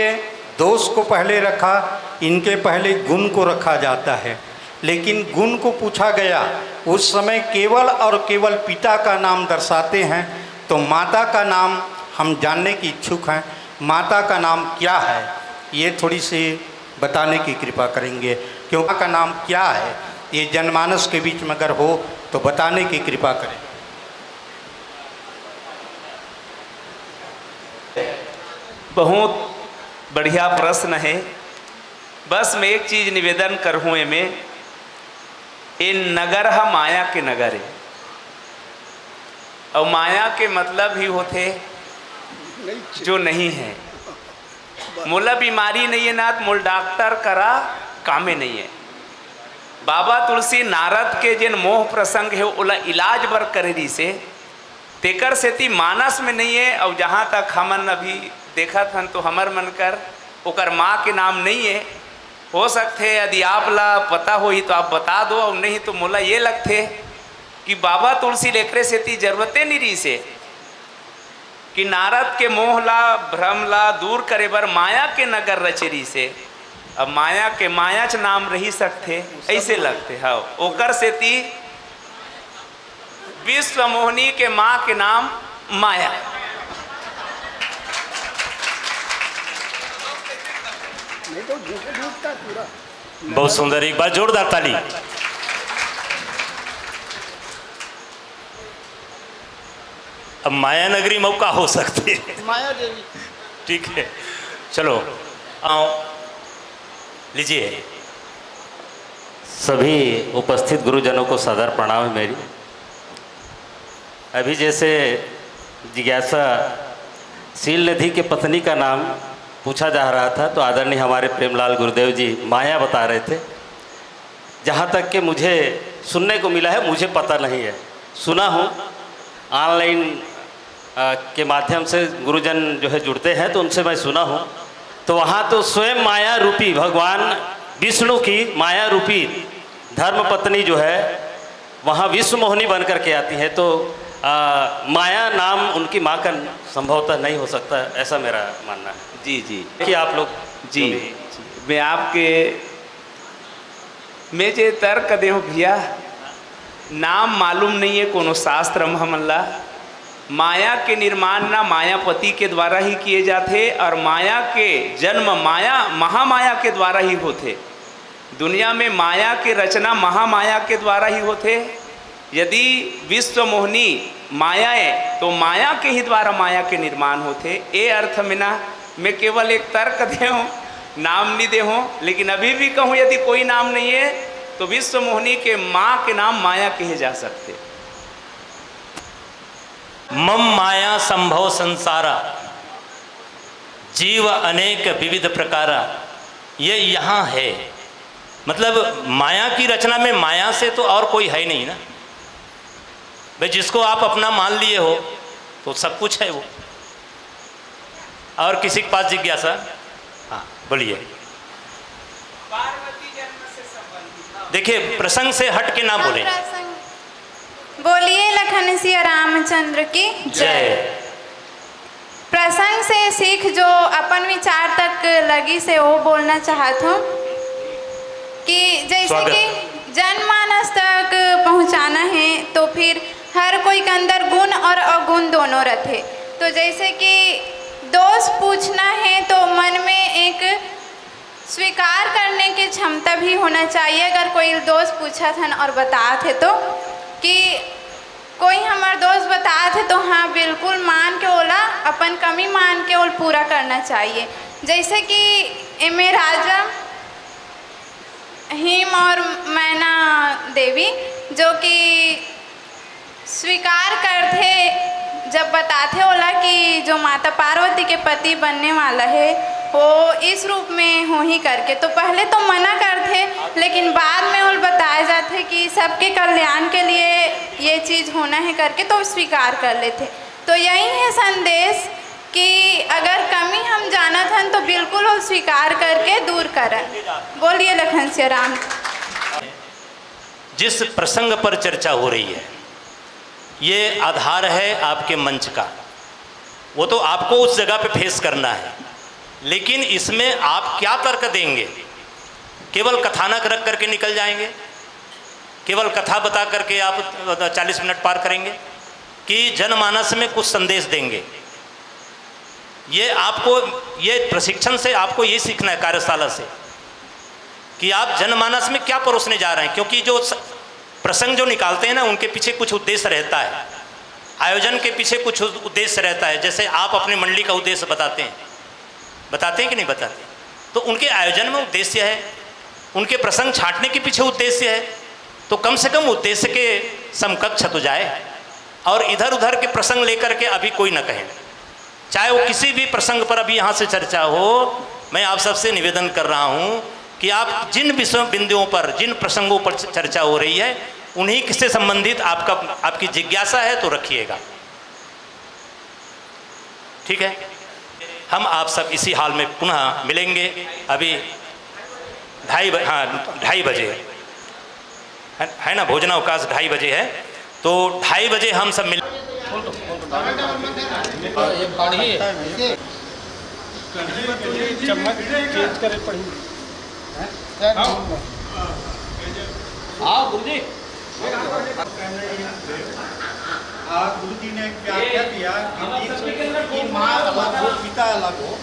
दोष को पहले रखा, इनके पहले गुण को रखा जाता है। लेकिन गुण को पूछा गया, उस समय केवल और केवल पिता का नाम दर्शाते हैं, तो माता का नाम हम जानने के इच्छुक हैं। माता का नाम क्या है, ये थोड़ी सी बताने की कृपा करेंगे, क्योंकि माँ का नाम क्या है, ये जनमानस के बीच में अगर हो तो बताने की कृपा करें। बहुत बढ़िया प्रश्न हे। बस मैं एक चीज निवेदन करहूँ एमे, ए नगर ह माया के नगर हे, अउ माया के मतलब ही होथे जो नहीं है। मोला बीमारी नहीं है ना, त मोल डॉक्टर करा कामे नहीं है। बाबा तुलसी नारद के जेन मोह प्रसंग हे, ओला इलाज बर करे रिहिसे, तेकर सेती मानस में नहीं है। अउ जहाँ तक हमन अभी देखत हन, तो हमर मन कर ओकर माँ के नाम नहीं है। हो सकथे यदि आप ला पता होही तो आप बता दो, अउ नहीं तो मोला ये लगथे कि बाबा तुलसी ल एकरे सेती जरूरते नहीं रिहिसे कि नारद के मोह ला, भ्रम ला दूर करे बर माया के नगर रचे रिहिसे। अब माया के मायाच नाम रही सकथे, ऐसे लगथे। हाँ, ओकर सेती विश्वमोहिनी के माँ के नाम माया। नहीं तो झूठ झूठता पूरा। बहुत सुंदर, एक बार जोरदार ताली। अब माया नगरी में का हो सकती है? माया देवी। ठीक है, चलो आओ, लीजिए। सभी उपस्थित गुरुजनों को सादर प्रणाम है मेरी। अभी जैसे जिज्ञासा शील निधि के पत्नी का नाम पूछा जा रहा था, तो आदरणीय हमारे प्रेमलाल गुरुदेव जी माया बता रहे थे। जहाँ तक कि मुझे सुनने को मिला है, मुझे पता नहीं है, सुना हूँ, ऑनलाइन अ, के माध्यम से गुरुजन जो है जुड़ते हैं, तो उनसे मैं सुना हूँ। तो वहाँ तो स्वयं माया रूपी भगवान विष्णु की माया रूपी धर्म पत्नी जो है, वहाँ विश्व मोहिनी बन करके आती है। तो अ, माया नाम उनकी माँ का संभवतः नहीं हो सकता, ऐसा मेरा मानना है। जी जी कि आप लोग जी, जो भी मैं आपके मैं जे तर्क देहूँ भैया, नाम मालूम नहीं है कोनो शास्त्र में हमन ला। माया के निर्माण ना मायापति के द्वारा ही किए जाथे और माया के जन्म माया महामाया के द्वारा ही होथे। दुनिया में माया के रचना महामाया के द्वारा ही होथे। यदि विश्व मोहिनी माया है तो माया के ही द्वारा माया के निर्माण होथे। ए अर्थ में ना मैं केवल एक तर्क देहूँ, नाम नहीं देहूँ, लेकिन अभी भी कहूँ यदि कोई नाम नहीं है तो विश्व मोहिनी के माँ के नाम माया कहे जा सकते। मम माया संभव संसारा, जीव अनेक विविध प्रकारा, ये यहाँ है। मतलब, माया की रचना में माया से तो और कोई है ही नहीं ना भाई। जिसको आप अपना मान लिए हो, तो सब कुछ है वो। और किसी के पास जिज्ञासा? हाँ, बोलिए। पार्वती जन्म से संबंधित। देखिए, प्रसंग से हट के ना बोलें। प्रसंग, बोलिए लखन सिया रामचंद्र की जय। प्रसंग से सीख जो अपन विचार तक लगी से वो बोलना चाहत हूँ कि जैसे स्वागत। कि जनमानस तक पहुँचाना है, तो फिर हर कोई के अंदर गुण और अवगुण दोनों रहते। तो जैसे कि दोष पूछना है, तो मन में एक स्वीकार करने की क्षमता भी होना चाहिए। अगर कोई दोष पूछत हन और बतात हे तो, कि कोई हमर दोष बतात हे तो हाँ, बिल्कुल मान के ओला, अपन कमी मान के ओला पूरा करना चाहिए। जैसे कि एमे राजा हिम और मैना देवी, जो कि स्वीकार करथे, जब बताथे ओला कि जो माता पार्वती के पति बनने वाला है, वो इस रूप में होही करके, तो पहले तो मना करथे, लेकिन बाद में ओला बताया जाथे कि सबके कल्याण के लिए ये चीज़ होना है करके, तो स्वीकार कर लेथे। तो यही है संदेश कि अगर कमी हम जानत हन, तो बिल्कुल वो स्वीकार करके दूर करन। बोलिए लखन सिया राम। जिस प्रसंग पर चर्चा हो रही है, ये आधार है आपके मंच का। वो तो आपको उस जगह पे फेस करना है, लेकिन इसमें आप क्या तर्क देंगे? केवल कथानक रख करके निकल जाएंगे, केवल कथा बता करके आप चालीस मिनट पार करेंगे कि जनमानस में कुछ संदेश देंगे? ये आपको, ये प्रशिक्षण से आपको ये सीखना है, कार्यशाला से, कि आप जनमानस में क्या परोसने जा रहे हैं, क्योंकि जो स-, प्रसंग जो निकालते हैं ना, उनके पीछे कुछ उद्देश्य रहता है, आयोजन के पीछे कुछ उद्देश्य रहता है। जैसे आप अपनी मंडली का उद्देश्य बताते हैं, बताते हैं कि नहीं बताते? तो उनके आयोजन में उद्देश्य है, उनके प्रसंग छांटने के पीछे उद्देश्य है, तो कम से कम उद्देश्य के समकक्ष तो जाए। और इधर उधर के प्रसंग लेकर के अभी कोई ना कहे, चाहे वो किसी भी प्रसंग पर अभी यहाँ से चर्चा हो। मैं आप सबसे निवेदन कर रहा हूँ कि आप जिन विषय बिंदुओं पर, जिन प्रसंगों पर चर्चा हो रही है, उन्हीं से संबंधित आपका, आपकी जिज्ञासा है तो रखिएगा। ठीक है, हम आप सब इसी हॉल में पुनः मिलेंगे। अभी ढाई बजे, हाँ, ढाई बजे है, है ना, भोजनावकाश ढाई बजे है, तो ढाई बजे हम सब मिल ये पानी है। चम्मच चेंज करे पड़ी। हाँ गुरुजी। आज गुरु जी ने एक व्याख्या दिया कि हम सब के अंदर कि माँ अलग हो, पिता अलग हो।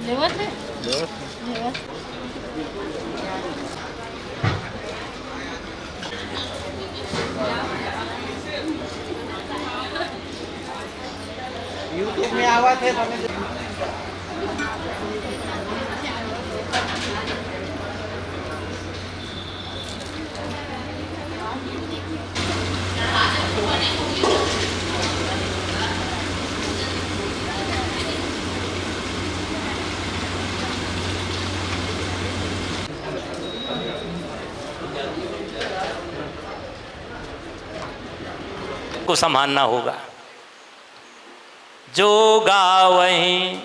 लेवत है? लेवत। YouTube में आवत है, को संभालना होगा। जो गावहीं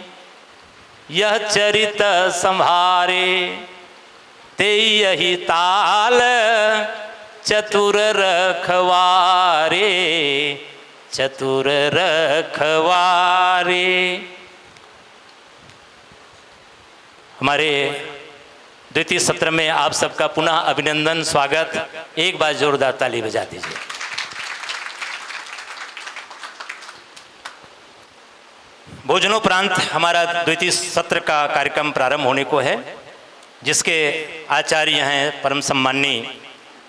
यह चरित संभारे, ते यही ताल चतुर रखवारे, चतुर रखवारे। हमारे द्वितीय सत्र में आप सबका पुनः अभिनंदन, स्वागत। एक बार जोरदार ताली बजा दीजिए। भोजनोपरांत हमारा द्वितीय सत्र का कार्यक्रम प्रारंभ होने को है, जिसके आचार्य हैं परम सम्माननीय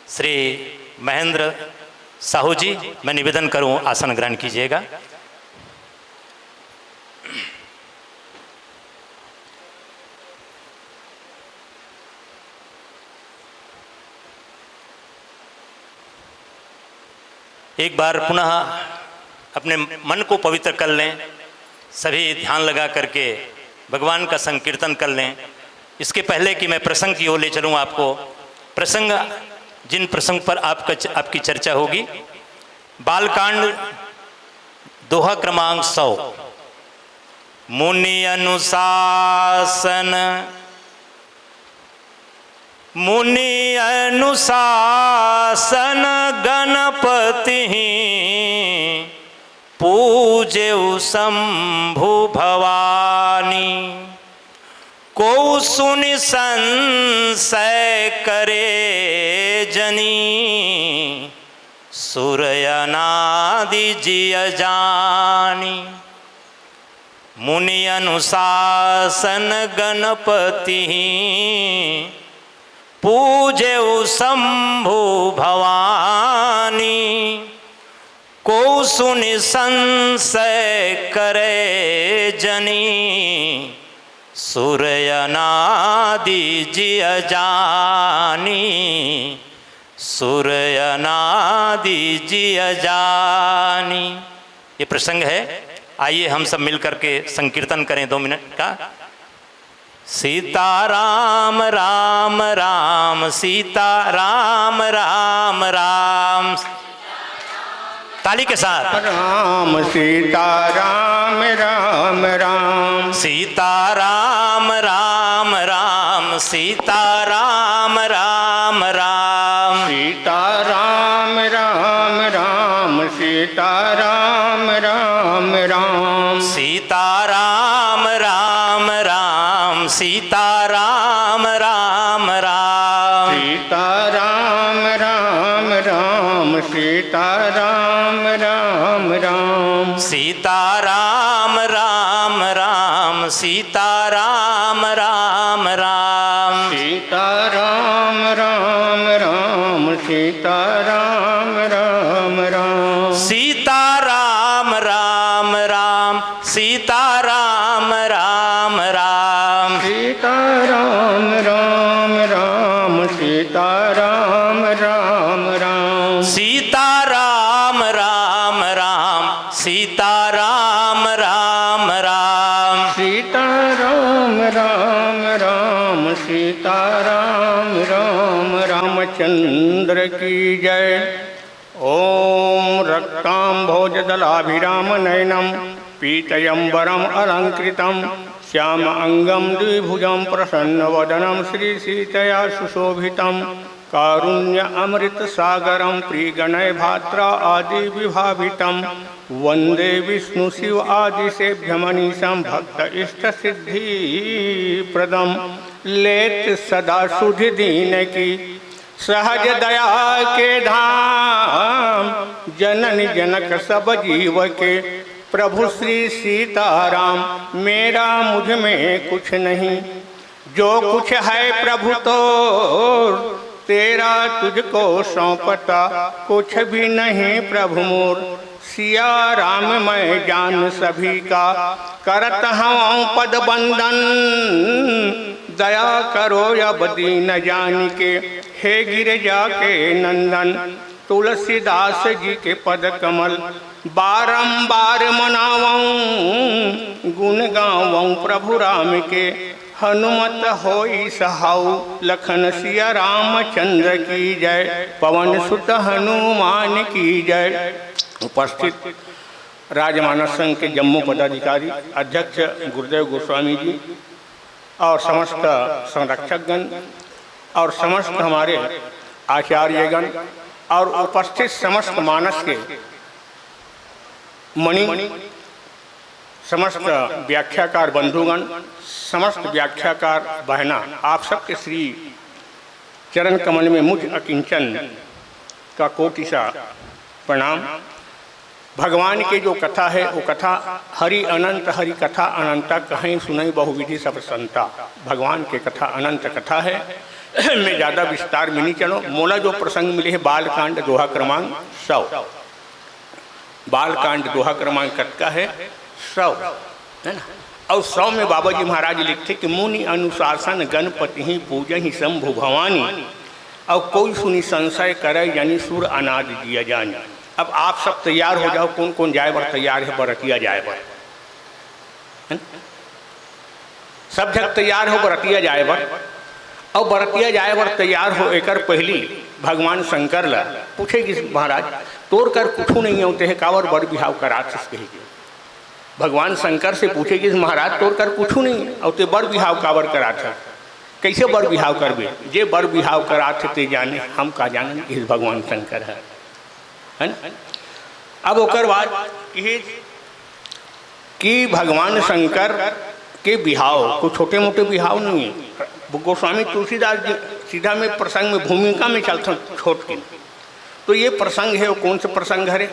श्री महेंद्र साहू जी। मैं निवेदन करूं, आसन ग्रहण कीजिएगा। एक बार पुनः अपने मन को पवित्र कर लें, सभी ध्यान लगा करके भगवान का संकीर्तन कर लें। इसके पहले कि मैं प्रसंग की ओर ले चलूं आपको, प्रसंग, जिन प्रसंग पर आपका च-, आपकी चर्चा होगी, बालकांड, दोहा क्रमांक सौ। मुनि अनुशासन, मुनि अनुशासन गणपति, पूजेउ शंभु भवानी। को सुनि संशय करे जनी, सुर अनादि जिय जानी। मुनि अनुशासन गणपति, पूजेउ शंभु भवानी। को सुनि संशय करे जनी, सुर अनादि जिय जानी, सुर अनादि जिय जानी। ये प्रसंग है, आइए हम सब मिल करके संकीर्तन करें दो मिनट का। सीता राम राम राम, सीता राम राम राम। ताली के साथ। राम सीता राम राम राम। सीता राम राम राम, सीता राम राम राम। सीता राम राम राम, सीता राम राम राम। सीता राम राम राम, सीता राम राम राम। सीता राम राम राम, सीता राम राम राम। सीता राम राम राम, सीता राम राम राम। सीता राम राम राम, सीता राम राम राम। सीता राम राम राम, सीता राम राम राम। सीता राम राम राम, सीता राम राम राम। सीता राम राम राम, सीता राम राम राम। सीता राम राम राम, सीता राम राम रामचंद्र की जय। ॐ रक्ताम्भोजदलाभिरामनयनं पीतयम्बरम् अलङ्कृतं श्याम अङ्गं द्विभुजं प्रसन्नवदनं श्रीसीतया सुशोभितं कारुण्य अमृत सागरं प्रियगणय भात्रा आदि विभावितं वन्दे विष्णु शिव आदिसेभ्य मनीषं भक्त इष्ट सिद्धि प्रदम। लेत सदा सुधि दीन की सहज दया के धाम जननी जनक सब जीव के प्रभु श्री सीताराम। मेरा मुझ में कुछ नहीं, जो कुछ है प्रभु तोर तेरा तुझको सौंपता, कुछ भी नहीं प्रभु मोर। सिया राम मैं जान सभी का करत हवं पद बंदन। दया करो अब दीन जान के हे गिरजा के नंदन। तुलसीदास जी के पद कमल बारंबार मनावं गुण गावं प्रभु राम के। हनुमत होई सहाऊ लखन सिया रामचंद्र की जय। पवन सुत हनुमान की जय। उपस्थित राजमानस संघ के जम्मो पदाधिकारी, अध्यक्ष गुरुदेव गोस्वामी जी और समस्त संरक्षकगण और समस्त हमारे आचार्यगण और उपस्थित समस्त मानस के मणि, समस्त व्याख्याकार बंधुगण, समस्त व्याख्याकार बहना, आप सबके श्री चरण कमल में मुझ अकिंचन का कोटि सा प्रणाम। भगवान के जो कथा है वो कथा हरि अनंत हरि कथा अनंता कहें सुनई बहुविधि सब संता। भगवान के कथा अनंत कथा है। मैं ज़्यादा विस्तार में नहीं चलो। मोला जो प्रसंग मिले है बालकांड दोहा क्रमांक सौ। बालकांड दोहा क्रमांक कतका है? सौ, है ना? और सौ में बाबा जी महाराज लिखते कि मुनि अनुशासन गणपति ही पूजहि शंभु भवानी, और कोई सुनि संशय करे जनि सुर अनादि जिय जानी। अब आप सब तैयार हो जाओ, कौन कौन जाए बर तैयार है बरतिया जाए बर, है ना? सब झक तैयार हो बरतिया जाए बर। और बरतिया जाए बर तैयार हो एकर पहली भगवान शंकर ला पूछे गिस महाराज, तोर कर कुछू नहीं होते है, काबर बर बिहाव करात हस कही के। भगवान शंकर से पूछे गिस महाराज, तोर कर कुछू नहीं और ते बर बिहाव काबर करात हस? कैसे बर बिहाव करबे? जे बर बिहाव करात है ते जाने, हम का जानन, इस भगवान शंकर है, है ना? अब ओकर बाद कहिस कि भगवान शंकर के बिहाव कोई छोटे मोटे बिहाव नहीं है। गोस्वामी तुलसीदास जी सीधा में प्रसंग में भूमिका में चलथन छोट के। तो ये प्रसंग है, वो कौन से प्रसंग हरे?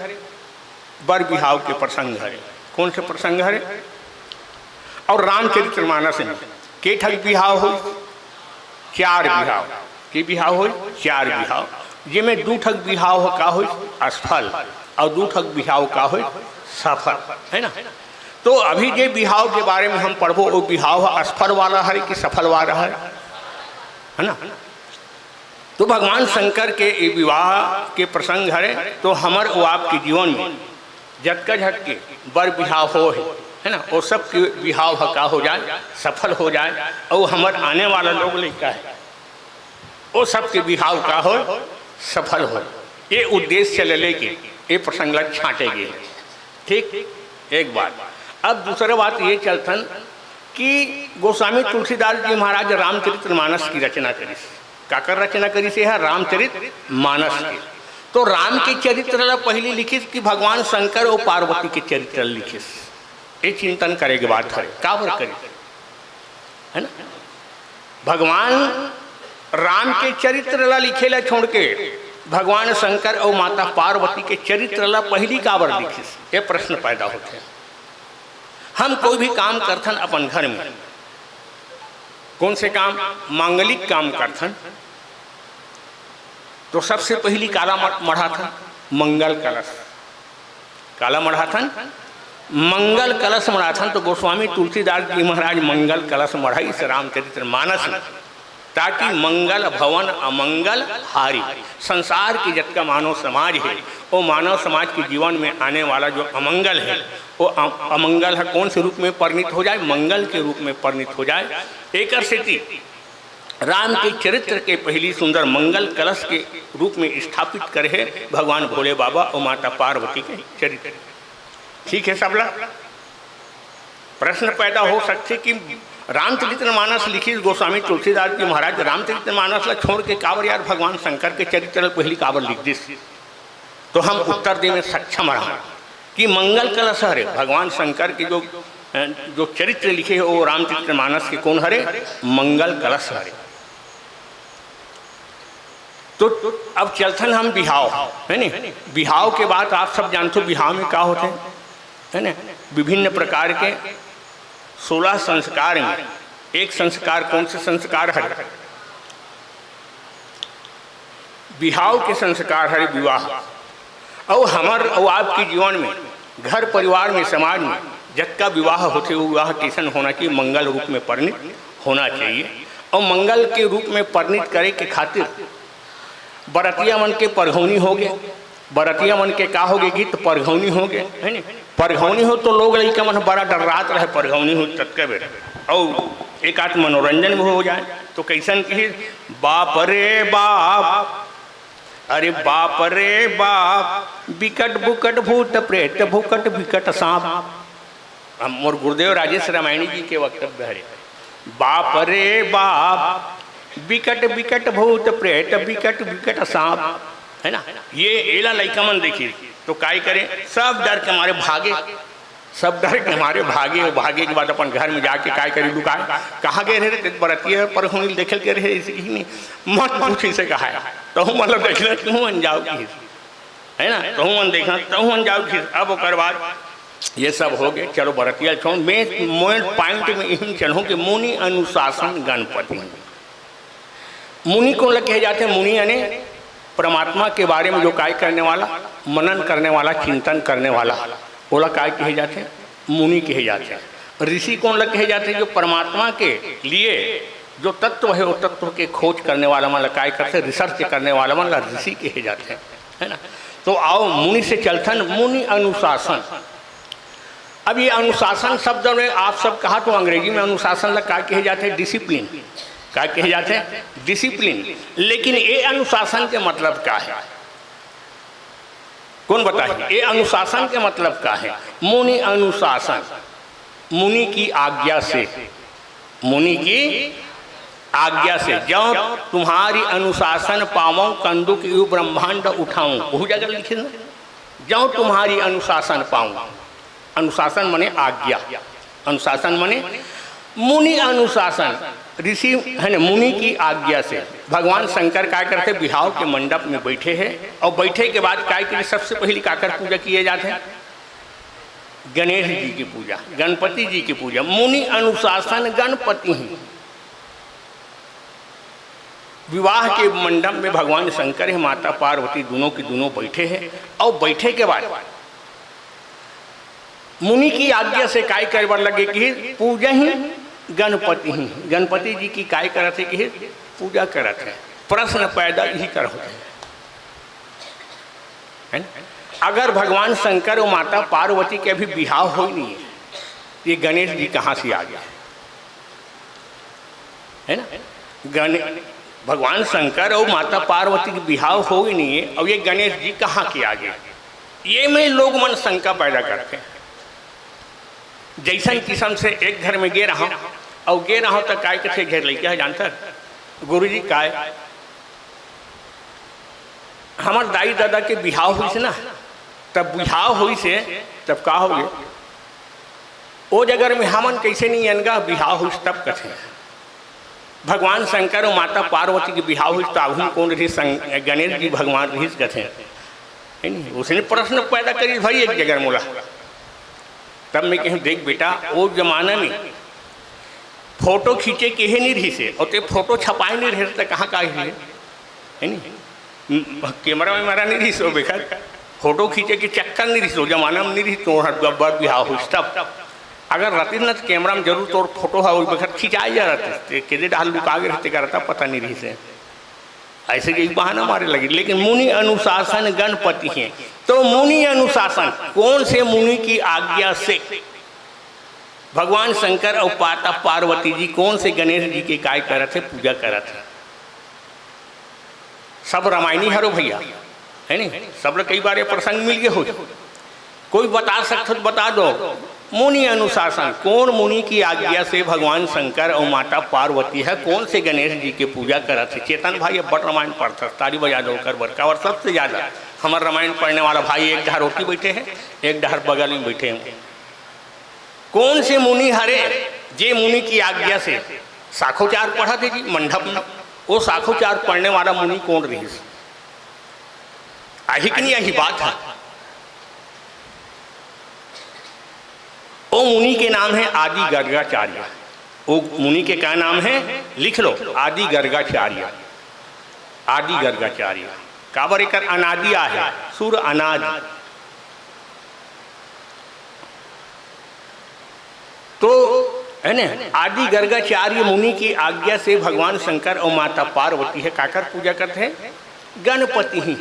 बर बिहाव के प्रसंग हरे। कौन से प्रसंग हरे? और रामचरितमानस में के ठग बिहाव हो? चार बिहाव। के बिहाव हो? चार बिहाव। जेमे दू ठग बिहाव ह का हो? असफल। और दू ठग बिहाव का हो? सफल, है ना? तो अभी जे बिहाव के बारे में हम पढ़बो, वो बिहाव ह असफल वाला है कि सफल वाला है, है ना? तो भगवान शंकर के ये विवाह के प्रसंग हरे, तो हमर वो आपके जीवन में जतका झक के बर बिहाव हो है, है ना, वो सब के बिहाव ह का हो जाए, सफल हो जाए, और हमर आने वाला लोग लइका है, वो सब के बिहाव का हो, सफल हो। ये उद्देश्य ले लेके ये प्रसंग ला छांटे गए। ठीक, एक बात। अब दूसरा बात ये चलथन कि गोस्वामी तुलसीदास जी महाराज रामचरित मानस की रचना करिस। काकर रचना करिस? ये ह रामचरित मानस के। तो राम के चरित्र ला पहली लिखिस कि भगवान शंकर और पार्वती के चरित्र ला लिखिस? ये चिंतन करे के बात हरे, काबर करिस, है ना? भगवान राम के चरित्र ला लिखे ला छोड़ के भगवान शंकर और माता पार्वती के चरित्र ला पहली काबर लिखिस, ये प्रश्न पैदा होथे। हम कोई भी काम करथन अपन घर में, कौन से काम? मांगलिक काम करथन, तो सबसे पहली काला म-, मढ़ाथन? मंगल कलश। काला मढ़ाथन? मंगल कलश मढ़ाथन। तो गोस्वामी तुलसीदास जी महाराज मंगल कलश मढ़ाइस रामचरित्र मानस में, ताकि मंगल भवन अमंगल हारी, संसार के जतका मानव समाज है, वो मानव समाज के जीवन में आने वाला जो अमंगल है, वो अ-, अमंगल है कौन से रूप में परिणित हो जाए? मंगल के रूप में परिणित हो जाए। एकर सेती राम के चरित्र के पहिली सुंदर मंगल कलश के रूप में स्थापित करे हे भगवान भोले बाबा अउ माता पार्वती के चरित्र। ठीक है, सबला प्रश्न पैदा हो सकथे कि रामचरित मानस लिखिस गोस्वामी तुलसीदास जी महाराज, रामचरित मानस ला छोड़ के काबर यार भगवान शंकर के चरित्र ला पहिली काबर लिख दिस? तो हम उत्तर दे में सक्षम रहा कि मंगल कलश हरे, भगवान शंकर के जो, जो चरित्र लिखे हे वो रामचरित मानस के कोन हरे? मंगल कलश हरे। तो अब चलथन हम बिहाव, है नी? बिहाव के बात आप सब जानथो, बिहाव में का होथे, है ना? विभिन्न प्रकार के सोलह संस्कार में एक संस्कार, कौन से संस्कार हरे? बिहाव के संस्कार हरे विवाह। अउ हमर अउ आपके जीवन में, घर परिवार में, समाज में जतका विवाह होथे, वो विवाह कइसन होना चाहिए? मंगल रूप में परिणित होना चाहिए। अउ मंगल के रूप में परिणित करे के खातिर बरतिया मन के परघौनी होगे। बरतिया मन के का होगे? गीत परघौनी होगे, है नी? परघौनी हो तो लोग लइका मन बड़ा डर्रात रहे, परघौनी हो ततका बेर, अउ एक आध मनोरंजन भी हो जाए। तो कइसन किहिस, बाप रे बाप, अरे बाप रे बाप, बिकट बुकट भूत प्रेत भुकट बिकट सांप। अब मोर गुरुदेव राजेश रामायणी जी के वक्तव्य हरे, बाप रे बाप, बिकट बिकट भूत प्रेत बिकट बिकट सांप, है ना? ये एला लइका मन देखिस तो काय करे, सब डर के मारे भागे, सब डर के मारे भागे। अउ भागे के बाद अपन घर में जाके काय करे, लुकाए। कहाँ गे रहे? बरतिया परघौनी देखे ल गे रहे, अइसे किहिस नहीं, मत पूछ, अइसे कहाए। तहूँ मतलब देखना, तहूँ अनजाव किहिस, है ना? तहूँ मन देखना, तहूँ अनजाव किहिस। अब ओकर बाद ये सब होगे, चलो बरतिया छोड़, मैं मोर point में इही चलहूँ कि मुनि अनुशासन गणपति। मुनि कोन ला कहे जाथे? मुनि यानी परमात्मा के बारे में जो काय करने वाला, मनन करने वाला, चिंतन करने वाला, ओला काय कहे जाथे? मुनि कहे जाथे। ऋषि कोन ला कहे जाथे? जो परमात्मा के लिए जो तत्व है, वो तत्व के खोज करने वाला मन ला काय करथे? Research करने वाला मन ला ऋषि कहे जाथे, है ना? तो आओ मुनि से चलथन, मुनि अनुशासन। अब ये अनुशासन शब्द में आप सब कहा तो अंग्रेजी में अनुशासन ला का कहे जाथे? Discipline। का कहे जाथे? Discipline। लेकिन ये अनुशासन के मतलब का है? कोन बताही? ये अनुशासन के मतलब का है? मुनि अनुशासन, मुनि की आज्ञा से, मुनि की आज्ञा से, "जौं तुम्हारी अनुशासन पावौं, कंदुक यू ब्रह्मांड उठाऊं।" बहुत जगह लिखे ना, "जौं तुम्हारी अनुशासन पाऊं।" अनुशासन मने आज्ञा, अनुशासन मने मुनि अनुशासन, ऋषि है ना, मुनि की आज्ञा से। भगवान शंकर काय करथे? बिहाव के मंडप में बैठे हैं, और बैठे के बाद काय करे? सबसे पहले काकर पूजा किए जाथे? गणेश जी की पूजा, गणपति जी की पूजा। मुनि अनुशासन गणपति ही। विवाह के मंडप में भगवान शंकर है, माता पार्वती दोनों की दोनों बैठे हैं, और बैठे के बाद मुनि की आज्ञा से काय करे बर लगे कि पूजा ही गणपति ही, गणपति जी की काय करत है कि पूजा करत है। प्रश्न पैदा यही कर होते हैं, है ना? अगर भगवान शंकर और माता पार्वती के अभी बिहाव हो ही नहीं है, ये गणेश जी कहाँ से आ गया, है ना? गणे-, भगवान शंकर और माता पार्वती के बिहाव हो ही नहीं है, और ये गणेश जी कहाँ के आ गए? ये में लोग मन शंका पैदा करते हैं। जैसन किस्म से एक घर में गे रहा, और गे रहा तो काय कथे, घर लइका है जानता, "गुरुजी काय, हमर दाई दादा के बिहाव होइस ना, तब बिहाव होइस, तब का हो गए? ओ जगह में हमन कैसे नहीं अनगा, बिहाव होइस तब कथे।" भगवान शंकर और माता पार्वती के बिहाव होइस, तो अभी कौन रहिस? शं-, गणेश जी भगवान रहिस कथे, है नहीं? उसने प्रश्न पैदा करी भाई एक जगह मोला। तब मैं कहूँ, "देख बेटा, वो जमाना में फोटो खींचे के हे नहीं रहिस हे, और ते फोटो छपाए नहीं रहे, तो कहाँ का हे?" है नहीं? कैमरा वैमरा नहीं रहिस हो बेखत, फोटो खींचे के चक्कर नहीं रहिस हो, जमाना में नहीं रहिस, तोर हर गब्बर बिहाव होइस तब। अगर रहतिस ना तो कैमरा में जरूर तोर फोटो हा, ओई बखत खिंचाए जा रहतिस, ते केदे डाल लुका गे रहते, करता पता नहीं रहिस हे। ऐसे के बहाना मारे लगे, लेकिन मुनि अनुशासन गणपति हैं। तो मुनि अनुशासन, कौन से मुनि की आज्ञा से? भगवान शंकर अउ माता पार्वती जी कोन से गणेश जी के काय करत हे, पूजा करत हे? सब रामायणी हरो भैया, हे नी? सब ल कई बार ये प्रसंग मिल गे होही। कोई बता सकत हो त बता दो। मुनि अनुशासन, कोन मुनि की आज्ञा से भगवान शंकर अउ माता पार्वती ह कोन से गणेश जी के पूजा करत हे? चेतन भाई अब्बड़ रामायण पढ़थस, ताली बजा दो ओकर बर। काबर सबसे ज्यादा हमर रामायण पढ़ने वाला भाई एक डहर ओती बइठे हे, एक डहर बगल में बइठे हे। कोन से मुनि हरे, जे मुनि की आज्ञा से साखोचार पढ़त हे जी मंडप में? वो साखोचार पढ़ने वाला मुनि कोन रिहिस? आही कि नहीं आही बात हे? ओ मुनि के नाम हे आदि गर्गाचार्य। ओ मुनि के का नाम हे? लिख लो, आदि गर्गाचार्य। आदि गर्गाचार्य। काबर एकर अनादि आहे, सुर अनादि। तो, हे ना, आदि गर्गाचार्य मुनि की आज्ञा से भगवान शंकर अउ माता पार्वती ह काकर पूजा करत हे? गणपति ही।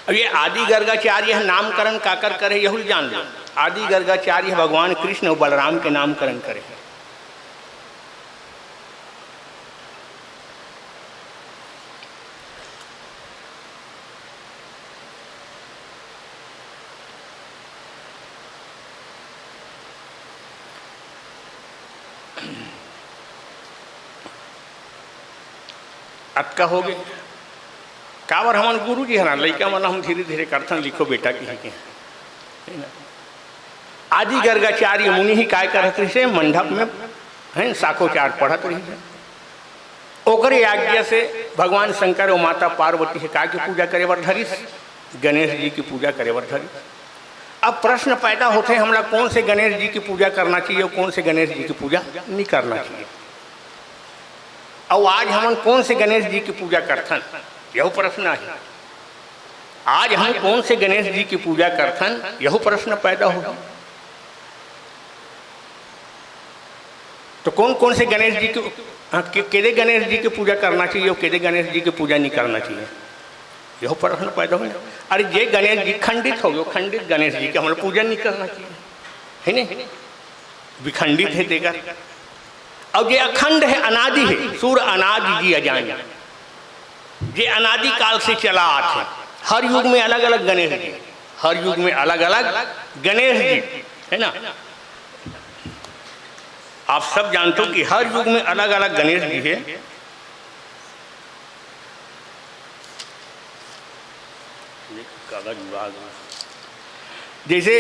अब ये आदि गर्गाचार्य ह नामकरण काकर करे, यहू ल जान लो। आदि गर्गाचार्य ह भगवान कृष्ण अउ बलराम के नामकरण करे हे। अतका होगे। काबर हमन गुरु जी हरन, लइका मन हम धीरे-धीरे करथन, लिखो बेटा कहिके। आदि गर्गाचार्य मुनि ही काय करत रहिसे? मंडप में, हैं, साखोचार पढ़त रहिसे। ओकरे आज्ञा से भगवान शंकर अउ माता पार्वती ह काय के पूजा करे बर धरिस? गणेश जी की पूजा करे बर धरिस। अब प्रश्न पैदा होथे, हमला कोन से गणेश जी की पूजा करना चाहिए अउ कोन से गणेश जी की पूजा नहीं करना चाहिए? अउ आज हमन कोन से गणेश जी की पूजा करथन, यहू प्रश्न आहे। आज हम कोन से गणेश जी की पूजा करथन, यहू प्रश्न पैदा होही। तो कोन कोन से गणेश जी की, हाँ, के-, केदे गणेश जी की पूजा करना चाहिए अउ केदे गणेश जी की पूजा नहीं करना चाहिए, यहू प्रश्न पैदा होही। अरे, जे गणेश जी खंडित होगे, खंडित गणेश जी के हमला पूजा नहीं करना चाहिए, हे नहीं? विखंडित हे तेकर। अउ जे अखंड हे, अनादि हे, सुर अनादि जी अजान। जे अनादि काल से चला आथे। हर युग में अलग-अलग गणेश जी, हर युग में अलग-अलग गणेश जी, हे ना? आप सब जानथो कि हर युग में अलग-अलग गणेश जी हे। कागज विभाग। जैसे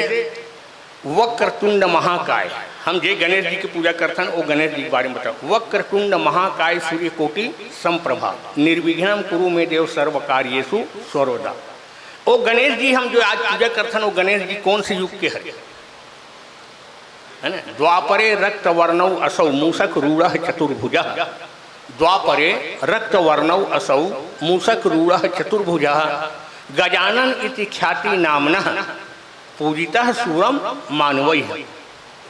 वक्रतुंड महाकाय, हम जे गणेश जी की पूजा करथन, वो गणेश जी के बारे में बताओ। वक्रतुंड महाकाय सूर्यकोटि समप्रभा, निर्विघ्नं कुरु मे देव सर्व कार्येषु सर्वदा। वो गणेश जी हम जो आज पूजा करथन, वो गणेश जी कौन से युग के हरे? है ना? द्वापरे रक्त वर्णौ असौ मूषक रूढ़ः चतुर्भुजः। द्वापरे रक्त वर्णौ असौ मूषक रूढ़ः चतुर्भुजः। गजानन इति ख्याति नामनः पूजितः सुरम मानवैः।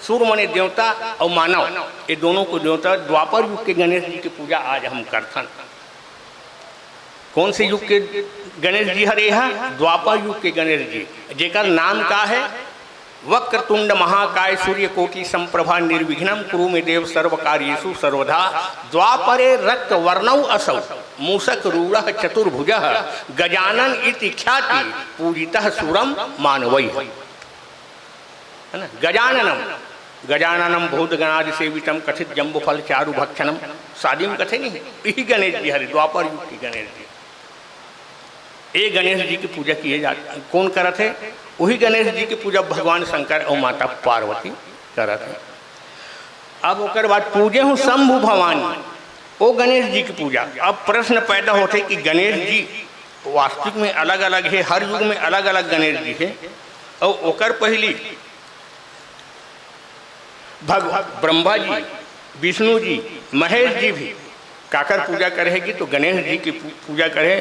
सुर मने देवता और मानव, ये दोनों को देवता। द्वापर युग के गणेश जी की पूजा आज हम करथन। कौन से युग के गणेश जी हरे? हा, द्वापर युग के गणेश जी, जेकर नाम का है? वक्रतुंड महाकाय सूर्यकोटि संप्रभा निर्विघ्नं कुरु मे देव सर्व कार्येषु सर्वदा। द्वापरे रक्त वर्णौ असौ मूषक रूढ़ः चतुर्भुजः। गजानन इति ख्याति पूजितः सुरम मानवैः। है ना? गजाननम, गजाननम भूतगणादिसेवितम कथित जम्बुफल चारु भक्षणम। शादी में कथे नहीं, यही गणेश जी हरे, द्वापर युग के गणेश जी। ये गणेश जी की पूजा किए जाते, कौन करत है? वही गणेश जी की पूजा भगवान शंकर और माता पार्वती करत है। अब ओकर बाद पूजे हूँ शंभु भवानी, ओ गणेश जी की पूजा। अब प्रश्न पैदा होते कि गणेश जी वास्तविक में अलग-अलग है, हर युग में अलग-अलग गणेश जी है, और ओकर पहली भग-, ब्रह्मा जी, विष्णु जी, महेश जी भी काकर पूजा करे है कि तो गणेश जी की पू-, पूजा करे,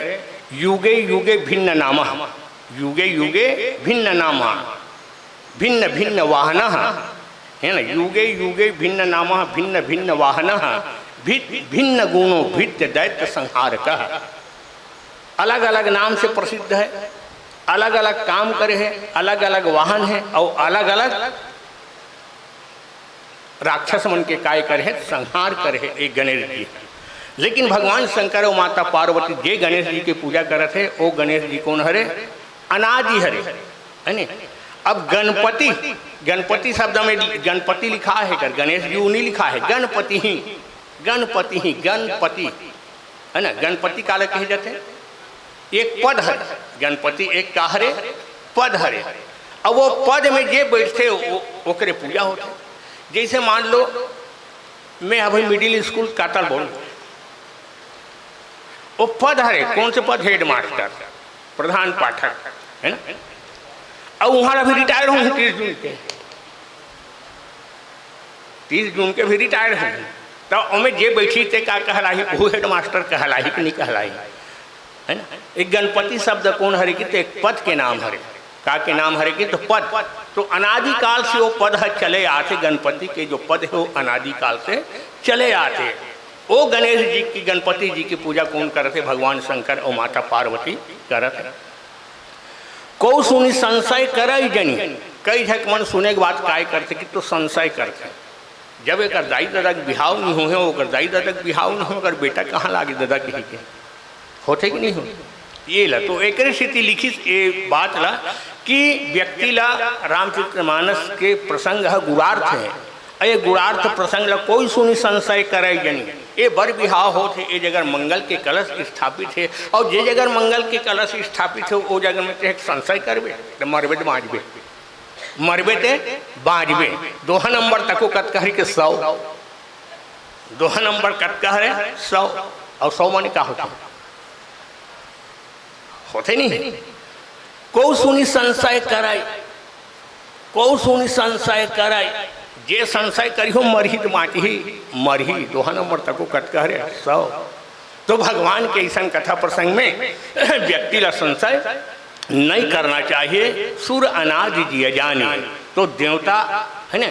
युगे युगे भिन्न नामः, युगे युगे भिन्न नामः, भिन्न भिन्न वाहनः, है ना, युगे युगे भिन्न नामः, भिन्न भिन्न वाहनः, भित-, भिन्न गुणो भित्य दैत्य संहारकः। अलग-अलग नाम से प्रसिद्ध है। अलग-अलग काम करे हे, अलग-अलग वाहन हे अउ अलग-अलग राक्षस मन के काय करे हे, संहार करे हे एक गणेश जी। लेकिन भगवान शंकर अउ माता पार्वती जे गणेश जी के पूजा करत हे, ओ गणेश जी कोन हरे? अनादि हरे, है नी? अब गणपति, गणपति शब्द में गणपति लिखा हे, कर गणेश जी नहीं लिखा हे, गणपति ही, गणपति ही, गणपति, है ना? गणपति काला कहे जाते? एक पद हरे, गणपति एक का हरे? पद हरे। अब वो पद में जे बैठते, वो, ओकरे पूजा होते। जैसे मान लो, मैं अभी मिडिल स्कूल कातल बोल, वो पद हरे, कौन से पद? हेडमास्टर, प्रधान पाठक, है ना? अब वहाँ अभी रिटायर हों तीस जून के, तीस जून के भी रिटायर हों, तो ओमे जे बैठी ते का कहलाही? वो हेडमास्टर कहलाही कि नहीं कहलाही? है ना? एक गणपति शब्द कौन हरे की? तो एक पद के नाम हरे। का के नाम हरे की? तो पद। तो अनादिकाल से वो पद ह चले आथे, गणपति के जो पद है वो अनादिकाल से चले आथे। ओ गणेश जी की, गणपति जी की पूजा कौन करत हे? भगवान शंकर और माता पार्वती करत हे। को सुनी संशय करई जनी, कई झक मन सुने के बाद काय करथे कि तो संशय करथे। जब एकर दाई ददा के बिहाव नहीं होहे, ओकर दाई ददा के बिहाव नहीं हो, ओकर बेटा कहाँ लागे ददा कही के? होथे कि नहीं हो? ये ला तो एकरे सेती लिखिस ये बात ला कि व्यक्ति ला रामचरितमानस के प्रसंग ह गुणार्थ है। ये गुणार्थ प्रसंग ला कोई सुनी संशय करे जनी। ये बर बिहाव होत है, ये जगह मंगल के कलश स्थापित है, और जे जगह मंगल के कलश स्थापित है, वो जगह में ते संशय करबे, तो मरबे तो बाँचबे, मरबे ते बाँचबे। दोहा नंबर तको कत कहरी के सौ, दोहा नंबर कत कह रहे? सौ। और सौ माने का होता? होते नहीं। को सुनी संशय कराई, को सुनी संशय कराई, जे संशय करिहो मरही तो बाँचही, मरही। दोहा नंबर तको कत कह रहे? सौ। तो भगवान के ऐसन कथा प्रसंग में व्यक्ति ला संशय नहीं करना चाहिए। सुर अनादि जिय जानी, तो देवता है ना,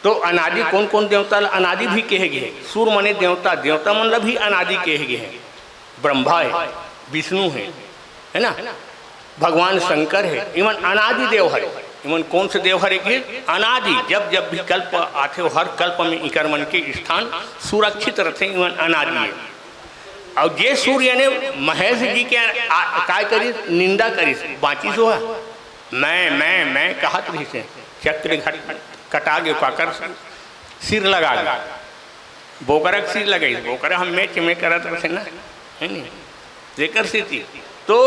तो अनादि कौन कौन देवता ला अनादि भी कहे गए हैं? सुर मने देवता, देवता मन ला भी अनादि कहे गए हैं। ब्रह्मा है, विष्णु है, है ना, भगवान शंकर है, इमन अनादि देव हरे। इमन कौन से देव हरे के? अनादि। जब जब भी कल्प आथे, हर कल्प में इकर मन के स्थान सुरक्षित रहते, इमन अनादि है। और जे सूर्य ने महेश जी के आ-, काय करिस? निंदा करिस, बाँचिस हो। मैं, मैं, मैं कहत रहिस हे, चक्र घट कटा गे, काकर सिर लगा गे, बोकरा के सिर लगाइस, बोकरा हम मैं, मैं करत रहिस ना, है नी? जेकर सेती तो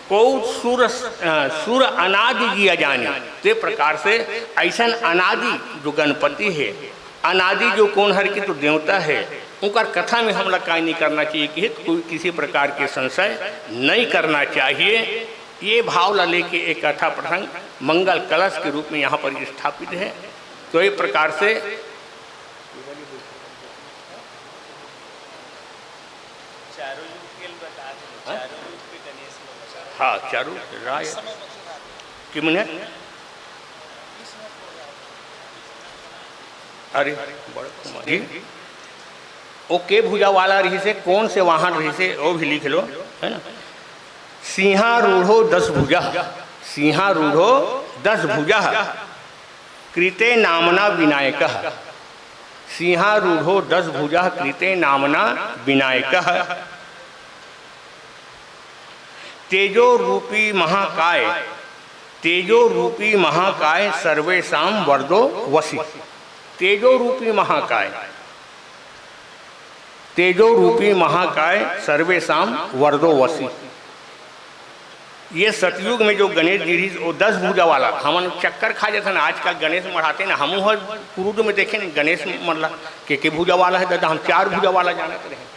को सुर, अ, सुर अनादि जिय जानी, ते प्रकार से ऐसन अनादि जो गणपति है, अनादि जो कोन हर की तो देवता है, उनकर कथा में हमला काय नहीं करना चाहिए कि कोई किसी प्रकार के संशय नहीं करना चाहिए। ये भाव ला लेके एक कथा प्रसंग मंगल कलश के रूप में यहाँ पर स्थापित है। तो ये प्रकार से चारों युग के बता दें, हाँ? चारों युग के गणेश में बता दें। हाँ, चारों राय। कि मने? अरे, बड़ कुमारी। वो के भुजा वाला रहिसे, कौन से वाहन रहिसे, वो भी लिख लो, है ना? सिंहारूढ़ो दस भुजा, सिंहारूढ़ो दस भुजा, कृते नामना विनायकः। सिंहारूढ़ो दस भुजा, कृते नामना विनायकः। तेजो रूपी महाकाय, तेजो रूपी महाकाय, सर्वेषां वरदो वसि। तेजो रूपी महाकाय, तेजो रूपी महाकाय, सर्वेषां वरदो वसि। ये सतयुग में जो गणेश जी रहिस, वो दस भुजा वाला, हमन चक्कर खा जाथन। आजकल गणेश मढ़ाते ना, हमू हर कुरुद में देखे न गणेश मन ला, के के भुजा वाला है दादा, हम चार भुजा वाला जानत रहे।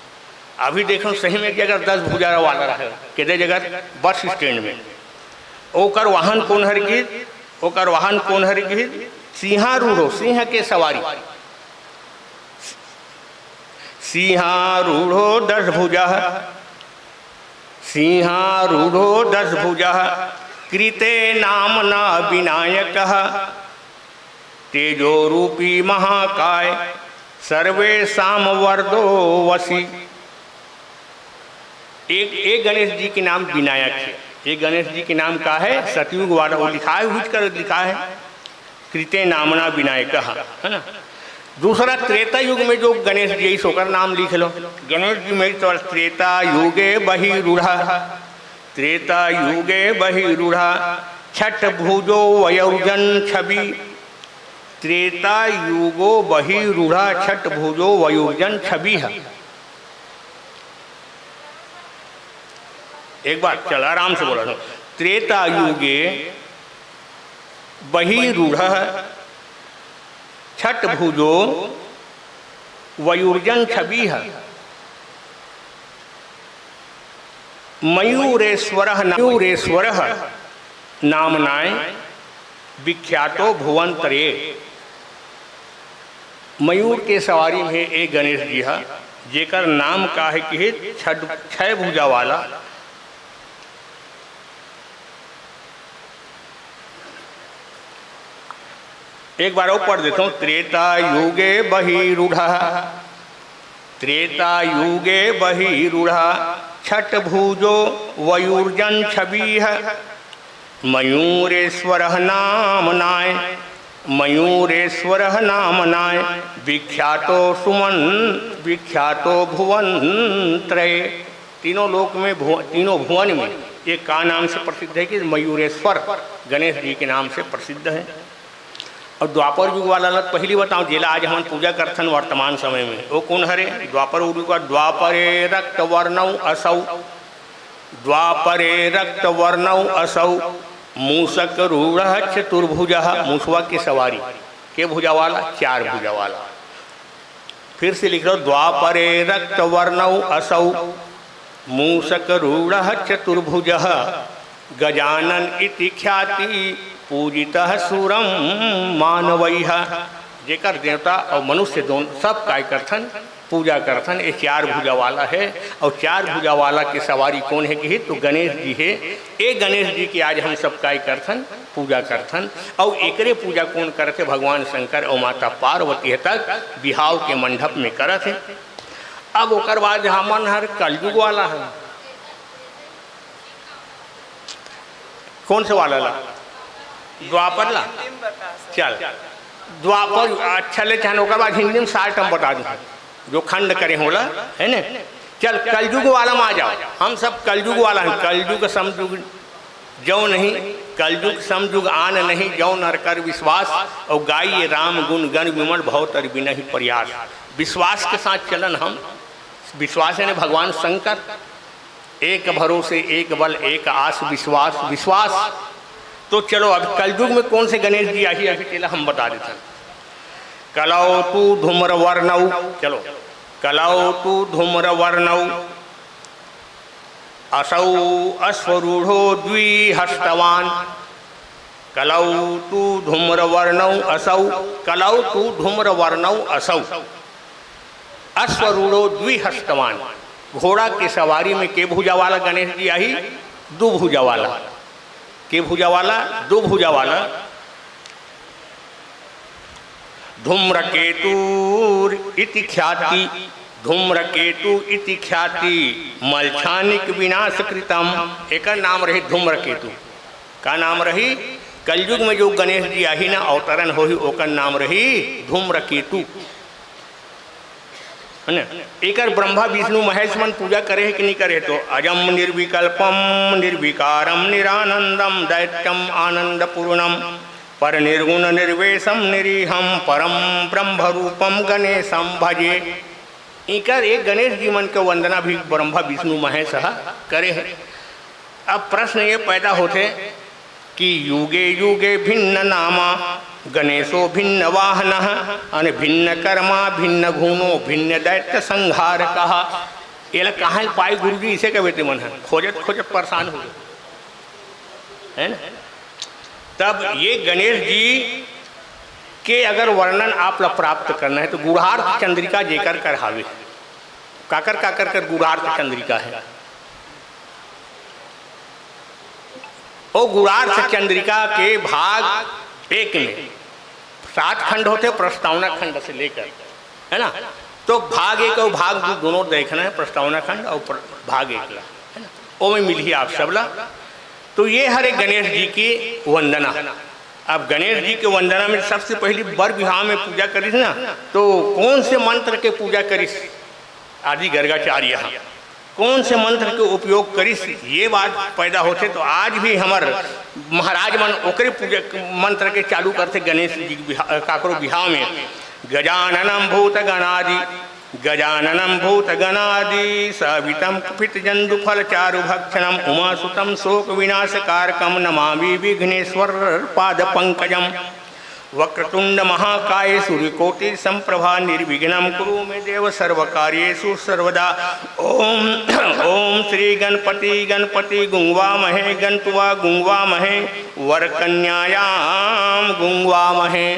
अभी देखो सही में कि अगर दस भुजा वाला रहे, के दे जगह बस स्टैंड में, ओकर वाहन कौन हर की, ओकर वाहन कौन हर की? सिंहारूढ़ो, सिंह के सवारी। सिंहारूढ़ो दस भुजा, सिंहारूढ़ो दस भुजा, कृते नामना विनायकः। तेजो रूपी महाकाय, सर्वेषां वरदो वसि। एक, एक गणेश जी के नाम विनायक है। ये गणेश जी के नाम का है? सतयुग वाला वो लिखा है, हुच कर लिखा है, कृते नामना विनायक, है ना? दूसरा, त्रेता युग में जो गणेश जी है, ओकर नाम लिख लो। गणेश जी में तो त्रेता युगे बहिरूढ़ा, त्रेता युगे बहिरूढ़ा छठ भुजो वयोर्जन छवि, त्रेता युगो बहिरूढ़ा छठ भुजो वयोर्जन छवि है। एक बार चल, आराम से बोला ना। त्रेता युगे बहिरूढ़ छठ भुजो वयोर्जन छवि है। मयूरेश्वर, मयूरेश्वर नामनाय विख्यातो भुवंतरे। मयूर के सवारी में एक गणेश जी हा, जेकर नाम का है कि हे छठ, छह भुजा वाला। एक बार और पढ़ देता हूँ। त्रेता युगे बहिरूढ़, त्रेता युगे बहिरूढ़ छठ भुजो वयोर्जन छवि है। मयूरेश्वर नामनाय, मयूरेश्वर नामनाय विख्यातो सुमन, विख्यातो भुवन त्रय। तीनों लोक में भुव-, तीनों भुवन में ये का नाम से प्रसिद्ध है कि मयूरेश्वर गणेश जी के नाम से प्रसिद्ध है। और द्वापर युग वाला ला पहली बताओ, जेला आज हमन पूजा करथन वर्तमान समय में, वो कौन हरे? द्वापर युग का, द्वापरे रक्त वर्णौ असौ, द्वापरे रक्त वर्णौ असौ मूसक रूढ़ चतुर्भुज। मूसवा की सवारी, के भुजा वाला? चार भुजा वाला। फिर से लिख लो, द्वापरे रक्त वर्णौ असौ मूसक रूढ़ चतुर्भुज गजानन इति ख्याति पूजितः सुरम मानवैः। जेकर देवता और मनुष्य दोनों सब काय करथन, पूजा करथन। ये चार भुजा वाला है, और चार भुजा वाला के सवारी कौन है कि तो गणेश जी है। ए गणेश जी के आज हम सब काय करथन, पूजा करथन। और एकरे पूजा कौन करथे? भगवान शंकर और माता पार्वती है तक बिहाव के मंडप में करत है। अब ओकर बाद हमन हर कलयुग वाला है। कौन से वाला ला? द्वापर ला। चल, द्वापर अच्छा ले, चाहे ओकर बाद हिंदी में short हम बता दूं, जो खंड करे होला, है ने? चल, कलयुग वाला में आ जाओ। हम सब कलयुग वाला हैं। कलयुग समयुग जौ नहीं, कलयुग समयुग आन नहीं, जौ नर कर विश्वास, और गाइए राम गुण गण विमल, भव तर बिनहि प्रयास। विश्वास के साथ चलन हम, विश्वास यानी भगवान शंकर, एक भरोसे एक बल एक आस विश्वास, विश्वास। तो चलो, अब कलयुग में कौन से गणेश जी आही, अभी तेला हम बता देथन। कलौ तु धूम्र वर्णौ, चलो, कलौ तु धूम्र वर्णौ असौ अश्वरूढ़ो द्विहस्तवान। कलौ तु धूम्र वर्णौ असौ, कलौ तु धूम्र वर्णौ असौ अश्वरूढ़ो द्विहस्तवान। घोड़ा के सवारी में के भुजा वाला गणेश जी आही? दो भुजा वाला। के भुजा वाला? दो भुजा वाला। धूम्रकेतु इति ख्याति, धूम्रकेतु इति ख्याति मलछानिक विनाश कृतम। एकर नाम रही धूम्रकेतु। का नाम रही? कलयुग में जो गणेश जी आही ना, अवतरण होही, ओकर नाम रही धूम्रकेतु। है ना? एकर ब्रह्मा विष्णु महेश मन पूजा करे है कि नहीं करे? तो अजम निर्विकल्पम निर्विकारम निरानंदम दैत्यम आनंद पूर्णम पर निर्गुण निर्वेशम निरीहम परम ब्रह्म रूपम गणेशम भजे। इकर एक गणेश जी मन के वंदना भी ब्रह्मा विष्णु महेश ह करे है। अब प्रश्न ये पैदा होथे कि युगे युगे भिन्न नामा गणेशो भिन्न वाहन, अने भिन्न कर्मा भिन्न गुणो भिन्न दैत्य संहार कहा। एला कहाँ पाए गुरुजी, इसे कहे ते मन है खोजत खोजत परेशान हो गए, है ना? तब ये गणेश जी के अगर वर्णन आप ला प्राप्त करना है तो गुढ़ार्थ चंद्रिका जेकर कर हावे, काकर काकर कर गुढ़ार्थ चंद्रिका है। ओ गुढ़ार्थ चंद्रिका के भाग एक में सात खंड होते, प्रस्तावना खंड से लेकर, है ना? तो भाग एक और भाग दो दोनों देखना है, प्रस्तावना खंड और प्र-, भाग एक ला, है ना? ओ में मिलही आप सब ला। तो ये हरे गणेश जी की वंदना। अब गणेश जी के वंदना में सबसे पहली बर बिहाव में पूजा करिस ना, तो कौन से मंत्र के पूजा करिस? आदि गर्गाचार्य ह कौन से मंत्र के उपयोग करिस, ये बात पैदा होथे। तो आज भी हमर महाराज मन ओकरे पूजा मंत्र के चालू करथे गणेश जी के बिहा-, काकरो बिहाव में। गजाननम भूत गणादि गजाननम भूत गणादि सवितम कुपित जंतु फल चारु भक्षणम उमा सुतम शोक विनाश कारकम नमामि विघ्नेश्वर पाद पंकजम। वक्रतुंड महाकाय सूर्यकोटि संप्रभा निर्विघ्नम कुरु मे देव सर्वकार्येषु सर्वदा। ओम ओम श्री गणपति गणपति गुंगवामहे गणपति गुंगवामहे वर कन्यायाम गुंगवामहे।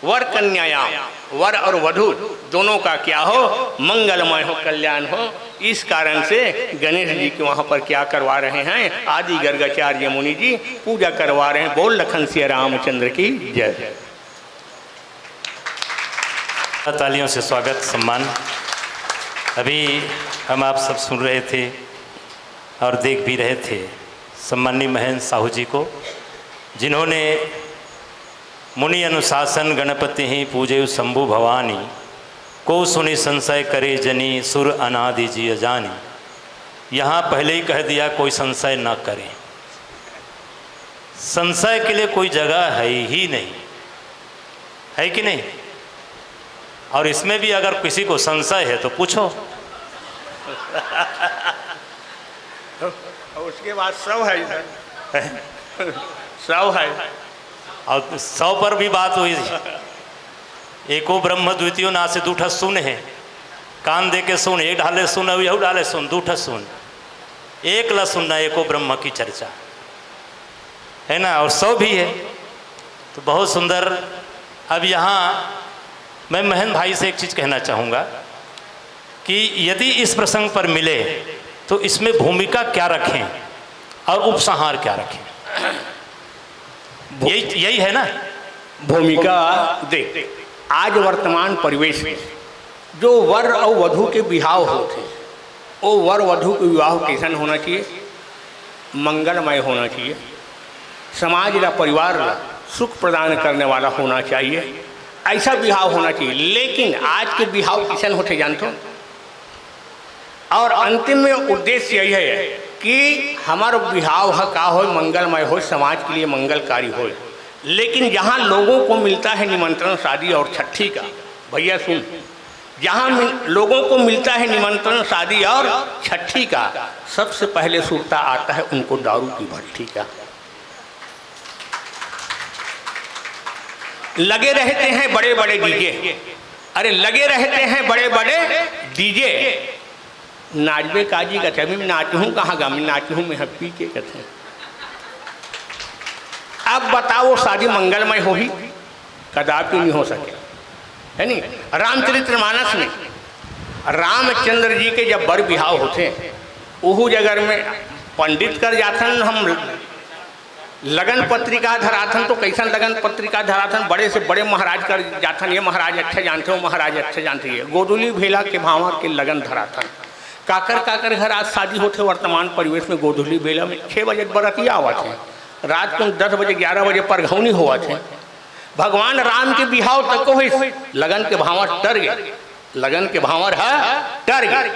वर कन्यायाम, वर और वधू दोनों का क्या हो, मंगलमय हो, कल्याण हो। इस कारण से गणेश जी के वहाँ पर क्या करवा रहे हैं, आदि गर्गाचार्य मुनि जी पूजा करवा रहे हैं। बोल लखन सिया रामचंद्र की जय। तालियों से स्वागत सम्मान। अभी हम आप सब सुन रहे थे और देख भी रहे थे सम्माननीय महेंद्र साहू जी को, जिन्होंने मुनि अनुशासन गणपति ही पूजे शंभु भवानी, को सुनि संशय करे जनी सुर अनादि जिय जानी। यहाँ पहले ही कह दिया, कोई संशय न करें। संशय के लिए कोई जगह है ही नहीं, है कि नहीं? और इसमें भी अगर किसी को संशय है तो पूछो। उसके बाद सब है इधर। सब है। और सौ पर भी बात हुई। एको ब्रह्म द्वितीयो नासि, दू ठा सुन है। कान दे के सुन, एक ढाले सुन, अउ यहू ढाले सुन, दू ठा सुन। एक ला सुनना, एको ब्रह्म की चर्चा, है ना, और सौ भी है। तो बहुत सुंदर। अब यहाँ मैं महेंद्र भाई से एक चीज़ कहना चाहूँगा कि यदि इस प्रसंग पर मिले तो इसमें भूमिका क्या रखें और उपसंहार क्या रखें? यही, यही है ना? भूमिका देख, आज वर्तमान परिवेश में जो वर और वधू के बिहाव होत हे, वो वर वधू के विवाह कैसन होना चाहिए? मंगलमय होना चाहिए। समाज ला, परिवार ला सुख प्रदान करने वाला होना चाहिए, ऐसा बिहाव होना चाहिए। लेकिन आज के बिहाव कैसन होथे जानथो? और अंतिम में उद्देश्य यही है कि हमारा बिहाव ह का होय, मंगलमय होय, समाज के लिए मंगलकारी होय। लेकिन जहाँ लोगों को मिलता है निमंत्रण शादी और छठी का, भैया सुन, जहाँ मिल-, लोगों को मिलता है निमंत्रण शादी और छठी का, सबसे पहले सुरता आता है उनको दारू की भट्ठी का। लगे रहते हैं बड़े बड़े डीजे, अरे लगे रहते हैं बड़े बड़े डीजे। नाचबे काजी कथे, "अभी मैं नाचहूँ कहाँ गा, मैं नाचहूँ मैं ह पी के," कथे। अब बताओ, शादी मंगलमय होही? कदापि नहीं हो सके, है नहीं? रामचरितमानस में रामचंद्र जी के जब बर बिहाव होथे, ओहू जगह में पंडित कर जाथन, हम लगन पत्रिका धराथन, तो कैसन लगन पत्रिका धराथन? बड़े से बड़े महाराज कर जाथन, ये महाराज अच्छा जानथे, वो महाराज अच्छा जानथे, ये गोधूली बेला के भांवर के लगन धराथन। काकर काकर घर आज शादी होथे वर्तमान परिवेश में, गोधूली बेला में छः बजे बरतिया आवत हे, रात को दस बजे, ग्यारह बजे परघौनी होवत हे। भगवान राम के बिहाव तक को होइस, लगन के भांवर टर गे, लगन के भांवर ह टर गे।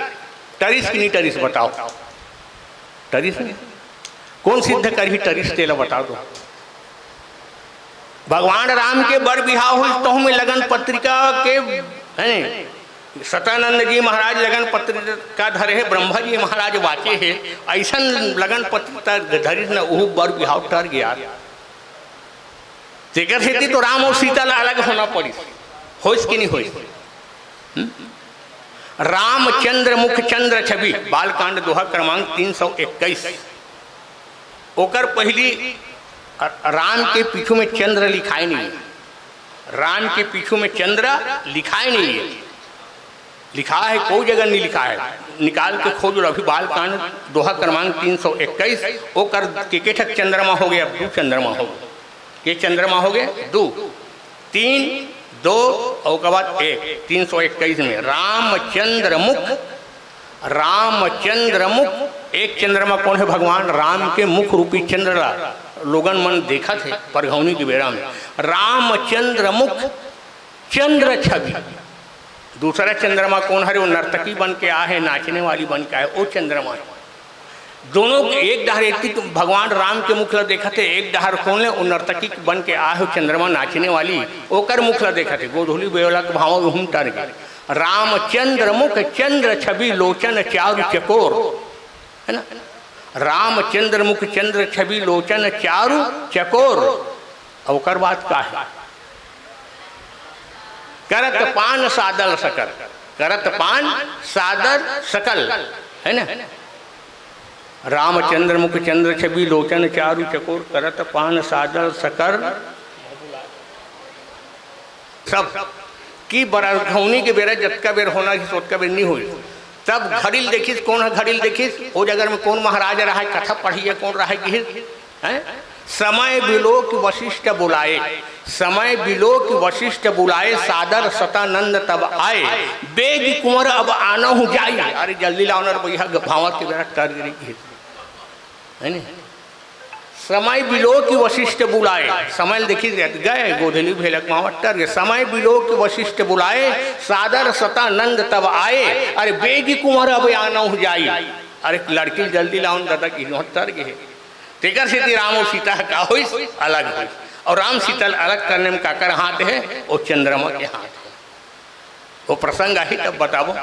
टरिस कि नहीं टरिस, बताओ? टरिस नहीं। कौन सिद्ध करही टरिस, तेला बता दो। भगवान राम के बर बिहाव होइस, तहू में लगन पत्रिका के, हैं, सतानंद जी महाराज लगन पत्रिका धरे हे, ब्रह्मा जी महाराज वाचे हे, ऐसन लगन पत्रिका धरिस न, ओहू बर बिहाव टर गे। तेकर सेती तो राम और सीता ला अलग होना पड़िस। होइस कि नहीं होइस? हम्म? रामचंद्र मुख चंद्र छवि, बालकांड दोहा क्रमांक तीन सौ इक्कीस। ओकर पहली राम के पीछू में चंद्र लिखाए नहीं है। राम के पीछू में चंद्र लिखाए नहीं है। लिखा है, कोई जगह नहीं लिखा है। निकाल के खोज लो अभी, बालकांड दोहा क्रमांक तीन सौ इक्कीस। ओकर के, के ठक चंद्रमा हो गया? अब दू चंद्रमा हो गया। के चंद्रमा हो गए? दू। तीन, दो, और ओकर बाद एक। तीन सौ इक्कीस में रामचंद्र मुख, रामचंद्र मुख एक चंद्रमा कोन हे? भगवान राम के मुख रूपी चंद्र ला लोगन मन देखत हे परघौनी के बेरा में। रामचंद्र मुख चंद्र छवि। दूसरा चंद्रमा कोन हरे? वो नर्तकी बन के आए हे, नाचने वाली बन के आए, वो चंद्रमा हे। दोनों के एक डहर एती भगवान राम के मुख ला देखत हे, एक डहर कोन ले? वो नर्तकी बन के आए हो चंद्रमा, नाचने वाली, ओकर मुख ला देखत हे। गोधूली बेवला के भाव में हुम टर गे। रामचंद्र मुख चंद्र छवि लोचन चारु चकोर, है ना? रामचंद्र मुख चंद्र छवि लोचन चारु चकोर। अब ओकर बात का हे? करत पान सादर सकल, करत पान सादर सकल, है ना? रामचंद्र मुख चंद्र छवि लोचन चारु चकोर, करत पान सादर सकल। सब कि बरघौनी के बेरा जतका बेर होना कि ओतका बेर नहीं होई। तब घड़ी ल देखिस, कोन ह घड़ी ल देखिस? ओ जगह में कोन महाराज रहा है, कथा पढ़िए कोन रहा है, गिर हैं? समय बिलोक वशिष्ठ बुलाए, समय बिलोक वशिष्ठ बुलाए, सादर सतानंद तब आए, बेग कुंवर अब आनहु जाई। अरे जल्दी लाओ ना भैया, भावत के बेरा कर गिरी, है नी? समय बिलोक वशिष्ठ बुलाए, समय ल देखी गए, गोधली भेलक मावट कर गए। समय बिलोक वशिष्ठ बुलाए, सादर सतानंद तब आए, अरे बेग कुंवर अब आनहु जाई। अरे लड़की ल जल्दी लाओ न दादा, कि नोहत तर गे हे। तेकर सेती राम अउ सीता ह का होइस, अलग होइस। और राम सीता ल अलग करने में काकर हाथ हे? वो चंद्रमा के हाथ हे। वो प्रसंग आही तब बताबो।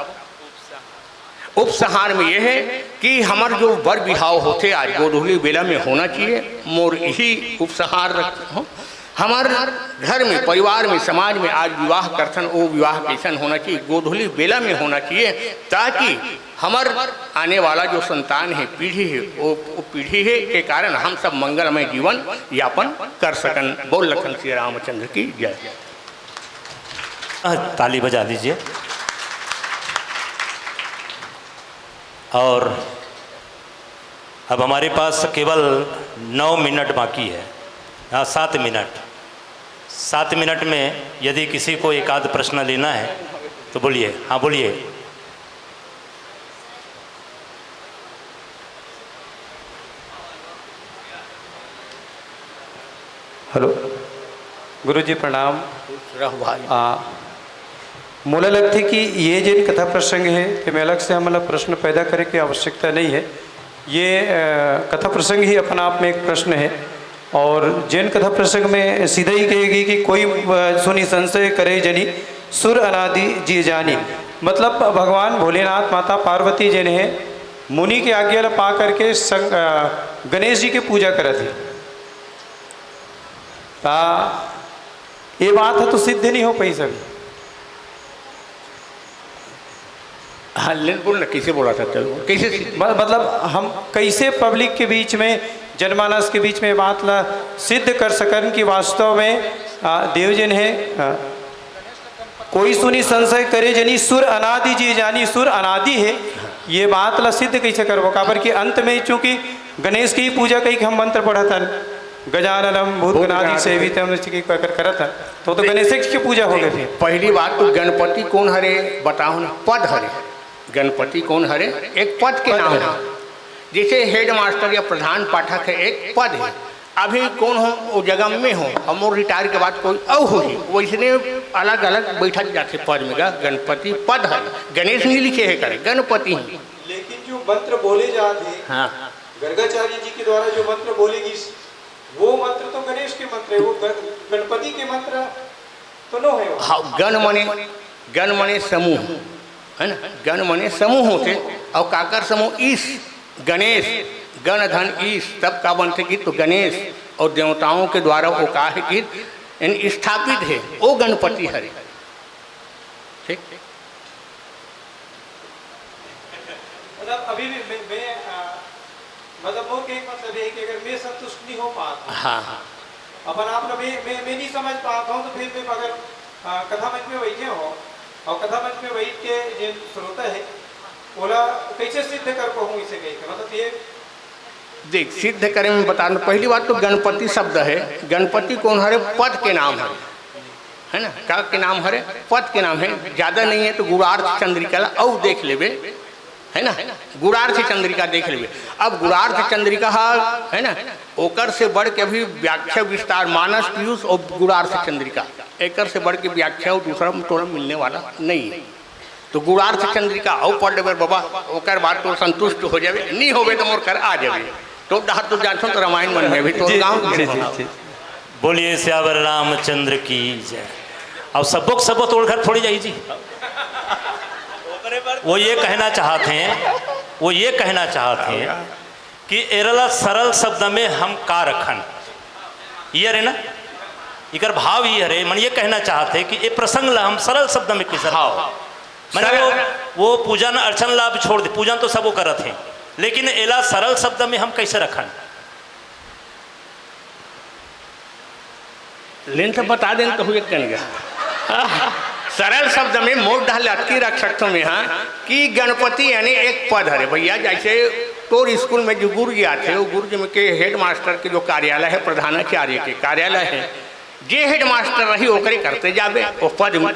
उपसंहार में ये है कि हमर जो बर बिहाव होथे आज गोधूली बेला में होना चाहिए। मोर यही उपसंहार रख-, हो। हमर घर में, परिवार में, समाज में आज विवाह करथन, वो विवाह कैसन होना चाहिए? गोधूली बेला में होना चाहिए, ताकि हमर आने वाला जो संतान है, पीढ़ी है, वो, वो पीढ़ी है के कारण हम सब मंगलमय जीवन यापन कर सकन। बोल लखन श्री रामचंद्र की जय। ताली बजा दीजिए। और अब हमारे पास केवल नौ मिनट बाकी है। हाँ, सात मिनट। सात मिनट में यदि किसी को एक आध प्रश्न लेना है तो बोलिए। हाँ, बोलिए। हेलो, गुरुजी प्रणाम। खुश रहो भाई। आ, मोला लगथे कि ये जेन कथा प्रसंग है, तेमे अलग से हमला प्रश्न पैदा करे के आवश्यकता नहीं है। ये, अ, कथा प्रसंग ही अपन आप में एक प्रश्न है। और जेन कथा प्रसंग में सीधा ही कहेगी कि कोई, अ, सुनी संशय करे जनी, सुर अनादि जी जानी। मतलब भगवान भोलेनाथ माता पार्वती जेन है, मुनि के आज्ञा ला पा करके सं-, अ, गणेश जी के पूजा करत है। ता ये बात ह तो सिद्ध नहीं हो पाइस अभी। हाँ, लेन बोल ना, कैसे बोला था? चलो, कैसे सिद्ध? म-, मतलब हम कैसे पब्लिक के बीच में, जनमानस के बीच में ये बात ला सिद्ध कर सकन कि वास्तव में, आ, देव जिन है, आ, कोई सुनी संशय करे जनी, सुर अनादि जी जानी, सुर अनादि है। ये बात ला सिद्ध कैसे करबो? काबर कि अंत में चूंकि गणेश की पूजा कई हम मंत्र पढ़त हन, गजाननम भूत गणादि सेवितम, कर, करत हन, तो, तो गणेश की पूजा हो गई फिर। पहली बात तो गणपति कौन हरे, बताओ ना, पद हरे। गणपति कौन हरे? एक पद के पद नाम हरे। है। जैसे हेडमास्टर या प्रधान पाठक है, एक पद है। अभी कौन हो, वो जगह में हो, हम रिटायर के बाद कोई और हो ही, वैसने अलग-अलग बैठत जाथे पद में गा, गणपति पद है, गणेश नहीं लिखे है करे, गणपति ही। लेकिन जो मंत्र बोले जाते हैं, हाँ। गर्गाचार्य जी के द्वारा जो मंत्र बोले गिस, वो मंत्र तो गणेश के मंत्र है, वो गण-, गणपति के मंत्र तो नो है वो। हाँ, गण मने, गण मने समूह, है ना? गण मने समूह होथे, और काकर समूह? ईश, गणेश, गण धन ईश, तब का बनथे कि तो गणेश और देवताओं के द्वारा वो का है कि यानी स्थापित है, वो गणपति हरे। ठीक? मतलब अभी भी मैं, मैं, आ, मतलब मोर के एक मतलब ये है कि अगर मैं संतुष्ट नहीं हो पाता, हाँ, हाँ। अपन आप ला मैं, मैं, मैं नहीं समझ पाता हूँ, तो फिर मैं अगर, आ, कथा मंच में बैठे हो और कथा मंच में बैठ के जो श्रोता है, ओला कैसे सिद्ध कर पाऊँ इसे कह के? मतलब ये देख, सिद्ध करे में बता दो, पहली बात तो गणपति शब्द है, गणपति कौन हरे? पद के नाम हरे, है ना? का के नाम हरे? पद के नाम है, ज्यादा नहीं है तो गुणार्थ चंद्रिका ला अउ देख लेबे। है ना? गुणार्थ चंद्रिका देख लेबे। अब गुणार्थ चंद्रिका हा, है ना, ओकर से बढ़ के अभी व्याख्या विस्तार, मानस पीयूष और गुणार्थ चंद्रिका, एकर से बढ़ के व्याख्या और दूसरा तोला मिलने वाला नहीं है। तो गुणार्थ चंद्रिका अउ पढ़ लेबे बाबा, ओकर बाद तो संतुष्ट हो जाबे, नहीं होबे तो मोर कर आ जाबे। तो डहर तो जानथो तो रामायण मन में भी तो जी, गाँव जी, जी, जी। बोलिए सियावर रामचंद्र की जय। अब सबक सबक तोड़ घर थोड़ी जाई जी। वो ये कहना चाहते हैं, वो ये कहना चाहते हैं कि एरला सरल शब्द में हम का रखन, ये हरे ना, इकर भाव ये हरे, मन ये कहना चाहते हैं कि ये प्रसंग ला हम सरल शब्द में किसे रखन? हाँ। मैंने वो, सरल। वो पूजन अर्चन ला भी छोड़ दे, पूजन तो सब वो करत हैं, लेकिन एला सरल शब्द में हम कैसे रखन? लेन तो बता देन तो हुए कन गया। सरल शब्द में मोर डहर ले अतकी रख सकथो मैं, हाँ, कि गणपति यानी एक पद हरे भैया। जैसे तोर स्कूल में जो गुरुजी आथे, वो गुरुजी में के हेडमास्टर के जो कार्यालय है, प्रधानाचार्य के कार्यालय है, जे हेडमास्टर रही ओकरे करते जाबे, वो पद में,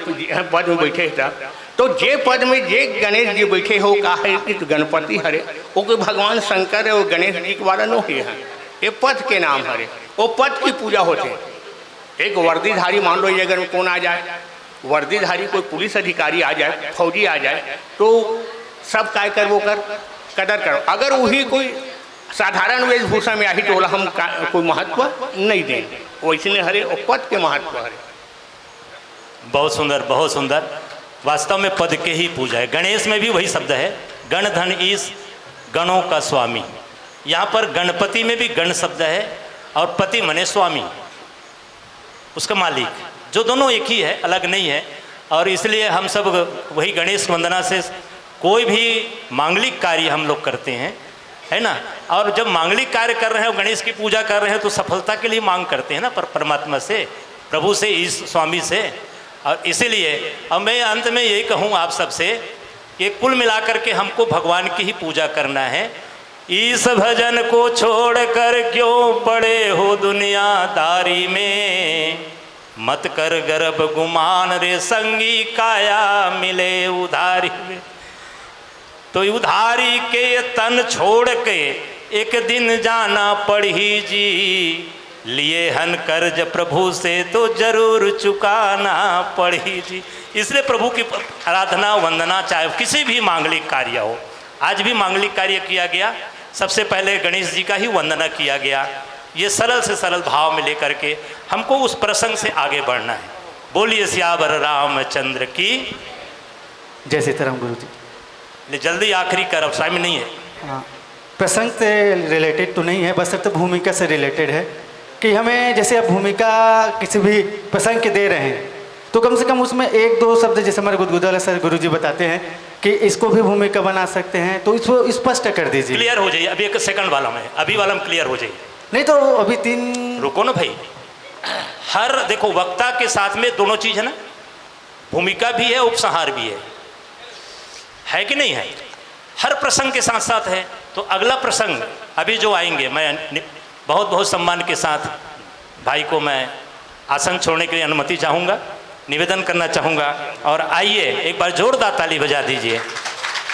पद में बैठे है तब। तो जे पद में जे गणेश जी बैठे हो, का है कि तो गणपति हरे, वो कोई भगवान शंकर है, वो गणेश जी के वाला नो ही है, ये पद के नाम हरे, वो पद की पूजा होते। एक वर्दीधारी मान लो ये अगर कौन आ जाए, वर्दीधारी कोई पुलिस अधिकारी आ जाए, फौजी आ जाए, तो सब काय करबो कर, कदर करो। अगर वही कोई साधारण वेशभूषा में आही तो ओला हम का, कोई महत्व नहीं दें। वैसने हरे वो पद के महत्व हरे। बहुत सुंदर, बहुत सुंदर। वास्तव में पद के ही पूजा है। गणेश में भी वही शब्द है, गण धन ईश, गणों का स्वामी। यहाँ पर गणपति में भी गण शब्द है और पति मने स्वामी, उसका मालिक, जो दोनों एक ही है, अलग नहीं है। और इसलिए हम सब वही गणेश वंदना से कोई भी मांगलिक कार्य हम लोग करते हैं, है ना? और जब मांगलिक कार्य कर रहे हैं, गणेश की पूजा कर रहे हैं, तो सफलता के लिए मांग करते हैं ना, पर परमात्मा से, प्रभु से, ईश स्वामी से। और इसीलिए अब मैं अंत में यही कहूँ आप सबसे कि कुल मिलाकर के हमको भगवान की ही पूजा करना है। ईश भजन को छोड़कर क्यों पड़े हो दुनियादारी में, मत कर गर्व गुमान रे संगी, काया मिले उधारी में। तो उधारी के ये तन छोड़ के एक दिन जाना पड़ही जी, लिए हन कर्ज प्रभु से तो जरूर चुकाना पड़ही जी। इसलिए प्रभु की आराधना, वंदना, चाहे किसी भी मांगलिक कार्य हो, आज भी मांगलिक कार्य किया गया, सबसे पहले गणेश जी का ही वंदना किया गया। ये सरल से सरल भाव में लेकर के हमको उस प्रसंग से आगे बढ़ना है। बोलिए सियावर रामचंद्र की। जय सीताराम गुरु जी। ले जल्दी आखिरी कर, अब टाइम नहीं है। हाँ, प्रसंग से रिलेटेड तो नहीं है, बस सिर्फ भूमिका से रिलेटेड है कि हमें जैसे अब भूमिका किसी भी प्रसंग के दे रहे हैं तो कम से कम उसमें एक दो शब्द, जैसे हमारे गुदगुदा वाले सर गुरु जी बताते हैं कि इसको भी भूमिका बना सकते हैं, तो इसको स्पष्ट कर दीजिए। क्लियर हो जाइए, अभी एक सेकंड वाला में, अभी वाला में क्लियर हो जाइए। नहीं तो अभी तीन रुको ना भाई, हर, देखो, वक्ता के साथ में दोनों चीज है ना, भूमिका भी है, उपसंहार भी है, है कि नहीं है? हर प्रसंग के साथ साथ है। तो अगला प्रसंग अभी जो आएंगे, मैं नि-, बहुत बहुत सम्मान के साथ भाई को मैं आसन छोड़ने के लिए अनुमति चाहूँगा, निवेदन करना चाहूँगा। और आइए, एक बार जोरदार ताली बजा दीजिए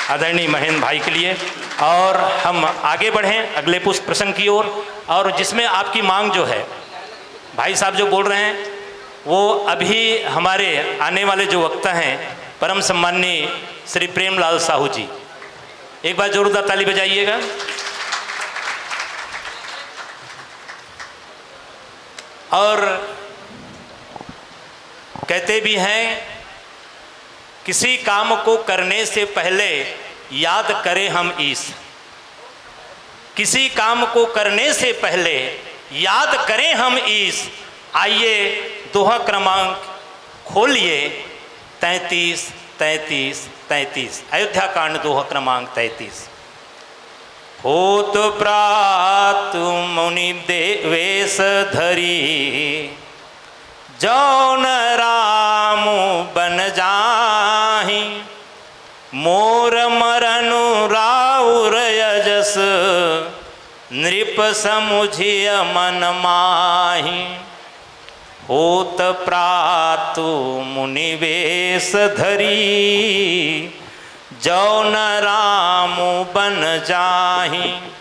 आदरणीय महेंद्र भाई के लिए। और हम आगे बढ़ें अगले पुष्प प्रसंग की ओर, और जिसमें आपकी मांग जो है, भाई साहब जो बोल रहे हैं, वो अभी हमारे आने वाले जो वक्ता हैं, परम सम्माननीय श्री प्रेमलाल साहू जी, एक बार जोरदार ताली बजाइएगा। और कहते भी हैं, किसी काम को करने से पहले याद करें हम ईश। किसी काम को करने से पहले याद करें हम ईश। आइए, दोहा क्रमांक खोलिए, तैंतीस, तैंतीस, तैंतीस, अयोध्या कांड, दोहा क्रमांक तैंतीस। होत प्रात मुनि दे-, वेश धरी, जौन राम बन जाहि। मोर मरनु राउर यजस, नृप समुझिय मन माहि। होत प्रातु मुनि वेश धरी, जौन राम बन जाहि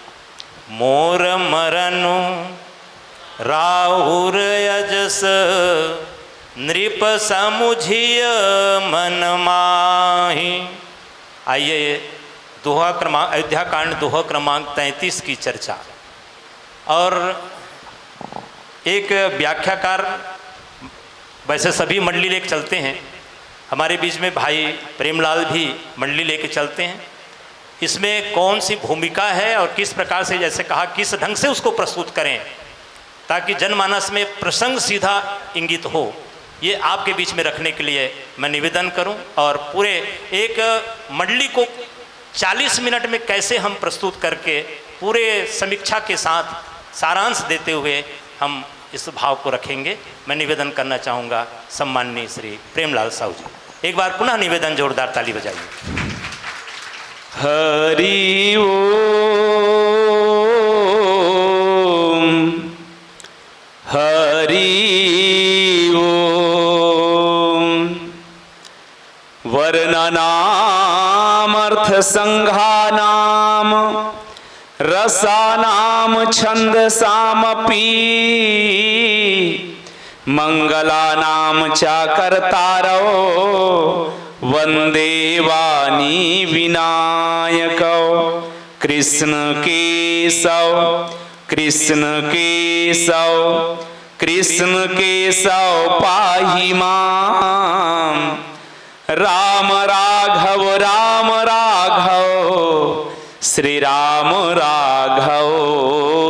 मोर मरनु राउर अजस, नृप समुझिय मन माहि। आइए, दोहा क्रमांक, अयोध्या कांड, दोहा क्रमांक तैंतीस की चर्चा। और एक व्याख्याकार, वैसे सभी मंडली लेके चलते हैं, हमारे बीच में भाई प्रेमलाल भी मंडली लेके चलते हैं। इसमें कौन सी भूमिका है और किस प्रकार से, जैसे कहा, किस ढंग से उसको प्रस्तुत करें ताकि जनमानस में प्रसंग सीधा इंगित हो, ये आपके बीच में रखने के लिए मैं निवेदन करूं। और पूरे एक मंडली को चालीस मिनट में कैसे हम प्रस्तुत करके पूरे समीक्षा के साथ सारांश देते हुए हम इस भाव को रखेंगे, मैं निवेदन करना चाहूँगा सम्माननीय श्री प्रेमलाल साहू जी। एक बार पुनः निवेदन, जोरदार ताली बजाइए। हरि ओम, हरि ओम। वर्णनामर्थसंघानां रसानां छंदसामपि मंगलानां चाकर्तारौ वंदे वाणी विनायकौ। कृष्ण केशव, कृष्ण केशव, कृष्ण केशव पाहि मां। राम राघव, राम राघव, श्री राम राघव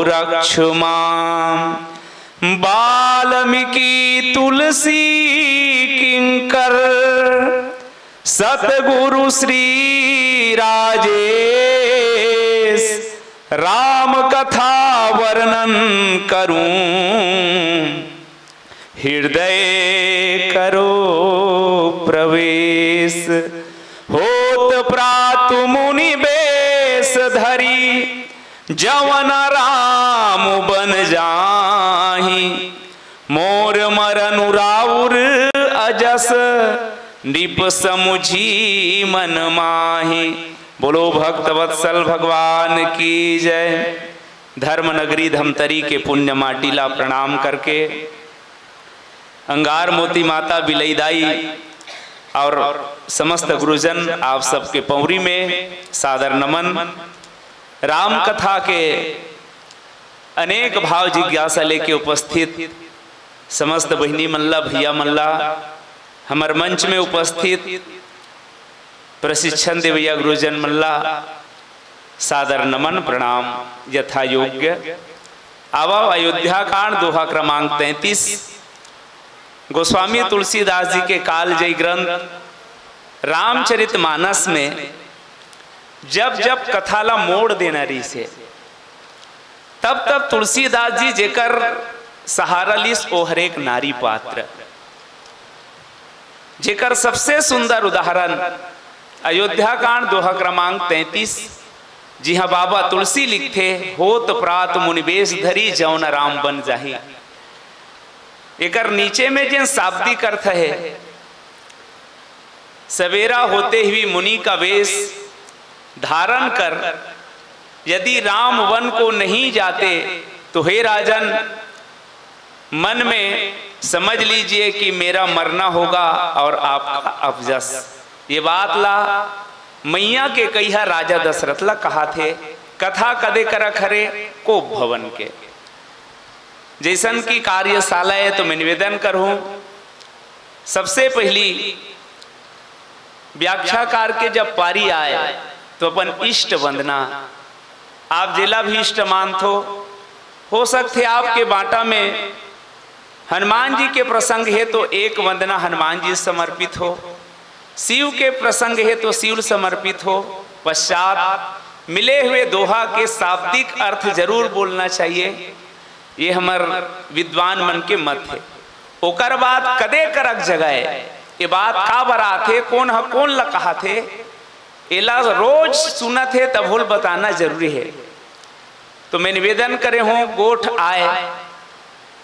रक्ष मां। वाल्मीकि तुलसी किंकर सतगुरु श्री राजेश, राम कथा वर्णन करूं हृदय करो प्रवेश। होत प्रातु मुनि बेश धरी जवन राम बन जाहि। मोर मरनु राउर अजस नृप समुझी मन माहि। बोलो भक्त वत्सल भगवान की जय। धर्म नगरी धमतरी के पुण्य माटी ला प्रणाम करके अंगार मोती माता बिलई दाई और समस्त गुरुजन, आप सबके पौरी में सादर नमन। राम कथा के अनेक भाव जिज्ञासा लेके उपस्थित समस्त बहिनी मन ला, भैया मन ला, हमर मंच में उपस्थित प्रशिक्षण देवैया गुरुजन मन ला सादर नमन प्रणाम यथा योग्य। आवव, अयोध्या कांड दोहा क्रमांक तैंतीस, गोस्वामी तुलसीदास जी के कालजयी ग्रंथ रामचरित मानस में जब जब कथा ला मोड़ देना रहिसे, तब तब तुलसीदास जी जेकर सहारा लिस, ओ हर एक नारी पात्र। जेकर सबसे सुंदर उदाहरण अयोध्या कांड दोहा क्रमांक तैंतीस, जिहां बाबा तुलसी लिखथे, "होत प्रात मुनि बेश धरी, जौन राम बन जाही।" एकर नीचे में जेन शाब्दिक अर्थ हे, सवेरा होते हुए मुनि का वेश धारण कर, यदि राम वन को नहीं जाते, तो हे राजन, मन में समझ लीजिए कि मेरा मरना होगा और आपका अपजस। ये बात ला मैया के कहिया राजा दशरथ ला कहाथे। कथा कदे करक हरे? कोप भवन के। जैसन कि कार्यशाला हे, तो मैं निवेदन करूं, सबसे पहली व्याख्याकार के जब पारी आए, तो अपन इष्ट वंदना, आप जेला भी इष्ट मानत हो, हो सकथे आपके बांटा में हनुमान जी के प्रसंग हे, तो एक वंदना हनुमान जी समर्पित हो, शिव के प्रसंग हे, तो शिव समर्पित हो। पश्चात मिले हुए दोहा के शाब्दिक अर्थ जरूर बोलना चाहिए, ये हमर विद्वान मन के मत हे। ओकर बाद कदे करक जगह हे, ये बात काबर आथे, कोन ह कोन ल कहाथे, एला रोज सुनत हे, तभो ल बताना जरूरी हे। तो मैं निवेदन करे हूं, गोठ आए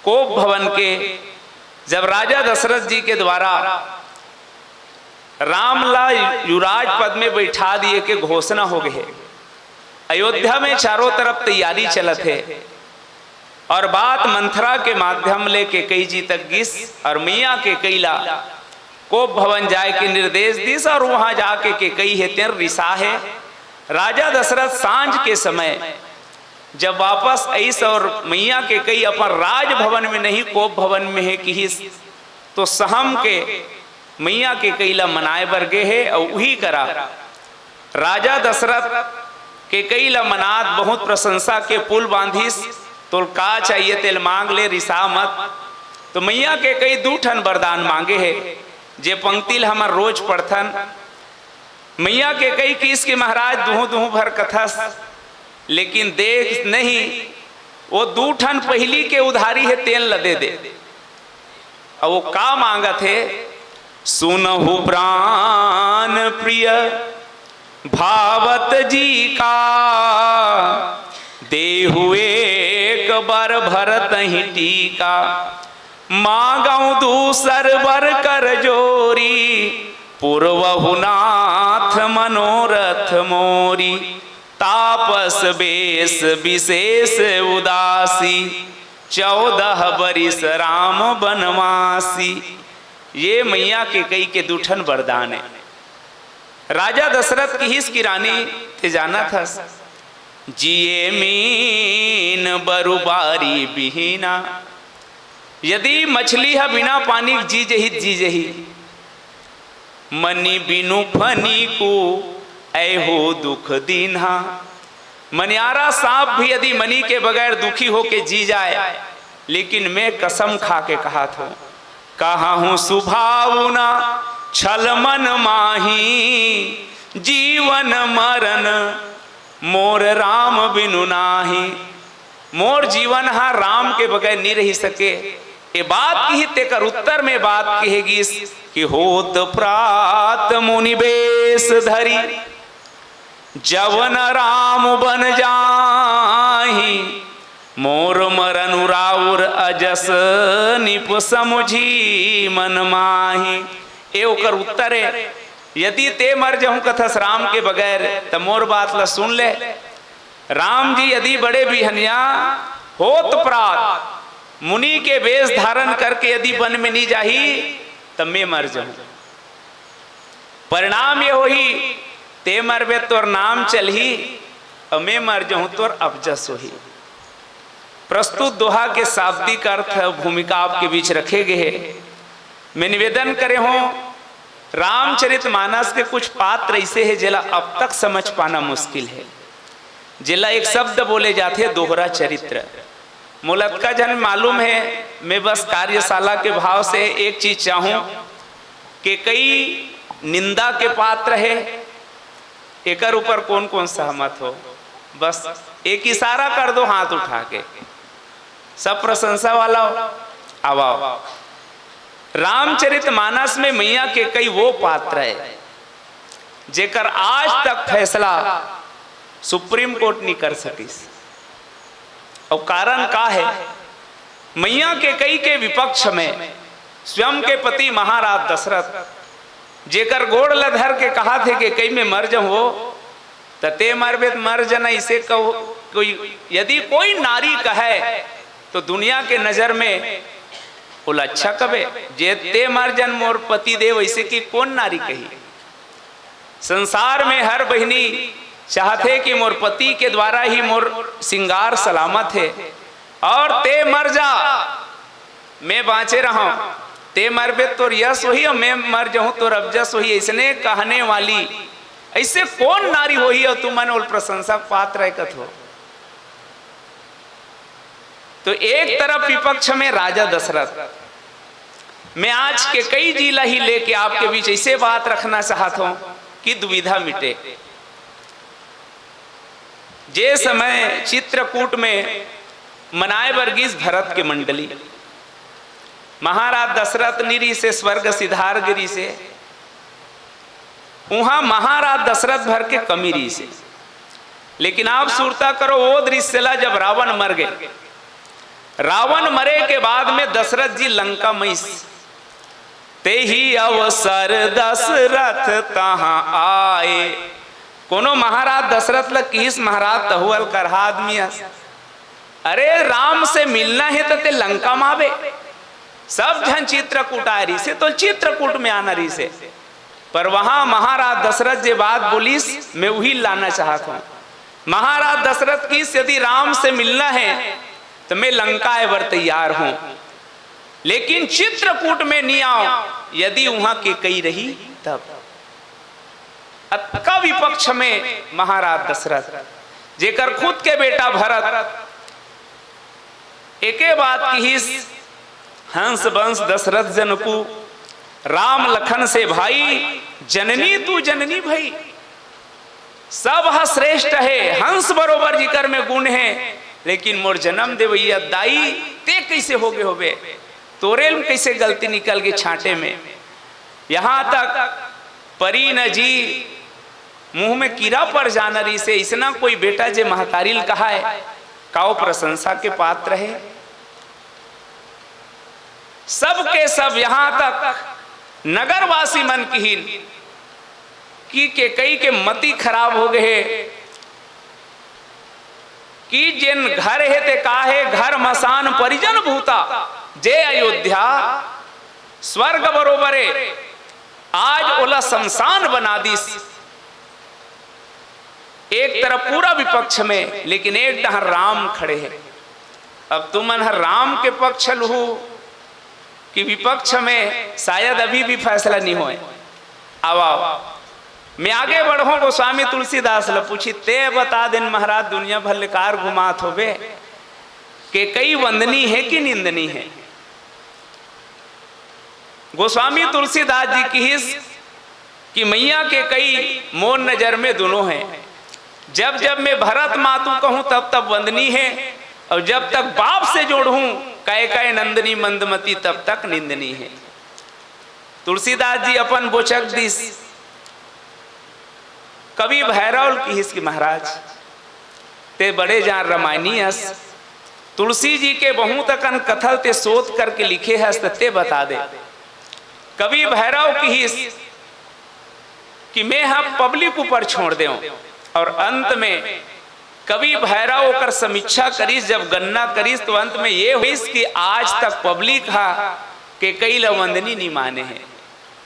कोप भवन के, जब राजा दशरथ जी के द्वारा राम ला युवराज पद में बैठा दिए के घोषणा हो गए हे। अयोध्या में चारों तरफ तैयारी चलत हे और बात मंथरा के माध्यम ले केकई जी तक गिस और मैया केकई ला कोप भवन जाए के निर्देश दिस और वहां जाके केकई हे तेन रिसा हे। राजा दशरथ सांझ के समय जब वापस आइस और मैया केकई अपन राजभवन में नहीं, कोप भवन में हे किहिस, तो सहम के मैया केकई ला मनाए बर गे हे। अउ उही करा राजा दशरथ केकई ला मनात बहुत प्रशंसा के पुल बांधिस। तोल का चाहिए तेल मांग ले, रिसा मत। तो मैया केकई दू ठन वरदान मांगे हे, जे पंक्ति ल हमर रोज पढ़थन। मैया केकई किहिस कि महाराज, दुहू दुहू भर कथस, लेकिन देख नहीं, वो दू ठन पहिली के उधारी हे, तेन ल दे दे। अब वो का मांगत हे? सुनहु प्राण प्रिय भावत जी का, देहु एक बर भरतहि टीका। मांगउ दूसर बर कर जोरी, पुरवहु नाथ मनोरथ मोरी। तापस बेस विशेष उदासी, चौदह बरिस राम बनवासी। ये मैया केकई के दू ठन वरदान हे। राजा दशरथ किहिस कि रानी, ते जानत हस, जिए मीन बरु बारी बिहीना। यदि मछली ह बिना पानी के जी जही, जी जही, मनी बिनु फनी को ऐहो दुख दीन्हा। मनियारा सांप भी यदि मनी के बगैर दुखी होके जी जाए, लेकिन मैं कसम खा के कहत हूँ, कहूँ सुभावना छल मन माही, जीवन मरण मोर राम बिनु नाही। मोर जीवन हा राम के बगैर नी रही सके। ए बात किही, तेकर उत्तर में बात किहे गिस कि होत प्रात मुनि बेस धरी, जवन राम बन जाही, मोर मरनु राउर अजस निप समुझी मन माही। ए ओकर उत्तर हे। यदि ते मर जहूं कथस राम के बगैर, त मोर बात ल सुन ले। राम जी यदि बड़े बिहनिया होत प्रात मुनि के वेश धारण करके यदि वन में नी जाही, त मैं मर जहूं। परिणाम ये होही, ते मरबे तोर नाम चलही, अउ मैं मर जहूं तोर अपजस होही। प्रस्तुत दोहा के शाब्दिक अर्थ भूमिका आपके बीच रखे गए हे। मैं निवेदन करे हूं, रामचरित मानस के कुछ पात्र ऐसे हे जेला अब तक समझ पाना मुश्किल हे, जेला एक शब्द बोले जाथे दोहरा चरित्र। मोला अतका झन मालूम हे, मैं बस कार्यशाला के भाव से एक चीज चाहूं कि कई निंदा के पात्र हे, एकर ऊपर कौन कौन सहमत हो? बस एक इशारा कर दो हाथ उठा के, सब प्रशंसा वाला हो, आवाओ। रामचरित मानस में मैया केकई वो पात्र हे जेकर आज तक फैसला सुप्रीम कोर्ट नी कर सकिस। अउ कारण का हे? मैया केकई के विपक्ष में स्वयं के पति महाराज दशरथ, जेकर गोड़ ल धर के कहत हे कि कई मैं मर जहूं, त ते मरबे त मर जना, इसे कहो। कोई, यदि कोई नारी कहे, तो दुनिया के नजर में ओला अच्छा कबे, जे ते मर जन मोर पति देव, ऐसे कि कौन नारी कही? संसार में हर बहिनी चाहथे कि मोर पति के द्वारा ही मोर श्रृंगार सलामत हे, और ते मर जा, मैं बांचे रहूं, ते मरबे तोर यश होही और मैं मर जाऊं तोर अपजस होही, ऐसने कहने वाली ऐसे कौन नारी होही और तुमन ओल प्रशंसा पात्र हे कथो? तो एक तरफ विपक्ष में राजा दशरथ, मैं आज केकई जी ला ही लेके आपके बीच ऐसे बात रखना चाहत हूं कि दुविधा मिटे। जे समय चित्रकूट में मनाए बर गिस भरत के मंडली, महाराज दशरथ नी रिहिसे, स्वर्ग सिधार गे रिहिसे, उहां महाराज दशरथ भर के कमी रिहिसे। लेकिन आप सुरता करो, वो दृश्य ला जब रावण मर गए, रावण मरे के बाद में दशरथ जी लंका में इस तेही अवसर दशरथ तहाँ आए। कोनो महाराज दशरथ ल किहिस, महाराज तहु अलकरहा आदमी अस। अरे राम से मिलना हे त ते लंका म आबे। सब झन चित्रकूट आए रहिसे, तो चित्रकूट में आना रहिसे। पर वहां महाराज दशरथ जे बात बोलिस, मैं उही लाना चाहत हूं। महाराज दशरथ किहिस यदि राम से मिलना हे त मैं लंका आए बर तैयार हूं, लेकिन चित्रकूट में नी आंव, यदि उहां केकई रही तब। अतका विपक्ष में महाराज दशरथ, जेकर खुद के बेटा भरत, एके बात किहिस, हंस बंस दशरथ जनकु, राम लखन से भाई, जननी तू जननी भई। सब ह श्रेष्ठ हे, हंस बरोबर जिकर में गुण हे, लेकिन मोर जनम देवइया दाई, ते कइसे होगे होबे? तोरे म कइसे गलती निकल गे छांटे में? यहां तक परी न जी, मुंह में कीरा पर जाना रहिसे, अइसना कोई बेटा जे महतारी ल कहाय, का वो प्रशंसा के पात्र हे? सब के सब, यहां तक नगरवासी मन किहिन कि केकई के मति खराब होगे हे, कि जेन घर हे ते का हे, घर मसान परिजन भूता, जे अयोध्या स्वर्ग बरोबर हे, आज ओला शमशान बना दिस। एक तरफ पूरा विपक्ष में, लेकिन एक डहर राम खड़े हे। अब तुमन ह राम के पक्ष लुहू कि विपक्ष में, शायद अभी भी फैसला नहीं होय। आवा, आवा, मैं आगे बढ़हूं गोस्वामी तुलसीदास ल पूछी, ते बता देन महाराज, दुनिया भर ले कार घुमात होबे, केकई वंदनी हे कि निंदनी हे? गोस्वामी तुलसीदास जी किहिस कि मइया केकई मोर नजर में दुनों हे। जब जब मैं भरत मातु कहूं तब तब वंदनी हे, और जब तक बाप से जोड़हूं कैकय नंदनी मंदमती तब तक निंदनी हे। तुलसीदास जी अपन बोचक दिस। कवि भैरव ल किहिस कि महाराज, ते बड़े जान रमायनी अस, तुलसी जी के बहुत अकन कथा ल ते सोच करके लिखे हस, त ते बता दे। कवि भैरव किहिस कि मैं ह पब्लिक ऊपर छोड़ देंव। और अंत में कवि भैरव ओकर समीक्षा करिस, जब गणना करिस, तो अंत में ये होइस कि आज तक पब्लिक ह केकई ल वंदनी नी माने हे।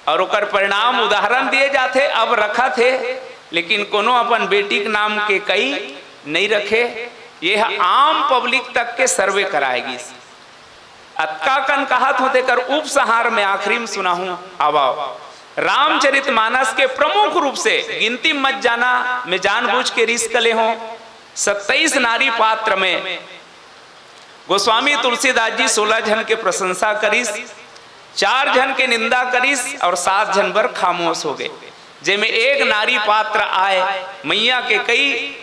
और ओकर परिणाम उदाहरण दिए जाथे, अब रखत हे, लेकिन कोनो अपन बेटी के नाम केकई नहीं रखे। ये ह आम पब्लिक तक के सर्वे कराए गिस। अतका कन कहत हों, तेकर उपसंहार में आखिरी में सुनाहूं। आवा, रामचरित मानस के प्रमुख रूप से, गिनती मत जाना, मैं जानबूझ के रिस्क ले हों, सत्ताईस नारी पात्र में गोस्वामी तुलसीदास जी सोलह झन के प्रशंसा करिस, चार झन के निंदा करिस और सात झन बर खामोश होगे, जेमे एक नारी पात्र आय मइया केकई,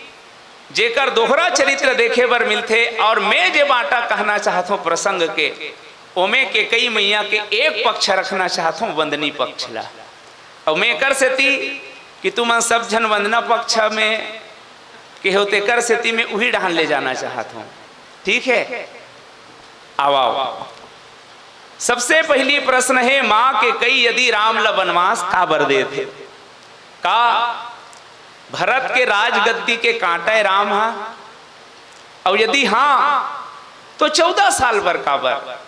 जेकर दोहरा चरित्र देखे बर मिलथे। और मैं जे बांटा कहना चाहत हों प्रसंग के, ओमे केकई मइया के एक पक्ष रखना चाहत हों, वंदनी पक्ष ला। और मैं एकर सेती कि तुमन सब झन वंदना पक्ष में के हो, तेकर सेती मैं उही डहान ले जाना चाहत हों। ठीक हे, आवा, आवा। सबसे पहिली प्रश्न हे, मां केकई यदि राम ल बनवास काबर देथे? का भरत के राजगद्दी के कांटा ए राम ह? अउ यदि हां, तो चौदह साल बर काबर?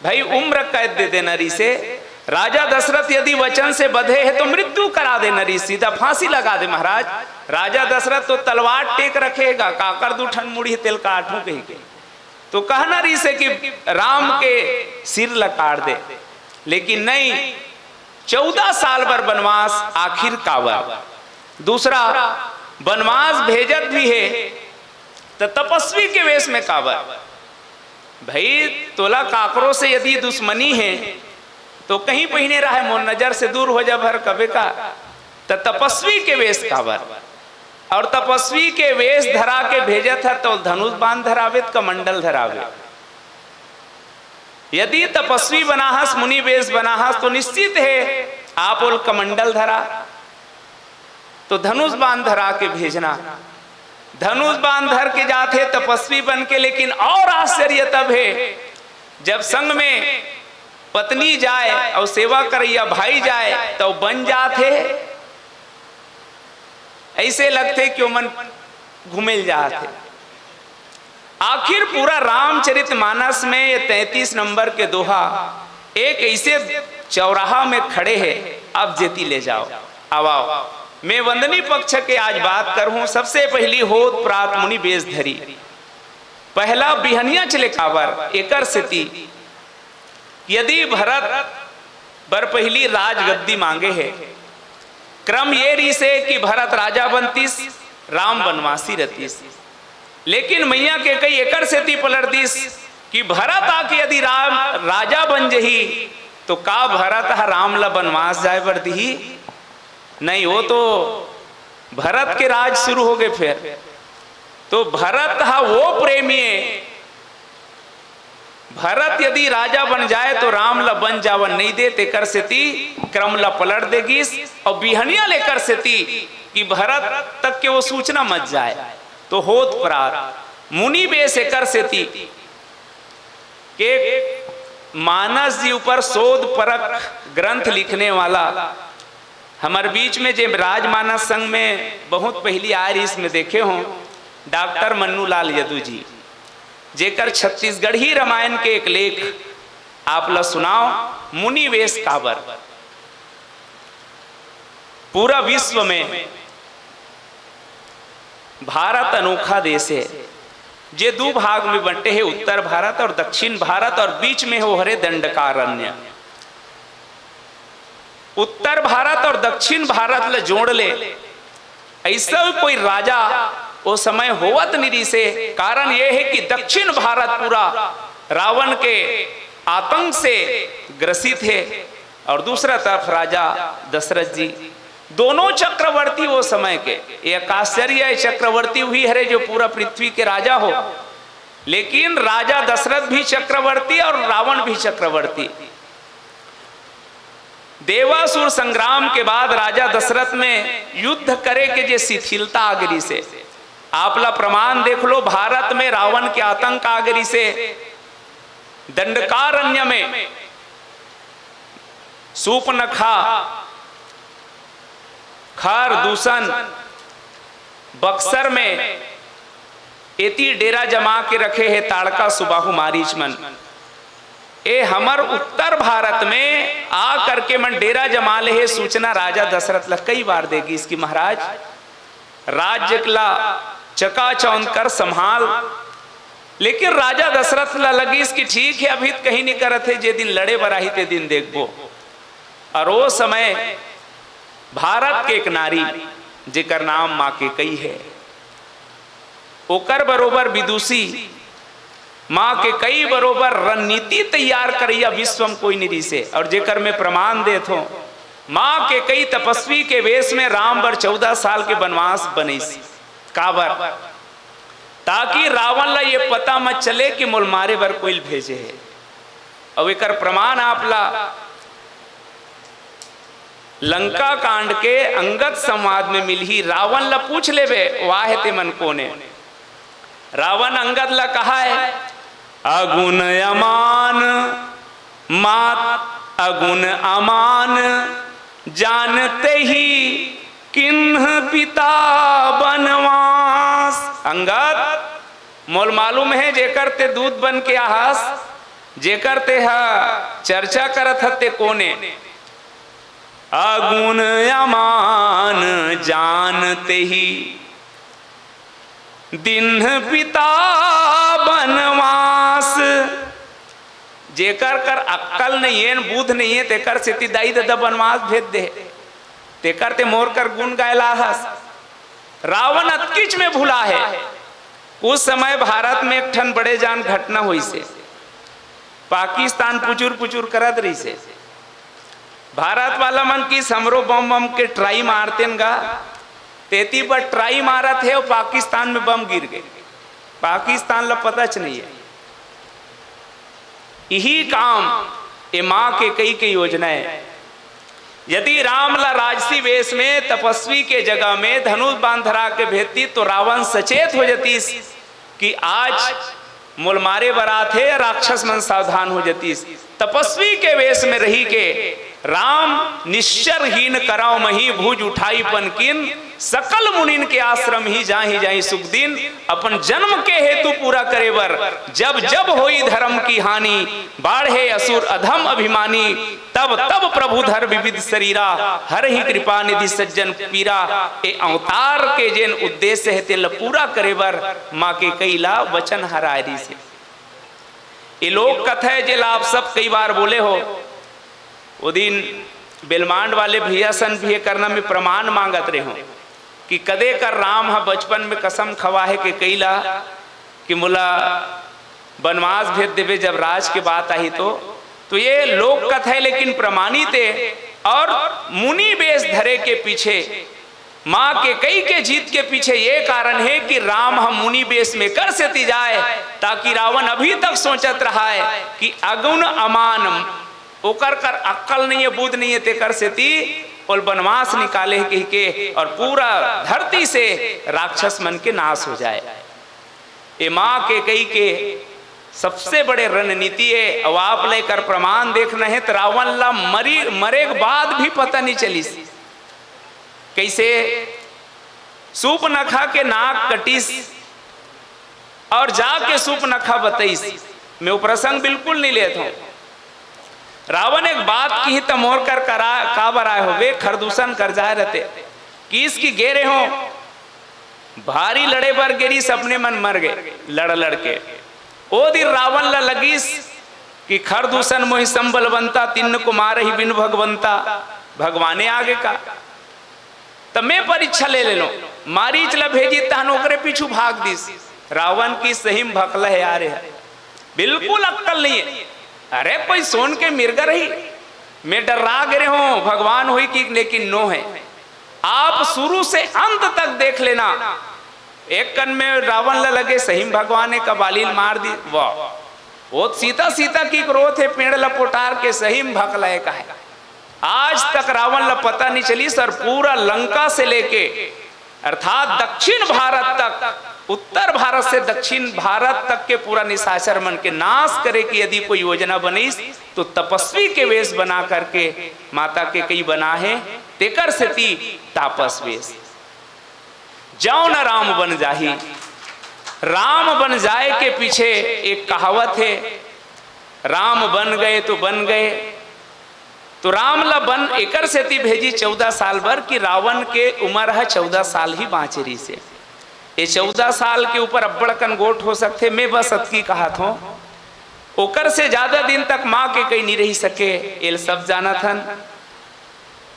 भाई, उम्र कैद दे देना रिहिसे। राजा दशरथ यदि वचन से बधे हे, तो मृत्यु करा देना रिहिस, सीधा फांसी लगा दे महाराज। राजा दशरथ तो तलवार टेक रखे हे गा, काकर दू ठन मुड़ी हे, तेला काटहूं कहिके। तो कहना रिहिसे कि राम के सिर ला काट दे, लेकिन नहीं, चौदह साल बर बनवास आखिर काबर? दूसरा, बनवास भेजत भी हे, त तपस्वी के वेश में काबर? भाई, तोला काकरो से यदि दुश्मनी हे, तो कहीं पहिने रहे, मोर नजर से दूर हो जा भर कबे का, त तपस्वी के वेश काबर? और तपस्वी के वेश धरा के भेजत ह, तो धनुष बाण धरावे, त कमंडल धरावे। यदि तपस्वी बनाहस, मुनि वेश बनाहस, तो निश्चित हे आप ओला कमंडल धरा, तो धनुष बाण धरा के भेजना। धनुष बाण धर के जाथे तपस्वी बन के, लेकिन और आश्चर्य तब हे, जब संग में पत्नी जाए अउ सेवा करइया भाई जाए, त बन जात हे। अइसे लगथे कि ओमन घूमे ल जात हे। आखिर पूरा रामचरित मानस में ये तैंतीस नंबर के दोहा एक अइसे चौराहा में खड़े हे, अब जेती ले जाव, आवाव। मैं वंदनी पक्ष के आज बात करहूं। सबसे पहिली होत प्रात मुनि बेस धरी। पहला बिहनिया चले काबर, एकर सेती यदि भरत बर पहिली राजगद्दी मांगे हे, क्रम ये रिहिसे कि भरत राजा बनतिस, राम बनवासी रहतिस। लेकिन मैया केकई एकर सेती पलट दिस कि भरत आके यदि राम राजा बन जही, तो का भरत ह राम ल बनवास जाए बर दिही? नहीं, वो तो भरत के राज शुरू हो गए। फिर तो भरत ह वो प्रेमी हे, भरत यदि राजा बन जाए तो राम ल बन जावन नहीं दे, तेकर सेती क्रम ल पलट दे गिस। अउ बिहनिया लेकर सेती कि भरत तक के वो सूचना मत जाए। तो होत प्रात मुनि बेस एकर सेती के मानस जी ऊपर शोध परक ग्रंथ लिखने वाला हमर बीच में जे राजमानस संघ में बहुत पहिली आय रिहिस, मैं देखे हों, डॉक्टर मन्नूलाल यदु जी, जेकर छत्तीसगढ़ी रामायण के एक लेख आप ल सुनाव, मुनि वेश काबर। पूरा विश्व में भारत अनोखा देश हे, जे दू भाग में बंटे हे, उत्तर भारत और दक्षिण भारत, और बीच में हो हरे दंडकारण्य। उत्तर भारत और दक्षिण भारत ल जोड़ ले, अइसा कोई राजा ओ समय होवत नहीं रिहिसे। कारण ये हे कि दक्षिण भारत पूरा रावण के आतंक से ग्रसित हे और दूसरा तरफ राजा दशरथ जी, दोनों चक्रवर्ती ओ समय के। एक आश्चर्य हे, चक्रवर्ती उही हरे जो पूरा पृथ्वी के राजा हो, लेकिन राजा दशरथ भी चक्रवर्ती और रावण भी चक्रवर्ती। देवासुर संग्राम के बाद राजा दशरथ में युद्ध करे के जे शिथिलता आ गे रिहिसे, आप ला प्रमाण देख लो, भारत में रावण के आतंक आ गे रिहिसे, दंडकारण्य में सूपनखा, खर दूषण, बक्सर में एती डेरा जमा के रखे हे ताड़का सुबाहु मारीच मन। ए हमर उत्तर भारत में आ करके मन डेरा जमा ले हे, सूचना राजा दशरथ ला कई बार दे गिस कि महाराज, राज्य ला चकाचौंध कर संभाल। लेकिन राजा दशरथ ला लगिस कि ठीक हे, अभी त कहीं नहीं करत हे, जे दिन लड़े बर आही ते दिन देखबो। और ओ समय भारत के एक नारी, जेकर नाम माँ केकई हे, ओकर बरोबर विदुषी, माँ केकई बरोबर रणनीति तैयार करइया विश्व में कोई नहीं रिहिसे। और जेकर मैं प्रमाण देत हों, माँ केकई तपस्वी के वेश में राम बर चौदह साल के वनवास बनइस। काबर? ताकि रावण ला ये पता मत चले कि मोल मारे बर कोई भेजे हे। अउ एकर प्रमाण आप ला लंका कांड के अंगद संवाद में मिलही। रावण ला पूछ लेबे, वाह ते मन कोने? रावण अंगद ला कहा हे, अगुन अमान मात अगुन अमान, जानते ही किन्ह पिता बनवास। अंगद, मोल मालूम हे, जेकर ते दूत बन के आहस, जेकर ते ह चर्चा करत ह, ते कोने? अगुन अमान जानते ही दिन्ह पिता बनवास। जेकर कर अक्कल नहीं हे, बुध नहीं हे, तेकर सेती दाई ददा बनवास भेज दे, तेकर ते मोर कर गुण गाय ला हस। रावण अतकिच में भुला हे। उस समय भारत में एक ठन बड़े जान घटना होइस हे। पाकिस्तान पुचुर पुचुर करत रहिस हे। भारत वाला मन किस हमरो बम बम के ट्राई मारतेन गा, तेती बर ट्राई मारत हे अउ पाकिस्तान में बम गिर गे। पाकिस्तान ला पताच नहीं हे। इही काम ए माँ केकई के योजना हे। यदि राम ला राजसी वेश में तपस्वी के जगह में धनुष बाण धरा के भेजती तो रावण सचेत हो जतिस कि आज मोल मारे बर आथे, राक्षस मन सावधान हो जतिस। तपस्वी के वेश में रही के राम निश्चरहीन करव मही, भुज उठाई पन कीन, सकल मुनिन के आश्रम ही जाहि जाहि सुख दीन। अपन जन्म के हेतु पूरा करे बर जब जब होई धर्म की हानि, बाढ़े असुर अधम अभिमानी, तब तब प्रभु धर विविध शरीरा, हरहि कृपा निधि सज्जन पीरा। ए अवतार के जेन उद्देश्य हे तेला पूरा करे बर माँ केकई ला वचन हराय रिहिस हे। ए लोक कथा हे, जेला आप सब कई बार बोले हो। वो दिन बेलमांड वाले भैया सन भी ए करना में प्रमाण मांगत रहे हो कि कदे कर राम ह बचपन में कसम खवा हे केकई ला कि मोला बनवास भेज देबे जब राज के बात आही तो। तो ये लोक कथा हे लेकिन प्रमाणित हे। और मुनि वेश धरे के पीछे, माँ केकई के जिद के पीछे ये कारण हे कि राम ह मुनि वेश में एकर सेती जाय ताकि रावण अभी तक सोचत रहाय कि अगुन अमान, ओकर कर अक्कल नइ हे, बुध नइ हे, तेकर सेती ओल बनवास निकाले हे कहिके, और पूरा धरती से राक्षस मन के नाश हो जाय। ए माँ केकई के सबसे बड़े रणनीति हे। अउ आप ला एकर प्रमाण देखना हे त रावण ला मरी, मरे के बाद भी पता नइ चलिस। कइसे? सूपनखा के नाक कटिस और जाके सूपनखा बतइस। मैं वो प्रसंग बिल्कुल नइ लेत हों। रावण एक बात किही त मोर कर करा काबर आय होबे, खरदूषण कर जाय रहते। किहिस कि गे रेहों, भारी लड़े बर गे रिहिस, अपने मन मर गे लड़ लड़ के। ओ दिन रावण ला लगिस कि खरदूषण मोहि संबलवंता, तिन्न को मारही बिनु भगवंता, भगवाने आगे का। त मैं परीक्षा ले लेलों, मारीच ला भेजिस तहन ओकरे पीछू भाग दिस। रावण किहिस सही म भकला हे यार, बिल्कुल अक्कल नइ हे। अरे कोई सोन के मिर्गा रही, मैं डर्रा गे रेहों भगवान होही कि, लेकिन नो हे। आप शुरू से अंत तक देख लेना, एक कन में रावण ला लगे सही म भगवान हे, कबाली ल मार दिस, वाह। वो सीता सीता किहिके रोवत हे, पेड़ ला पोटार के, सही म भकला हे का हे। आज तक रावण ला पता नइ चलिस और पूरा लंका से लेके अर्थात दक्षिण भारत तक, उत्तर भारत से दक्षिण भारत तक के पूरा निशाचर मन के नाश करे के यदि कोई योजना बनिस तो तपस्वी के वेश बना करके माता केकई बना हे, तेकर सेती तापस वेश। जौन राम बन जाही। राम बन जाय के पीछे एक कहावत हे, राम बन गए तो बन गए। तो राम ला बन एकर सेती भेजिस चौदह साल बर कि रावण के उमर ह चौदह साल ही बाँचे रिहिसे। ए चौदह साल के ऊपर अब्बड़ अकन गोठ हो सकथे, मैं बस अतकी कहत हों। ओकर से जादा दिन तक माँ केकई नइ रहि सके, एला सब जानत हन।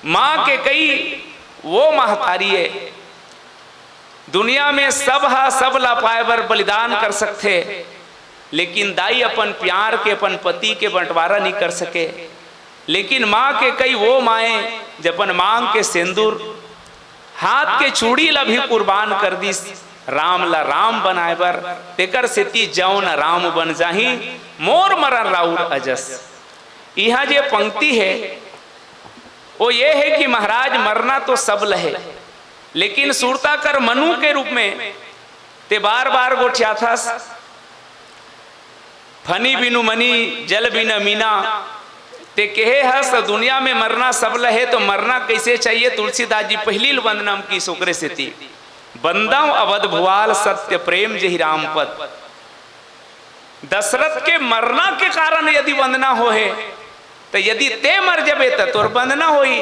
माँ केकई वो महतारी हे, दुनिया में सब ह सब ला पाय बर बलिदान कर सकथे, लेकिन दाई अपन प्यार के, अपन पति के बंटवारा नइ कर सके। लेकिन माँ केकई वो माँ ए, जे अपन मांग के सेंदूर, हाथ के चूड़ी ला भी कुर्बान कर दिस, राम ला राम बनाय बर। तेकर सेती जौन राम बन जाही, मोर मरन राउर अजस। इहाँ जे पंक्ति हे, वो ये हे कि महाराज, मरना तो सब ल हे, लेकिन सुरता कर मनु के रूप में ते बार-बार गोठियाथस, फनी बिनु मनी, जल बिना मीना। ते केहे हस, दुनिया में मरना सब ल हे, तो मरना कइसे चाहिए? तुलसीदास जी पहिली ल वंदना म किहिस ओकरे सेती, "बंदव अवध भुआल सत्य प्रेम जेहि राम पद।" दशरथ के मरना के कारण यदि वंदना होहे, त यदि ते मर जबे, त तोर वंदना होही।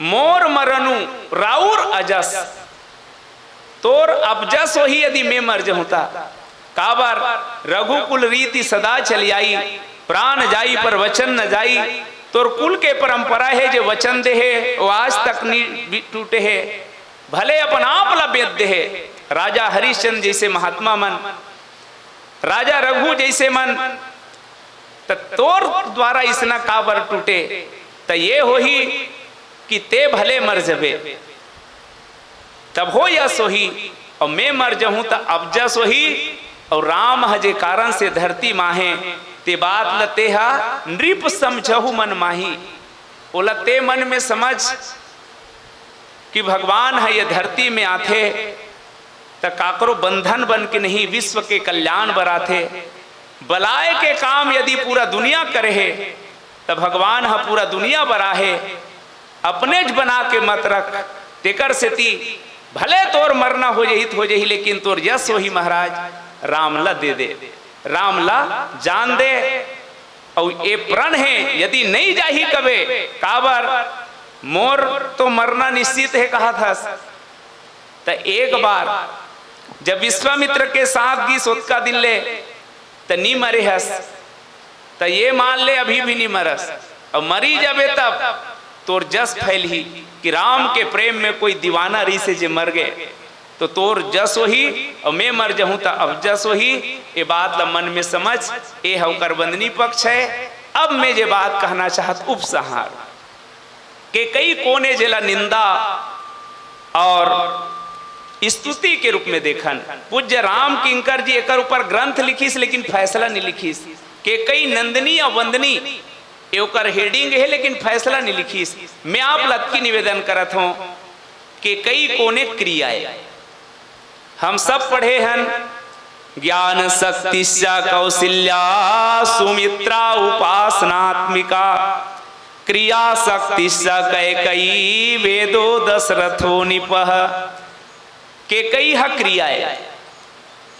मोर मरनु राउर अजस, तोर अपजस होही यदि मैं मर जहूं त। काबर? रघुकुल रीति सदा चलि आई, प्राण जाई पर वचन न जाई। तोर कुल के परंपरा हे, जे वचन दे हे, वो आज तक नी बि-, टूटे हे। भले अपन आप ला बेच दे हे, राजा हरिश्चंद्र जइसे महात्मा मन, राजा रघु जइसे मन, त तोर द्वारा इसना काबर टूटे? त ये होही कि ते भले मर जबे, तभो यस होही, अउ मैं मर जहूं त अपजस होही। अउ राम ह जे कारण से धरती म आहे, ते बात ल तेहा नृप समझहु मन माही। ओला ते मन में समझ कि भगवान ह ये धरती में आथे, त काकरो बंधन बन के नहीं, विश्व के कल्याण बर आथे। बलाय के काम यदि पूरा दुनिया करे हे, त भगवान ह पूरा दुनिया बर आहे। अपनेच बना के मत रख। तेकर सेती भले तोर मरना हो जही त हो जही, लेकिन तोर जस होही महाराज, राम ला दे दे, राम ला जान दे। अउ ए प्रण हे, यदि नहीं जाही कबे, काबर मोर तो मरना निश्चित हे कहत हस। त एक बार जब विश्वामित्र के साथ गिस ओतका दिन ले, त नी मरे हस, त ये मान ले अभी भी नी मरस। अउ मरी जाबे तब तोर जस फैलही कि राम के प्रेम में कोई दीवाना रहिसे जे मर गे, तो तोर जस होही अउ मैं मर जहूं त अब जस होही। ए बात ला मन में समझ, ए ह ओकर बंदनी पक्ष है। अब मैं जे बात कहना चाहत उपसंहार, केकई कोन ए जेला निंदा और स्तुति के रूप में देखन। पूज्य राम किंकर जी एकर ऊपर ग्रंथ लिखिस, लेकिन फैसला नहीं लिखिस। केकई नंदनी या वंदनी, ए ओकर heading हे, लेकिन फैसला नहीं लिखिस। मैं आप लतकी निवेदन करत हूं, केकई कोने क्रिया ए। हम सब पढ़े हन, ज्ञान शक्तिश्च कौशल्या सुमित्रा उपासनात्मिका, क्रिया शक्तिश्च कैकयी वेदो दशरथो नृपः। केकई ह क्रिया ए।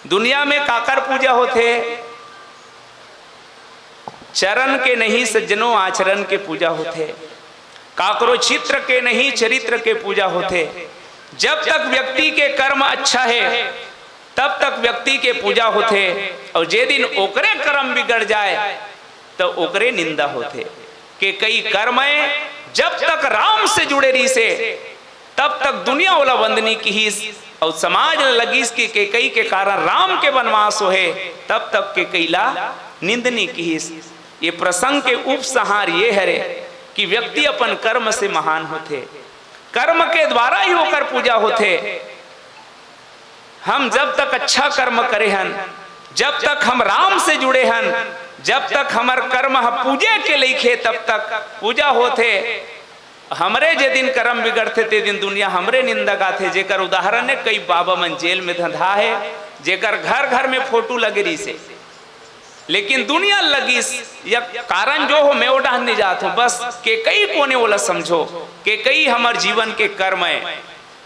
दुनिया में काकर पूजा होथे? चरण के नहीं सज्जनों, आचरण के पूजा होथे। काकरो चित्र के नहीं, चरित्र के पूजा होथे। जब तक व्यक्ति के कर्म अच्छा हे, तब तक व्यक्ति के पूजा होथे, और जे दिन ओकरे कर्म बिगड़ जाए, त ओकरे निंदा होथे। केकई कर्म ए, जब तक राम से जुड़े रहिसे, तब तक दुनिया ओला वंदनी किहिस, अउ समाज ल लगिस कि केकई के कारण राम के वनवास होहे, तब तक केकई ला निंदनी किहिस। ये प्रसंग के उपसंहार ये हरे कि व्यक्ति अपन कर्म से महान होथे, कर्म के द्वारा ही ओकर पूजा होथे। हम जब तक अच्छा कर्म करे हन, जब तक हम राम से जुड़े हन, जब तक हमर कर्म ह पूजे के लइक हे, तब तक पूजा होथे। हमरे जे दिन कर्म बिगड़थे, ते दिन दुनिया हमरे निंदा गाथे। जेकर उदाहरण हे, कई बाबा मन जेल में धंधा हे, जेकर घर घर में फोटो लगे रहिसे, लेकिन दुनिया लगिस, या कारण जो हो, मैं ओ डहन नहीं जात हूं। बस केकई कोने ओला समझो, केकई हमर जीवन के कर्म ए।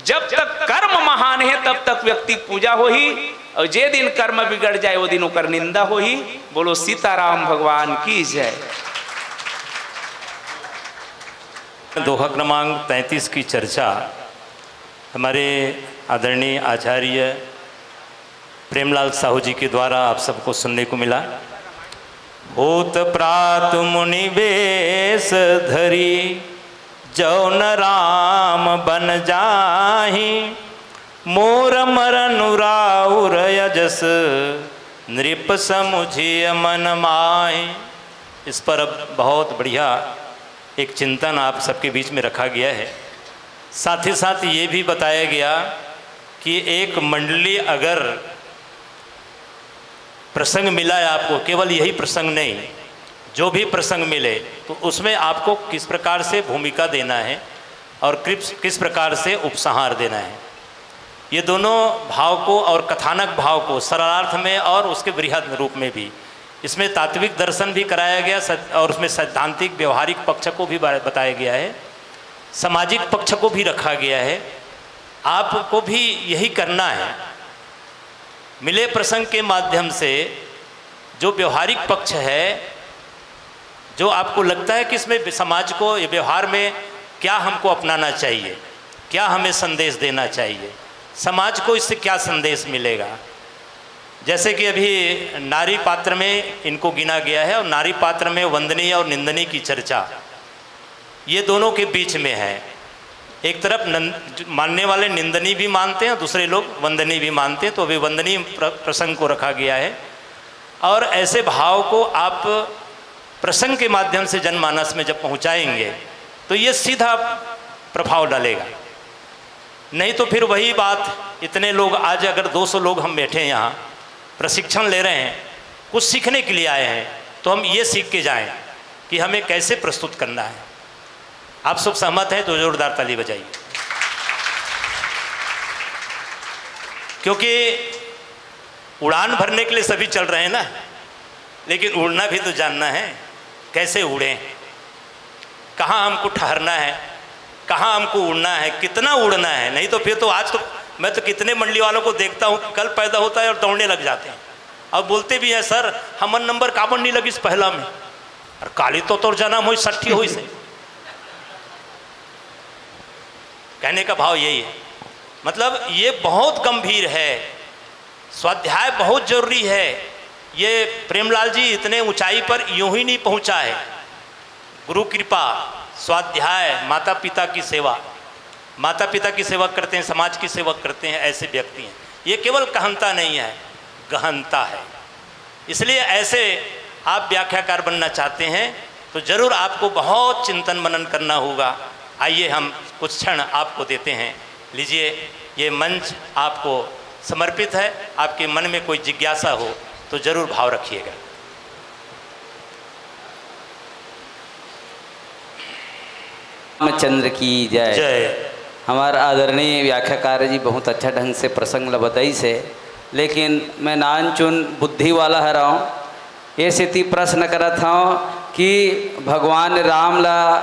जब तक कर्म महान हे, तब तक व्यक्ति के पूजा होही, और जे दिन कर्म बिगड़ जाए, वो दिन ओकर निंदा होही। बोलो सीताराम भगवान की जय। दोहा क्रमांक तैंतीस की चर्चा हमारे आदरणीय आचार्य प्रेमलाल साहू जी के द्वारा आप सबको सुनने को मिला। होत प्रात मुनि वेश धरी, जौन राम बन जाहि, मोर मरनु राउर अजस, नृप समुझिय मन माहि। इस पर अब बहुत बढ़िया एक चिंतन आप सबके बीच में रखा गया है। साथ ही साथ ये भी बताया गया कि एक मंडली अगर प्रसंग मिला है आपको, केवल यही प्रसंग नहीं, जो भी प्रसंग मिले, तो उसमें आपको किस प्रकार से भूमिका देना है और किस, किस प्रकार से उपसंहार देना है। ये दोनों भाव को और कथानक भाव को सरलार्थ में और उसके बृहद रूप में भी, इसमें तात्विक दर्शन भी कराया गया, सै-, और उसमें सैद्धांतिक व्यवहारिक पक्ष को भी बा-, बताया गया है, सामाजिक पक्ष को भी रखा गया है। आपको भी यही करना है। मिले प्रसंग के माध्यम से जो व्यवहारिक पक्ष है, जो आपको लगता है कि इसमें समाज को, ये व्यवहार में क्या हमको अपनाना चाहिए, क्या हमें संदेश देना चाहिए, समाज को इससे क्या संदेश मिलेगा। जैसे कि अभी नारी पात्र में इनको गिना गया है और नारी पात्र में वंदनीय और निंदनीय की चर्चा ये दोनों के बीच में है। एक तरफ नंद-, मानने वाले निंदनीय भी मानते हैं, दूसरे लोग वंदनीय भी मानते हैं, तो अभी वंदनीय प्र-, प्रसंग को रखा गया है। और ऐसे भाव को आप प्रसंग के माध्यम से जनमानस में जब पहुंचाएंगे, तो ये सीधा प्रभाव डालेगा। नहीं तो फिर वही बात, इतने लोग, आज अगर दो सौ लोग हम बैठे हैं यहाँ, प्रशिक्षण ले रहे हैं, कुछ सीखने के लिए आए हैं, तो हम ये सीख के जाएं कि हमें कैसे प्रस्तुत करना है। आप सब सहमत हैं तो जोरदार ताली बजाइए। क्योंकि उड़ान भरने के लिए सभी चल रहे हैं ना, लेकिन उड़ना भी तो जानना है। कैसे उड़ें, कहाँ हमको ठहरना है, कहाँ हमको उड़ना है, कितना उड़ना है। नहीं तो फिर तो आज तो मैं तो कितने मंडली वालों को देखता हूँ, कल पैदा होता है और दौड़ने लग जाते हैं। अब बोलते भी हैं, "सर, हमर नंबर काबर नहीं लगिस पहला में?" और काली तो तोर जन्म होइस, सट्ठी होइस हे। कहने का भाव यही है। मतलब, ये बहुत गंभीर है। स्वाध्याय बहुत जरूरी है। ये प्रेमलाल जी इतने ऊंचाई पर यूं ही नहीं पहुंचा है। गुरु कृपा, स्वाध्याय, माता पिता की सेवा, माता पिता की सेवा करते हैं, समाज की सेवा करते हैं, ऐसे व्यक्ति हैं। ये केवल कहंता नहीं है, गहनता है। इसलिए ऐसे आप व्याख्याकार बनना चाहते हैं तो जरूर आपको बहुत चिंतन मनन करना होगा। आइए, हम कुछ क्षण आपको देते हैं। लीजिए, ये मंच आपको समर्पित है। आपके मन में कोई जिज्ञासा हो तो जरूर भाव रखिएगा। रामचंद्र की जय। जय। हमार आदरणीय व्याख्याकार जी बहुत अच्छा ढंग से प्रसंग ल बताइस हे, लेकिन मैं नानचुन बुद्धि वाला हरव, ये सेती प्रश्न करत हव कि भगवान राम ला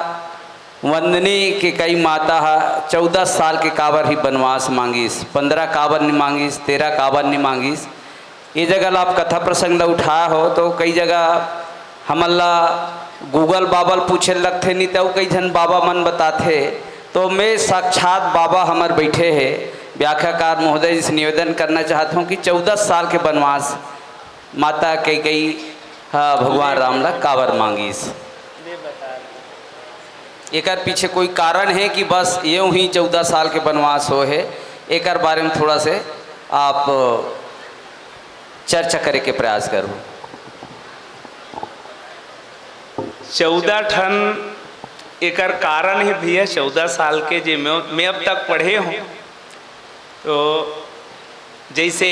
वंदनी के कई माता ह चौदह साल के काबर ही बनवास मांगिस, पंद्रह काबर नी मांगिस, तेरह काबर नी मांगिस। ये जगह ला आप कथा प्रसंग ला उठाए हो तो कई जगह हमन ला Google बाबा ल पूछे लगथे, नहीं तो कई झन बाबा मन बताथे। तो मैं साक्षात बाबा हमर बैठे हे, व्याख्याकार महोदय जी से निवेदन करना चाहत हूँ कि चौदह साल के बनवास माता कैकेयी हा भगवान राम ला काबर मांगिस? एकर पीछे कोई कारण है कि बस यूं ही चौदह साल के बनवास हो है? एकर बारे में थोड़ा से आप चर्चा करे के प्रयास करो। चौदह ठन एकर कारण है भैया, चौदह साल के जे मैं, मैं अब तक पढ़े हूँ, तो जैसे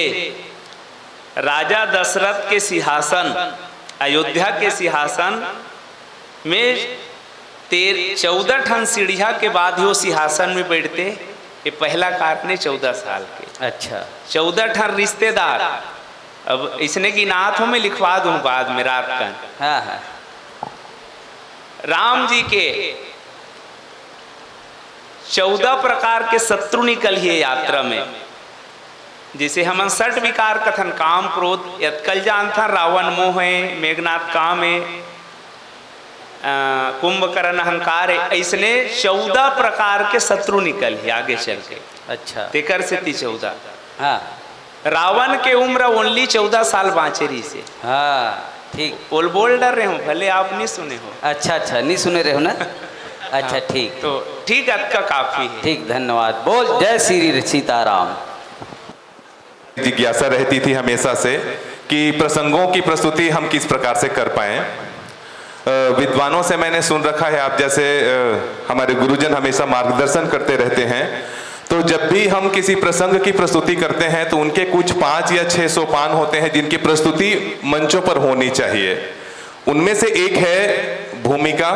राजा दशरथ के सिंहासन, अयोध्या के सिंहासन में तेर-, चौदह ठन सीढ़िया के बाद ही वो सिंहासन में बैठते। ये पहला कारण है चौदह साल के। अच्छा। चौदह ठन रिश्तेदार, अब इसने गिनात हो, मैं लिखवा दूं बाद में रात का। हाँ, हाँ। राम जी के चौदह प्रकार के शत्रु निकलिहे यात्रा में। जैसे हमन षट विकार कथन, काम, क्रोध, अतका ल जानथन, रावण मोह है, मेघनाथ काम है, अ, कुंभकर्ण अहंकार है, ऐसने चौदह प्रकार के शत्रु निकलिहे आगे चल के। अच्छा। तेकर सेती चौदह। हाँ। रावण के उम्र only चौदह साल बाँचे रहिसे। हाँ, ठीक। ओल बोल डर रहे हो, भले आप नहीं सुने हो। अच्छा, अच्छा, नहीं सुने रहे हो ना? अच्छा, हाँ, ठीक। तो ठीक, अतका काफी है। ठीक, धन्यवाद। बोल जय श्री सीताराम। जिज्ञासा रहती थी हमेशा से कि प्रसंगों की प्रस्तुति हम किस प्रकार से कर पाएं। अ, विद्वानों से मैंने सुन रखा है, आप जैसे, अ, हमारे गुरुजन हमेशा मार्गदर्शन करते रहते हैं, तो जब भी हम किसी प्रसंग की प्रस्तुति करते हैं तो उनके कुछ पाँच या छह सोपान होते हैं जिनकी प्रस्तुति मंचों पर होनी चाहिए। उनमें से एक है भूमिका,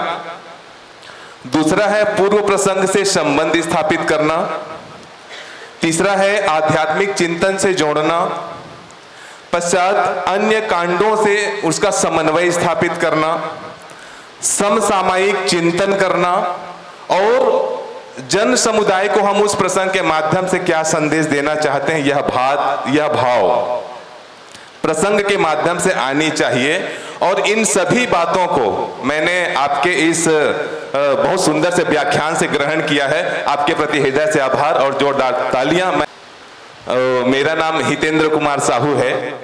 दूसरा है पूर्व प्रसंग से संबंध स्थापित करना, तीसरा है आध्यात्मिक चिंतन से जोड़ना, पश्चात अन्य कांडों से उसका समन्वय स्थापित करना, समसामयिक चिंतन करना और जन समुदाय को हम उस प्रसंग के माध्यम से क्या संदेश देना चाहते हैं, यह भात, यह भाव प्रसंग के माध्यम से आनी चाहिए। और इन सभी बातों को मैंने आपके इस, अ, बहुत सुंदर से व्याख्यान से ग्रहण किया है। आपके प्रति हृदय से आभार और जोरदार तालियां। मैं, अ, मेरा नाम हितेंद्र कुमार साहू है।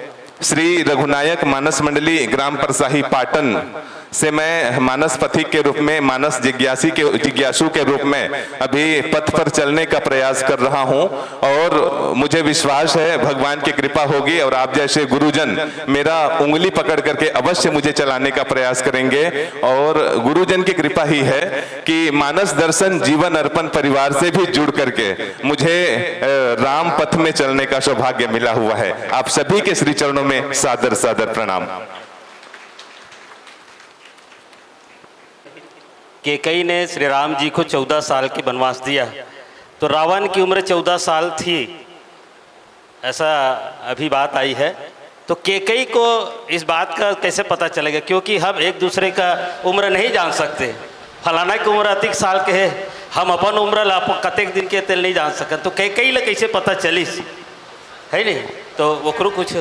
श्री रघुनायक मानस मंडली, ग्राम परसाही, पाटन से मैं मानस पथिक के रूप में, मानस जिज्ञासी के, जिज्ञासु के रूप में अभी पथ पर चलने का प्रयास कर रहा हूं और मुझे विश्वास है भगवान की कृपा होगी और आप जैसे गुरुजन मेरा उंगली पकड़ करके अवश्य मुझे चलाने का प्रयास करेंगे। और गुरुजन की कृपा ही है कि मानस दर्शन जीवन अर्पण परिवार से भी जुड़ करके मुझे, अ, राम पथ में चलने का सौभाग्य मिला हुआ है। आप सभी के श्री चरणों में सादर सादर प्रणाम। कैकेयी ने श्री राम जी को चौदह साल की वनवास दिया, तो रावण की उम्र चौदह साल थी। ऐसा अभी बात आई है, तो केकई को इस बात का कैसे पता चलेगा? क्योंकि हम एक दूसरे का उम्र नहीं जान सकते। फलाना की उम्र अतिक साल के है, हम अपन उम्र ला अपन कतेक दिन के तेल नहीं जान सकत, तो केकई ला कैसे पता चलिस, है नहीं? तो ओकरो कुछ।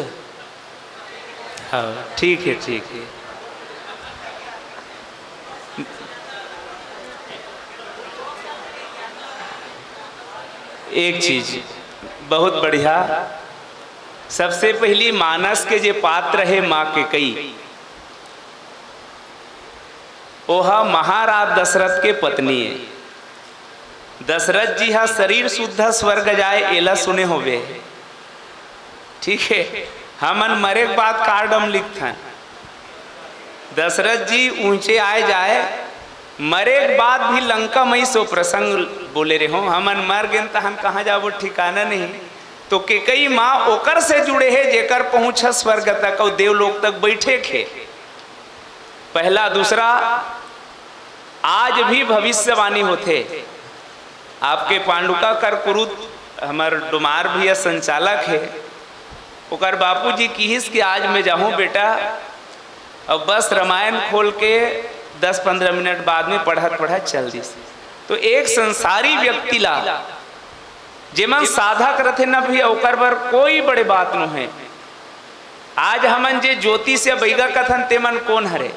हाँ, ठीक है, ठीक है। एक चीज बहुत बढ़िया, सबसे पहली मानस के जे पात्र है माँ केकई, ओहा महाराज दशरथ के पत्नी है। दशरथ जी हा शरीर शुद्ध स्वर्ग जाए, एला सुने होबे। ठीक है, हमन मरे के बाद कार्ड हम लिखथन। दशरथ जी ऊंचे आए जाए, मरे के बाद भी लंका मई सो प्रसंग बोले रहे हो, हमन मर गेन तहन कहाँ जाबो ठिकाना नहीं। तो केकई माँ ओकर से जुड़े है जेकर पहुँच ह स्वर्ग तक और देवलोक तक बैठे के। पहला, दूसरा, आज भी भविष्यवाणी होथे। आपके पांडुका कर कुरुद हमर डोमार भैया संचालक है, ओकर बापूजी किहिस कि आज मैं जाहूँ बेटा, अब बस रामायण खोल के दस पंद्रह मिनट बाद में पढ़त पढ़त चल दिस। तो एक संसारी व्यक्ति ला, जेमन साधक रथे न भैया, ओकर बर कोई बड़े बात नो है। आज हमन जे ज्योतिष या बैगा कथन, तेमन कौन हरे?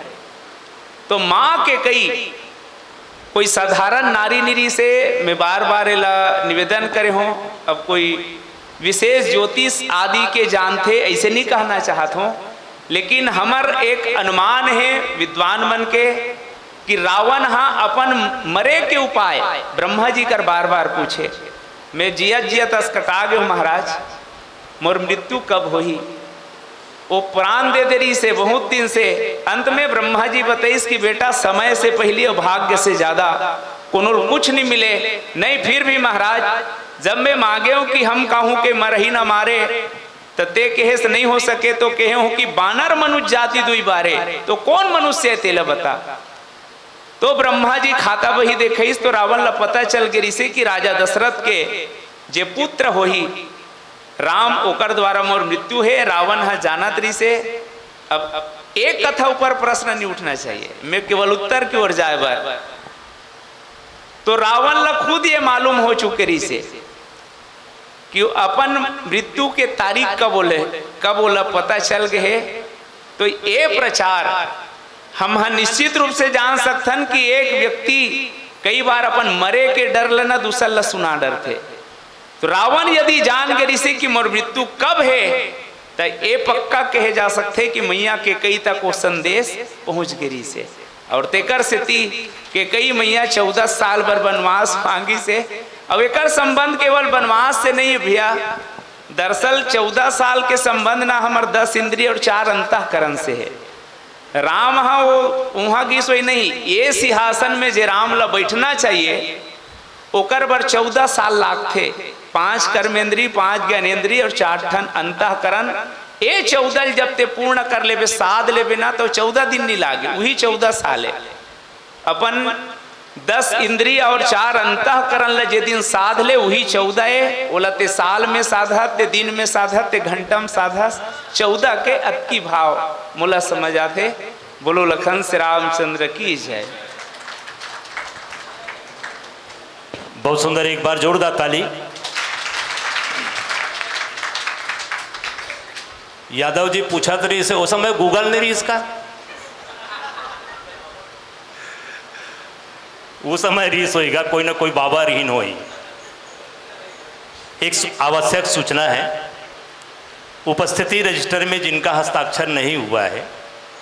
तो माँ केकई कोई साधारण नारी निरी से मैं बार बार एला निवेदन करे हों। अब कोई विशेष ज्योतिष आदि के जानथे ऐसे नहीं कहना चाहत हों, लेकिन हमर एक अनुमान है विद्वान मन के कि रावण हा अपन मरे के उपाय ब्रह्मा जी कर बार बार पूछे। मैं जियत जियत असकटा गयो महाराज, मोर मृत्यु कब होही? वो प्राण दे दे रही से बहुत दिन से। अंत में ब्रह्मा जी बताइस कि बेटा, समय से पहले और भाग्य से ज्यादा कोनो ल कुछ नहीं मिले। नहीं, फिर भी महाराज, जब मैं मांगे हूँ कि हम कहूँ के मरही ना मारे, त ते कहे से नहीं हो सके, तो कहे हूँ कि बानर मनुष्य जाति दुई बारे, तो कौन मनुष्य है तेला बता। तो ब्रह्मा जी खाता बही देखइस तो रावण ला पता चल गे रिसे कि राजा दशरथ के जे पुत्र होही राम, ओकर द्वारा मोर मृत्यु हे। रावण ह जानत रिसे। अब एक कथा ऊपर प्रश्न नहीं उठना चाहिए, मैं केवल उत्तर की ओर जाए बर। तो रावण ला खुद ये मालूम हो चुके रिसे कि अपन मृत्यु के तारीख कब ओले, कब ओला पता चल गए। तो ये प्रचार हम ह निश्चित रूप से जान सकथन कि एक व्यक्ति कई बार अपन मरे के डर ले ना दूसर ला सुना डरथे। तो रावण यदि जान गे रिसे कि मोर मृत्यु कब हे, त ये पक्का कहे जा सकथे कि मैया केकई तक वो संदेश पहुंच गे रिसे। और तेकर सेती केकई मैया चौदह साल बर वनवास मांगिसे। अब एकर संबंध केवल वनवास से नहीं है भैया, दरअसल चौदह साल के संबंध ना हमर दस इंद्रिय और चार अंतःकरण से है। राम ह वो उहाँ गिस वही नहीं, ये सिंहासन में जे राम ला बैठना चाहिए, ओकर बर चौदह साल लागथे। पांच कर्मेंद्री, पांच ज्ञानेंद्री और चार ठन अंतःकरण। ये चौदह ल जब ते पूर्ण कर लेबे, साध लेबे ना, तो चौदह दिन नहीं लागे, वही चौदह साल है। अपन दस इंद्रिय और चार अंतःकरण ल जे दिन साध ले, वही चौदह ए। ओला ते साल में साधत, ते दिन में साधत, ते घंटा में साधत, चौदह के अतकी भाव मोला समझ आथे। बोलो लखन श्री रामचंद्र की जय। बहुत सुंदर, एक बार जोरदार ताली। यादव जी पूछत रहिसे, ओ समय Google नहीं रहिस का? उस समय रिस होएगा, कोई ना कोई बाबा रहीन होई। एक सु-, आवश्यक सूचना है, उपस्थिति रजिस्टर में जिनका हस्ताक्षर नहीं हुआ है,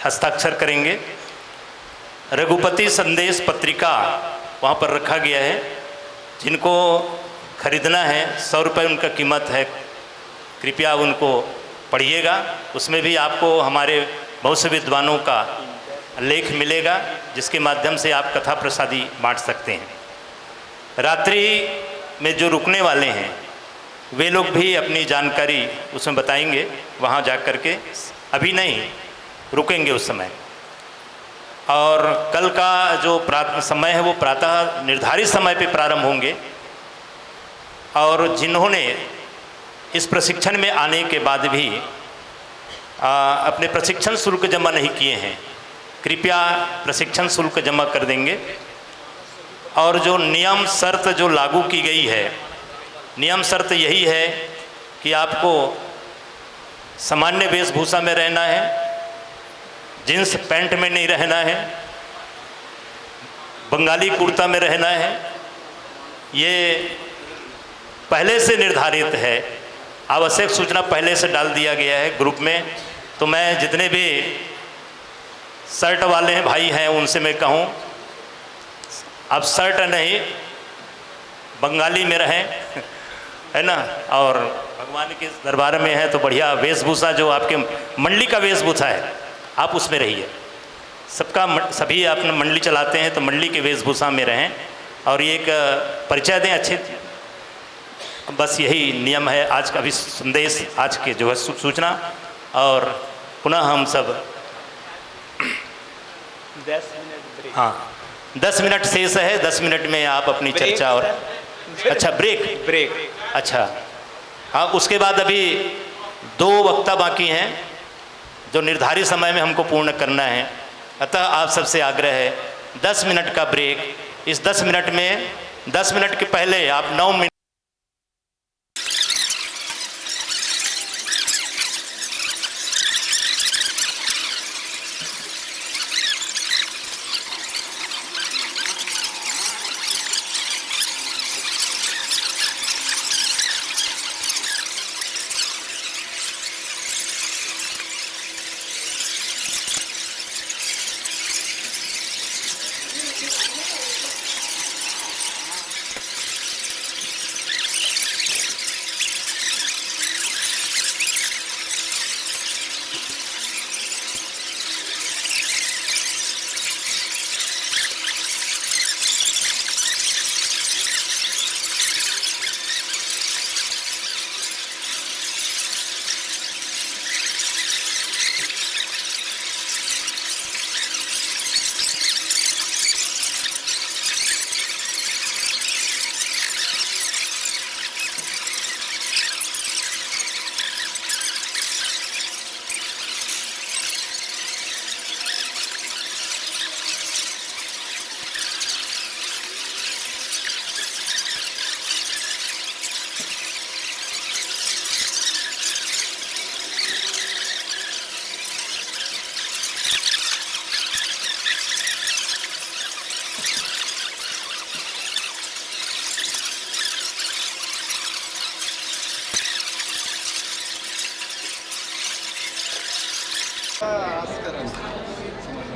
हस्ताक्षर करेंगे। रघुपति संदेश पत्रिका वहाँ पर रखा गया है, जिनको खरीदना है, सौ रुपये उनका कीमत है, कृपया उनको पढ़िएगा। उसमें भी आपको हमारे बहुत से विद्वानों का लेख मिलेगा, जिसके माध्यम से आप कथा प्रसादी बांट सकते हैं। रात्रि में जो रुकने वाले हैं, वे लोग भी अपनी जानकारी उसमें बताएंगे, वहाँ जा करके। अभी नहीं, रुकेंगे उस समय। और कल का जो प्रात-, समय है, वो प्रातः निर्धारित समय पे प्रारंभ होंगे। और जिन्होंने इस प्रशिक्षण में आने के बाद भी आ, अपने प्रशिक्षण शुल्क जमा नहीं किए हैं, कृपया प्रशिक्षण शुल्क जमा कर देंगे। और जो नियम शर्त जो लागू की गई है, नियम शर्त यही है कि आपको सामान्य वेशभूषा में रहना है, जींस पैंट में नहीं रहना है, बंगाली कुर्ता में रहना है। ये पहले से निर्धारित है, आवश्यक सूचना पहले से डाल दिया गया है ग्रुप में। तो मैं जितने भी शर्ट वाले हैं, भाई हैं, उनसे मैं कहूँ, आप शर्ट नहीं, बंगाली में रहें, है ना? और भगवान के दरबार में है तो बढ़िया वेशभूषा, जो आपके मंडली का वेशभूषा है, आप उसमें रहिए। सबका म-, सभी अपनी मंडली चलाते हैं तो मंडली के वेशभूषा में रहें। और ये एक परिचय दें अच्छे, बस यही नियम है आज का, अभी संदेश, आज के जो है सू-, सूचना। और पुनः हम सब दस मिनट ब्रेक। हाँ, दस मिनट शेष है, दस मिनट में आप अपनी ब्रेक, चर्चा और सर। अच्छा, ब्रेक। ब्रेक। अच्छा, हाँ, उसके बाद अभी दो वक्ता बाकी हैं जो निर्धारित समय में हमको पूर्ण करना है। अतः आप सबसे आग्रह है, दस मिनट का ब्रेक। इस दस मिनट में, दस मिनट के पहले आप नौ मिनट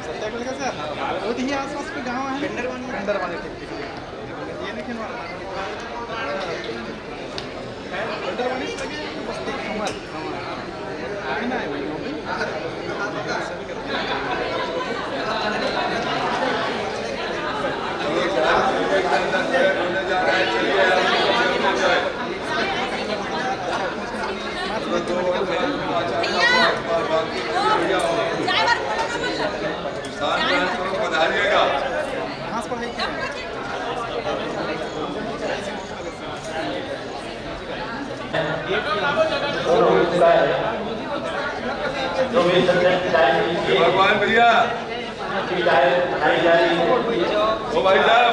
सत्यागढ़ का सर, वो तो ये आसपास के गांव है। पेंडरवानी। पेंडरवानी, ठीक, ठीक, ठीक। ये नहीं खिलवाना। पेंडरवानी से लगे बस्ती हमारे। भगवान भैया, ओ भाई साहब,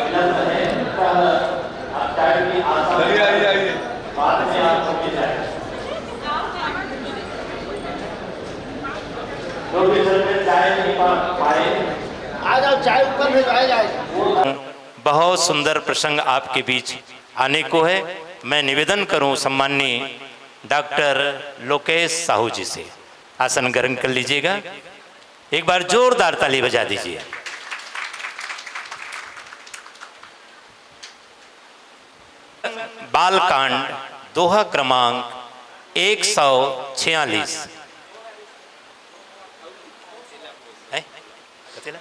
चलिए, आइए, आइए। आ जाओ, चाय ऊपर भिजवाया जाएगा। बहुत सुंदर प्रसंग आपके बीच आने को है। मैं निवेदन करूं सम्माननीय डॉक्टर लोकेश साहू जी से, आसन ग्रहण कर लीजिएगा। एक बार जोरदार ताली बजा दीजिए। बालकांड, दोहा क्रमांक एक सौ छियालीस। हैं? कते ला?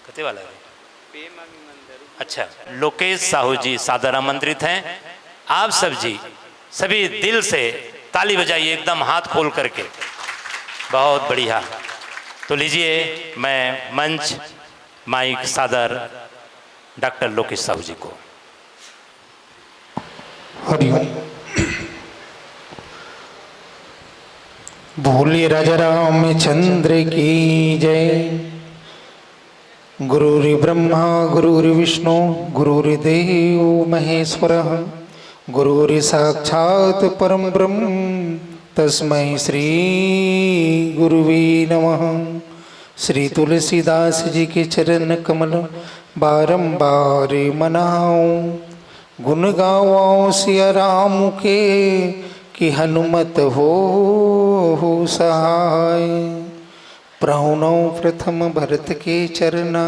कते वाला है? अच्छा, लोकेश साहू जी सादर आमंत्रित हैं। आप सब जी सभी दिल से ताली बजाइए, एकदम हाथ खोल करके। बहुत बढ़िया। तो लीजिए, मैं मंच, माइक सादर डॉक्टर लोकेश साहू जी को। हरि ओम। बोलिए राजा रामचंद्र की जय। गुरुर्ब्रह्मा गुरुर्विष्णु गुरुर्देव महेश्वरः। गुरुर्साक्षात् परं ब्रह्म तस्मै श्री गुरुवे नमः। श्री तुलसीदास जी के चरण कमल बारंबार मनाऊं। गुण गावों सिया राम के, कि हनुमत होहु सहाय। प्रहुणौ प्रथम भरत के चरना,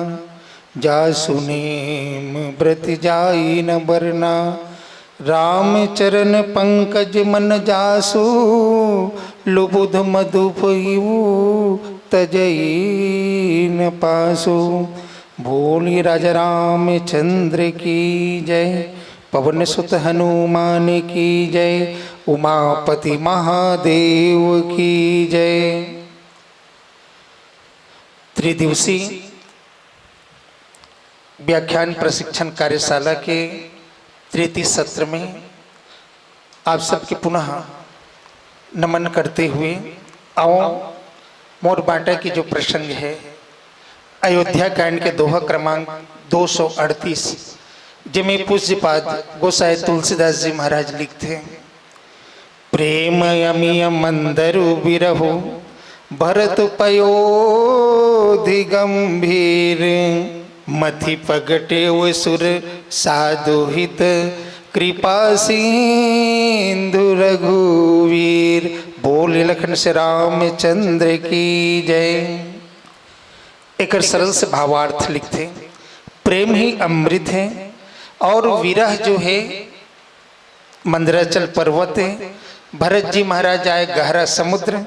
जासु नेम ब्रत जाई न बरना। राम चरण पंकज मन जासु, लुबुध मधुप इवु तजई न पासु। बोलिए राजा रामचंद्र की जय, पवन सुत हनुमान की जय, उमापति महादेव की जय। त्रिदिवसीय व्याख्यान प्रशिक्षण कार्यशाला के तृतीय सत्र में आप सबके पुनः नमन करते हुए, आओ, मोर बांटा के जो प्रसंग है, अयोध्या कांड के दोहा क्रमांक दो सौ अड़तीस, जेमे पूज्यपाद गोसाई तुलसीदास जी महाराज लिखथे, प्रेम अमिय मंदरु बिरहु भरत पयोधि गंभीर। मथि पगटेव सुर साधु हित कृपा सिंधु रघुवीर। बोल लखन से रामचंद्र की जय। एकर सरल से भावार्थ लिखथे, प्रेम ही अमृत है और विरह जो है मंदराचल पर्वत है। भरत जी महाराज आए गहरा समुद्र,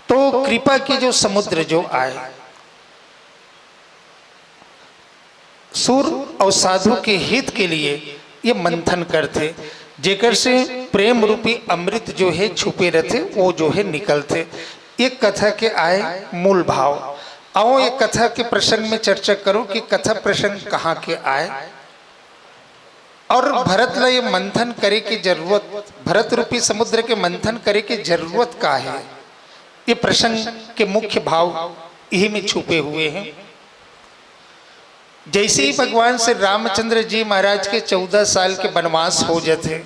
तो कृपा के जो समुद्र जो आए, सुर और साधु के हित के लिए ये मंथन करथे, जेकर से प्रेम रूपी अमृत जो है छुपे रहथे, वो जो है निकलथे। ये कथा के आए मूल भाव। आओ, ये कथा के प्रसंग में चर्चा करो कि कथा प्रसंग कहाँ के आए और भरत ला ये मंथन करे के जरूरत, भरत रूपी समुद्र के मंथन करे के जरूरत का है। ये प्रसंग के मुख्य भाव यही में छुपे हुए हैं। जैसे ही भगवान श्री रामचंद्र जी महाराज के चौदह साल के वनवास हो जाथे,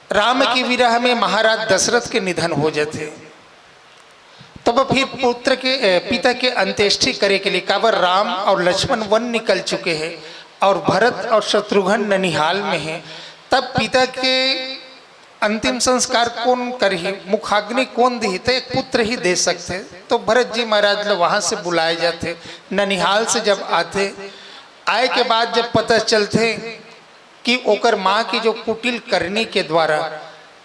राम के विरह में महाराज दशरथ के निधन हो जाथे, तब फिर पुत्र के, ए, पिता के अंत्येष्टि करे के लिए, काबर राम और लक्ष्मण वन निकल चुके हैं और भरत और शत्रुघ्न ननिहाल में हैं, तब पिता के अंतिम संस्कार कौन करही, मुखाग्नि कौन दिही, तो एक पुत्र ही दे सकथे। तो भरत जी महाराज ला वहां से बुलाए जाथे, ननिहाल से जब आथे, आए के बाद जब पता चलथे कि ओकर माँ की जो कुटिल करनी के द्वारा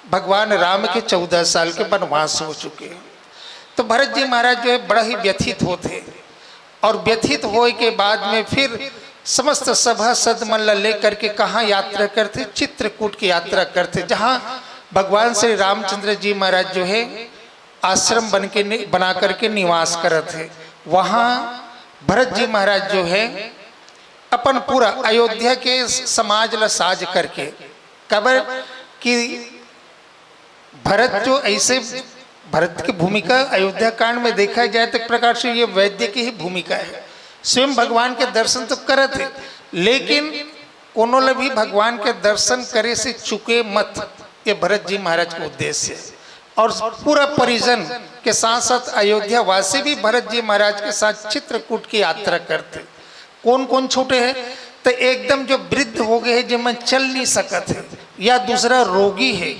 भगवान राम के चौदह साल के वनवास हो चुके हैं, तो भरत जी महाराज जो है बड़ा ही व्यथित होथे। और व्यथित होए के बाद में फिर समस्त सभासद मन ला लेकर के कहाँ यात्रा करथे? चित्रकूट की यात्रा करथे, जहाँ भगवान श्री रामचंद्र जी महाराज जो है आश्रम बन के नि-, बना करके निवास करत है। वहाँ भरत जी महाराज जो है अपन पूरा अयोध्या के समाज ला साज करके, काबर कि भरत जो ऐसे, भरत की भूमिका अयोध्या कांड में देखा जाए तो एक प्रकार से ये वैद्य की ही भूमिका है। स्वयं भगवान के दर्शन तो करत है, लेकिन कोनो ला भी भगवान के दर्शन करे से चुके मत, ये भरत जी महाराज के उद्देश्य है। और पूरा परिजन के साथ साथ अयोध्या वासी भी भरत जी महाराज के साथ चित्रकूट की यात्रा करथे। कौन कौन छूटे हैं? तो एकदम जो वृद्ध हो गए हैं, जेमन चल नहीं सकत है, या दूसरा रोगी है,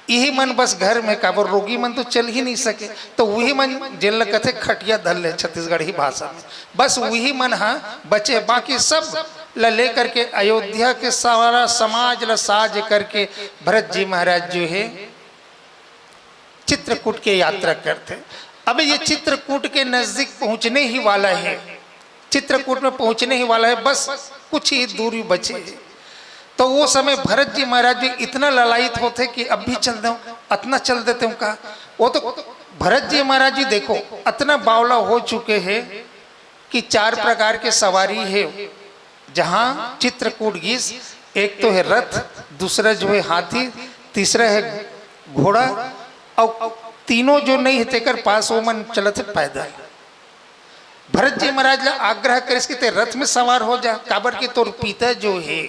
यही मन बस घर में, काबर रोगी मन तो चल ही नहीं सके, तो वही मन जेन ल कथे खटिया धर ले छत्तीसगढ़ी भाषा में, बस वही मन हा बचे, बाकी सब ल लेकर के अयोध्या के सारा समाज ल साज करके भरत जी महाराज जो है चित्रकूट के यात्रा करथे। अब ये चित्रकूट के नजदीक पहुंचने ही वाला है, चित्रकूट में पहुंचने ही वाला है, बस कुछ ही दूरी बचे है। तो वो समय भरत जी महाराज जी इतना ललायित होथे कि अब भी चल दो, अतना चल देते हो का। वो तो भरत जी महाराज जी देखो, अतना बावला हो चुके हैं कि चार प्रकार के सवारी है। जहाँ चित्रकूट गीस, एक तो है रथ, दूसरा जो है हाथी, तीसरा है घोड़ा, अउ तीनों जो नहीं हे तेकर पास वो मन चलत हे पैदल। भरत जी महाराज ला आग्रह करिस कि ते रथ में सवार हो जा, काबर कि तोर पिता जो हे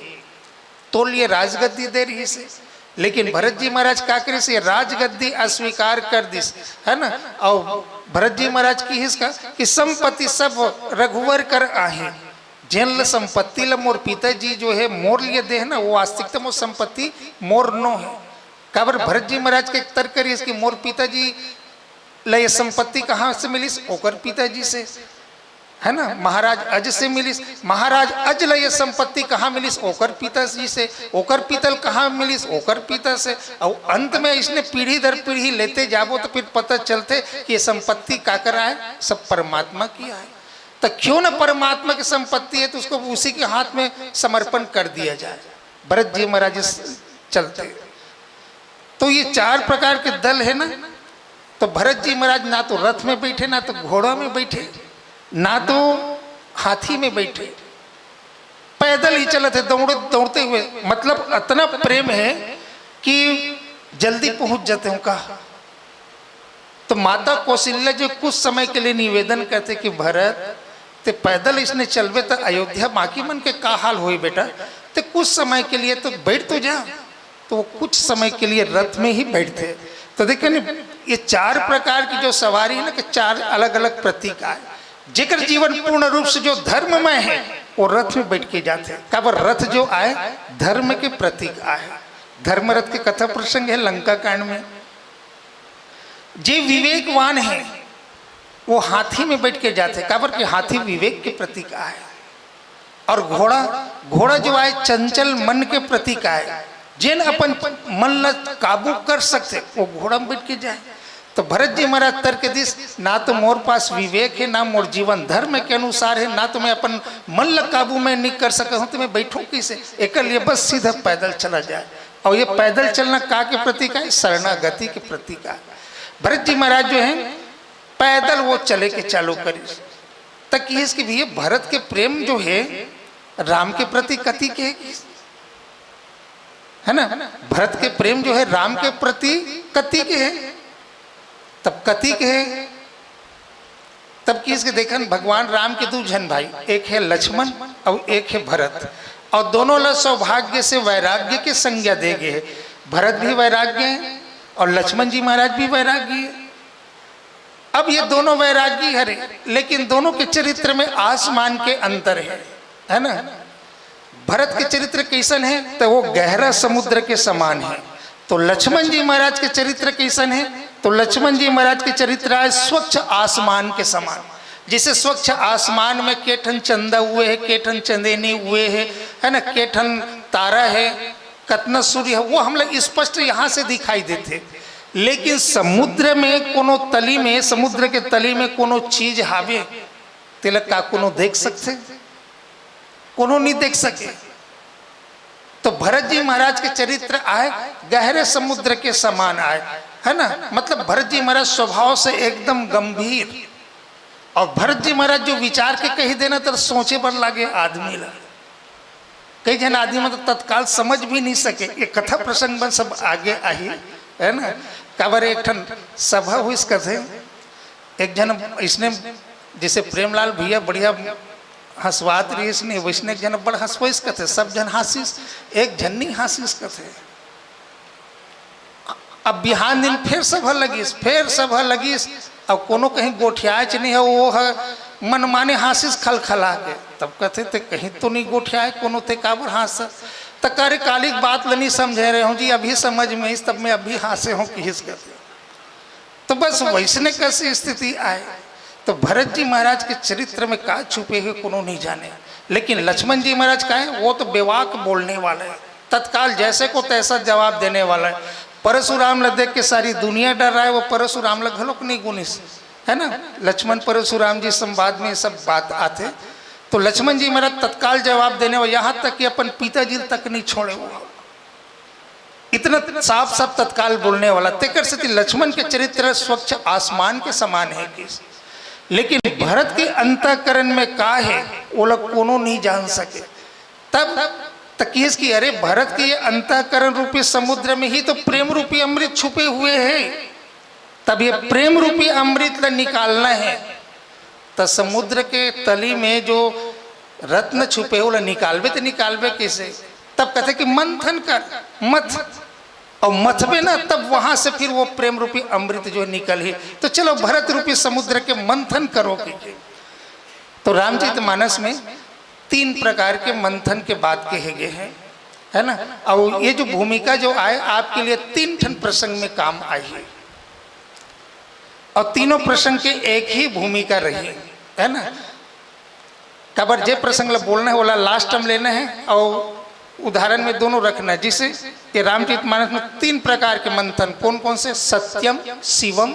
तोर लिए राजगद्दी दे रहिस हे। लेकिन भरत जी महाराज का करिस, ये राजगद्दी अस्वीकार कर दिस, है ना। अउ भरत जी महाराज किहिस का कि संपत्ति सब रघुवर कर आहे, जेन ल संपत्ति ल मोर पिताजी जो हे मोर लिए दे हे ना, वो वास्तविकता मोर संपत्ति मोर नो हे। काबर भरत जी महाराज के एक तर्क रहिस कि मोर पिताजी ल ये संपत्ति कहाँ से मिलिस? ओकर पिताजी से, है ना, महाराज अज से मिलिस। महाराज अज ल ये संपत्ति कहाँ मिलिस? ओकर पिताजी से। ओकर पिता ल कहाँ मिलिस? ओकर पिता से। अउ अंत में इसने पीढ़ी दर पीढ़ी लेते जाबो तो फिर पता चलथे कि ये संपत्ति काकर आय, सब परमात्मा की आय। तो क्यों ना परमात्मा की संपत्ति है तो उसको उसी के हाथ में समर्पण कर दिया जाए। भरत जी महाराज इस चलते, तो ये चार प्रकार के दल है ना, तो भरत जी महाराज ना तो रथ में बैठे, ना तो घोड़ा में बैठे, ना तो हाथी में बैठे, पैदल ही चलत हे, दौड़त दौड़ते हुए। मतलब अतना प्रेम हे कि जल्दी पहुँच जाते हों का। तो माता कौशल्या जी कुछ समय के लिए निवेदन करथे कि भरत, ते पैदल इसने चलबे त अयोध्या बाकी मन के का हाल होही बेटा, ते कुछ समय के लिए तो बैठ तो जा। तो वो कुछ समय के लिए रथ में ही बैठथे। तो देखे न, ये चार प्रकार की जो सवारी है ना, कि चार अलग-अलग प्रतीक आय। जेकर जीवन पूर्ण रूप से जो धर्ममय है, वो रथ में बैठ के जाथे। काबर रथ जो आय, धर्म के प्रतीक आय। धर्म रथ के कथा प्रसंग है लंका कांड में। जे विवेकवान है, वो हाथी में बैठ के जाथे, काबर कि हाथी विवेक के प्रतीक आय। और घोड़ा, घोड़ा जो आय, चंचल मन के प्रतीक आय। जेन अपन मन ल काबू कर सकथे, वो घोड़ा में बैठ के जाय। तो भरत जी महाराज तर्क दिस, ना तो मोर पास विवेक है, ना मोर जीवन धर्म के अनुसार है, ना तो मैं अपन मन ल काबू में नहीं कर सकत हूँ, तो मैं बैठूं किसे? एकर लिए बस सीधा पैदल चला जाय। और ये पैदल चलना का के प्रतीक आय? शरणागति के प्रतीक आय। भरत जी महाराज जो है, पैदल वो चले के चालू करिस। त किहिस कि भैया, भरत के प्रेम जो है, राम के प्रति कति के है, है ना? भरत के प्रेम जो है, राम के प्रति कति के है। तब कति के है, तब किहिस कि देखन, भगवान राम के दू झन भाई, एक है लक्ष्मण और एक है भरत, और दोनों ला सौभाग्य से वैराग्य के संज्ञा दे गए हैं। भरत भी वैराग्य है और लक्ष्मण जी महाराज भी वैराग्य है। अब ये दोनों वैरागी हरे, लेकिन दोनों के चरित्र में आसमान के अंतर है, है ना? भरत के चरित्र कैसन है? तो वो गहरा समुद्र के समान है। तो लक्ष्मण जी महाराज के चरित्र कैसन है? तो लक्ष्मण जी महाराज के चरित्र आय स्वच्छ आसमान के समान। जैसे स्वच्छ आसमान में के ठन चंदा उए हे, के ठन चंदेनी उए हे, है ना, के ठन तारा है, कतना सूर्य है, वो हम लोग स्पष्ट यहाँ से दिखाई देथे। लेकिन समुद्र में कोनो तली में, समुद्र के तली में कोनो चीज हावे, तेला का कोनो देख सकथे? कोनो नहीं देख सके। तो भरत जी महाराज के चरित्र आय गहरे समुद्र के समान आय, है ना? मतलब भरत जी महाराज स्वभाव से एकदम गंभीर, और भरत जी महाराज जो विचार के कही देना, तो सोचे बर लागे आदमी ला। कई झन आदमी मन तो तत्काल समझ भी नहीं सके। ये कथा प्रसंग मन सब आगे आही, है ना? काबर एक ठन सभा हुईस कथे, एक झन इसने, जैसे प्रेमलाल भैया बढ़िया हंसवात रहिस नहीं, वैसने एक झन बड़ हंसवइस कथे, सब झन हंसिस, एक झन नहीं हंसिस कथे। अब बिहान दिन फेर सभा लगिस, फेर सभा लगिस, अब कोनो कहीं गोठियाच नहीं है, वो है मनमाने हंसिस खलखला के। तब कथे, ते कहीं तो नहीं गोठियाए, कोनो ते काबर हंस? त करे कालिक बात ल नहीं समझे रहे हूँ जी, अभी समझ में इस, तब मैं अभी हंसे हूँ किहिस कथे। तो बस वैसने कस स्थिति आय। तो भरत जी महाराज के चरित्र में का छुपे हुए कोनो नहीं जाने, लेकिन लक्ष्मण जी महाराज का है, वो तो बेवाक बोलने वाला है, तत्काल जैसे को तैसा जवाब देने वाला है। परशुराम ल देख के सारी दुनिया डर रहा है, वो परशुराम ल घलोक नहीं गुनिस, है ना? लक्ष्मण परशुराम जी संवाद में सब बात आथे। तो लक्ष्मण जी महाराज तत्काल जवाब देने वाले, यहाँ तक कि अपन पिताजी तक नहीं छोड़े हुआ। इतना साफ साफ तत्काल बोलने वाला, तेकर सेती लक्ष्मण के चरित्र स्वच्छ आसमान के समान है कि, लेकिन भरत के अंतःकरण में का है, वो लोग कोनो नहीं जान सके। तब तक किहिस कि अरे, भरत के ये अंतःकरण रूपी समुद्र में ही तो प्रेम रूपी अमृत छुपे हुए हैं। तब ये प्रेम रूपी अमृत ला निकालना है, त समुद्र के तली में जो रत्न छुपे हे, ओला निकालबे त निकालबे कइसे? तब कथे कि मंथन कर, मथ, अउ मथबे ना, तब वहां से फिर वो प्रेम रूपी अमृत जो निकलही। तो चलो, भरत रूपी समुद्र के मंथन करो, कहिके। तो रामचरित मानस में तीन प्रकार के मंथन के बात कहे गए हैं, है ना? अउ ये जो भूमिका जो आए, आपके लिए तीन ठन प्रसंग में काम आही, अउ तीनों प्रसंग के एक ही भूमिका रही, है ना? काबर जे प्रसंग ला बोलना है, ओला last में लेना है, अउ उदाहरण में दोनों रखना है। जैसे ये रामचरित मानस में तीन प्रकार के मंथन, कौन कौन से? सत्यम, शिवम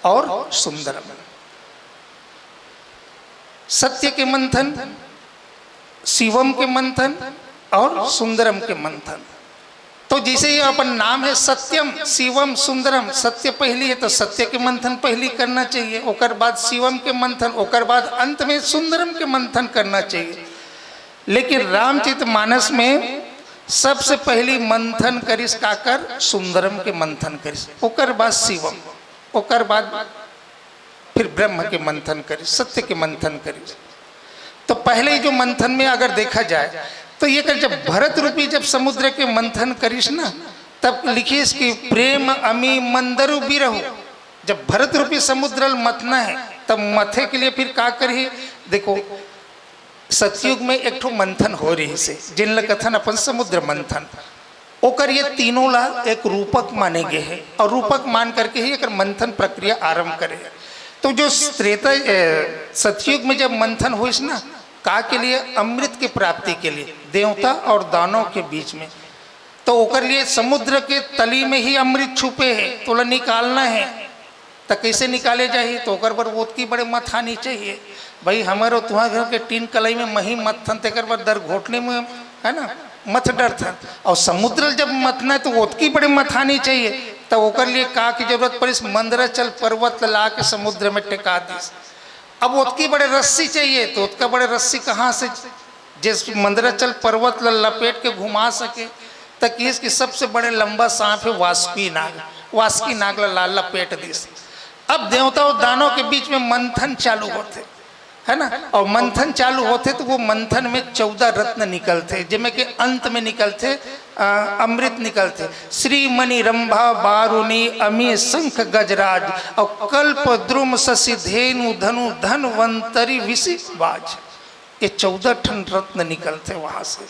और सुंदरम। सत्य के मंथन, शिवम के मंथन और सुंदरम के मंथन। तो जैसे ये अपन नाम है सत्यम, शिवम, सुंदरम, सत्य पहली है तो सत्य के मंथन पहली करना चाहिए, ओकर बाद शिवम के मंथन, ओकर बाद अंत में सुंदरम के मंथन करना चाहिए। लेकिन रामचरित मानस में सबसे पहली मंथन करिस काकर? सुंदरम के मंथन करिस, ओकर बाद शिवम, ओकर बाद फिर ब्रह्म के मंथन करिस, सत्य के मंथन करिस। तो पहले ही जो मंथन में अगर देखा जाए, तो ये कर, जब भरत रूपी जब समुद्र के मंथन करिस ना, तब लिखिस कि प्रेम अमी मंदरु बिरहु। जब भरत रूपी समुद्र ल मथना है, तब मथे के लिए फिर का करही? देखो, सतयुग में एक ठो मंथन हो रहिसे, जिन ल कथन अपन समुद्र मंथन। ओकर ये तीनों ला एक रूपक माने गए हे, अउ रूपक मान करके ही एकर मंथन प्रक्रिया आरंभ करे हे। तो जो त्रेता, ए, सतयुग में जब मंथन होइस ना, का के लिए? अमृत के प्राप्ति के लिए, देवता अउ दानव के बीच में। तो ओकर लिए समुद्र के तली में ही अमृत छुपे हे, तो ओला निकालना हे। त कइसे निकाले जाही? तो ओकर बर ओतकी बड़े मथानी चाहिए। भाई, हमर अउ तुंहर घर के टीन कलई में मही मथथन, तेकर बर दर घोटनी में, है ना, मथ डरथन। अउ समुद्र ल जब मथना हे, तो ओतकी बड़े मथानी चाहिए। त ओकर लिए का के जरूरत परिस? मंदराचल पर्वत ल ला के समुद्र में टेका दिस। अब ओतकी बड़े रस्सी चाहिए, तो ओतका बड़े रस्सी कहाँ से? जे मंदराचल पर्वत ल लपेट के घुमा सके, त किहिस कि सबसे बड़े लंबा सांप हे वासुकी नाग, वासुकी नाग ल ला लपेट दिस। अब देवता अउ दानव के बीच में मंथन चालू होथे, है ना? अउ मंथन चालू होथे त वो मंथन में चौदह रत्न निकलथे, जेमे के अंत में निकलथे, अ, अमृत निकलथे। श्री मणि रंभा बारुणी अमी शंख गजराज, अउ कल्प द्रुम शशि धेनु धनु धन्वंतरी विषि बाज। ये चौदह ठन रत्न निकलथे वहां से।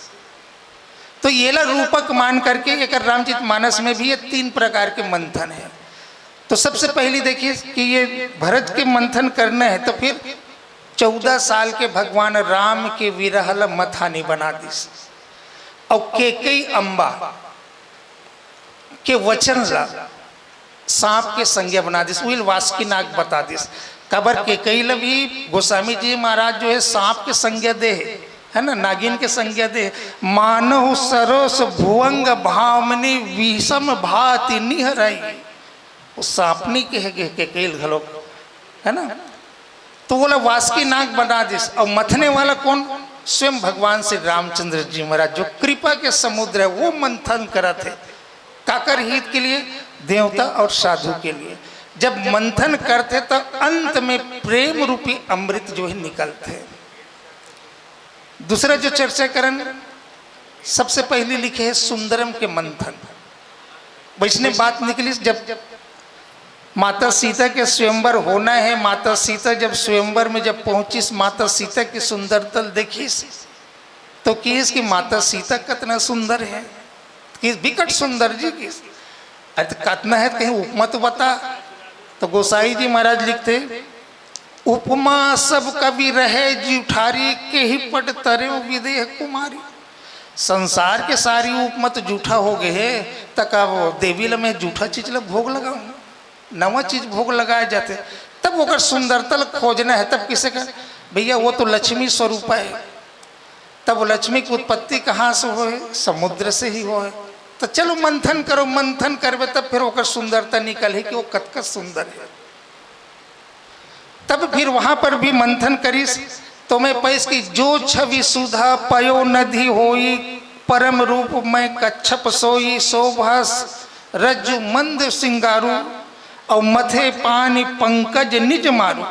तो येला रूपक मान करके एकर रामचरित मानस में भी ये तीन प्रकार के मंथन हे। तो सबसे पहली देखिए कि ये भरत के मंथन करना हे, तो फिर चौदह साल के भगवान राम के विरह ल मथानी बना दिस। अउ केकई अम्बा के वचन ला सांप के संज्ञा बना दिस, उही ल वासुकी नाग बता दिस। काबर केकई ल भी गोस्वामी जी महाराज जो हे सांप के संज्ञा दे हे, है ना, नागिन के संज्ञा दे हे। मानहु सरस भुवंग भामिनी विषम भाति निहरई। वो सांपनी कहे गे केकई ल घलोक, है ना? तो ओला वासुकी नाग बना दिस। अउ मथने वाला कौन? स्वयं भगवान श्री रामचंद्र जी महाराज, जो कृपा के समुद्र हे, वो मंथन करत हे। काकर हित के लिए? देवता अउ साधु के लिए। जब मंथन करथे, त अंत में प्रेम रूपी अमृत जो हे निकलथे। दूसरा जो चर्चा करन, सबसे पहली लिखे हे सुंदरम के मंथन। वैसने बात निकलिस, जब माता सीता के स्वयंवर होना हे, माता सीता जब स्वयंवर में जब पहुंचिस, माता सीता के सुंदरता ल देखिस, तो किहिस कि माता सीता कतना सुंदर हे, किहिस बिकट सुंदर जी, किहिस। अरे, त कतना हे, कहीं उपमा तो बता। तो गोसाई जी महाराज लिखथे, उपमा सब कवि रहे जूठारी, केहि पट तरेउ विदेह कुमारी। संसार के सारी उपमा तो जूठा हो गे हे, त का वो देवी ल मैं जूठा चीज ल भोग लगाऊं, नवा चीज भोग लगाए जाथे? तब ओकर सुंदरता ल खोजना हे, तब किसे कहे? भैया, वो तो लक्ष्मी स्वरूपा हे। तब वो लक्ष्मी के उत्पत्ति कहाँ से होय? समुद्र से ही होय। तो चलो मंथन करो, मंथन करबे तब फिर ओकर सुंदरता निकलही कि वो कतका सुंदर हे। तब फिर वहां पर भी मंथन करिस, तो मैं पइस कि जो छवि सुधा पयो नदी होई, परम रूप में कच्छप सोई, शोभा रज्जु मंद सिंगारू, अउ मथे पानी पंकज निज मारू।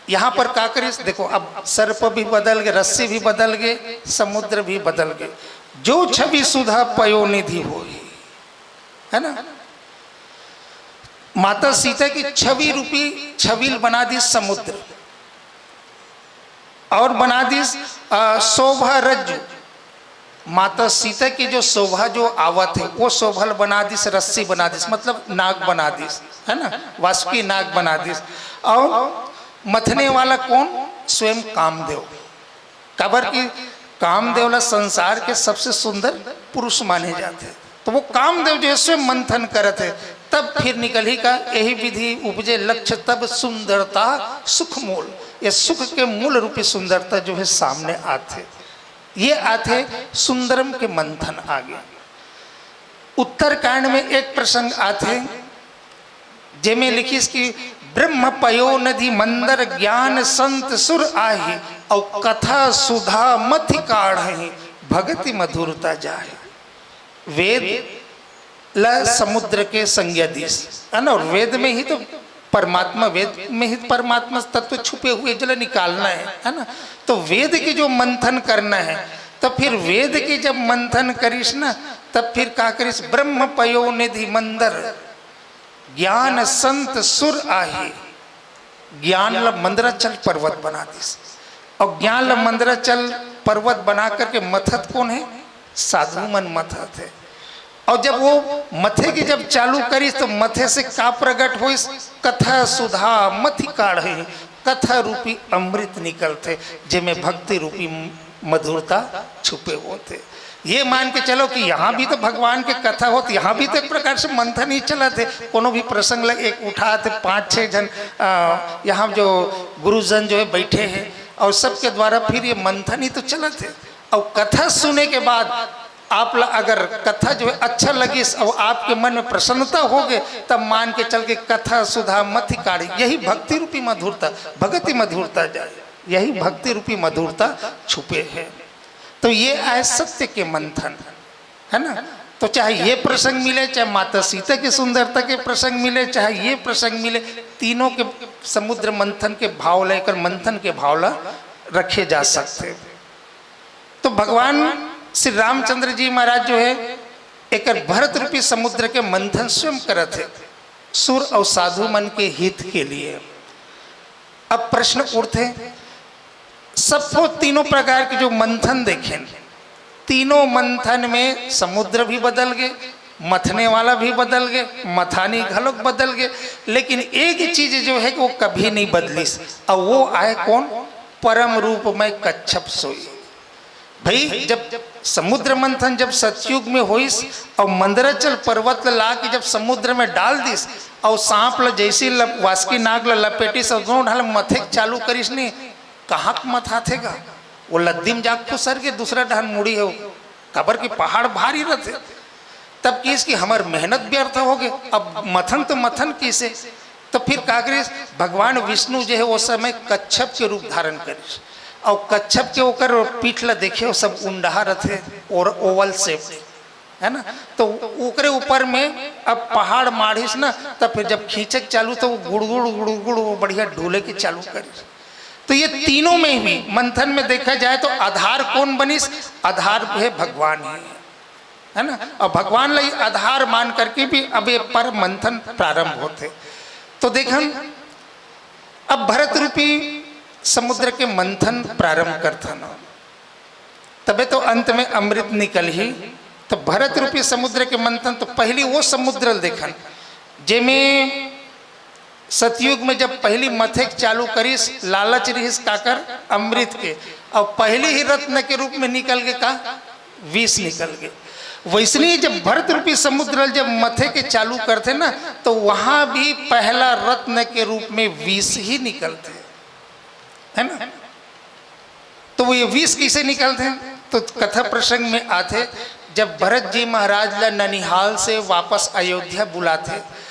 यहाँ पर का करिस? देखो, अब सर्प भी बदल गए, रस्सी भी बदल गए, समुद्र भी बदल गए। जो छवि सुधा पयो निधि होई, है ना? माता सीता की छवि रूपी छवि ल बना दिस समुद्र, और बना दिस, अ, शोभा रज्जु। माता सीता की जो शोभा जो आवत हे, वो शोभा ल बना दिस, रस्सी बना दिस, मतलब नाग बना दिस, है ना, वासुकी नाग बना दिस। और मथने वाला कौन? स्वयं कामदेव। काबर कि कामदेव ला संसार के सबसे सुंदर पुरुष माने जाथे। तो वो कामदेव जो हे स्वयं मंथन करत हे, तब फिर निकलही का, यही विधि उपजे लक्ष्य तब सुंदरता सुख मूल। ये सुख के मूल रूपी सुंदरता जो हे सामने आथे। ये आथे सुंदरम के मंथन आगे। उत्तरकांड में एक प्रसंग आथे, जेमे लिखिस कि ब्रह्म पयो निधि मंदर ज्ञान संत सुर आही, अउ कथा सुधा मथि काढ़ही भगति मधुरता जाही। वेद ला समुद्र के संज्ञा दिस, है ना? और वेद में ही तो परमात्मा, वेद में ही परमात्मा तत्व छुपे हुए, जला निकालना है, है ना? तो वेद के जो मंथन करना है, तो फिर वेद के जब मंथन करिस ना, तब फिर का करिस? ब्रह्म पयो निधि मंदर ज्ञान संत सुर आही। ज्ञान ला मंदराचल पर्वत बना दिस। और ज्ञान ला मंदराचल पर्वत बना करके मथत कौन है? साधु मन मथत है। और जब वो मथे की जब चालू करिस, तो मथे से का प्रकट होइस? कथा सुधा मथि काढ़े, कथा रूपी अमृत निकलथे, जेमे भक्ति रूपी मधुरता छुपे होथे। ये मान के चलो कि यहाँ भी तो भगवान के कथा होत, यहाँ भी तो एक प्रकार से मंथन ही चलत हे। कोनो भी प्रसंग ल एक उठात हे, पाँच छः झन, अ, यहाँ जो गुरुजन जो है बैठे हैं, और सबके द्वारा फिर ये मंथन ही तो चलत हे। और कथा सुने के बाद आप ला अगर कथा जो है अच्छा लगिस और आपके मन में प्रसन्नता हो गए, तब मान के चल के कथा सुधा मथि काढ़ी, यही भक्ति रूपी मधुरता, भगति मधुरता जाए, यही भक्ति रूपी मधुरता छुपे है। तो ये आए सत्य के मंथन, है ना? तो चाहे ये प्रसंग मिले, चाहे माता सीता की सुंदरता के प्रसंग मिले, चाहे ये प्रसंग मिले, तीनों के समुद्र मंथन के भाव लेकर मंथन के भाव ला रखे जा सकते हैं। तो भगवान श्री रामचंद्र जी महाराज जो है, एक भरत रूपी समुद्र के मंथन स्वयं करत है, सुर और साधु मन के हित के लिए। अब प्रश्न उठथे, सबको तीनों प्रकार के जो मंथन देखें, तीनों मंथन में समुद्र भी बदल गए, मथने वाला भी बदल गए, मथानी घलोक बदल गए, लेकिन एक चीज जो है कि वो कभी नहीं बदलिस, और वो आए कौन? परम रूप में कच्छप सोई। भाई, जब समुद्र मंथन जब सतयुग में होइस और मंदराचल पर्वत ला, ला के जब समुद्र में डाल दिस और सांप ला जैसी लप-, वासुकी नाग ला लपेटिस और दोनों ढाल मथे चालू करिस ने, कहाँ के मथाथे गा? वो लद्दी में जाके खुसर के दूसरा डहन मुड़ी हो, काबर कि पहाड़ भारी रहते। तब किस कि हमर मेहनत व्यर्थ हो गए। अब मथन तो मथन किसे, तो फिर का करिस? भगवान विष्णु जो है वो समय कच्छप के रूप धारण करिस, और कच्छप के ओकर पीठ ला देखे, वो सब उंडहा रहते और ओवल शेप, है ना? तो ओकरे ऊपर में अब पहाड़ माढ़िस ना, तब फिर जब खींचे के चालू तो वो गुड़गुड़ गुड़गुड़ वो बढ़िया ढूले के चालू करिस। तो ये तीनों में भी मंथन में देखा जाए तो आधार कौन बनिस? आधार है भगवान ही, है ना? और भगवान ला ही आधार मान करके भी अब ये पर मंथन प्रारंभ होते। तो देखन, अब भरत रूपी समुद्र के मंथन प्रारंभ करथन, तबे तो अंत में अमृत निकलही। तो भरत रूपी समुद्र के मंथन, तो पहली वो समुद्र ल देखन, जेमे सतयुग में जब पहली मथे के चालू करिस, लालच रहिस काकर? अमृत के। और पहली ही रत्न के रूप में निकल के का? विष निकल गए। वैसने ही जब भरत रूपी समुद्र ल जब मथे के चालू करथे ना, तो वहां भी पहला रत्न के रूप में विष ही निकलथे, है ना? तो वो ये विष कैसे निकलथे? तो कथा प्रसंग में आथे, जब भरत जी महाराज ला ननिहाल से वापस अयोध्या बुलाथे,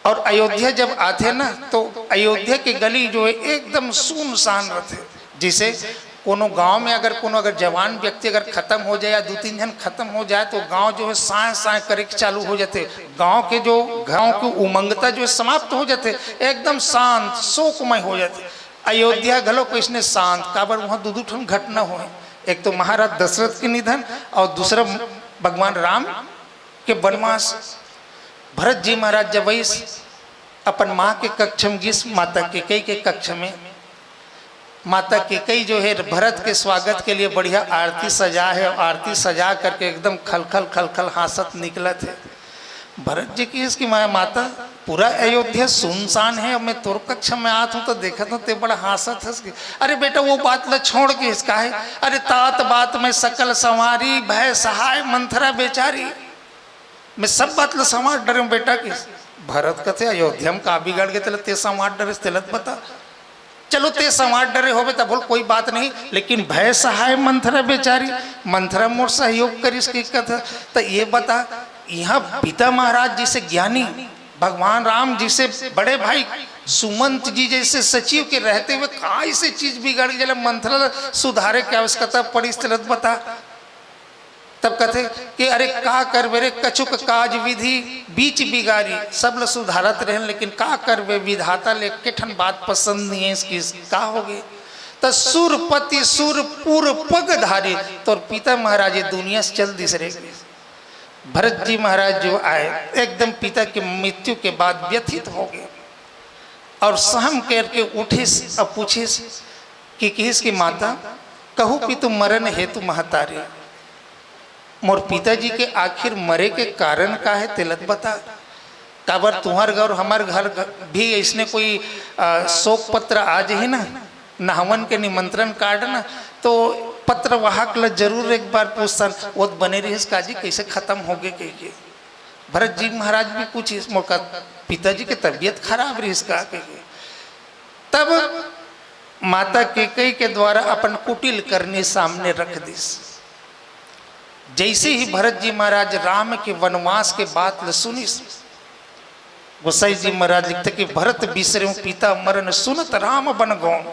और अयोध्या जब आथे ना, तो अयोध्या के गली जो है एकदम सुनसान रहथे। जैसे कोनो गांव में अगर कोनो अगर जवान व्यक्ति अगर खत्म हो जाए या दू तीन झन खत्म हो जाए, तो गांव जो है सांय सांय करे के चालू हो जाथे। गांव के जो, गांव के उमंगता जो है समाप्त हो जाथे, एकदम शांत शोकमय हो जाथे। अयोध्या घलो कइसने शांत, काबर वहां दू दू ठन घटना होए, एक तो महाराज दशरथ के निधन और दूसरा भगवान राम के वनवास। भरत जी महाराज जब आइस, अपन माँ के कक्ष में गिस, माता कैकेयी के कक्ष में। माता कैकेयी जो है भरत के स्वागत के लिए बढ़िया आरती सजा है, और आरती सजा करके एकदम खलखल खलखल हाँसत निकलत है। भरत जी कहिस कि मैं माता, पूरा अयोध्या सुनसान है, अब मैं तोर कक्ष में आत हूँ तो देखत हूँ ते बड़ा हाँसत हस कि। अरे बेटा, वो बात ला छोड़ के इसका है। अरे तात बात में सकल संवारी, भय सहाय मंथरा बेचारी। मैं सब बात ला संवार डरे हूँ बेटा कि। भरत कथे, अयोध्या में का बिगड़ गे तेला ते संवार डरे, तेला त बता। चलो ते संवार डरे होबे त बोल, कोई बात नहीं, लेकिन भय सहाय मंथरा बेचारी, मंथरा मोर सहयोग करिस कि कथा। त ये बता, यहाँ पिता महाराज जी से ज्ञानी, भगवान राम जी से बड़े भाई, सुमंत जी जैसे सचिव के रहते हुए का ऐसे चीज बिगड़ गई, मंथरा ला सुधारे के आवश्यकता पड़िस, तेला त बता। तब कथे कि अरे का करबे रे, कछुक काज विधि बीच बिगारी, सब ल सुधारत रहेन, लेकिन का करबे, विधाता ले एके ठन बात पसंद नहीं है इसकी, का हो गए? त सुरपति सुरपुर पगधारी, तोर पिता महाराज ये दुनिया से चल दिस रे। भरत जी महाराज जो आए, एकदम पिता की मृत्यु के बाद व्यथित हो गए और सहम करके उठिस और पूछिस कि, किहिस कि माता, कहू पितु मरण हेतु महतारी, मोर पिताजी के आखिर मरे के कारण का है, तेला त बता। काबर तुहर घर, हमर घर भी ऐसने कोई, आ, शोक पत्र आ जाही ना, नहावन के निमंत्रण कार्ड ना, तो पत्रवाहक ल जरूर एक बार पूछथन, वो त बने रहिस काजी, कैसे खत्म हो गए कह के। भरत जी महाराज भी पूछिस, मोर का पिताजी के तबीयत खराब रहिस का कह के। तब माता कैकेयी के द्वारा अपन कुटिल करनी सामने रख दिस। जैसे ही भरत जी महाराज राम के वनवास के बात ल सुनिस, गोसाई जी महाराज लिखते कि भरत बिसरे पिता मरण सुनत राम बन गौन।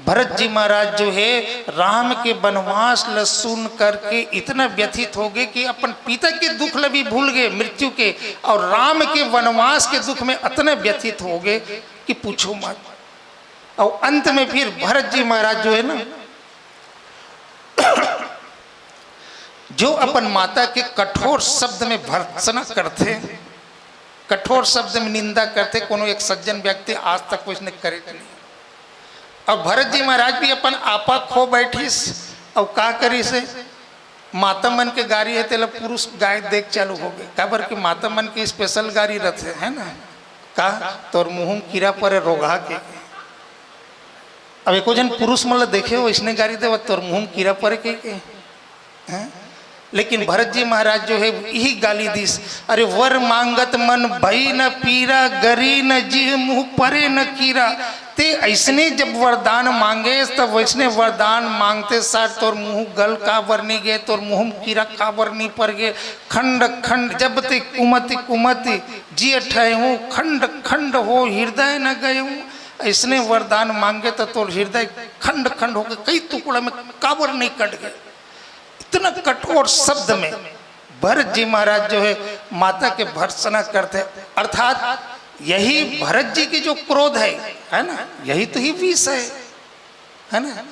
भरत जी महाराज जो है राम के वनवास ल सुन करके इतना व्यथित हो गए कि अपन पिता के दुख ल भी भूल गए, मृत्यु के, और राम के वनवास के दुख में इतने व्यथित हो गए कि पूछो मत। और अंत में फिर भरत जी महाराज जो है ना, जो अपन माता के कठोर शब्द में भर्त्सना करथे, कठोर शब्द में निंदा करथे, कोनो एक सज्जन व्यक्ति आज तक उसने करे नहीं। और भरत जी महाराज भी अपन आपा खो बैठिस, और का करिस, माता मन के गारी है, तेला पुरुष गाय देख चालू हो गए। काबर कि माता मन के स्पेशल गारी रथे, है ना, का तोर मुँह में कीड़ा परे रोगहा के। अब एको झन पुरुष मन ल देखे हो, इसने गारी देवत, तोर मुँह में कीड़ा परे के, के? हैं? लेकिन भरत जी महाराज जो है, यही गाली दिस, अरे वर मांगत मन भई न पीरा, गरी न जिह मुँह परे न कीरा। ते ऐसने जब वरदान मांगे, तब वैसने वरदान मांगते सार तोर मुँह गल काबर नहीं गए, तोर मुँह में कीड़ा काबर नहीं पड़ गए। खंड खंड जब ते कुमति कुमति जिय ठहूँ, खंड खंड हो हृदय न गयूँ। ऐसने वरदान मांगे तो तोर हृदय खंड खंड होके कई टुकड़ा में काबर नहीं कट गए। इतना कठोर शब्द में भरत जी महाराज जो है माता के भर्त्सना करते, अर्थात यही भरत जी की जो क्रोध है, है ना, यही तो ही विष है, है ना।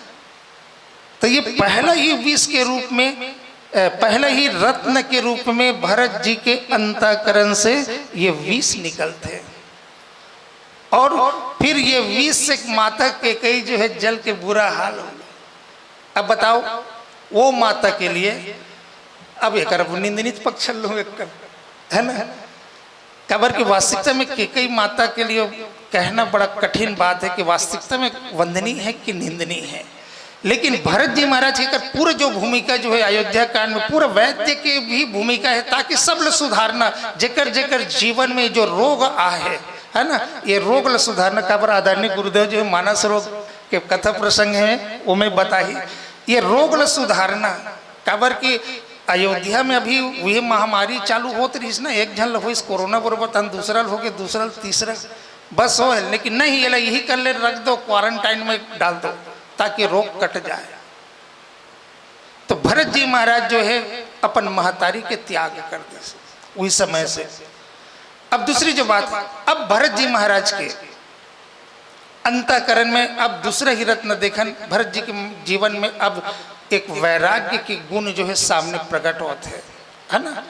तो ये पहला ही विष के रूप में, अ, पहला ही रत्न के रूप में भरत जी के अंतःकरण से ये विष निकलते हैं। और फिर ये विष से माता कैकेयी जो है जल के बुरा हाल हो गया। अब बताओ, वो माता के लिए अब एकर निंदनीय पक्ष लो एक कर, है ना? काबर कि वास्तविकता में कैकेयी माता के लिए कहना बड़ा कठिन बात है कि वास्तविकता में वंदनीय है कि निंदनीय है। लेकिन भरत जी महाराज के एकर पूरा जो भूमिका जो है अयोध्या कांड में, पूरा वैद्य के भी भूमिका है, ताकि सब ल सुधारना, जेकर जेकर जीवन में जो रोग आ है, है ना, ये रोग ल सुधारना। काबर आदरणीय गुरुदेव जो है मानस रोग के कथा प्रसंग है, वो मैं बताही, ये रोग ल सुधारना। काबर कि अयोध्या में अभी वही महामारी चालू होत रहिस ना, एक झन ल होइस कोरोना बरोबर, तहन दूसरा ल होगे, दूसरा ल तीसरा, बस हो है। लेकिन नहीं, ये ला यही कर ले, रख दो, क्वारंटाइन में डाल दो, ताकि रोग कट जाए। तो भरत जी महाराज जो है अपन महतारी के त्याग कर दे उही समय से। अब दूसरी जो बात, अब भरत जी महाराज के अंतःकरण में अब दूसरा ही रत्न देखन, भरत जी के जीवन में अब एक वैराग्य के गुण जो है सामने प्रकट होत हे, है ना?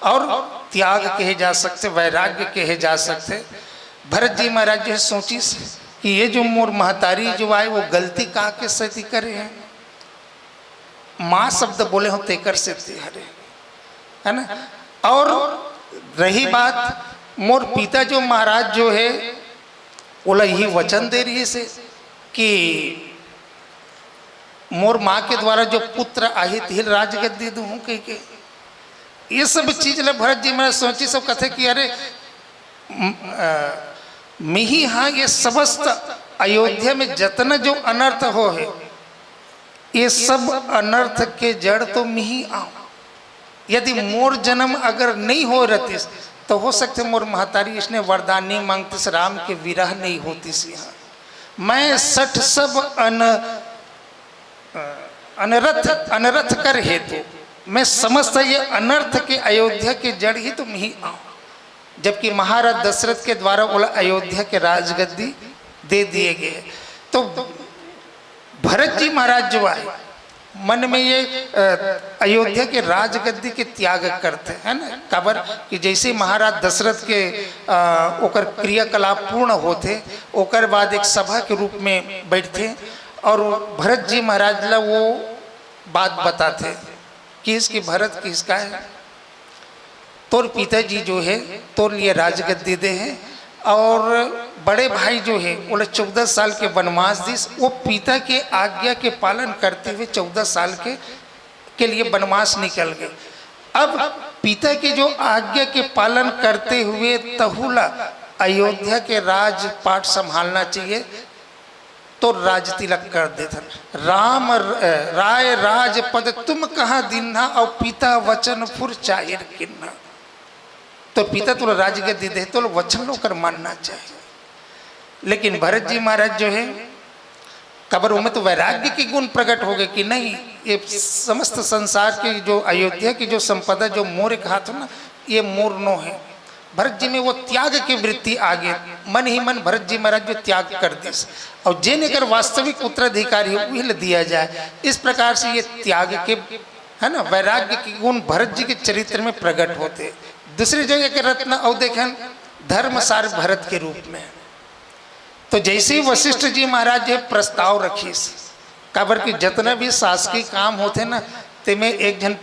और त्याग कहे जा सकथे, वैराग्य कहे जा सकथे। भरत जी महाराज जो है सोचिस कि ये जो मोर महतारी जो आय वो गलती का के सेती करे हे, माँ शब्द बोले हों तेकर सेती हरे, है ना? और रही बात मोर पिता जो महाराज जो हे ओला यही वचन दे रहिस हे कि मोर माँ के द्वारा जो पुत्र आही तिही ल राजगद्दी दूहूँ कहिके। ये सब चीज ला भरत जी महाराज सोचिस अउ कथे कि अरे म-, अ, मिही हाँ ये समस्त अयोध्या में जतना जो अनर्थ होहे ये सब अनर्थ के जड़ तो मिही आंव। यदि मोर जन्म अगर नइ होय रहतिस तो हो सकथे मोर महतारी इसने वरदान नइ मांगतिस, राम के विरह नइ होतिस। यहाँ मैं सठ सब अन अनरथ अनरथ कर हेतु मैं समस्त ये अनर्थ के अयोध्या के जड़ ही तो मिही आंव। जबकि महाराज दशरथ के द्वारा ओला अयोध्या के राजगद्दी दे दिए गए। तो भरत जी महाराज जो आय मन में ये अ, अयोध्या के राजगद्दी के त्याग करथे, है ना? काबर कि जैसे महाराज दशरथ के अ, ओकर क्रियाकलाप पूर्ण होथे, ओकर बाद एक सभा के रूप में बैठथे और भरत जी महाराज ला वो बात बताथे कि इसकी भरत किसका है, तोर पिताजी जो है तोर लिए राजगद्दी दे हे और बड़े भाई जो है ओला चौदह साल के वनवास दिस, वो पिता के आज्ञा के पालन करते हुए चौदह साल के के लिए वनवास निकल गए। अब पिता के जो आज्ञा के पालन करते हुए तहु ला अयोध्या के राजपाट संभालना चाहिए, तो राज तिलक कर देथन। राम र-, राय राजपद तुम कहाँ दिन्हा, और पिता वचन फुर चाहिर किन्हा। तो पिता तोला राजगद्दी दे, तो वचन ला ओकर मानना चाहिए। लेकिन भरत जी महाराज जो है, काबर ओमे तो वैराग्य के गुण प्रकट हो गए कि नहीं, ये समस्त संसार के जो अयोध्या की जो संपदा जो मोर एक हाथ हो ना, ये मोर नो है। भरत जी में वो त्याग की वृत्ति आ गई, मन ही मन भरत जी महाराज जो त्याग कर दिस, और जेन एकर वास्तविक उत्तराधिकारी हो, वही ल दिया जाए। इस प्रकार से ये त्याग के, है ना, वैराग्य के गुण भरत जी के चरित्र में प्रकट होते। दूसरी जगह के रत्न और देखें, धर्म सार भरत के रूप में। तो जैसे ही वशिष्ठ जी महाराज ये प्रस्ताव रखिस, काबर कि जितना भी शासकीय काम होते ना, तेमे एक जन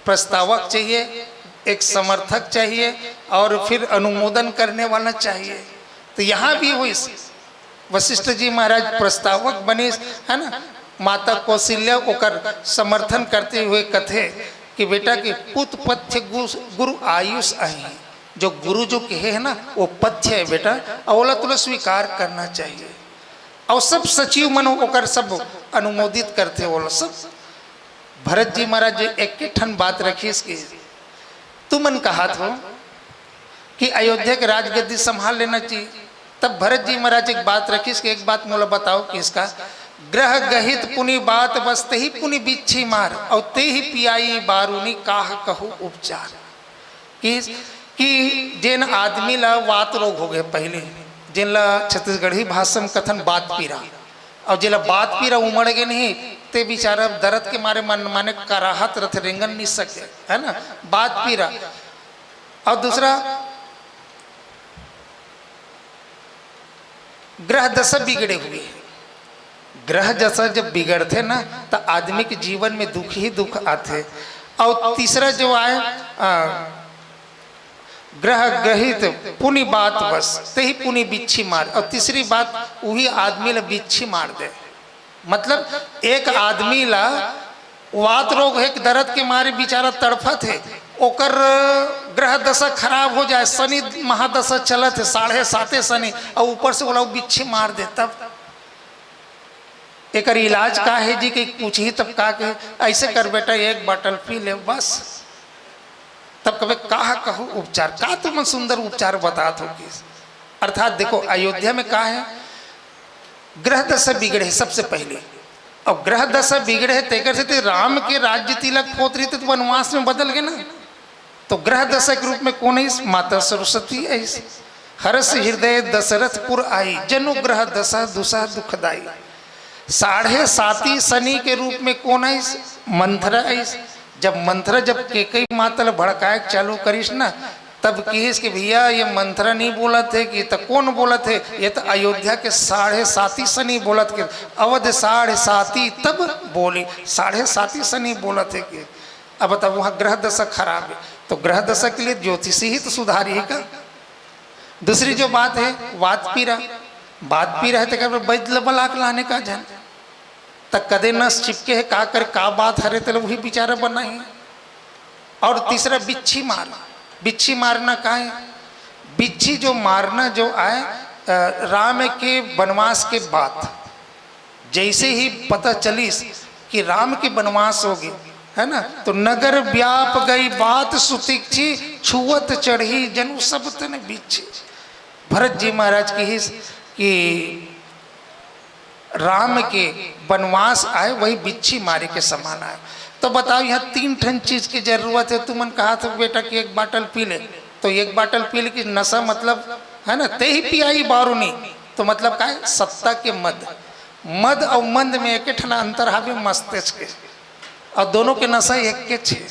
प्रस्तावक चाहिए, एक समर्थक चाहिए और फिर अनुमोदन करने वाला चाहिए। तो यहाँ भी होइस, वशिष्ठ जी महाराज प्रस्तावक बनिस, है ना? माता कौशल्या ओकर समर्थन करते हुए कथे कि बेटा कि पुत पथ्य गु-, गुरु आयुष अही, जो गुरु जो कहे है ना, वो पथ्य है बेटा, और ओला तुला स्वीकार करना चाहिए। और सब सचिव मन ओकर सब अनुमोदित करथे, ओला सब। भरत जी महाराज जो एक ठन बात रखिस कि तुमन कहत हो कि अयोध्या के राजगद्दी संभाल लेना चाहिए, तब भरत जी महाराज एक बात रखिस कि एक बात मोला बताओ कि इसका ग्रह गहित पुनि बात बस तेहि पुनि बिच्छी मार, और तेहि पियाई बारूनी काह कहू उपचार। कि, कि जेन आदमी ला वात रोग हो गए पहले, जेन ला छत्तीसगढ़ी भाषा में कथन बात पीरा, और जेला बात पीरा उमड़ गए नहीं, ते बेचारा दर्द के मारे मन माने कराहत रथे, रेंगन नहीं सके, है ना, बात पीरा। और दूसरा ग्रह दशा बिगड़े हुए। ग्रह दशा जब बिगड़थे ना, तो आदमी के जीवन में दुख ही दुख आथे। और तीसरा जो आए, आ, ग्रह गहित पुनि बात बस, तेहि पुनि बिच्छी मार। और तीसरी बात, वही आदमी ला बिच्छी मार दे। मतलब एक आदमी ला वात रोग है, दर्द के मारे बेचारा तड़फत है, ओकर ग्रह दशा खराब हो जाए, शनि महादशा चलत है, साढ़े साते शनि, और ऊपर से ओला बिच्छी मार दे, तब एकर इलाज का है जी? कि पूछही तब का कहे, ऐसे कर बेटा, एक बाटल पी ले बस। तब कबे का कहू उपचार, का तुमन सुंदर उपचार बतात हो कि। अर्थात देखो, अयोध्या में का है, ग्रह दशा बिगड़े है सबसे पहले। अब ग्रह दशा बिगड़े हे, तेकर सेती राम के राज्य तिलक होत रहिस त वनवास में बदल गे ना। तो ग्रह दशा के रूप में कोन आइस? माता सरस्वती आइस। हरष हृदय दशरथपुर आई, जनु ग्रह दशा दुशा दुखदाई। साढ़े साती सनी के रूप में कोन आइस? मंथरा आइस। जब मंथरा, जब केकई माता ल भड़काए के चालू करिस ना, तब किहिस कि भैया, ये मंथरा नहीं बोलत हे कि त कोन बोलत हे? ये त अयोध्या के साढ़े साती सनी बोलत के, अवध साढ़े साती तब बोली, साढ़े साती सनी बोलत हे कि। अब बताओ, वहाँ ग्रह दशा खराब है, तो ग्रह दशा के लिए ज्योतिषी ही तो सुधारी है का? दूसरी जो बात है, वात पीरा, वात पीरा है, तेकर बर वैद्य ल बला के लाने का झन, त कदे नस चिपके है, का करे, का बात हरे, तेला वही बिचारा बनाही। और तीसरा बिच्छी मार, बिच्छी मारना का है? बिच्छी जो मारना जो आए, अ, राम के वनवास के बाद जैसे ही पता चलिस कि राम के वनवास हो गए, है ना, तो नगर व्याप गई बात सुतिक्षी, छुअत चढ़ी जनु सब तन बिच्छी। भरत जी महाराज किहिस कि राम के वनवास आए, वही बिच्छी मारे के समान आए। तो बताओ, यहाँ तीन ठन चीज की जरूरत है। तुमन कहा था बेटा कि एक बाटल पी ले, तो एक बाटल पी ले कि नशा, मतलब, है ना, ते ही पियाई बारूनी, तो मतलब का है? सत्ता के मद। मद और मंद में एक ठन अंतर हावे, मस्तिष्क के, और दोनों के नशा एक के छे,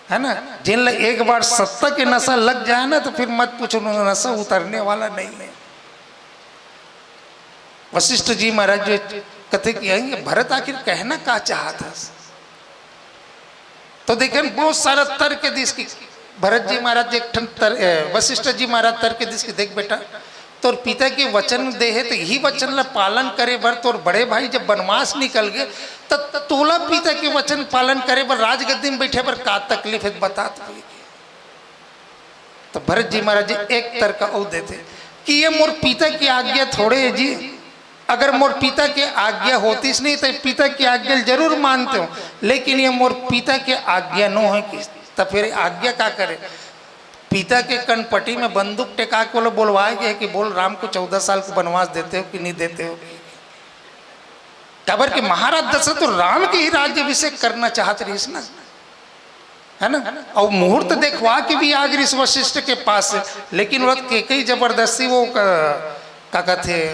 है ना। जिन ल एक बार सत्ता के नशा लग जाए ना, तो फिर मत पूछो, नशा उतरने वाला नहीं है। वशिष्ठ जी महाराज जो कथे कि "ये भरत आखिर कहना का चाहत हस?" तो देखें, बहुत सारा तर्क दिस कि भरत जी महाराज एक ठन तर-, ए, वशिष्ठ जी महाराज तर्क दिस कि देख बेटा, तोर पिता के वचन दे हे, तो यही वचन ला पालन करे बर तोर बड़े भाई जब वनवास निकल गए, त तोला पिता के वचन पालन करे बर, राजगद्दी में बैठे बर का तकलीफ है, बता तो। तो भरत जी महाराज जी एक तर्क अउ देथे कि ये मोर पिता की आज्ञा थोड़े है जी, अगर मोर पिता की आज्ञा होतीस नहीं तो पिता की आज्ञा जरूर मानते हो, लेकिन ये मोर पिता की आज्ञा नो है कि, तो फिर आज्ञा का करे? पिता के कनपटी में बंदूक टेका के बोले, बोलवाए गए कि बोल राम को चौदह साल को वनवास देते हो कि नहीं देते हो? काबर कि महाराज दशरथ तो राम के ही राज्याभिषेक करना चाहत रहिस ना, है ना? और मुहूर्त देखवा के भी आ गिस वशिष्ठ के पास, लेकिन वो केकई जबरदस्ती वो क-, का कहते,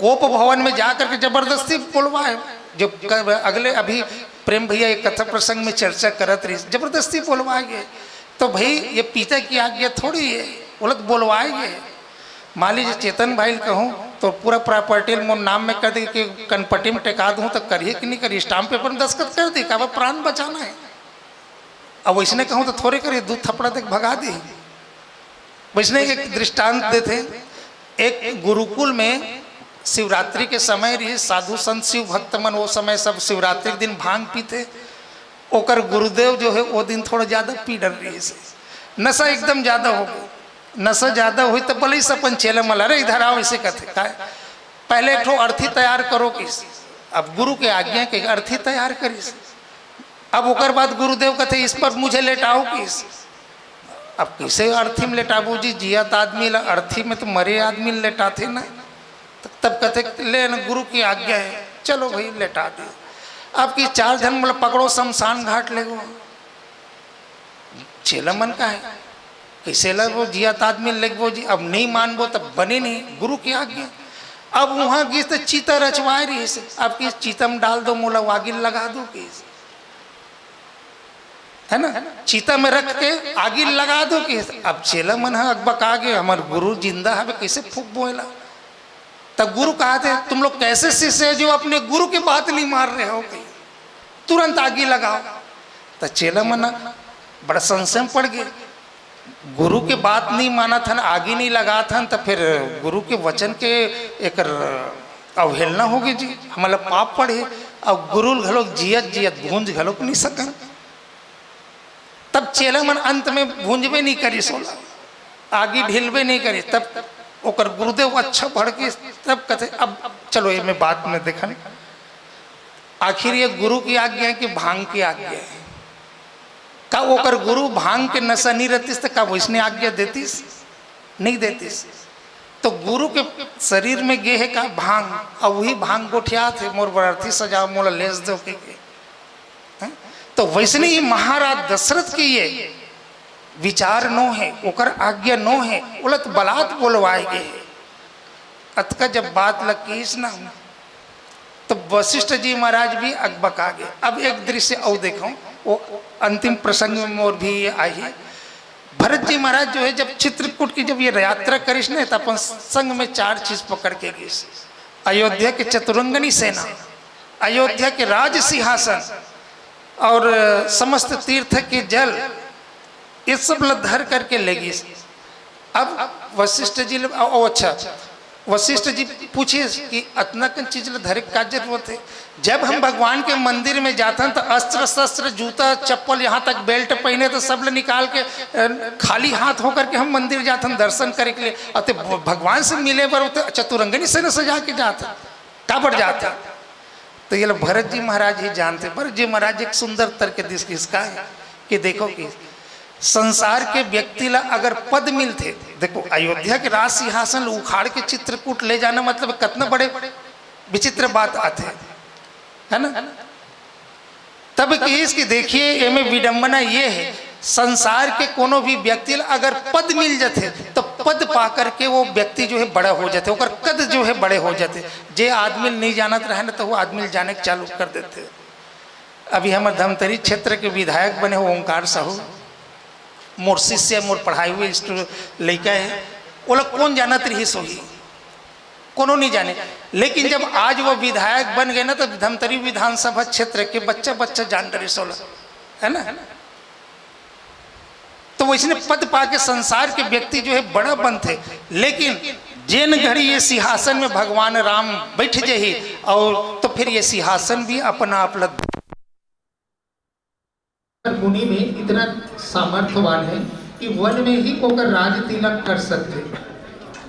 कोप भवन में जा करके जबरदस्ती बोलवाए। जो क-, अगले अभी प्रेम भैया एक कथा प्रसंग में चर्चा करत रहिस, जबरदस्ती बोलवाए गए। तो भाई, ये पिता की आज्ञा थोड़ी है, वो लोग बोलवाए गए। मान लीजिए चेतन भाई ल कहूँ तो पूरा प्रॉपर्टी मोर नाम में कर दे कि कनपटी में टेका दूँ तो करिए कि नहीं करिए, स्टाम्प पेपर में दस्तखत कर दी, काबर प्राण बचाना है। अब वैसने कहूँ तो थोड़े करिए, दू थपड़ा देके भगा दी। वैसने एक दृष्टांत देथे, एक गुरुकुल में शिवरात्रि के समय रहिस, साधु संत शिव भक्त मन वो समय सब शिवरात्रि के दिन भांग पीथे। ओकर गुरुदेव जो है वो दिन थोड़ा ज्यादा पी डर रहिस, नशा एकदम ज्यादा हो गया। नशा ज्यादा हुई तो बोलिस अपन चेला मन ल, "अरे इधर आओ," इसे कहते, "काय?" "पहले एक ठो अर्थी तैयार करो," किस। अब गुरु के आज्ञा के अर्थी तैयार करिस। अब ओकर बाद गुरुदेव कहते, "इस पर मुझे लेटाओ," किस। अब कैसे अर्थी में लेटाबो जी, जियत आदमी ला अर्थी में तो मरे आदमी ला लेटाथे ना। त-, तब कहते, "ले ना, गुरु की आज्ञा है, चलो भाई लेटा दे।" अब किस चार झन मोला पकड़ो, शमशान घाट ले गो। चेला मन का है, कैसे लगबो, जियत आदमी लगबो जी, अब नहीं मानबो तब बने नहीं, गुरु की आज्ञा। अब वहाँ गिस त चिता रचवाए रहिस, अब किस चिता में डाल दो, मोला आगी लगा दो किस, है ना, चिता में रख के आगी लगा दो किस। अब चेला मन ह अकबका गे, हमार गुरु जिंदा हवे, कैसे फूकबो एला? तब गुरु कहा थे, "तुम लोग कैसे शिष्य है जो अपने गुरु की बात नहीं मान रहे हो?" कही, "तुरंत आगी लगाओ।" तो चेला मन बड़ा संशय में पड़ गए, "गुरु के बात नहीं मानत हन, आगी नहीं लगात हन, तो फिर गुरु के वचन के एकर अवहेलना होगी जी, हमला पाप पड़े।" और गुरु घलोक जियत जियत भूंज घलोक नहीं सकन। तब चेला मन अंत में भूंजबे नहीं करिस ओला, आगी ढिलबे नहीं करिस। तब ओकर गुरुदेव अच्छा भड़किस, तब कहते, "अब चलो, ये मैं बाद में देखन।" आखिर ये गुरु की आज्ञा है कि भांग की आज्ञा है? का ओकर गुरु भांग के नशा नहीं रहतिस, तो का वैसने आज्ञा देतिस? नहीं देतिस। तो गुरु के शरीर में गे हे का भांग, अउ वही भांग गोठियात हे, "मोर बर अरथी सजाव, मोला लेस देव," कहिके। हैं? तो वैसने ही महाराज दशरथ के ये विचार नो हे, ओकर आज्ञा नो हे, ओला तो बलात बोलवाए गे हे। अतका जब बात ल कहिस ना, तो वशिष्ठ जी महाराज भी अकबका गे। अब एक दृश्य अउ देखो, वो अंतिम प्रसंग में मोर भी ये आही। भरत जी महाराज जो है, जब चित्रकूट की जब ये यात्रा करिस ने, तो अपन संग में चार चीज पकड़ के गिस। अयोध्या के चतुरंगनी सेना, अयोध्या के राज सिंहासन और समस्त तीर्थ के जल, ये सब ल धर करके ले गिस। अब वशिष्ठ जी ल-, ओ, ओ, अच्छा, वशिष्ठ जी पूछिस कि अतना कन चीज ल धरे के का जरूरत हे? जब हम भगवान के मंदिर में जाथन, तो अस्त्र शस्त्र, जूता चप्पल, यहाँ तक बेल्ट पहने, तो सब ल निकाल के, अ, खाली हाथ होकर के हम मंदिर जाथन दर्शन करे के लिए। अते भ-, भगवान से मिले बर तो चतुरंगनी सेना सजा के जाथन, काबर जाथन? तो ये लोग भरत जी महाराज ही जानते। भरत जी महाराज एक सुंदर तर्क दिस इसका है कि देखो कि संसार के व्यक्ति ला अगर पद मिलथे, देखो, अयोध्या के राज सिंहासन ल उखाड़ के चित्रकूट ले जाना, मतलब, कितना बड़े विचित्र बात आथे, है ना? तब कहिस कि देखिए, एमे विडंबना ये है, संसार के कोनो भी व्यक्ति ला अगर पद मिल जाथे, तो पद पा करके वो व्यक्ति जो है बड़ा हो जाथे, ओकर कद जो है बड़े हो जाथे। जे आदमी नहीं जानत रहे ना, तो वो आदमी जाने के चालू कर देथे। अभी हमर धमतरी क्षेत्र के विधायक बने हो ओंकार साहू, मोर शिष्य, मोर पढ़ाई हुए स्टू-, लइका है, ओला कौन जानत रहिस होही? कोनो नहीं जाने। लेकिन जब आज वो विधायक बन गए ना, तो धमतरी विधानसभा क्षेत्र के बच्चा बच्चा जान डरिस ओला, है ना? तो वैसने पद पाके संसार के व्यक्ति जो है बड़ा बनथे, लेकिन जेन घड़ी ये सिंहासन में भगवान राम बैठ जाही, और तो फिर ये सिंहासन भी अपना आप ल मुनि में इतना सामर्थ्यवान है कि वन में ही ओकर राज तिलक कर सकते।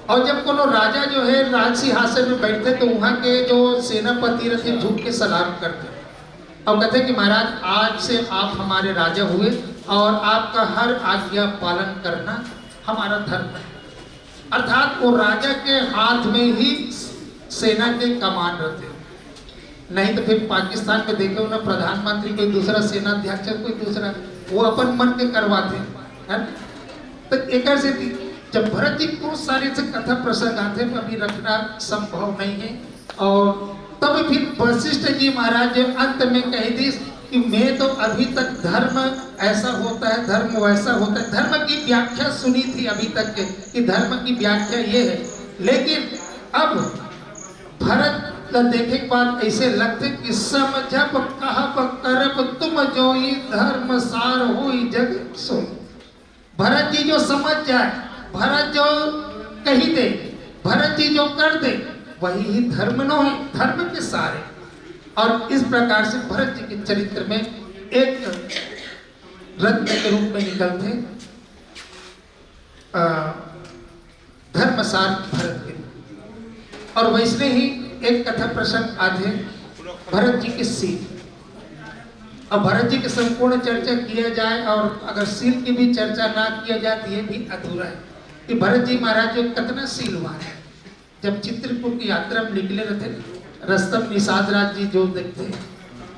और जब कोनो राजा जो है राज सिंहासन में बैठते, तो वहाँ के जो सेनापति रहते, झुक के सलाम करते और कहते कि महाराज, आज से आप हमारे राजा हुए और आपका हर आज्ञा पालन करना हमारा धर्म है। अर्थात वो राजा के हाथ में ही सेना के कमान रहते हैं। नहीं तो फिर पाकिस्तान में देखे हो ना, प्रधानमंत्री कोई दूसरा, सेनाध्यक्ष कोई दूसरा, वो अपन मन के करवाते हैं, है ना? तो एक ऐसे थी, जब भरत जी को सारे से कथा प्रसंग आते हैं, तो अभी रखना संभव नहीं है। और तब फिर वशिष्ठ जी महाराज जो अंत में कह दी कि मैं तो अभी तक धर्म ऐसा होता है, धर्म वैसा होता है, धर्म की व्याख्या सुनी थी अभी तक के कि धर्म की व्याख्या ये है, लेकिन अब भरत का देखे के बाद ऐसे लगते कि समझब कहब करब तुम जोई, धर्म सार होई जग सोई। भरत जी जो समझ जाए, भरत जो कही दे, भरत जी जो कर दे, वही ही धर्म नो है, धर्म के सारे। और इस प्रकार से भरत जी के चरित्र में एक रत्न के रूप में निकलते, अ, धर्मसार भरत के। और वैसने ही एक कथा प्रसंग आथे भरत जी के सील। अब भरत जी की संपूर्ण चर्चा किया जाए और अगर सील की भी चर्चा ना किया जाए, तो ये भी अधूरा है कि भरत जी महाराज जो कितना सीलवान है। जब चित्रकूट की यात्रा में निकले रहते, रस्ता में निषाद राज जी जो देखते,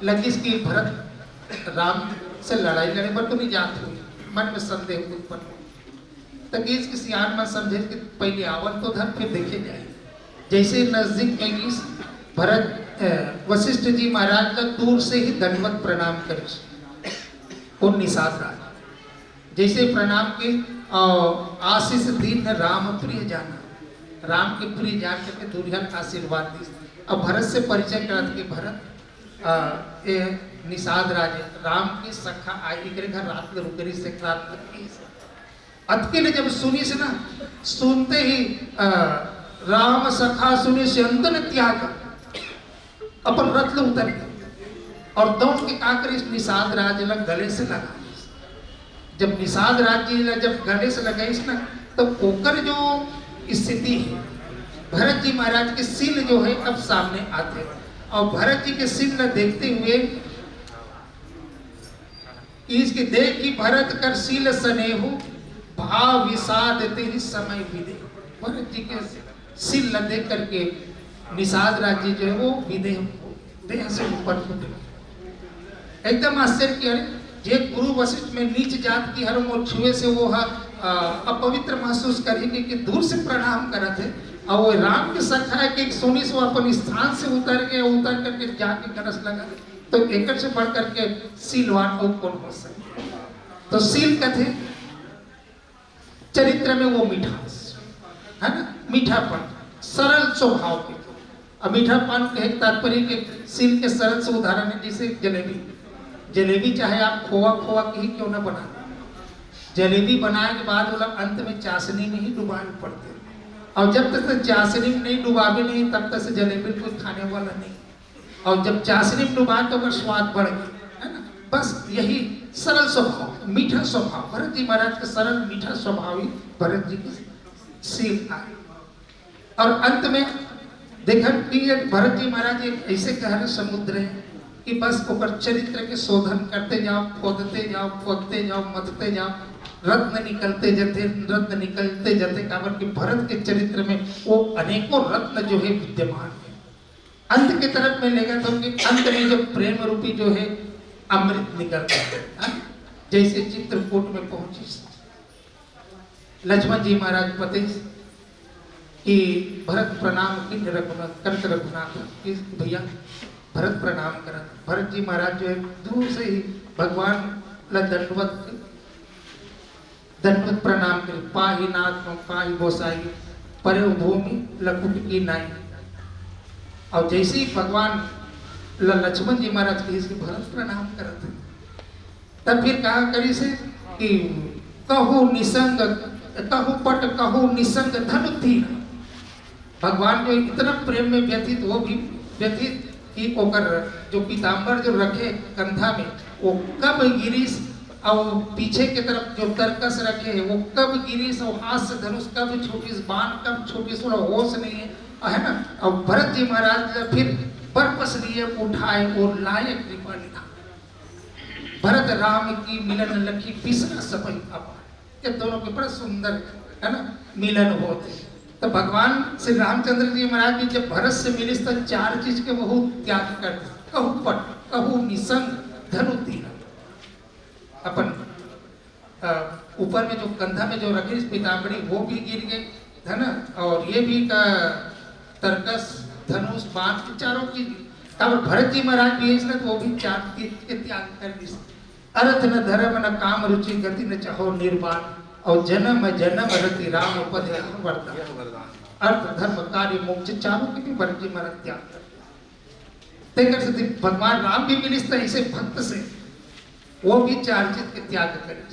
लगिस कि भरत राम से लड़ाई लड़े बर तो नहीं जात हो, मन में संदेह उत्पन्न हो। तो कहिस कि सियान मन समझे कि पहले आवन तो धर, फिर देखे जाए। जैसे नजदीक में गिस, भरत, अ, वशिष्ठ जी महाराज ला दूर से ही दंडवत प्रणाम करिस। वो निषाद राज जैसे प्रणाम के, और आशीष दीन्ह राम प्रिय जाना, राम के प्रिय जान करके दुर्योधन आशीर्वाद दी। अब भरत से परिचय कराते कि भरत, अ, ये निषाद राज है, राम के सखा आए, एकरे घर रात में रुके रही से रात तक की। अतके ने जब सुनिस ना, सुनते ही, अ, राम सखा सुनिस अंतन त्याग, अपन रथ ले उतर गए और दौड़ के का करिस, निषाद राज ला गले से लगा लिस। जब निषाद राज जी ला जब गले से लगाइस ना, तो ओकर जो स्थिति है, भरत जी महाराज के सील जो है अब सामने आते हैं। और भरत जी के सील ला देखते हुए, इसके देख कि भरत कर सील स्नेहु, भाव विषाद ते ही समय विदे। भरत जी के सील ला देख करके निषाद राज जी जो है वो विदेह, देह से ऊपर उठे। एकदम आश्चर्य कि अरे, जे गुरु वशिष्ठ में नीच जात के हर मोर छुए से वो ह, अ, अपवित्र महसूस करही के, के दूर से प्रणाम करत हे, और वो राम के सखा है कि सोनी से वो अपन स्थान से उतर के, उतर करके जाके कलश लगा, तो एकर से बढ़ करके सीलवान अउ कौन हो सके। तो सील कथे चरित्र में वो मिठास, है ना, मीठापन, सरल स्वभाव के। अब मीठापन के एक तात्पर्य के सील के सरल से उदाहरण है, जैसे जलेबी। जलेबी चाहे आप खोआ खोआ के ही क्यों ना बना, जलेबी बनाए के बाद ओला अंत में चाशनी में ही डुबाए पड़थे। और जब तक से चाशनी में नहीं डुबाबे नहीं, तब तक से जलेबी कोई खाने वाला नहीं। और जब चाशनी में डुबाए तो ओकर स्वाद बढ़ गया, है ना। बस यही सरल स्वभाव, मीठा स्वभाव, भरत जी महाराज के सरल मीठा स्वभाव ही भरत जी के सील आए। और अंत में देखन कि ये भरत जी महाराज एक ऐसे गहरे समुद्र है कि बस ओकर चरित्र के शोधन करते जाओ, खोदते जाओ, खोदते जाओ, मथते जाओ, रत्न निकलते जथे, रत्न निकलते जथे, काबर कि भरत के चरित्र में वो अनेकों रत्न जो है विद्यमान है। अंत के तरफ में लेगा तो कि अंत में जो प्रेम रूपी जो है अमृत निकलता है, हाँ? जैसे चित्रकूट में पहुंची लक्ष्मण जी महाराज पते कि भरत प्रणाम किन रघुनाथ, करत रघुनाथ कि भैया भरत प्रणाम करत। भरत जी महाराज जो है दूर से ही भगवान ला दंडवत, दंडवत प्रणाम करे, पाहि नाथ मम पाहि गोसाई, परे भूमि लकुट की नाई। और जैसे ही भगवान ल-, लक्ष्मण जी महाराज कहिस कि भरत प्रणाम करत है, तब फिर कहा करिस हे कि कहु निसंग, कहु पट कहु निसंग धनु तीर। भगवान जो इतना प्रेम में व्यथित, वो भी व्यथित कि ओकर जो पीताम्बर जो रखे कंधा में, वो कब गिरिस और पीछे के तरफ जो तरकस रखे है वो कब गिरिस और हाथ से धनुष कब छूटिस, बाण कब छूटिस, वो होश नहीं है, है ना। और भरत जी महाराज फिर बरपस लिए उठाए और लाए कृपा निधान। भरत राम की मिलन लखि बिसरा सबहि अपार। ये दोनों के बड़ा सुंदर, है ना, मिलन होत हे। तो भगवान श्री रामचंद्र जी महाराज भी जब भरत से मिलिस तो चार चीज के बहुत त्याग कर दिस। कहु पट, कहु निसंग, धनु तीर। अपन, अ, ऊपर में जो कंधा में जो रखिस पीताम्बरी, वो भी गिर गए, है ना। और ये भी का तरकस, धनुष, बाण, ये चारों चीज। तब भरत जी महाराज भी इसने तो वो भी चार चीज के त्याग कर दिस। अर्थ न धर्म न काम रुचि गति न चाहो निर्वाण। और जन्म जन्म रति राम पद यह वरदान। अर्थ धर्म कार्य मोक्ष चारों के भी भरत जी महाराज त्याग कर दिया। तेकर से भगवान राम भी मिलिस त ऐसे भक्त से, वो भी चार चीज के त्याग करे।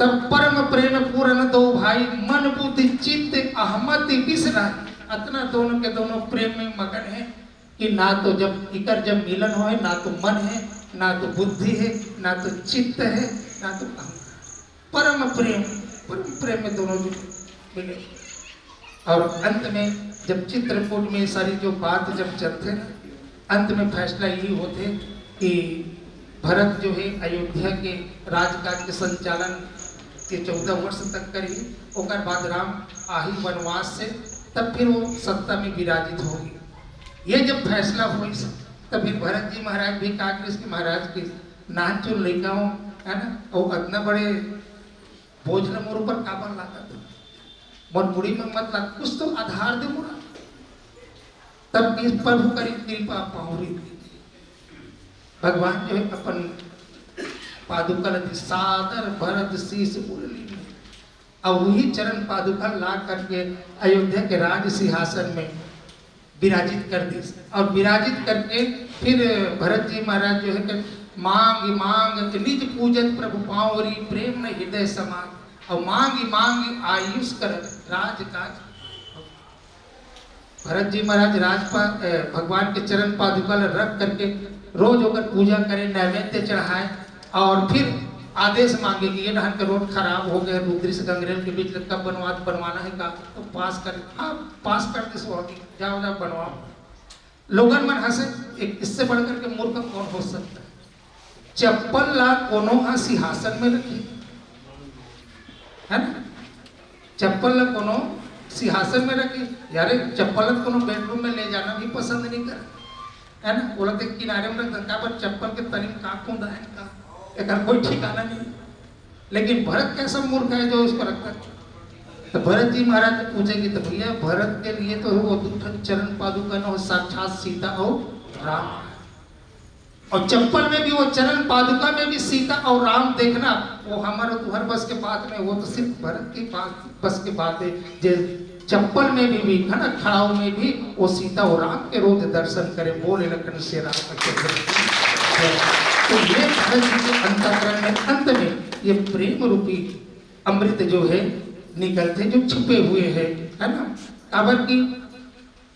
तब परम प्रेम पूरन दो भाई, मन बुद्धि चित्त अहमति बिसराई। अतना दोनों के दोनों प्रेम में मगन है कि ना तो जब इकर जब मिलन होए, ना तो मन है, ना तो बुद्धि है, ना तो चित्त है, ना तो अहंकार। परम प्रेम, परम प्रेम में दोनों जो मिले। और अंत में जब चित्रकूट में सारी जो बात जब चलथे ना, अंत में फैसला यही होथे कि भरत जो है अयोध्या के राजकाज के संचालन के चौदह वर्ष तक करही, ओकर बाद राम आही वनवास से, तब फिर वो सत्ता में विराजित होही। ये जब फैसला होइस, तब फिर भरत जी महाराज भी का करिस कि महाराज के नानचुन लइका हो, है ना, और इतना बड़े बोझ ल मोर ऊपर काबर लादत हो? मोर मुड़ी में मत लाद, कुछ तो आधार दे मोला। तब इस प्रभु करी कृपा पाहुरी। भगवान जो है अपन पादुका ल दीस, सादर भरत शीश उरली में। अब वही चरण पादुका ला करके अयोध्या के राज सिंहासन में विराजित कर दीस। और विराजित करके फिर भरत जी महाराज जो है कि मांग मांग निज पूजत प्रभु पावरी, प्रेम न हृदय समाज। और मांग मांग आयुष कर राजकाज। भरत जी महाराज राजपा-, अ, भगवान के चरण पादुका ल रख करके रोज ओकर पूजा करे, नैवेद्य चढ़ाए और फिर आदेश मांगे कि ये डहन के रोड खराब हो गए, रुद्री से गंगरेल के बीच ल कब बनवा, बनवाना है का, तो पास कर, हाँ, पास कर दीस, जाओ, जाओ, बनवाओ। लोगन मन हंसे, एक इससे बढ़कर के मूर्ख कौन हो सकता है? चप्पल ला कोनो हा सिंहासन में रखी, है ना? चप्पल ला कोनो सिंहासन में रखी। यार, चप्पल तो कोनो बेडरूम में ले जाना भी पसंद नहीं करे, है ना? बोला तो किनारे में रख, का बर चप्पल के तली में का कूदा है का, एकर कोई ठिकाना नहीं। लेकिन भरत कैसा मूर्ख है जो उसको रखता है? तो भरत जी महाराज से पूछेंगे, तो भैया, भरत के लिए तो वो दू ठन चरण पादुका न हो, साक्षात सीता और राम। और चप्पल में भी, वो चरण पादुका में भी सीता और राम देखना, वो हमारे तुहर बस के बात में, वो तो सिर्फ भरत की बात, बस की बात है। जे चप्पल में भी, भी है ना, खड़ाऊ में भी वो सीता और राम के रोज दर्शन करे, बोले लखन से राम के। तो ये भरत जी के अंतःकरण में, अंत में ये प्रेम रूपी अमृत जो है निकलते, जो छुपे हुए हैं, है ना? काबर की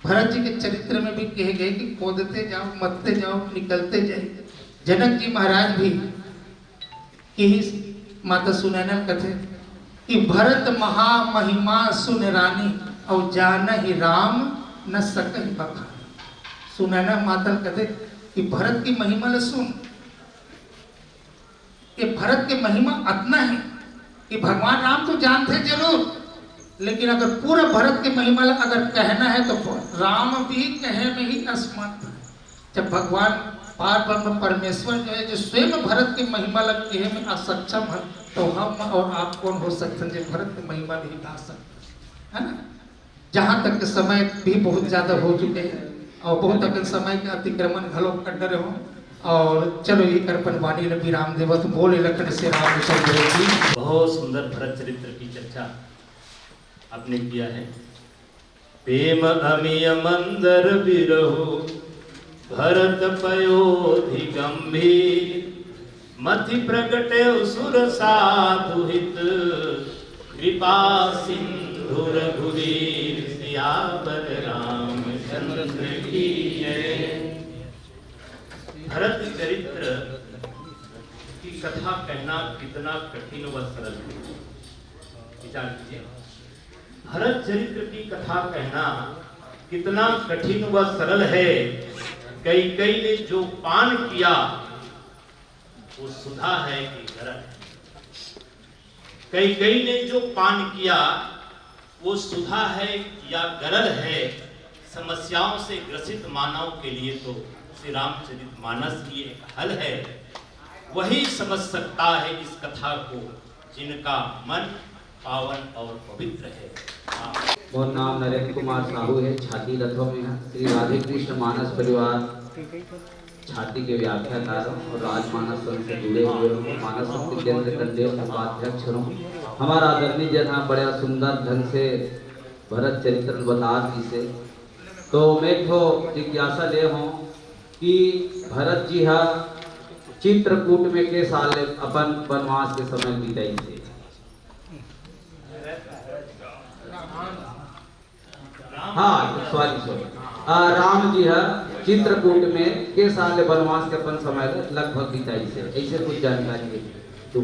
भरत जी के चरित्र में भी कहे गए कि खोदते जाओ, मथते जाओ, निकलते जाए। जनक जी महाराज भी कि माता सुनैना कथे कि भरत महामहिमा सुन रानी, और जानहि राम न सकहि बखानी। सुनैना माता कथे कि भरत की महिमा ल सुन, ये भरत के महिमा अतना है कि भगवान राम तो जानते जरूर, लेकिन अगर पूरा भरत के महिमा ला अगर कहना है तो राम भी कहे में ही असमर्थ है। जब भगवान पार ब्रह्म परमेश्वर जो है, जो स्वयं भरत के महिमा ला कहे में असक्षम है, तो हम और आप कौन हो सकते हैं जो भरत के महिमा नहीं गा सकते, है ना? जहाँ तक समय भी बहुत ज्यादा हो चुके हैं और बहुत अकन समय के अतिक्रमण घलो कर रहे हो। और चलो, ये कर अपन वाणी ल विराम देवत, बोले लखन से राम चंद्र की। बहुत सुंदर भरत चरित्र की चर्चा आपने किया है। प्रेम अमिय मंदर बिरहु भरत पयोधि गंभीर, मति प्रगटे सुर साधु हित, कृपा सिंधु रघुवीर, सियावर रामचंद्र की जय। भरत चरित्र की कथा कहना कितना कठिन व सरल है, विचार कीजिए। भरत चरित्र की कथा कहना कितना कठिन व सरल है। कैकई ने जो पान किया, वो सुधा है कि गरल है? कैकई ने जो पान किया, वो सुधा है या गरल है? समस्याओं से ग्रसित मानव के लिए तो श्री रामचरित मानस ही एक हल है। वही समझ सकता है इस कथा को, जिनका मन पावन और पवित्र है। मोर नाम नरेंद्र कुमार साहू है, छाती रथों में है। श्री राधे कृष्ण मानस परिवार छाती के व्याख्याकार हूँ और राजमानस संघ से जुड़े हुए हूँ, मानस संघ के केंद्र कंडे उपाध्यक्ष हूँ। हमारा आदरणीय जन हा बड़ा सुंदर ढंग से भरत चरित्र बता दीसे। तो मैं एक ठो जिज्ञासा ले हूँ कि भरत जी हा चित्रकूट में के साल ले अपन वनवास के समय बिताई थे? हाँ, सॉरी, सॉरी। आ, राम जी हा चित्रकूट में के साल ले वनवास के अपन समय ले लगभग बिताई से, ऐसे कुछ जानकारी है तो?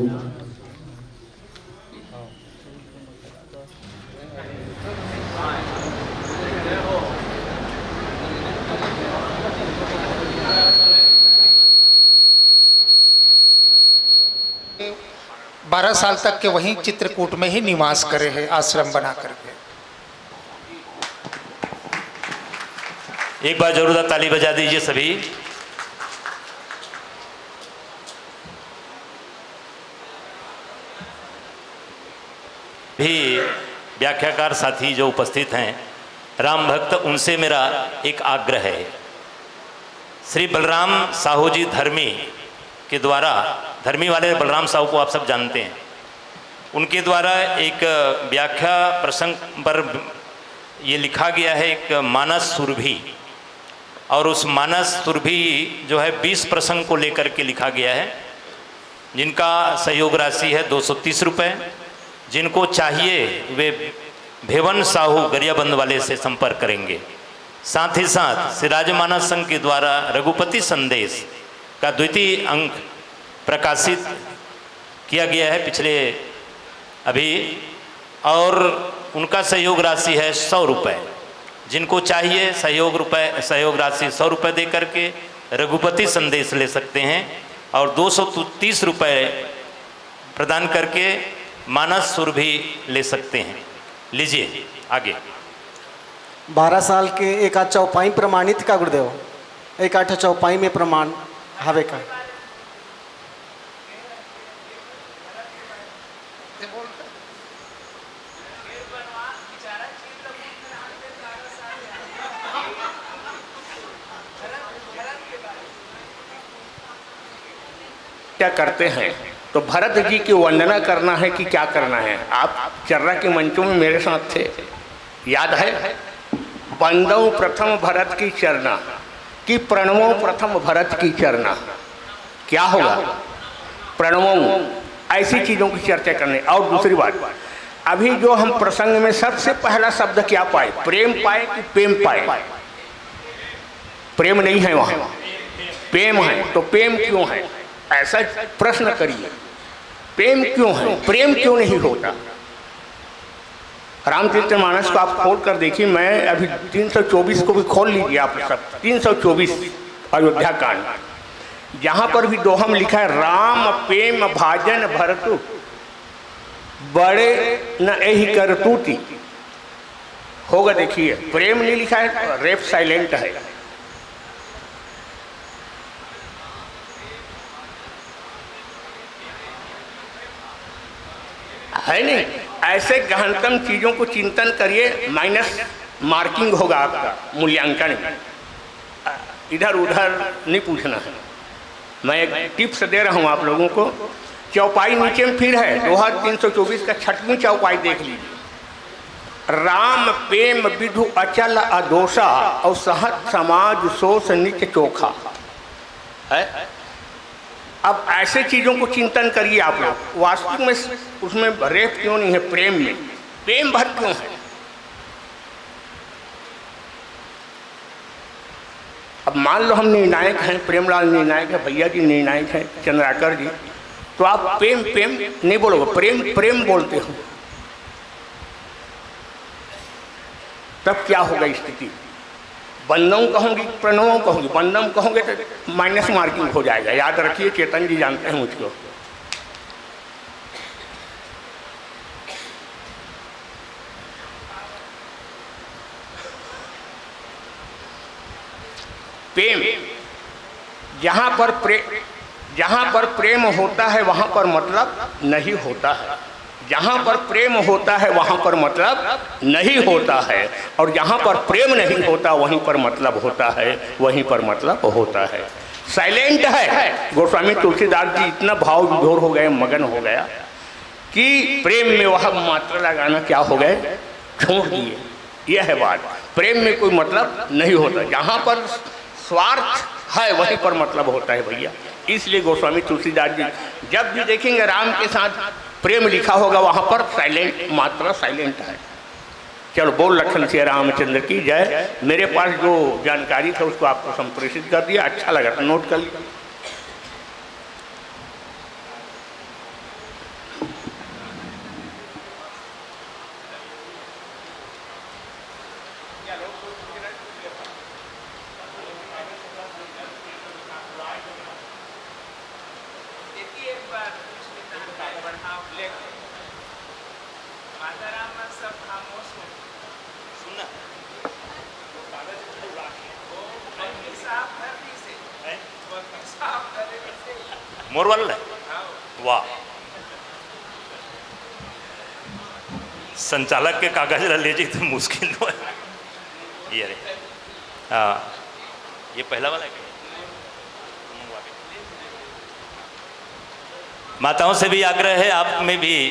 बारह साल तक के वहीं चित्रकूट में ही निवास करे हैं, आश्रम बना करके। एक बार जोरदार ताली बजा दीजिए सभी। भी व्याख्याकार साथी जो उपस्थित हैं, राम भक्त, उनसे मेरा एक आग्रह है। श्री बलराम साहू जी धर्मी के द्वारा, धर्मी वाले बलराम साहू को आप सब जानते हैं, उनके द्वारा एक व्याख्या प्रसंग पर ये लिखा गया है, एक मानस सुरभि, और उस मानस सुरभि जो है बीस प्रसंग को लेकर के लिखा गया है, जिनका सहयोग राशि है दो सौ तीस रुपये। जिनको चाहिए वे भेवन साहू गरियाबंद वाले से संपर्क करेंगे। साथ ही साथ श्री राजमानस संघ के द्वारा रघुपति संदेश का द्वितीय अंक प्रकाशित किया गया है पिछले अभी, और उनका सहयोग राशि है सौ रुपये। जिनको चाहिए सहयोग रुपये, सहयोग राशि सौ रुपये दे करके रघुपति संदेश ले सकते हैं और दो सौ तीस रुपये प्रदान करके मानस सुरभि ले सकते हैं। लीजिए आगे। बारह साल के एक आध चौपाई प्रमाणित का गुरुदेव? एक आध चौपाई में प्रमाण हवे का? क्या करते हैं, तो भरत जी की वंदना करना है कि क्या करना है? आप चर्रा के मंचों में मेरे साथ थे, याद है? वंदौ प्रथम भरत की चरना कि प्रणवो प्रथम भरत की चरना। क्या होगा? प्रणवो। ऐसी चीजों की चर्चा करने। और दूसरी बात, अभी जो हम प्रसंग में सबसे पहला शब्द क्या पाए? प्रेम पाए कि पेम पाए? प्रेम नहीं है वहां, पेम है। तो पेम क्यों है, ऐसा प्रश्न करिए। पेम क्यों है, प्रेम क्यों नहीं होता? रामचरित मानस को आप खोल कर देखिए। मैं अभी तीन सौ चौबीस को भी खोल लीजिए आप सब। तीन सौ चौबीस, अयोध्या कांड, जहां पर भी दोहम लिखा है, राम पेम भाजन भरतु बड़े न एहि करतूती। होगा, देखिए, प्रेम नहीं लिखा है, रेफ साइलेंट है। है नहीं? ऐसे गहनतम चीजों को चिंतन करिए, माइनस मार्किंग होगा आपका मूल्यांकन। इधर उधर नहीं पूछना है। मैं एक टिप्स दे रहा हूँ आप लोगों को। चौपाई नीचे में फिर है, दोहा तीन सौ चौबीस का छठवीं चौपाई देख लीजिए। राम प्रेम विधु अचल अदोषा और सहत समाज सोस निच चोखा। है? अब ऐसे चीजों को चिंतन करिए आप लोग, वास्तविक में उसमें रेप क्यों नहीं है, प्रेम में प्रेम भर क्यों है? अब मान लो हम निर्णायक हैं, प्रेमलाल निर्णायक है, भैया जी निर्णायक हैं, चंद्राकर जी, तो आप प्रेम प्रेम नहीं बोलोगे, प्रेम प्रेम बोलते हो, तब क्या होगा स्थिति? बंदम कहोगे, प्रणवम कहोगे, बंदम कहोगे तो माइनस मार्किंग हो जाएगा। याद रखिए, चेतन जी जानते हैं मुझको। प्रेम, जहां पर प्रे जहां पर प्रेम होता है, वहां पर मतलब नहीं होता है। जहां पर प्रेम होता है, वहां पर मतलब नहीं होता है, और जहां पर प्रेम नहीं होता, वहीं पर मतलब होता है, वहीं पर मतलब होता है। साइलेंट है। गोस्वामी तुलसीदास जी इतना भाव विभोर हो गए, मगन हो गया कि प्रेम में वह मात्रा लगाना क्या हो गए, छोड़ दिए। यह है बात। प्रेम में कोई मतलब नहीं होता, जहां पर स्वार्थ है, वहीं पर मतलब होता है भैया। इसलिए गोस्वामी तुलसीदास जी जब भी देखेंगे राम के साथ प्रेम लिखा होगा, वहां पर साइलेंट, मात्रा साइलेंट है। चलो, बोल लखन सिया रामचंद्र की जय। मेरे पास जो जानकारी था, उसको आपको संप्रेषित कर दिया। अच्छा लगा तो नोट कर लिया। मोर वाला है? वाह, संचालक के कागज ला ले जाई तो मुश्किल हो। ये रे, हाँ, ये पहला वाला है क्या? माताओं से भी आग्रह है, आप में भी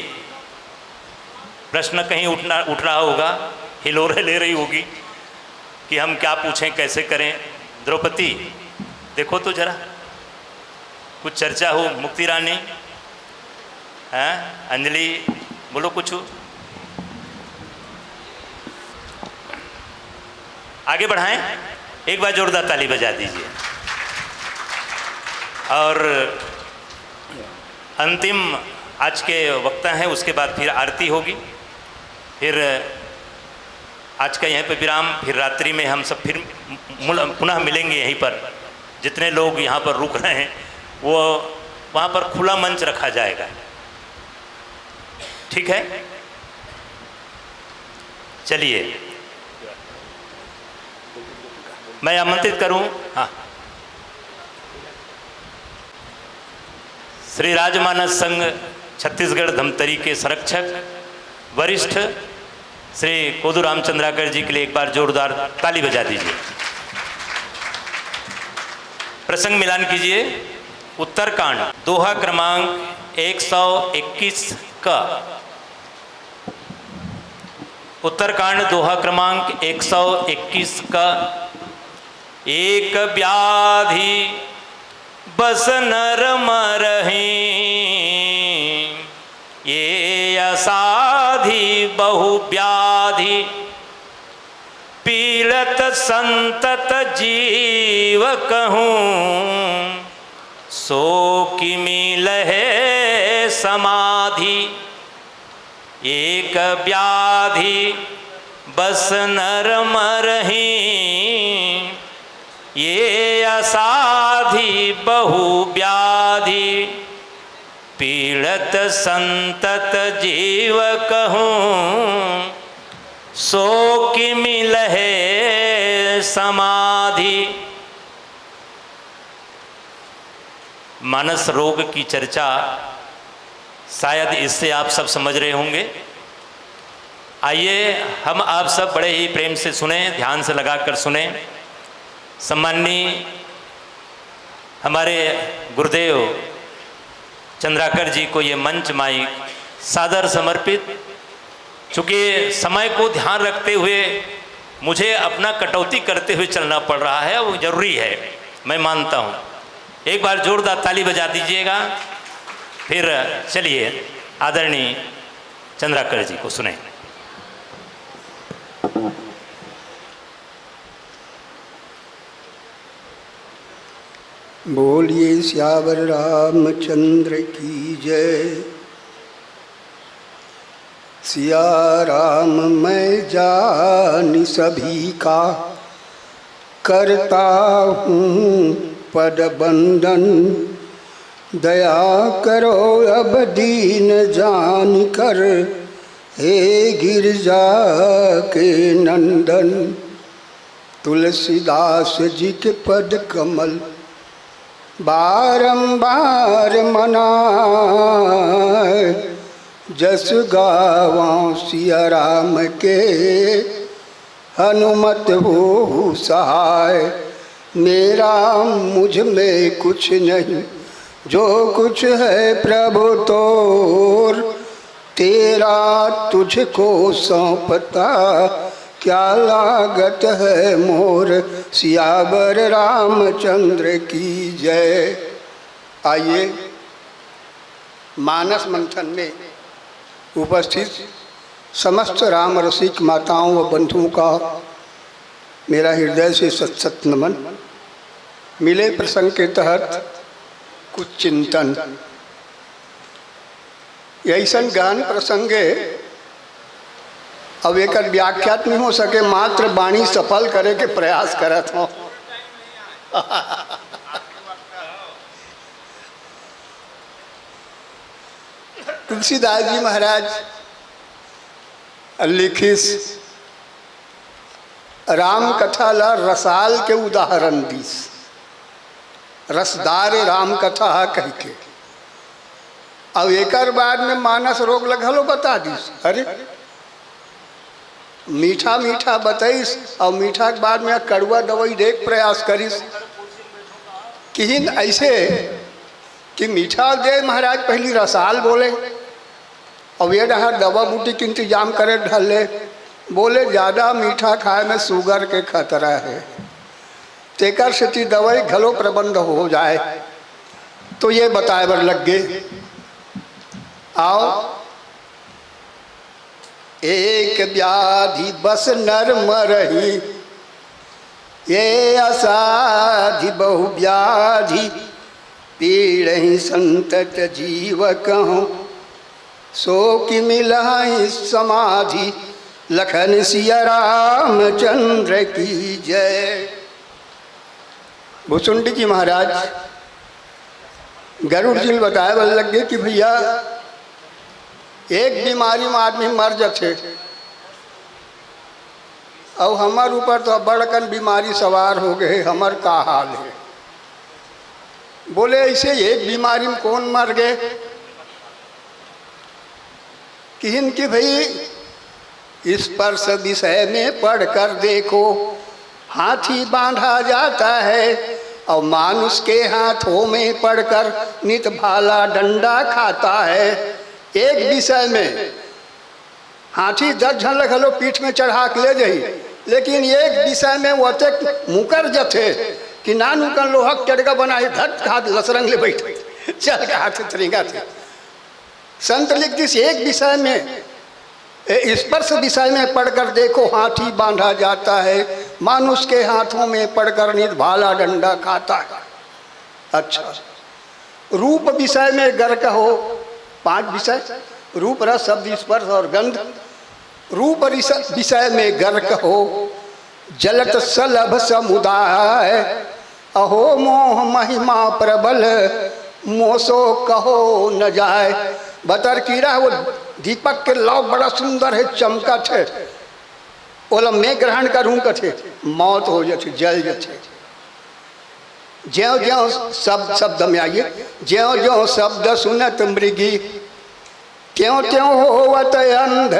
प्रश्न कहीं उठना उठ रहा होगा, हिलोरे ले रही होगी कि हम क्या पूछें, कैसे करें। द्रौपदी, देखो तो जरा, कुछ चर्चा हो। मुक्ति रानी, हैं, अंजलि, बोलो कुछ। आगे बढ़ाएं, एक बार जोरदार ताली बजा दीजिए। और अंतिम आज के वक्ता हैं, उसके बाद फिर आरती होगी, फिर आज का यहीं पे विराम। फिर रात्रि में हम सब फिर मुल- पुनः मिलेंगे यहीं पर। जितने लोग यहाँ पर रुक रहे हैं, वो वहाँ पर खुला मंच रखा जाएगा, ठीक है? चलिए, मैं आमंत्रित करूं, हाँ, श्री राजमानस संघ छत्तीसगढ़ धमतरी के संरक्षक वरिष्ठ श्री कोदू रामचंद्राकर जी के लिए एक बार जोरदार ताली बजा दीजिए। प्रसंग मिलान कीजिए। उत्तरकांड, दोहा क्रमांक एक सौ इक्कीस का, उत्तरकांड दोहा क्रमांक एक सौ इक्कीस का, एक व्याधि बस नर मरही, ये असाधि बहु व्याधि, पीड़त संतत जीव कहूँ, सो किमि लहे समाधि। एक व्याधि बस नर मरही, ये असाधि बहु व्याधि, पीड़त संतत जीव कहूँ, सो किमि लहे समाधि। मानस रोग की चर्चा शायद इससे आप सब समझ रहे होंगे। आइए, हम आप सब बड़े ही प्रेम से सुने, ध्यान से लगाकर सुने। सम्माननीय हमारे गुरुदेव चंद्राकर जी को ये मंच माइक सादर समर्पित। चूँकि समय को ध्यान रखते हुए मुझे अपना कटौती करते हुए चलना पड़ रहा है, वो जरूरी है, मैं मानता हूँ। एक बार जोरदार ताली बजा दीजिएगा। फिर चलिए, आदरणीय चंद्राकर जी को सुने। बोलिए सियावर रामचंद्र की जय। सिया राम मैं जान सभी का, करता हूँ पद बंदन। दया करो अब दीन जान कर, हे गिरजा के नंदन। तुलसीदास जी के पद कमल बारंबार मनाए, जस गावां सिया राम के, हनुमत हो सहाय। मेरा मुझ में कुछ नहीं, जो कुछ है प्रभु तोर, तेरा तुझको सौंपता क्या लागत है मोर। सियावर रामचंद्र की जय। आइए, मानस मंथन में उपस्थित समस्त राम रसिक माताओं व बंधुओं का मेरा हृदय से सत सत नमन। मिले प्रसंग के तहत कुछ चिंतन। ये अइसन गहन प्रसंग हे, अब एकर व्याख्या नहीं हो सके, मात्र बाणी सफल करे के प्रयास करत हों। तुलसीदास जी महाराज लिखिस, राम कथा ला रसाल के उदाहरण दिस, रसदार राम कथा हा कहिके। अब एकर बाद में मानस रोग ला घलो बता दिस। अरे, मीठा मीठा बतइस अउ मीठा के बाद में कड़ुआ दवई दे के प्रयास करिस। किहिन अइसे कि मीठा दे महाराज, पहिली रसाल बोले, अब ये डहर दवा बूटी के इंतजाम करे ढले, बोले, "ज्यादा मीठा खाए में sugar के खतरा हे, तेकर सेती दवाई घलो प्रबंध हो जाए।" तो ये बताए बर लग गे। आओ, एक व्याधि बस नर मरही, ये असाधि बहु व्याधि, पीड़हि संतत जीव कहूँ, सो किमि लहहि समाधि। लखन सिया रामचंद्र की जय। भुसुंडी जी महाराज गरुड़ जी ल बताए बर लग गे कि भैया, एक बीमारी में आदमी मर जथे, अउ हमर ऊपर तो बड़कन बीमारी सवार हो गए, हमर का हाल हे? बोले, ऐसे एक बीमारी में कौन मर गए? किहिन कि भाई, स्पर्श विषय में पढ़कर देखो, हाथी बांधा जाता है और मानुष के हाथों में पड़कर नित भाला डंडा खाता है। एक विषय में हाथी दस झन ल घलो पीठ में चढ़ा के ले जही, लेकिन एक विषय में वो अतेक मुकर जथे कि नानू कन लोहा के चड़का बनाही, धत हाथ लसरंग ले बैठ, चल के हाथ तरिंगा थे। संत लिख दिस, एक विषय में, ए, स्पर्श विषय में पढ़कर देखो, हाथी बांधा जाता है, मानुष के हाथों में पड़कर नित भाला डंडा खाता है। अच्छा, रूप विषय में गर्क हो, पांच विषय, रूप, रस, शब्द, स्पर्श और गंध। रूप रिस-, विषय में गर्क हो, जलत सलभ समुदाय। अहो मोह महिमा प्रबल, मोसो कहो न जाय। बतर कीरा, वो दीपक के लौ बड़ा सुंदर हे, चमकत हे, ओला मैं ग्रहण करहूं कथे, मौत हो जथे, जल जथे। ज्यों ज्यों शब्द, शब्द में आइए, ज्यों ज्यों शब्द सुनत मृगी, त्यों त्यों होवत अंध।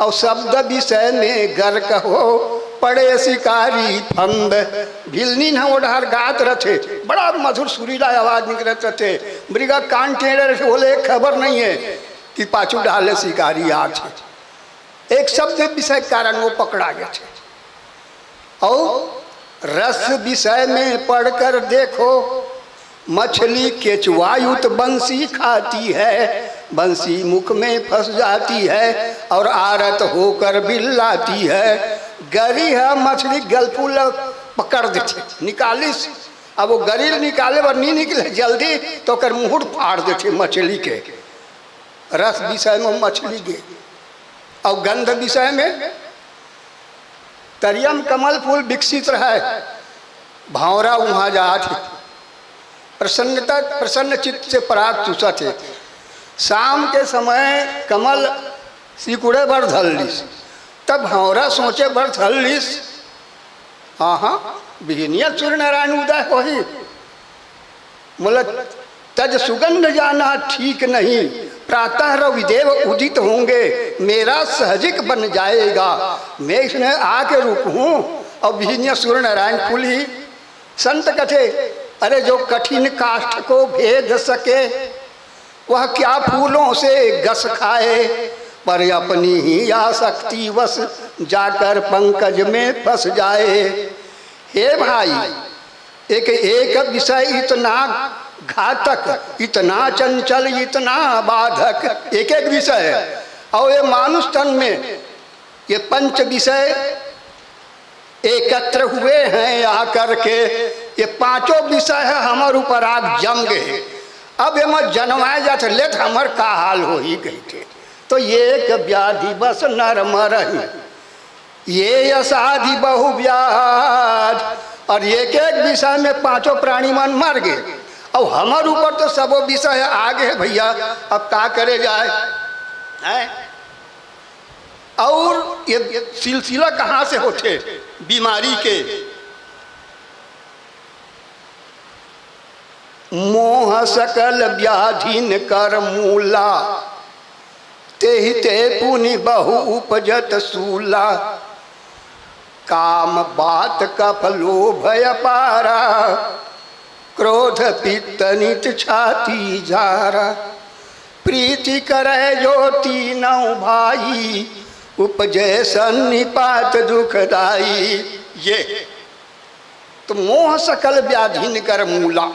और शब्द विषय में गर्क हो, पड़े शिकारी फंद। भिलनी न ओढ़ार गात रथे, बड़ा मधुर सुरीला आवाज निकलत रथे। मृगा कान टेढ़े रथे, बोले, खबर नहीं है कि पाछू डाले शिकारी आथे। एक शब्द विषय कारण वो पकड़ा जाथे। और रस विषय में पढ़कर देखो, मछली केचुआयुत बंसी खाती है, बंसी मुख में फंस जाती है और आरत होकर बिल्लाती है। गरी है मछली, गलफू ल पकड़ देथे, निकालिस। अब वो गरी ल निकाले बर नहीं निकले जल्दी, तो ओकर मुहूर फाड़ देथे मछली के। रस विषय में मछली के, और गंध विषय में तरिया म कमल फूल विकसित रहय, भौंरा उहाँ जात हे, प्रसन्नता, प्रसन्न चित्त से पराग चूसत हे। शाम के समय कमल सिकुड़े बर धर लिस, तब भौंरा सोचे बर धर लिस, हाँ हाँ, बिहनिया सूर्य नारायण उदय होही, मोला तज सुगंध जाना ठीक नहीं, प्रातः रविदेव उदित होंगे, मेरा सहजिक बन जाएगा। मैं इसमें आके रुकूं और बिहनिया सूर्य नारायण खुलही। संत कथे, अरे जो कठिन काष्ठ को भेद सके, वह क्या फूलों से गस खाए, पर अपनी ही आसक्ति वश जाकर पंकज में फंस जाए। हे भाई, एक एक विषय इतना घातक, इतना चंचल, इतना बाधक, एक एक विषय। और ये मानुष तन में ये पंच विषय एकत्र हुए हैं आकर के, ये पांचों विषय है हमर ऊपर आग जम गए। अब ये मत जनवाए जात, लेत हमर का हाल होही कहिके। तो ये एक व्याधि बस नर मरही, ये असाधि बहुव्याध। और एक एक विषय में पांचों प्राणी मन मर गए, और हमर ऊपर तो सबो विषय आ गए भैया, अब का करे जाए? हैं? और ये सिलसिला कहाँ से होथे बीमारी के? मोह सकल व्याधिन कर मूला, तेहि ते पुनि बहु उपजत सूला। काम बात कफ लोभ अपारा, क्रोध पित्त नित छाती जारा। प्रीति करे जो तीनों भाई, उपजे सन्निपात दुखदाई। ये तो मोह सकल व्याधिन कर मूला।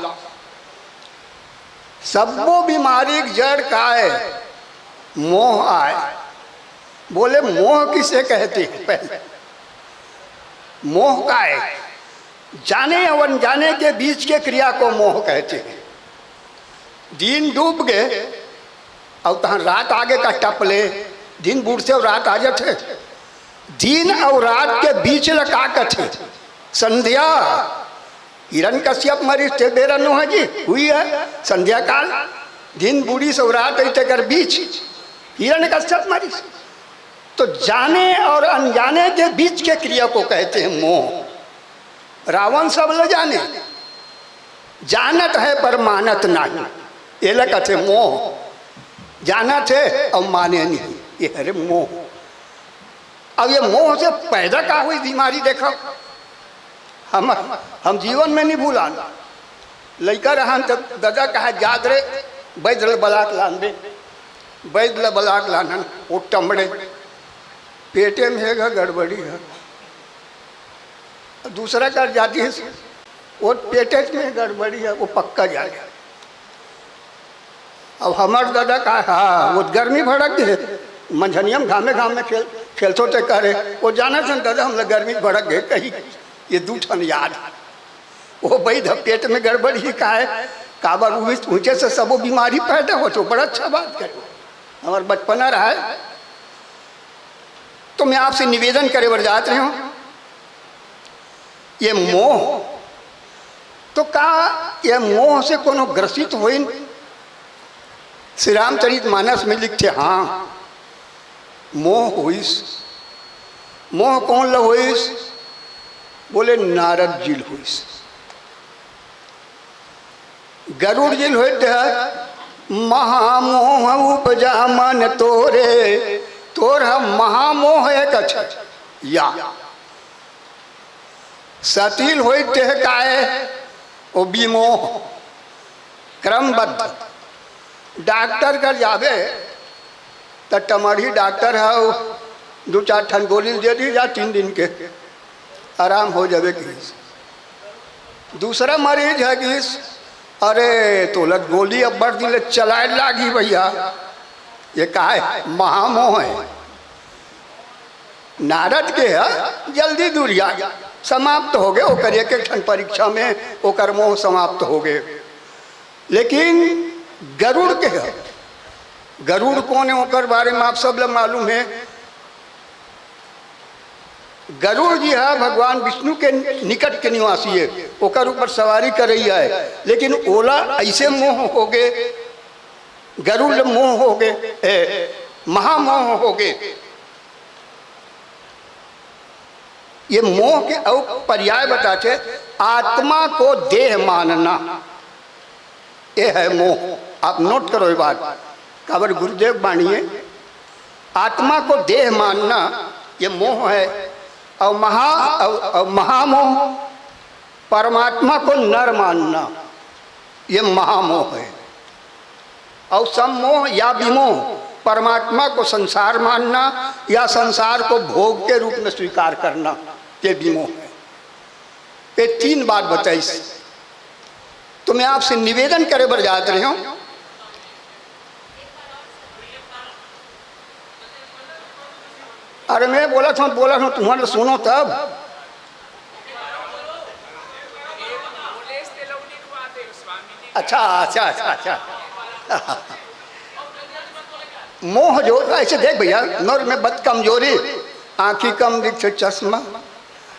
सब्बो बीमारी के जड़ काय? मोह आय। बोले, मोह किसे कहते हैं? पहले मोह काय? जाने और अनजाने के बीच के क्रिया को मोह कहते हैं। दिन डूब गए और तहन रात आगे का टपले, दिन बूढ़ से और रात आ जाते। दिन और रात के बीच ल का कथे? संध्या। हिरण्यकश्यप मरिस ते बेरा नोह जी हुई है संध्या काल, दिन बूढ़ी से रात आई तेकर बीच हिरण्यकश्यप मरिस। तो जाने और अनजाने के बीच के क्रिया को कहते हैं मोह। रावण सब ल जाने, जानत है पर मानत नहीं, ये ल कहते मोह। जानत है और माने नहीं, ये हरे मोह। अब ये मोह से पैदा का हुई बीमारी देखो। हम हम जीवन में नहीं भूलान। लइका रहन तब दादा कहा, "जात रे, बैद ल बलाक लान दे।" बैद ल बलाक लानन, वो टमड़े पेटे में है गड़बड़ी है। दूसरा कर जाती है, वो पेटे में गड़बड़ी है, वो पक्का जाने। अब हमार दादा का, हाँ, वो गर्मी भड़क गए, मंझनिया में घामे घामे खेल खेलतो ते करे, वो जाने सन दादा, हम लोग गर्मी भड़क गए कहीं, ये दू ठन याद। वो बैद ह पेट में गड़बड़ी का है, काबर उ ऊंचे से सबो बीमारी पैदा हो, तो बड़ा अच्छा बात करे। हमार बचपना रहा है, तो मैं आपसे निवेदन करे बर जात रहे हूँ, ये मोह, तो का ये मोह से कोनो ग्रसित होइन? श्री रामचरित मानस में लिखते, हाँ, मोह होइस। मोह कौन ल होइस? बोले, नारद जी ल होइस। गरुड़ जी ल होइस, महामोह उपजा मन तोरे, तोर ह महामोह एक अच्छा या। सती ल होइस ते काय, ओ विमोह, क्रमबद्ध। डॉक्टर कर जाबे, त टमड़ही डॉक्टर ह, दू चार ठन गोली दे दी जा, तीन दिन के आराम हो जाबे किस। दूसरा मरीज है किस, अरे, तोला गोली अब्बड़ दिन ले चलाए लागी भैया, ये का है? महामोह है। नारद के ह जल्दी दूरिया समाप्त हो गए, ओकर एक एक ठन परीक्षा में ओकर मोह समाप्त हो गए। लेकिन गरुड़ के ह, गरुड़ कौन है, ओकर बारे में आप सब ल मालूम है। गरुड़ जी ह भगवान विष्णु के निकट के निवासी है, ओकर ऊपर सवारी करैया है, लेकिन ओला ऐसे मोह हो गए, गरुड़ ल मोह हो गए, ए, महामोह हो गए। ये मोह के अउ पर्याय बताथे, आत्मा को देह मानना, ये है मोह। आप नोट करो ये बात, काबर गुरुदेव बानी है, आत्मा को देह मानना ये मोह है। और महा और, और महामोह, परमात्मा को नर मानना, ये महामोह है। और सम्मोह या विमोह, परमात्मा को संसार मानना या संसार को भोग के रूप में स्वीकार करना, ये विमोह है। ये तीन बात बताइस। तो मैं आपसे निवेदन करे बर जात रहे हूँ। अरे मैं बोलत हूँ, बोलत हूँ, तुम्हारे सुनो तब। अच्छा, अच्छा, अच्छा, अच्छा। मोह जो, ऐसे देख भैया, नर में बद कमजोरी, आँखी कम दिखथे चश्मा,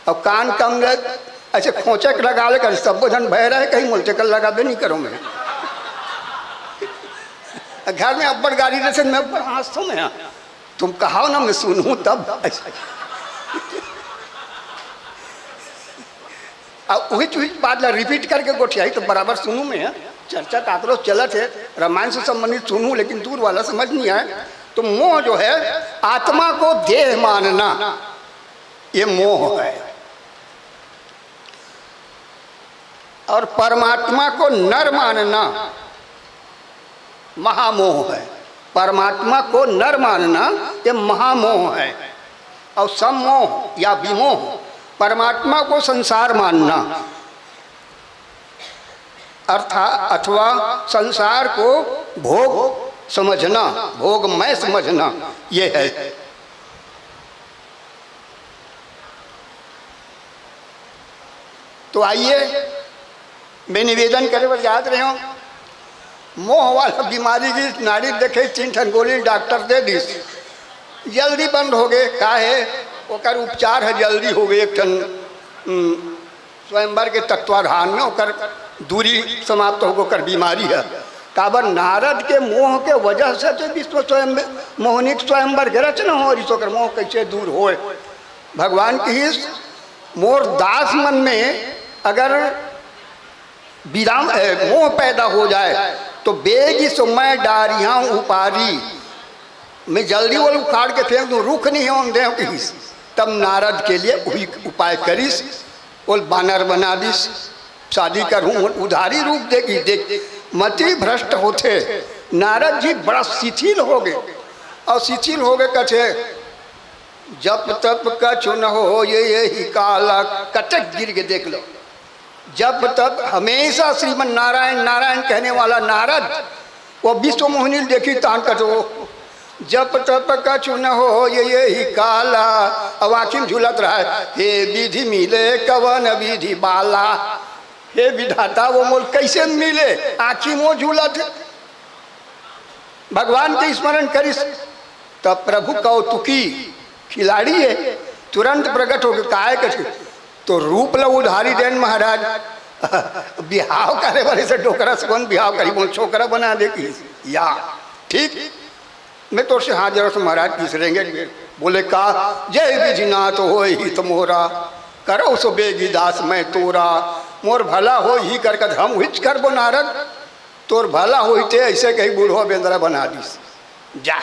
और कान कम ले, ऐसे खोंचे के लगा ले, कहीं सब झन भय रहे, कहीं मोल तेकर लगाबे नहीं करो मैं। घर में अब्बड़ गारी रहे, मैं अब्बड़ हाँसथों मैं, तुम कहाओ ना, मैं सुनूं तब। अब वही चीज बात ला रिपीट करके गोठियाई तो बराबर सुनूं मैं। चर्चा काकरो चलत है, रामायण से संबंधित सुनूं, लेकिन दूर वाला समझ नहीं आए। तो मोह जो है, आत्मा को देह मानना, ये मोह है। और परमात्मा को नर मानना महामोह है। परमात्मा को नर मानना ये महामोह है। और सम्मोह या विमोह, परमात्मा को संसार मानना, अर्थात अथवा संसार को भोग समझना, भोगमय समझना, ये है। तो आइए, मैं निवेदन करे बर जात रहे हूँ, मोह वाला बीमारी की नाड़ी देखे, तीन ठन गोली डॉक्टर दे दिस, जल्दी बंद हो गए। का है, ओकर उपचार है, जल्दी हो गए। एक ठन, हम्म, स्वयंवर के तत्वाधान में ओकर दूरी समाप्त हो गए, ओकर बीमारी है। काबर नारद के मोह के वजह से तो विश्व स्वयं मोहनी के स्वयंवर के रचना हो रहिस, ओकर मोह कैसे दूर होए। भगवान किहिस, मोर दास मन में अगर विराम, ए, मोह पैदा हो जाए तो बेगी सो मैं डारिहा उपारी, मैं जल्दी वो उखाड़ के फेंक दूं, रुख नहीं होन देव किहिस। तब नारद के लिए वही उपाय करिस, वो बानर बना दिस, शादी करहूं, उधारी रूप देगी। देख, मति भ्रष्ट होथे। नारद जी बड़ा शिथिल हो गए, और शिथिल हो गए कथे, जप तप कछु न हो ये, यही काला। कटक गिर के देख लो, जप तप हमेशा श्रीमन नारायण नारायण कहने वाला नारद, वो विश्व मोहिनी देखी तान कथो, जप तप कछु न हो ये, यही काला। अब आँखी में झूलत रहा है, हे विधि मिले कवन विधि बाला, हे विधाता वो मोल कैसे मिले, आँखी में झूलत है। भगवान के स्मरण करिस, तब प्रभु कौतुकी खिलाड़ी है, तुरंत प्रकट होके काय कथे, तो रूप ला उधारी देन महाराज। बिहाव करे वाले से डोकरा से कौन बिहाव करी, बोल छोकरा बना दे की या ठीक, मैं तो से हाजिर हूँ महाराज, तीसरेंगे। बोले का, जय विधिनाथ होय हित मोरा, करो सो बेगी दास मैं तोरा, मोर भला हो ही कर कद हम हिच करबो नारद, तोर भला होई ते ऐसे कही बूढ़ो बेंदरा बना दीस। जा।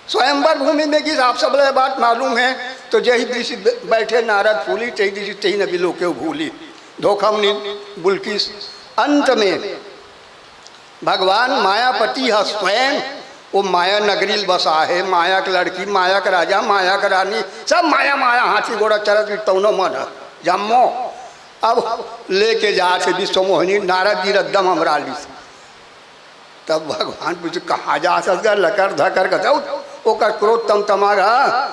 स्वयंवर भूमि में गिस, आप सब ला बात मालूम है, तो जही दृष्टि बैठे नारद फूली, तही दृष्टि तही न बिलो के भूली। धोखा मुनि बुलकिस। अंत में भगवान मायापति ह स्वयं वो माया नगरी ल बसा है, माया के लड़की, माया के राजा, माया के रानी, सब माया माया, हाथी घोड़ा चरत भी तौनो मन है जम्मो। अब लेके जात हे विश्वमोहिनी, नारद जी एकदम हमरा लिस। तब भगवान पूछे, "कहाँ जात हस गा लकर धकर?" कहते, "उत, ओकर क्रोध तमतमा रहा,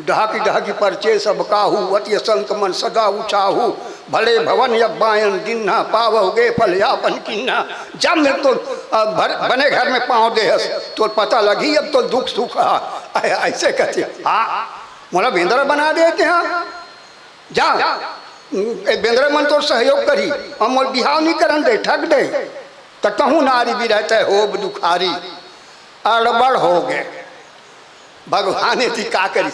ढाकी ढाकी परचे सब काहू, अति असंक मन सदा उछाहू, भले भवन अब बायन दिन्हा, पावहु गे फल यापन किन्हा।" जब मैं तो, अ, भर, बने घर में पाँव देहस, तो पता लगी अब तो दुख सुख हा। ऐ-, ऐसे कहते, हाँ, मोला बेंदरा बना देते हैं। जा, ए बेंदरा मन तोर सहयोग करही, अउ मोर बिहाव नइ करन दे, ठग दे, त कहूँ नारी बिरह तै होब दुखारी। अड़बड़ हो गे। भगवान एती का करिस?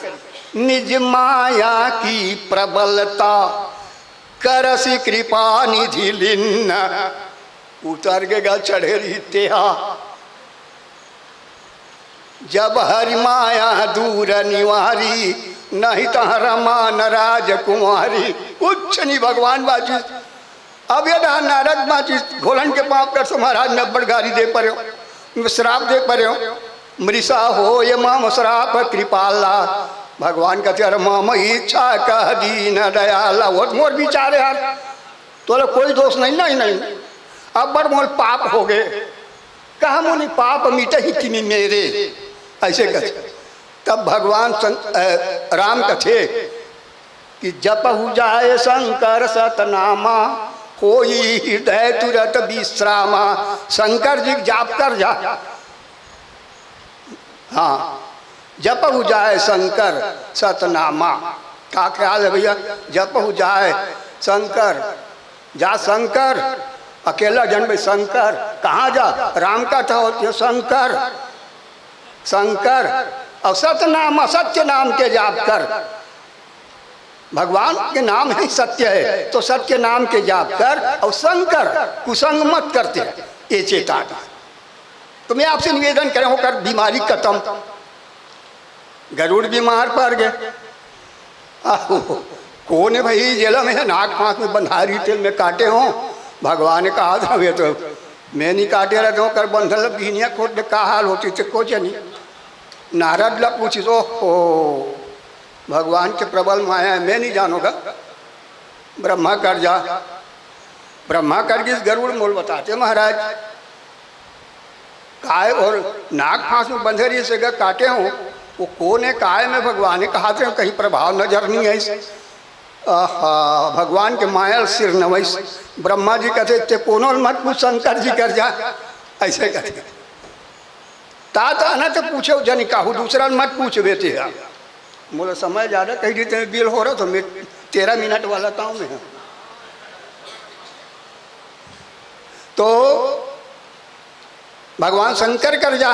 निज माया की प्रबलता, करसि कृपा निधि लीन। उतर गे गा चढ़े रही तेहा। जब हरि माया दूर निवारी, नहीं तह रमा न राजकुमारी। कुछ नहीं भगवान बाचिस। अब ये रहा नारद बाचिस, घोलन के पाँव कर सो महाराज में बड़ गारी दे परे हो, श्राप दे परे हो। मृषा होय मम श्राप कृपाला। भगवान कहते, "अरे मम इच्छा कह दीन दयाला।" वो तो मोर विचार है यार, तोला कोई दोष नहीं, नहीं, नहीं। अब बड़ मोर पाप हो गए। कहा मुनि पाप मिटही तिनि मेरे, ऐसे कथे। तब भगवान सं-, अ, राम कथे कि जपहु जाय शंकर सतनामा, होई हृदय तुरत विश्रामा। शंकर जी के जाप कर जा। हाँ, जपहु जाय शंकर सतनामा। का ख्याल है भैया? जपहु जाय शंकर, जा शंकर, अकेला जन में शंकर, कहाँ जा? राम कथा होती है, शंकर, शंकर, और सतनाम, सत्य नाम के जाप कर। भगवान के नाम ही सत्य है, तो सत्य नाम के जाप कर, और शंकर, कुसंग मत करते, ये चेतावनी। तो मैं आपसे निवेदन करे हों, कर बीमारी खत्म। गरुड़ बीमार पड़ गए। आहो, कोन है भाई जेला में नाक पाँख में बंधारी तेल में काटे हों? भगवान ने कहा था, "वे तो मैं नहीं काटे रहते हों, कर बंधल बिहनिया खोद दे, का हाल होती थे को जनी।" नारद ला पूछिस, "ओहो, भगवान के प्रबल माया है, मैं नहीं जानोगा।" ब्रह्मा कर जा, ब्रह्मा कर गिस गरुड़ मोल बताते महाराज। काय और नाग फांस में बंधे रहिस, एगा काटे हों, वो कोन है, काय में भगवान ने कहा थे, कहीं प्रभाव नजर नहीं आइस। आहा, भगवान के माया सिर नवइस। ब्रह्मा जी कहते, "ते कोनो ल मत पूछ, शंकर जी कर जा," ऐसे कहते। तात अनत पूछे जनि काहू, दूसरा ल मत पूछ बेटे। मोला समय ज्यादा कही देते हैं, बिल हो रहा तो मैं तेरह मिनट वाला काम में हूँ। तो भगवान शंकर कर जा।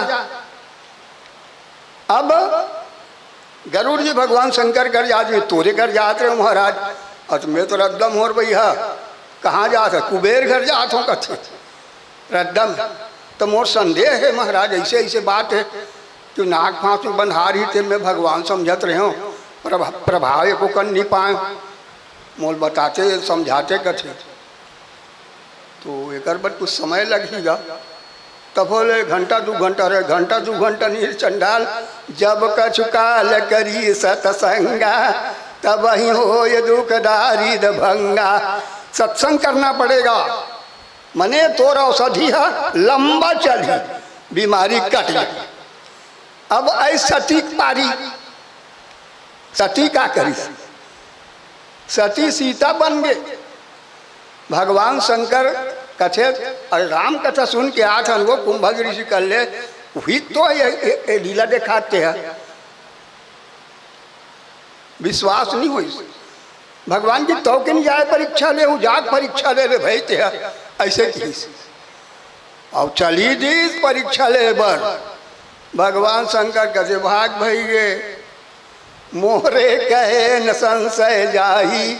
अब गरुड़ जी भगवान शंकर कर जात, मैं तोरे कर जात रहे महाराज। अत मैं तो रद्दम होर भैया, कहाँ जात है? कुबेर घर जात हो कथे। रद्दम तो मोर संदेह है महाराज, ऐसे ऐसे बात है कि नाग फांस में बंधार ही थे, मैं भगवान समझत रहे हो, प्रभा-, प्रभाव एको कर नहीं पाए। मोल बताते समझाते कथे। तो एकर बर कुछ समय लगही गा। तब बोले घंटा दू घंटा रहे, घंटा दू घंटा नहीं चंडाल, जब कछु काल करी सतसंगा, तब ही होय दुख दारिद भंगा। सत्संग करना पड़ेगा, मने तोर औषधि है लंबा चली, बीमारी कट जाए। अब ऐ सती पारी, सती का करी? सती सीता बन गे। भगवान शंकर कथे, अरे राम कथा सुन के आत हन वो कुंभक ऋषि कर ले, वही तो ये, ये, ये लीला दिखाते हैं। विश्वास नहीं होइस। भगवान जी तो के नहीं जाए परीक्षा ले, हूँ जाग परीक्षा ले ले भाई ते, ऐसे कहिस। और चली दीस परीक्षा ले बर। भगवान शंकर कथे भाग भई गे, मोरे कहे न संशय जाही,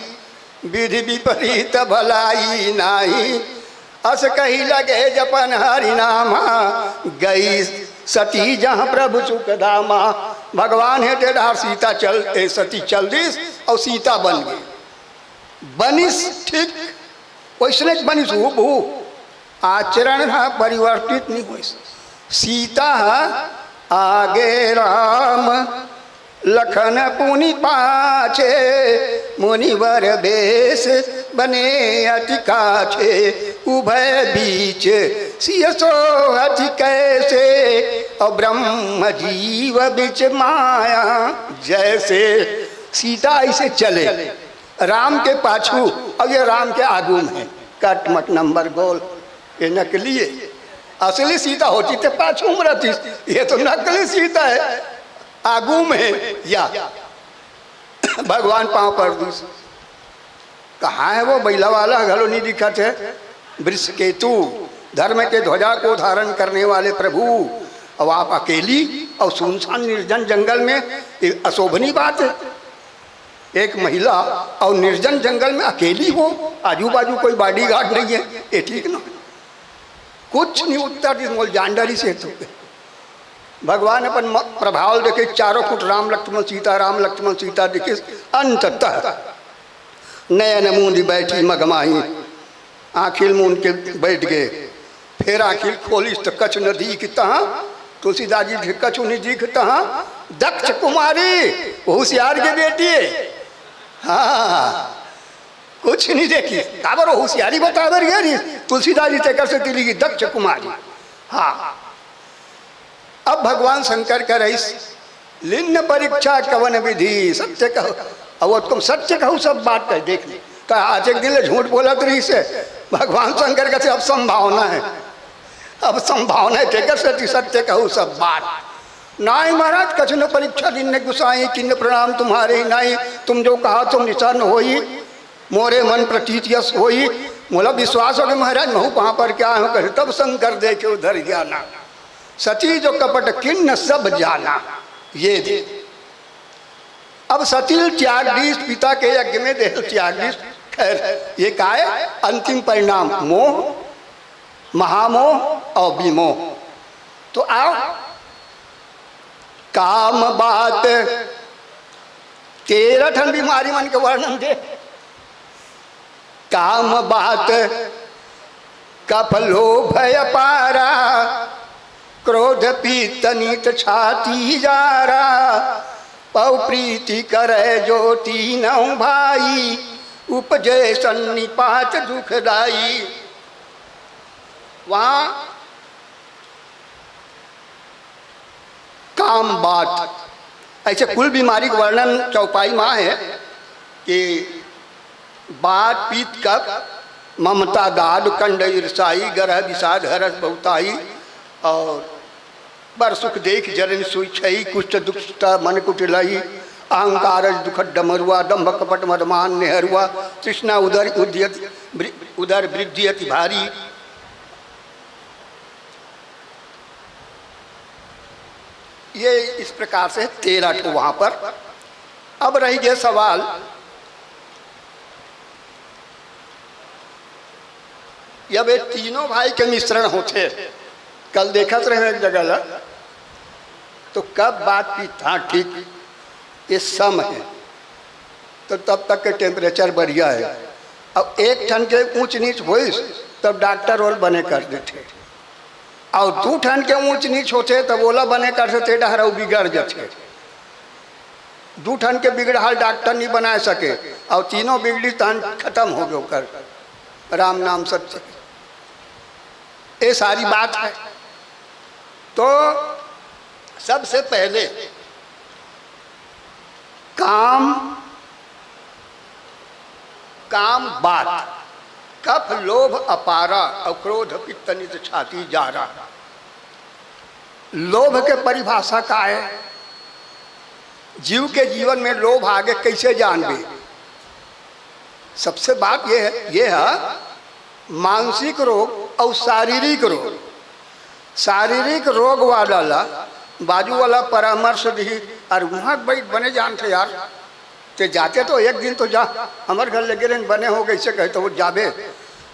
विधि विपरीत भलाई नाही। अस कही लगे जपन हरि नामा, गई सती जहाँ प्रभु सुख धामा। भगवान हे ते डार सीता चल, ए सती चल दिस और सीता बन गई। बनिस ठीक वैसने बनिस हूबहू। आचरण ह परिवर्तित नहीं होइस। सीता ह आगे राम लखन पुनि पाछे, मुनिवर बेस बने अति काछे। उभय बीच सिय सोहति कैसे, और ब्रह्म जीव बिच माया जैसे। सीता ऐसे चले राम के पाछू, और ये राम के आगू में है। कट मट नंबर गोल, ये नकली है। असली सीता होती तो पाछू में रहती, ये तो नकली सीता है, आगू में है। या भगवान पाँव पर दूस, कहाँ है वो बैला वाला? घलो नहीं दिखत है। वृषकेतु, धर्म के ध्वजा को धारण करने वाले प्रभु, अब आप अकेली और सुनसान निर्जन जंगल में, ये अशोभनीय बात है। एक महिला और निर्जन जंगल में अकेली हो, आजू बाजू कोई बॉडीगार्ड नहीं है, ये ठीक ना? कुछ नहीं उत्तर दिस, मोल जान डरिस हे तो। भगवान अपन म-, प्रभाव देखे, चारों कुट राम लक्ष्मण सीता, राम लक्ष्मण सीता दिखिस। अंततः नयन मूंदि बैठी मगमाही, आँखिल मूंद के बैठ गए। फेर आँखिल खोलिस त कछु न दीख तहाँ, तुलसीदास जी के कछु नहीं दीख तहाँ। दक्ष कुमारी, होशियार के बेटी है। हाँ, कुछ नहीं देखी, काबर वो होशियारी बताबर गए नहीं। तुलसीदास जी तेकर से तिली की दक्ष कुमारी। हाँ, अब भगवान शंकर का रईस लिन्न परीक्षा कवन विधि सत्य कहू। अब वो तुम सत्य कहू, सब बात कह देख ली। तो आज एक दिन ले झूठ बोलत रहिस हे। भगवान शंकर कहते अब संभावना है, अब संभावना है, तेकर से सत्य कहू सब बात। नाई महाराज, कछु न परीक्षा लिन्न गुसाई, किन्न प्रणाम तुम्हारे ही नाई। तुम जो कहा तुम निशा न होई, मोरे मन प्रतीत यस होई। मोला विश्वास हो कि महाराज महू वहां पर क्या हो कहे, तब शंकर देखे उधर जाना। सती जो कपट किन्न सब जाना। ये दे। अब सती ल त्याग दीस, पिता के यज्ञ में देह त्याग दीस। खैर, ये काय? अंतिम परिणाम मोह, महामोह और विमोह। तो आओ, काम बात, तेरह ठन बीमारी मन के वर्णन दे। काम बात कफ लोभ अपारा, क्रोध पित्त नीत छाती जारा, पौ प्रीति करे जो तीनों भाई, उपजे सन्निपात दुखदाई। वहाँ काम बात, ऐसे कुल बीमारी के वर्णन चौपाई मा हे कि बात, पीत, कफ, ममता, दाद, कंड, ईर्षाई, गरह, विषाद, हरस, बहुताई और बर सुख देख जरन सुई छई, कुष्ठ दुष्ट मन कुटिलाई, अहंकार दुख डमरुआ, दंभ कपट मदमान नेहरुआ, तृष्णा उदर उद्यत वृ-, उदर वृद्धि अति भारी। ये इस प्रकार से तेरह ठो वहां पर। अब रही गए सवाल, जब ये तीनों भाई के मिश्रण होथे, कल देखत रहे एक जगह ला, तो कब बात की, हाँ ठीक, ये सम है, तो तब तक के टेम्परेचर बढ़िया है। अब एक ठन के ऊंच नीच होइस, तब डॉक्टर ओल बने कर देथे। अउ दू ठन के ऊंच नीच होथे, तब ओला बने कर देथे, डहर अउ बिगड़ जथे। दू ठन के बिगड़हाल डॉक्टर नहीं बना सके, अउ तीनों बिगड़ी तहन खत्म हो गए ओकर। राम नाम सत्य, ये सारी बात है। तो सबसे पहले काम, काम बात, कफ लोभ अपारा अउ क्रोध पित्त नित छाती जारा। लोभ के परिभाषा का है? जीव के जीवन में लोभ आगे कैसे जानबे? सबसे बात ये है, ये है मानसिक रोग अउ शारीरिक रोग। शारीरिक रोग वाला ला बाजू वाला परामर्श दी, "अरे वहाँ बैठ बने जानथे यार, ते जाते तो एक दिन तो जा, हमर घर लगे रहे बने हो गए," से कहे तो वो जाबे।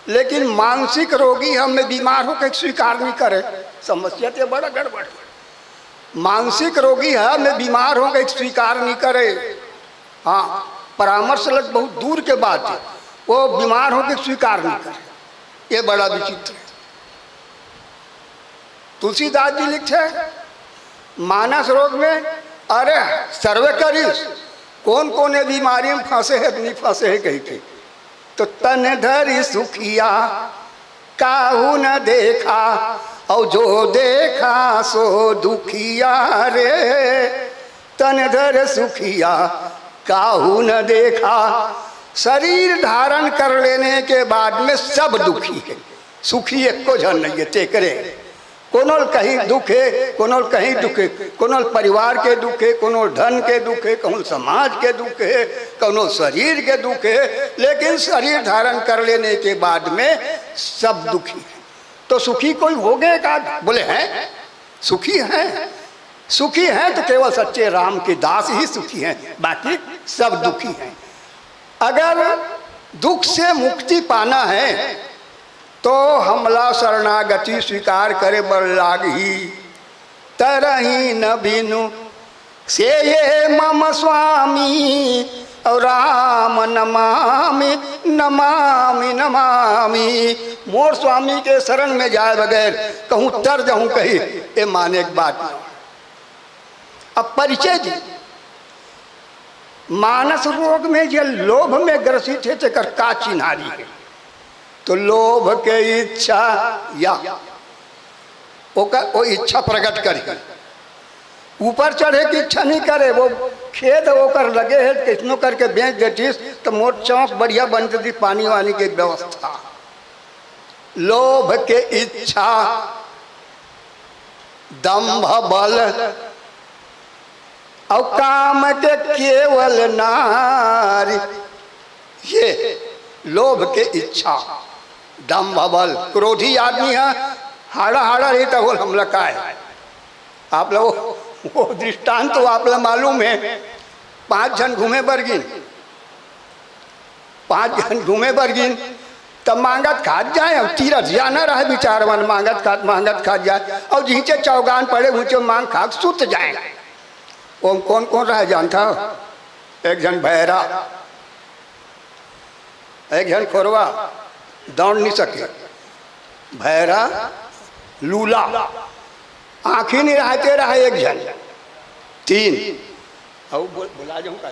लेकिन मानसिक रोगी हम में बीमार हो के स्वीकार नहीं करे, समस्या तो बड़ा गड़बड़ है। मानसिक रोगी है, मैं बीमार हो के स्वीकार नहीं करे। हाँ, परामर्श लग बहुत दूर के बात है, वो बीमार हो के स्वीकार नहीं करे। ये बड़ा विचित्र है। तुलसीदास जी लिखे मानस रोग में, अरे सर्वे करिस, कौन कौन ये बीमारी में फंसे है, नहीं फंसे है कही के। तो तन धरि सुखिया काहू न देखा, और जो देखा सो दुखिया रे। तन धरि सुखिया काहू न देखा, शरीर धारण कर लेने के बाद में सब दुखी है, सुखी एको झन नहीं है। तेकरे कोनो ल कहीं दुख है, कोनो ल कहीं दुख है, कोनो ल परिवार के दुख है, कोनो ल धन के दुख है, कोनो ल समाज के दुख है, कोनो ल शरीर के दुख है, लेकिन शरीर धारण कर लेने के बाद में सब दुखी है। तो सुखी कोई हो गए का? बोले हैं, सुखी हैं। सुखी हैं तो केवल सच्चे राम के दास ही सुखी हैं, बाकी सब दुखी हैं। अगर दुख से मुक्ति पाना है तो हमला शरणागति स्वीकार करे बर लागही। तरही न बिनु से ये मम स्वामी, और राम नमामि, नमामि, नमामि। मोर स्वामी के शरण में जाए बगैर कहूँ तर जाऊं कही, ये माने के बात नहीं। अब परिचय दी, मानस रोग में जे लोभ में ग्रसित है, तेकर का चिन्हारी है? तो लोभ के इच्छा या ओकर, वो इच्छा प्रकट करी, ऊपर चढ़े की इच्छा नहीं करे, वो खेद ओकर लगे है, कैसनो करके बेच देतीस तो मोर चौक बढ़िया बन जती, पानी वानी के व्यवस्था। लोभ के इच्छा, दंभ बल और काम के केवल नारी, ये लोभ के इच्छा, दंभ बल। क्रोधी आदमी है, हाड़ा हाड़ा रही तो बोल हमला का है। आप लोग वो दृष्टांत तो आप लोग मालूम है, पांच जन घूमे बरगिन, पांच जन घूमे बरगिन, तब मांगत खात जाए। अब तीरथ जाना रहे, विचार मन मांगत खात, मांगत खात जाए, और जिंचे चौगान पड़े ऊंचे मांग खाक सुत जाए। ओम कौन कौन रहे जानता हो? एक जन भैरा, एक जन खोरवा, दौड़ नहीं सके। भैरा, लूला, आंखी नहीं रहते रहे एक जन, तीन। और बोल, बोला जाऊं का?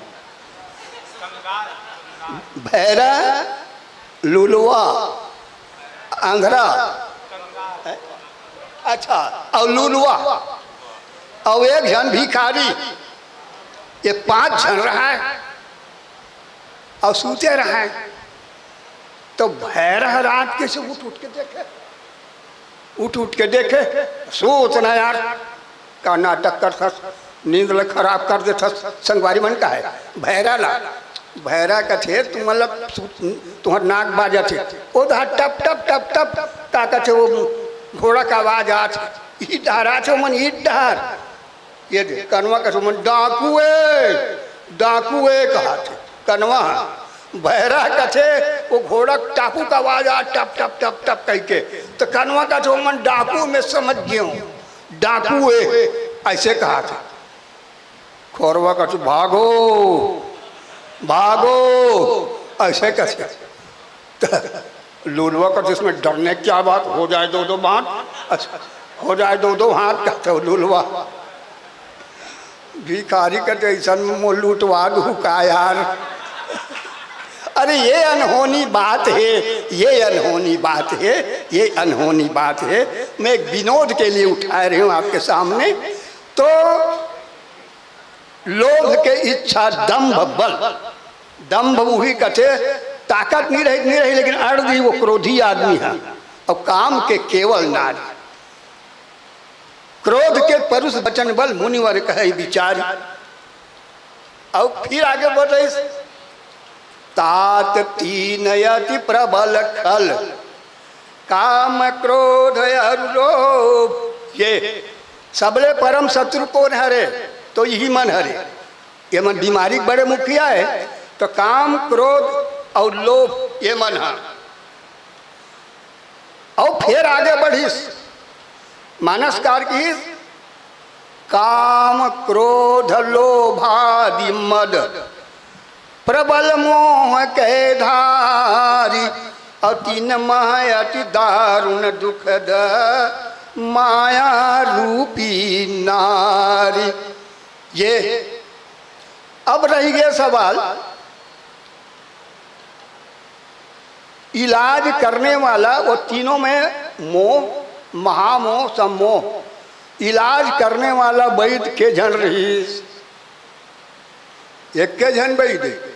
भैरा, लुलवा, अंधरा, अच्छा, और लुलवा, और एक जन भिखारी, ये पांच जन रहा है और सूते रहा है। तो भैरा रात के से उठ उठ के देखे, उठ उठ के देखे, सोच ना यार, का नाटक करथस, नींद ल खराब कर देथस। संगवारी मन का है भैरा ला, भैरा कथे तुम मतलब तुहर नाक बाजत हे, ओ धा टप टप टप टप का कथे वो घोड़ा का आवाज आत हे, ई डहर आत हे, मन ई डहर ये दे, कनवा कछु मन, "डाकू ए, डाकू ए," कहाथे। कनवा ह। भैरा कथे, वो घोड़ा टापू का आवाज आ, टप, टप, टप, टप कहिके। तो कनवा कथे, "मन डाकू, मैं समझ गयो, डाकू ए," ऐसे कहाथे। खोरवा कछु, "भागो, भागो," ऐसे कथे। त लूलवा कथे, "इसमें डरने क्या बात, हो जाए दो दो हाथ।" अच्छा, "हो जाए दो दो हाथ," कहते हो लूलवा। भिखारी कथे, "ऐसन में मोर लूटवा दू का यार?" अरे, ये अनहोनी बात है, ये अनहोनी बात है, ये अनहोनी बात है। मैं एक विनोद के लिए उठा रही हूँ आपके सामने। तो लोभ के इच्छा, दंभ बल, दंभ उही कथे, ताकत नहीं रही, नहीं रही, लेकिन अड़ दी, वो क्रोधी आदमी है। और काम के केवल नारी, क्रोध के परुष वचन बल, मुनिवर कहे विचारी। और फिर आगे बढ़ रही, तात तीन अति प्रबल खल, काम क्रोध अरु लोभ। ये सबले परम शत्रु कौन हरे? तो यही मन हरे। ये मन बीमारी के बड़े मुखिया है। तो काम, क्रोध और लोभ, ये मन है। और फिर आगे बढ़िस, मानसकार की, काम क्रोध लोभादि मद प्रबल मोह के धारी, अति नमय अति दारुण दुखद माया रूपी नारी। ये अब रह गया सवाल, इलाज करने वाला, वो तीनों में मोह, महामोह, सम्मोह, इलाज करने वाला वैद्य के झन रहीस? एक के झन वैद्य,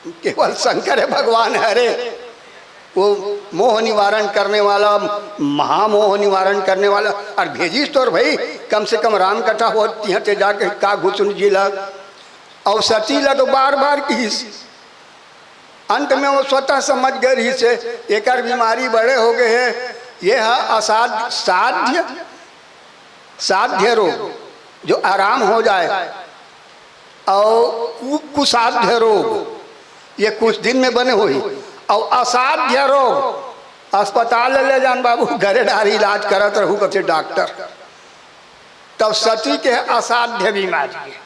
केवल शंकर भगवान हरे। वो मोह निवारण करने वाला, महामोह निवारण करने वाला। और भेजिस तो भाई, कम से कम राम कथा होती है, ते जाके काकभुसुंड जी ला। और सती ला तो बार बार किहिस। अंत में वो स्वतः समझ गए रहीस, एकर बीमारी बड़े हो गए है, ये है असाध्य, साध्य, साध्य रोग, जो आराम हो जाए, और कु-, कुसाध्य रोग, ये कुछ दिन में बने होही, और असाध्य रोग, अस्पताल ले जान बाबू, घरे डार इलाज करत रहू, कथे डॉक्टर। तब सती के असाध्य बीमारी है।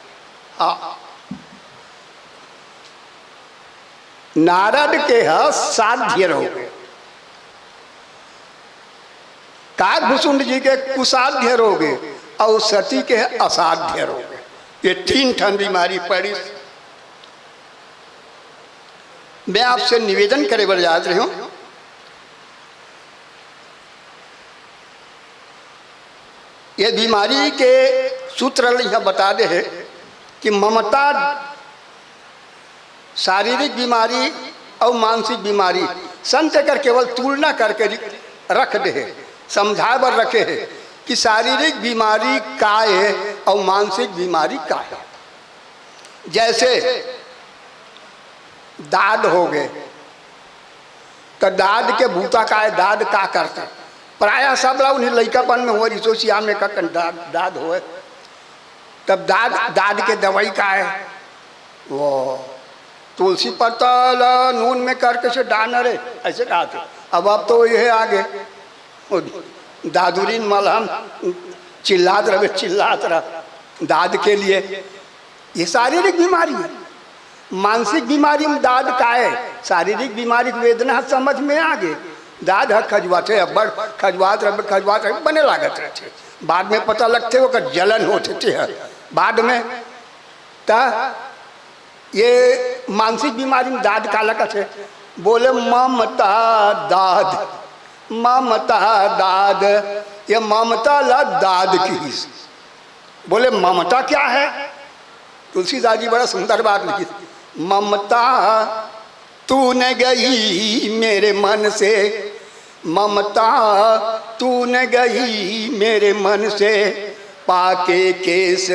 हाँ। नारद के ह साध्य रोग, काकभुसुंड जी के कुसाध्य रोग, और सती के ह असाध्य रोग। ये तीन ठन बीमारी पड़ी। मैं आपसे निवेदन करे बर जात रहे हूँ, ये बीमारी के सूत्र ल इहाँ बता दे हे कि ममता, शारीरिक बीमारी अउ मानसिक बीमारी, संत एकर केवल तुलना करके रख दे हे, समझाए बर रखे हे कि शारीरिक बीमारी का हे अउ मानसिक बीमारी का हे। जैसे दाद हो गए, त दाद के बूता का हे, दाद का करथे? प्रायः सब ला उन्हें लइकापन में होय, रिसो सियान में ककन दाद, दाद होय, तब दाद, दाद के दवाई का हे? वो तुलसी पत्ता ला नून में करके से डान रे, ऐसे कहा थे। अब, अब तो ये आगे, वो दादुरीन मलहम चिल्लात रहे, चिल्लात रह, दाद के लिए। ये शारीरिक बीमारी हे। मानसिक बीमारी में दाद का हे? शारीरिक बीमारी के वेदना समझ में आगे। दाद ह खजुआथे, अब्बड़ खजुआत रहे, खजुआत रहे, बने लागत रहिथे। बाद में पता लगथे, ओकर जलन होथे, ते ह बाद में। त ये मानसिक बीमारी में दाद काला कथे? बोले, ममता दाद, ममता दाद, ये ममता ला दाद किहिस। बोले, ममता क्या है? तुलसीदास जी बड़ा सुंदर बात लिखी, ममता तूने गई मेरे मन से, ममता तूने गई मेरे मन से, पाके केस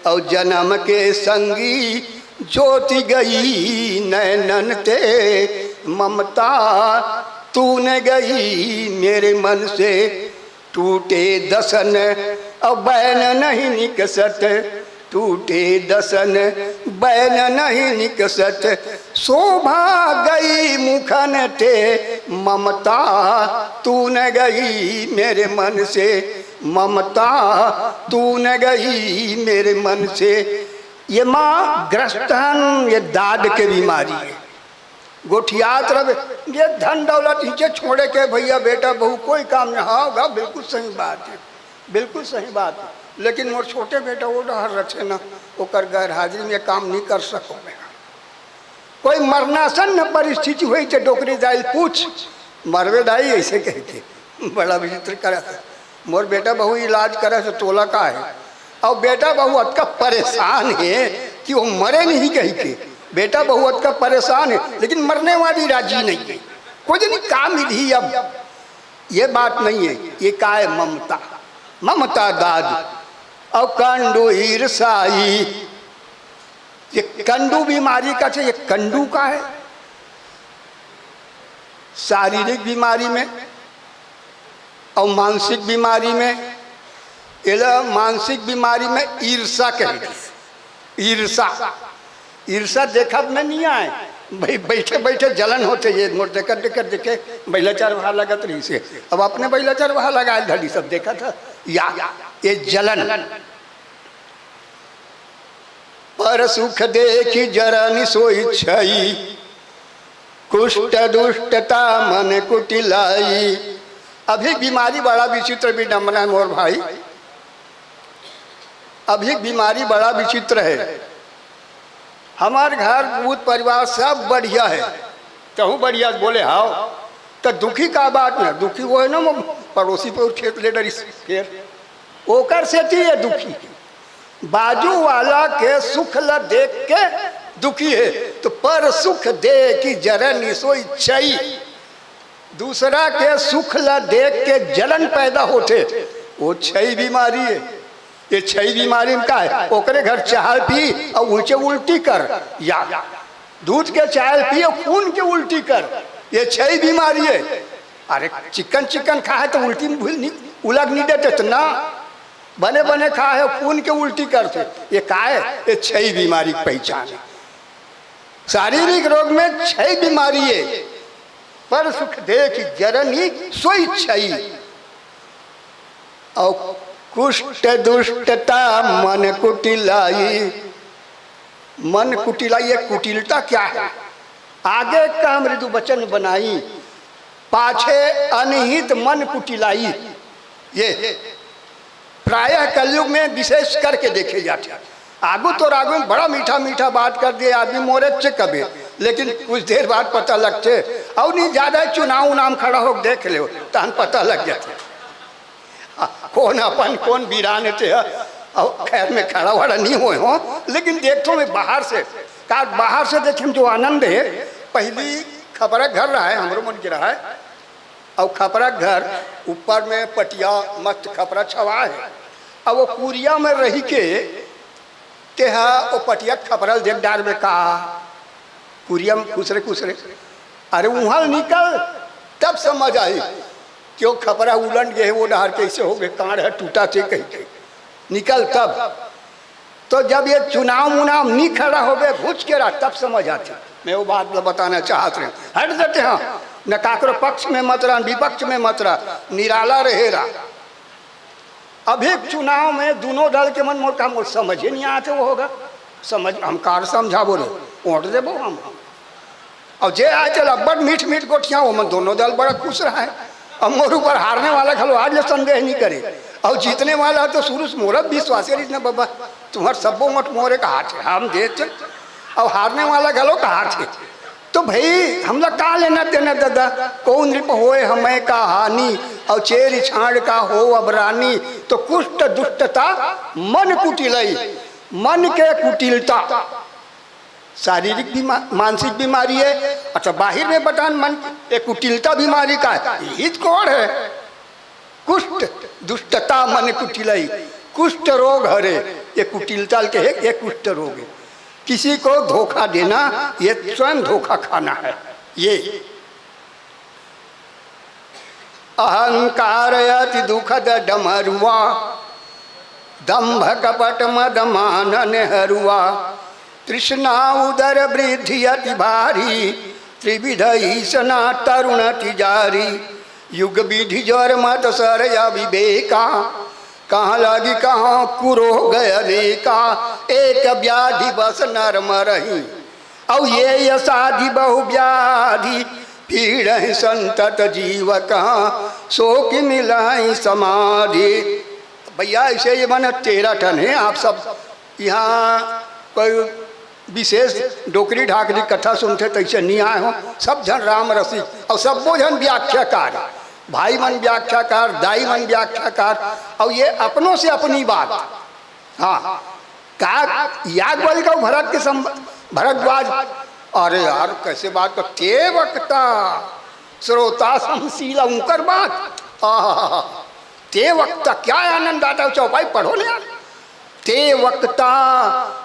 और जन्म के संगी, ज्योति गई नैनन ते। ममता तूने गई मेरे मन से, टूटे दसन अब बैन नहीं निकसत, टूटे दसन बैन नहीं निकसत, शोभा गई मुखन ते, ममता तू न गई मेरे मन से, ममता तू न गई मेरे मन से। ये माँ ग्रस्तन, ये दाद के बीमारी है। गोठियात रहे, ये धन दौलत इनके छोड़े के भैया, बेटा बहू कोई काम नहीं। हाँ, गा, बिल्कुल सही बात है, बिल्कुल सही बात है। लेकिन मोर छोटे बेटा वो डहर रथे ना, ओकर गैर हाजिरी में काम नहीं कर सको मैं। कोई मरणासन्न परिस्थिति हुई तो डोकरी दाई पूछ, मरवे दाई ऐसे कह के। बड़ा विचित्र करा था। मोर बेटा बहू इलाज करे से तोला का है। और बेटा बहू अतका परेशान है कि वो मरे नहीं कह के। बेटा बहू अतका परेशान है, लेकिन मरने वाली राजी नहीं है। कुछ नहीं, काम विधि अब ये बात नहीं है। ये का है? ममता। ममता दाद और कंडू ईर्षाई। ये कंडू बीमारी का से, ये कंडू का है। शारीरिक बीमारी में और मानसिक बीमारी में, एला मानसिक बीमारी में ईर्षा कहे। ईर्षा, ईर्षा देखत में नहीं आए भाई, बैठे बैठे जलन होते, ये मोर देखत देखत देखे बैला चरवाहा लगत रही से, अब अपने बैला चरवाहा लगाए धड़ी सब देखत है। या ये जलन। पर सुख देखि जरनि सोई छई, कुष्ठ दुष्टता मन कुटिलाई। अभी बीमारी बड़ा विचित्र विडम्बना है मोर भाई, अभी बीमारी बड़ा विचित्र है। हमार घर भूत परिवार सब बढ़िया है, तहूँ बढ़िया बोले हाव, तो दुखी का बात ना, दुखी वो है ना, वो पड़ोसी पे खेत ले डरिस, फिर ओकर सेती ये दुखी। बाजू वाला के सुख ला देख के दुखी है, तो पर सुख देखि जरनि सोई छई। दूसरा के सुख ला देख के जलन पैदा होथे, वो छई बीमारी है। ये छई बीमारी में का है? ओकरे घर चाय पी और ऊंचे उल्टी कर, या दूध के चाय पी और खून के उल्टी कर, ये छई बीमारी है। अरे, चिकन चिकन खाए तो उल्टी में भूल नहीं, उलग नहीं देते तो ना, बने बने खाए खून के उल्टी करते। ये का है? ये छई बीमारी की पहचान है। शारीरिक रोग में छई बीमारी है। पर सुख देखि जरनि सोई छई, और कुष्ठ दुष्टता मन कुटिलाई। मन कुटिलाई, ये कुटिलता क्या है? आगे का मृदु वचन बनाई, पाछे अनहित मन कुटिलाई। ये प्रायः कलयुग में विशेष करके देखे जाते हैं। आगू तो रागू में बड़ा मीठा मीठा बात कर दिए आदमी, मोरे चे कबे, लेकिन कुछ देर बाद पता लगते, और नहीं ज्यादा चुनाव उनाव खड़ा हो देख ले, तहन पता लग जाते। कौन अपन कौन बीरान थे, और खैर में खड़ा वड़ा नहीं हुए हो, लेकिन देखो मैं बाहर से, का बाहर से देखे में जो आनंद है। पहली खपरा घर रहा है, हमरो मन के रहा है, और खपरा घर ऊपर में पटिया मस्त खपरा छवा है, और वो कुरिया में रही के तेहा ओ पटिया खपरा ल देख डार में का कुरिया में खुसरे खुसरे, अरे उहाँ निकल, तब समझ आई कि वो खपरा उलट गए, वो डहर कैसे हो गए, कांड़ है टूटा थे कहीं के, निकल तब। तो जब ये चुनाव मुनाव नहीं खड़ा होबे, घुच के रहा, तब समझ आती। मैं वो बात ल बताना चाहत रहे, हट देते हैं, न काकरो पक्ष में मत रहा, विपक्ष में मत रहा, निराला रहे रहा। अभी चुनाव में दोनों दल के मन मोर का मोर समझे नहीं आते, वो होगा समझ, हम कार समझाबो रे, वोट देबो हम, हम। और जे आए चल अब्बड़ मीठ मीठ गोठिया, वो मन दोनों दल बड़ा खुश रहा है। अब मोर ऊपर हारने वाला खलो आज ले संदेह नहीं करे, और जीतने वाला तो शुरू से मोरा विश्वास है, "ना बाबा, तुम्हार सब्बो मत मोरे का हाथ है, हम देते।" और हारने वाला खलो का हाथ है। तो भाई, हमला का लेना देना दादा, कौन रिप होए हमें का हानि, और चेरी छाड़ का हो अब रानी। तो कुष्ठ दुष्टता मन कुटिलई, मन के कुटिलता, शारीरिक बीमा-, मानसिक बीमारी है। अच्छा, बाहर में बतान मन, एक कुटिलता बीमारी का है, हित कोड़ है। कुष्ठ दुष्टता मन कुटिलई, कुष्ठ रोग हरे, ये कुटिलता के है, ये कुष्ठ रोग है। किसी को धोखा देना, ये स्वयं धोखा खाना है। ये अहंकार अति दुखद डमरुआ, दंभ कपट मद मान नेहरुआ, तृष्णा उदर वृद्धि अति भारी, त्रिविध ईसना तरुण अति जारी। युग विधि जर मत सर अविवेका, कहाँ लगी कहाँ कुरोग अनेका, एक व्याधि बस नर मरही। अउ ये असाधि बहु व्याधि, पीड़हि संतत जीव कहाँ, सोकि मिलहि समाधि। भैया, ऐसे ये मन तेरह ठन हे। आप सब यहाँ कोई विशेष डोकरी ढाकरी कथा सुनथे तैसे नहीं आए हो। सब झन राम रसिक अउ सबो झन व्याख्याकार, भाई मन व्याख्याकार, दाई मन व्याख्याकार, अउ ये अपनों से अपनी बात। हाँ, का याज्ञवल्क्य अउ भरत के संब-, भरद्वाज, अरे यार, कैसे बात कर, ते वक्ता श्रोता समशीला, उनकर बात। आहा, ते वक्ता, क्या आनंद आता है, चौपाई पढ़ो ना यार। ते वक्ता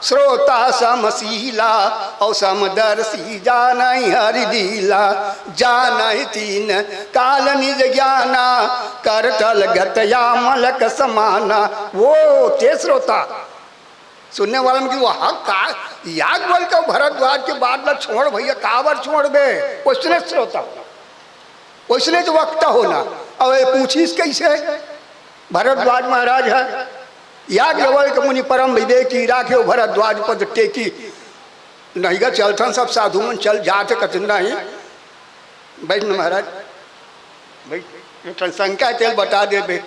श्रोता समशीला, अउ समदर्शी जानहि हरि लीला। जानहि तीन काल निज ज्ञाना, करतल गत या मलक समाना। वो ते श्रोता, सुनने वाला मन की, "वाह, का याज्ञवल्क्य अउ भरद्वाज के बात ला छोड़ भैया, काबर छोड़बे?" ओइसने श्रोता होना, ओइसने तो वक्ता होना। अब ये पूछिस कैसे? भरद्वाज महाराज हे, याज्ञवल्क्य मुनि परम विवेकी, राखेउ भरद्वाज पद टेकी। नहीं गा, चलथन सब साधु मन, चल जाथे, कथिन नहीं। बैठ न महाराज, बैठ। एक ठन शंका हे, तेला बता देबे।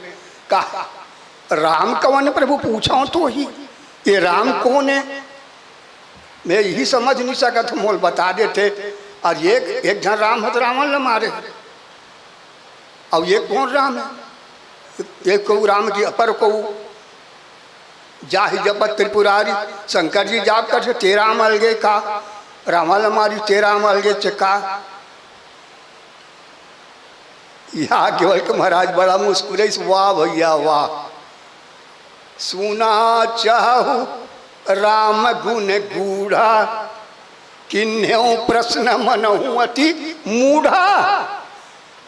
का राम कौन हे प्रभु, पूछो तो ही, ये राम कौन हे? मैं यही समझ नहीं सकत, मोला बता देते। अउ एक, एक झन राम हे त रावण ल मारे, अउ ये कौन राम हे? एक कहू राम की अपर कहू, जाहि जपत त्रिपुरारी, शंकर जी जाप करथे, ते राम अलगे का, रावण ल मारी, ते राम अलगे च का। याज्ञवल्क्य महाराज बड़ा मुस्कुराइस, "वाह भैया, वाह। सुना चाहु राम गुण गूढ़ा, किन्हें प्रश्न मनहु अति मूढ़ा।"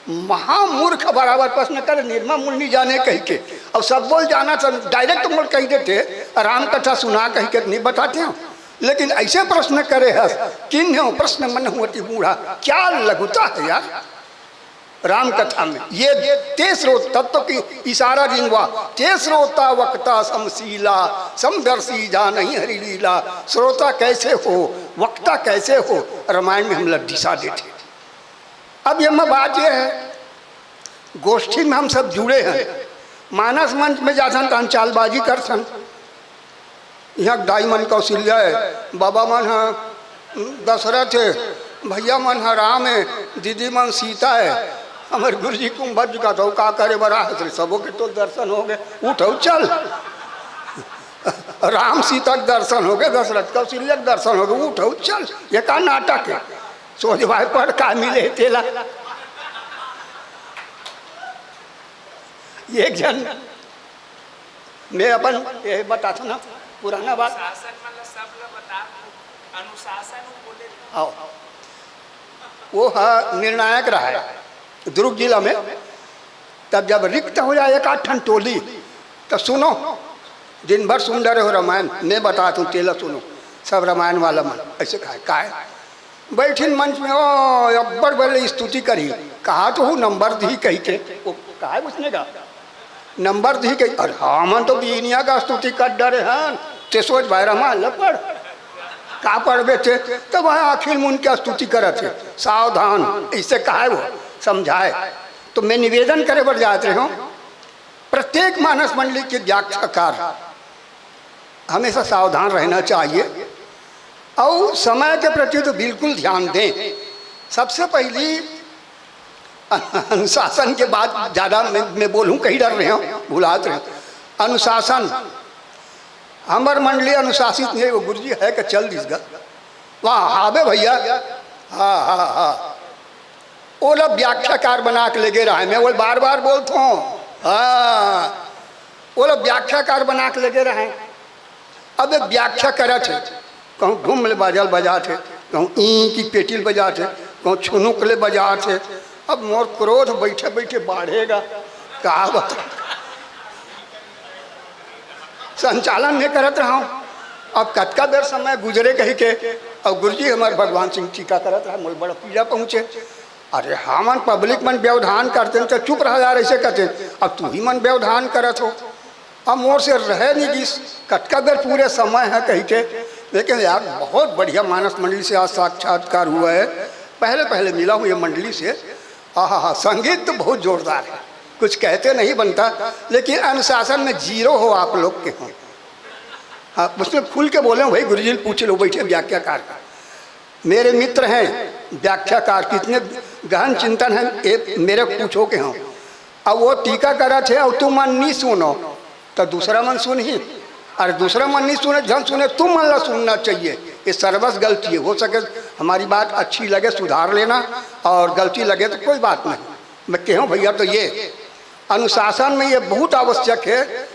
महामूर्ख बराबर प्रश्न करे, निरमा मुन्नी जाने कहिके। अब सब बोल जाना तो direct मोला कहि देते, "राम कथा सुना," कहिके नहीं बताते हो। लेकिन ऐसे प्रश्न करे हस, "किन्हें प्रश्न मनहु अति मूढ़ा।" क्या लघुता है यार। राम कथा में ये ते श्रोता, तब तो कि इशारा जिनवा, ते श्रोता वक्ता समशीला, समदर्शी जानहि हरि लीला। श्रोता कैसे हो, वक्ता कैसे हो, रामायण में हमला दिशा देथे। अब ये में बात ये हे, गोष्ठी में हम सब जुड़े हन, मानस मंच में जाथन त हम चालबाजी करथन। इहाँ दाई मन कौशल्या हे, बाबा मन ह दशरथ हे, भैया मन ह राम हे, दीदी मन सीता हे। हमर गुरुजी कुंभज का तो का करे बर आए हस रे, सबो के तो दर्शन होगे, उठ अउ चल। राम सीता के दर्शन होगे, दशरथ कौशल्या के दर्शन होगे, उठ अउ चल। ये का नाटक हे? सोझ भाई पढ़ का मिले हे तेला। एक झन मैं अपन ये बताथों ना, पुराना बात। अनुशासन मतलब सब ला बता, अनुशासन वो बोले। आओ, वो ह निर्णायक रहा हे दुर्ग जिला में। तब जब रिक्त हो जाए एक आध ठन टोली, तो सुनो, दिन भर सुन डरे हो रामायण, मैं बताथों, तेला सुनो, सब रामायण वाला मन। ऐसे कहा, काय? बैठिन मंच में, ओ, अब्बड़ बड़े स्तुति करी, कहा तो हूँ नंबर दी कहिके, वो कहा उसने का नंबर दी कही, अरे हमन तो बीनिया का स्तुति कर डरे हन, ते सोझ भाई रामायण ल पढ़, का पढ़बे ते? तब वहाँ अखिल मुनि के स्तुति करत हे, सावधान, ऐसे कहा वो, समझाए। तो मैं निवेदन करे बर जात रहे हूँ, प्रत्येक मानस मंडली के व्याख्याकार हमेशा सावधान रहना चाहिए अउ समय के प्रति तो बिल्कुल ध्यान दें। सबसे पहली अनुशासन के बात ज्यादा मैं, मैं बोलूं, कहीं डर रहे हो, भुलात रहे हो। अनुशासन, हमर मंडली अनुशासित नहीं, वो गुरुजी है कि चल दिस गा। वाह, हाबे भैया, हाँ, हाँ, हाँ। ओला व्याख्याकार बना के लेगे रहे, मैं वो बार बार बोलत हूँ। हाँ, ओला व्याख्याकार बना के लेगे रहे। अब एक व्याख्या करत हे, कहूँ ढुम ले बाजल बजात हे, कहूँ ई की पेटिल बजात हे, कहूँ छुनुक ले बजात हे। अब मोर क्रोध बैठे बैठे बाढ़ेगा, का बता। संचालन में करत रहंव। अब कतका बेर समय गुजरे कहिके, अउ गुरुजी हमर भगवान सिंह टीका करत रहा, मोला बड़ा पीड़ा पहुँचे। अरे, हमन पब्लिक मन व्यवधान करतेन त चुप रह यार, अइसे कहतेन, अब तुही मन व्यवधान करत हो। अब मोर से रहे नहीं गिस, कतका बेर पूरे समय हे कहिके। लेकिन यार, बहुत बढ़िया मानस मंडली से आज साक्षात्कार हुआ है। पहले पहले मिला हूँ ये मंडली से। आहा हा, संगीत तो बहुत जोरदार है, कुछ कहते नहीं बनता, लेकिन अनुशासन में जीरो हो आप लोग के हो। हाँ, उसमें खुल के बोले हूँ भाई, गुरुजी ने पूछ लो, बैठे व्याख्याकार का। मेरे मित्र हैं व्याख्याकार, कितने गहन चिंतन है, ये मेरे पूछो के हों। अब वो टीका करत हे अउ तुमन नहीं सुनो, तो दूसरा मन सुनही। अरे, दूसरा मन नहीं सुने, झन सुने, तुमन ला सुनना चाहिए। ये सर्वस गलती है। हो सके हमारी बात अच्छी लगे, सुधार लेना, और गलती लगे तो कोई बात नहीं। मैं कहूँ भैया, तो ये अनुशासन में ये बहुत आवश्यक है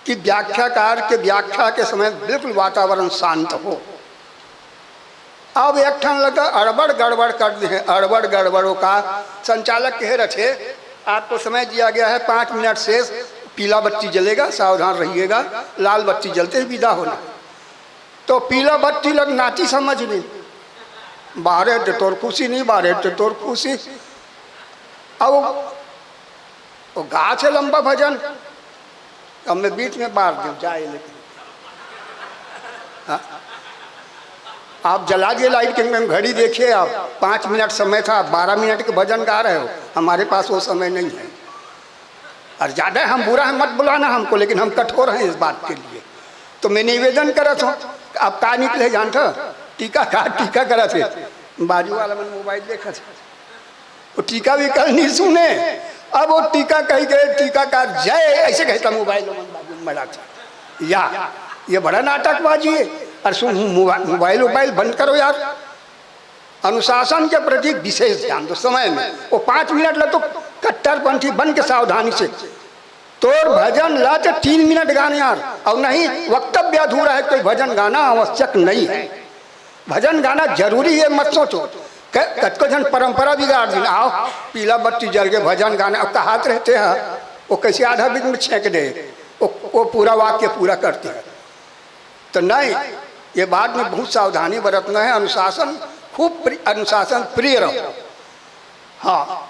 कि व्याख्याकार के व्याख्या के समय बिल्कुल वातावरण शांत हो। अब एक ठन लगा अड़बड़ गड़बड़ कर दे हैं, अड़बड़ गड़बड़। वो का संचालक कहे रहे, "आपको समय दिया गया है पाँच मिनट शेष, पीला बत्ती जलेगा, सावधान रहिएगा, लाल बत्ती जलते ही विदा होना।" तो पीला बत्ती लग नाती समझ में, बारे ते तोर खुशी नहीं, बारे ते तोर खुशी। अब वो गा थे लंबा भजन, अब मैं बीच में बार दूँ, जाए लेकिन। हाँ? आप जला दिए लाइट के, मैं घड़ी देखिए, आप पाँच मिनट समय था, आप बारह मिनट के भजन गा रहे हो, हमारे पास वो समय नहीं है। और ज़्यादा हम बुरा है, मत बुलाना हमको, लेकिन हम कठोर हैं इस बात के लिए। तो मैं निवेदन करत हूँ, आप का निकले जानत हो? टीका का, टीका करत है। बाजू वाला मन मोबाइल देखत है। वो टीका विकल नहीं सुने। अब वो टीका कही गए, "टीकाकार जय", ऐसे कहता मोबाइल मन बाजू में लड़ा था। या, ये बड़ा नाटकबाजी है। अरे सुन, मोबा-, मोबाइल वोबाइल बंद करो यार। अनुशासन के प्रति विशेष ध्यान दो समय में। वो पाँच मिनट ला तो कट्टरपंथी बन के सावधानी से। तोर भजन ला तो तीन मिनट गाने यार, और नहीं, वक्तव्य अधूरा है, कोई भजन गाना आवश्यक नहीं है। भजन गाना जरूरी है, मत सोचो। क-, कतको झन परंपरा बिगाड़ दिन, आओ, पीला बत्ती जल के भजन गाना, अब कहात रहते हैं, वो कैसे आधा बीच में छेंक दे, वो, वो पूरा वाक्य पूरा करते हैं। तो नहीं, ये बात में बहुत सावधानी बरतना है, अनुशासन खूब प्रि-, अनुशासन प्रिय रहो। हाँ,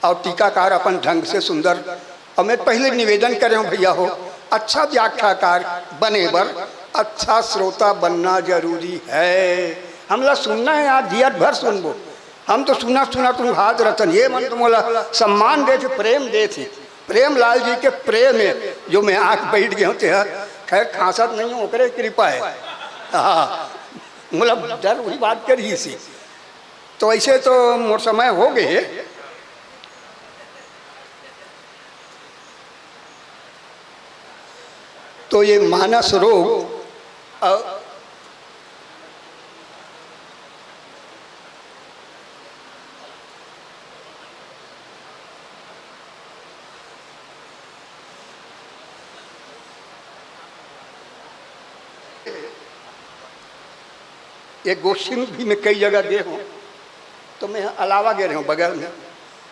और टीकाकार अपन ढंग से सुंदर। और मैं पहले निवेदन करे हूँ भैया हो, अच्छा व्याख्याकार बने बर अच्छा श्रोता बनना जरूरी है। हमला सुनना है यार, जियत भर सुनबो। हम तो सुना सुना तुम हाथ रतन, ये मन तो मोला सम्मान दे थे, प्रेम दे थे। प्रेमलाल जी के प्रेम है जो मैं आँख बैठ गए होते हैं। खैर, खांसत नहीं हूँ, ओकरे कृपा है। हाँ, मोला डर वही बात करी इसी। तो ऐसे तो मोर समय हो गए। तो ये मानस रोग, अ, ये गोष्ठी में भी मैं कई जगह गए हूँ, तो मैं अलावा गए रहे हूँ बगल में।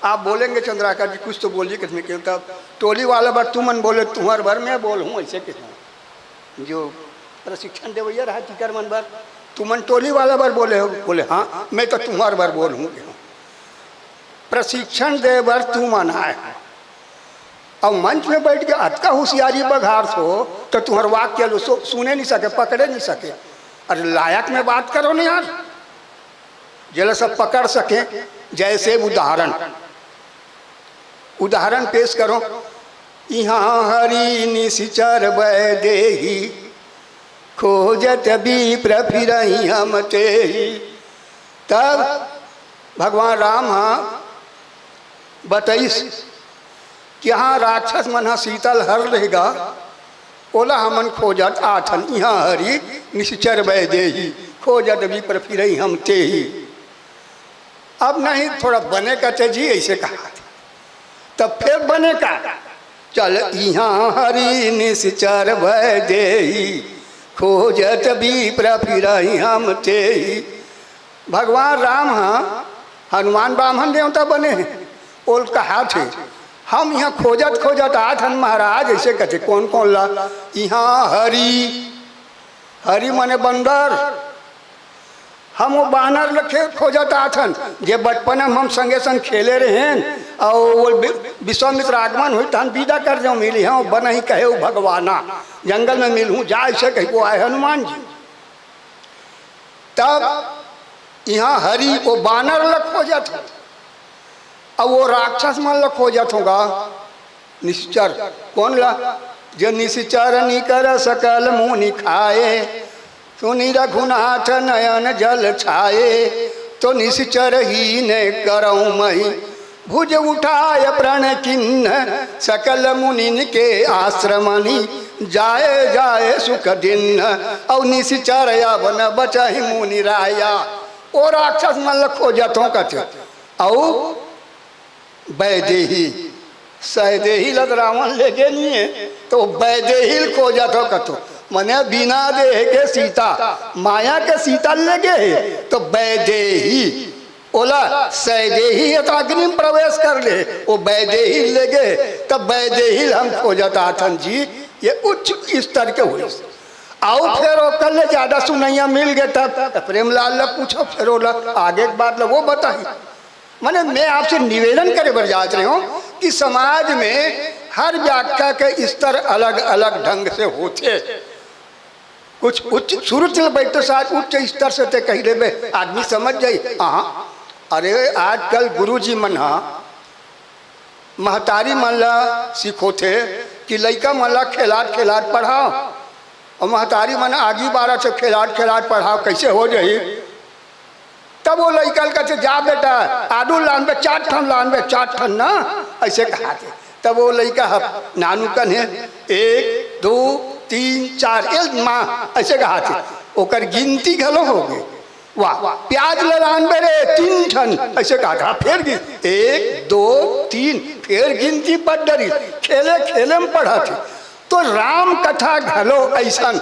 आप बोलेंगे, "चंद्राकर जी, कुछ तो बोलिए, किसमें क्यों?" तब टोली वाला बर तुमन बोले, "तुम्हार बर मैं बोल हूँ", ऐसे कहते हैं। जो प्रशिक्षण देवैया रहा टीकर मन बर, "तुमन टोली वाला बर बोले हो?" बोले, "हाँ, मैं तो तुम्हार बर बोल हूँ।" प्रशिक्षण दे बर तुमन आए हो, और मंच में बैठ के अतका होशियारी बघार हो, तो तुम्हार वाक्य लो सु-, सुने नहीं सके, पकड़े नहीं सके। अरे, लायक में बात करो ना यार, जेला सब पकड़ सके। जैसे उदाहरण, उदाहरण पेश करो, "इहाँ हरि निसिचर भय देही, खोजत विप्र फिरहि हम तेही।" तब भगवान राम हा बतईस कि हाँ, राक्षस मन हा सीता ल हर लेगा, ओला हमन खोजत आथन, इहाँ हरि निसिचर भय देही, खोजत विप्र फिरहि हम तेही। अब नहीं, थोड़ा बने कथे जी, ऐसे कहा। तब फिर बने का, "चल इहाँ हरि निसिचर भय देही, खोजत विप्र फिरहि हम तेही।" भगवान राम हा हनुमान बामन देवता बने हैं, ओल कहा थे, हम इहाँ खोजत खोजत आत हन महाराज, अइसे कथे। कोन कोन ला? इहाँ हरी, हरी मने बंदर। हम वो बानर ल खे-, खोजत आत हन, जे बचपन म हम संगे संग खेले रहेन, अउ वो बि-, विश्वामित्र आगमन होई, तहन विदा कर देव, मिलिहौं, बनही कहेव भगवाना, जंगल में मिलहूँ जा, अइसे कहि के आए हनुमान जी। तब इहाँ हरी वो बानर ल खोजत हौं, अउ वो राक्षस मन ल खोजत हौं गा। निश्चर, कोन ला? जे निश्चर निकर सकल मुनि खाए, सुनि रघुनाथ नयन जल छाए। तो निश्चर ही ने करौ मही, भुज उठाय प्रण किन्न, सकल मुनिन के आश्रमनि, जाए जाए सुख दिन्न। अउ निश्चर अब न बचहि मुनि राया। ओ राक्षस मन ल खोजत हौं कथे। अउ बैदेही, सैदेही ल त रावण लेगे नइ हे, तो बैदेही ल खोजत हौं कथों। मने बिना देह के सीता, माया के सीता लेगे हे, तो बैदेही, ओला सैदेही हे त अग्नि में प्रवेश कर ले, वो बैदेही लेगे, तब बैदेही ल हम खोजत आथन जी, ये उच्च स्तर के होइस। अउ फेर ओकर ले ज्यादा सुनइया मिल गे तब, त प्रेमलाल ल पूछो, फेर ओला आगे के बात ल वो बताही। माने मैं आपसे निवेदन करे बर जात रहे हौं कि समाज में हर व्याख्या के स्तर अलग-अलग ढंग से होथे। कुछ उच्च, शुरू से बैठे साथ उच्च स्तर से ते कहि देबे, आदमी समझ जाई। हाँ, अरे आजकल गुरुजी मन ह महतारी मन ला सिखोथे कि लइका मन ला खेलात खेलात पढ़ाओ, अउ महतारी मन आगी बारत हे खेलात खेलात पढ़ाओ, कइसे हो जाही? तब वो लइका ल कथे, "जा बेटा, आलू लानबे, चार ठन लानबे, चार ठन ना," अइसे कहाथे। तब वो लइका ह नानू कन हे, "एक, दो, तीन, चार, ए माँ," अइसे कहाथे। ओकर गिनती घलो होगे। "वाह, प्याज ल लानबे रे, तीन ठन," अइसे कहाथे। हाँ, फेर गिन, एक, दो, तीन, फेर गिनती बद डरिस। खेले खेले म पढ़त हे। तो राम कथा घलो अइसन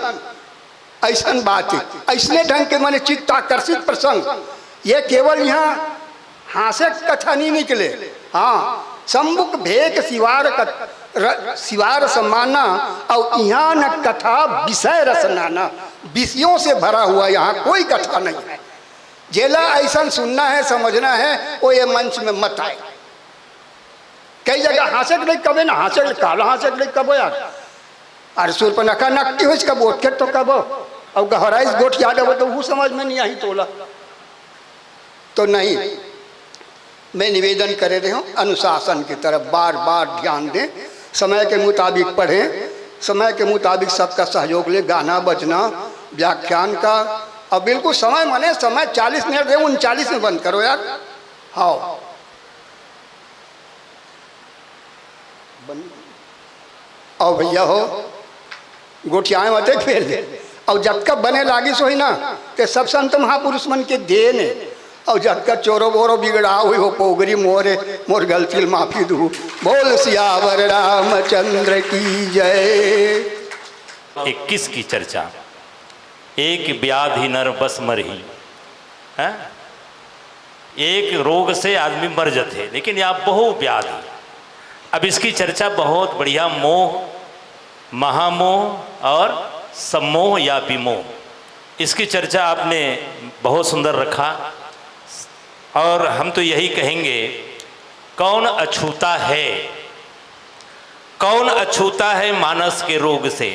अइसन बात हे, अइसने ढंग के माने चित्ताकर्षित प्रसंग। ये केवल इहाँ हाँसे के कथा नइ निकले, हाँ, सम्मुख भेक सिवार क-, र-, सिवार समाना, अउ इहाँ न कथा विषय रस नाना, विषयों से भरा हुआ यहाँ कोई कथा नहीं है। जेला अइसन सुनना है, समझना है, वो ये मंच में मत आए। कई जगह हाँसे के लइक कबे ना, हाँसे के लइक काला हाँसे के लइक कबो यार। अरे सूर्पनखा नकटी होइस कबो, ओतके तो कबो। अउ गहराई से गोठिया देबो तो वो समझ में नइ आही तोला। तो नहीं, मैं निवेदन करे रहे हौं, अनुशासन की तरफ बार बार ध्यान दें, समय के मुताबिक पढ़ें, समय के मुताबिक सबका सहयोग लें, गाना बजना, व्याख्यान का, अउ बिल्कुल समय माने समय चालीस मिनट दे, उनचालीस में बंद करो यार। हाँ। बन-, अउ भइया हो, गोठियाए मते फेर दे। अउ जतका बने लागिस होही ना, ते सब संत महापुरुष मन के देन हे। अउ जतका चोरो बोरो बिगड़ा होही हो पोगरी मोरे, मोर गलती ल माफी दू। बोल सियावर रामचंद्र की जय। इक्कीस की चर्चा, एक व्याधि नर बस मरही, हैं? एक रोग से आदमी मर जाते हैं, लेकिन यह बहुव्याधि। अब इसकी चर्चा बहुत बढ़िया, मोह, महामोह और सम्मोह या विमोह, इसकी चर्चा आपने बहुत सुंदर रखा। और हम तो यही कहेंगे, कौन अछूता है, कौन अछूता है मानस के रोग से?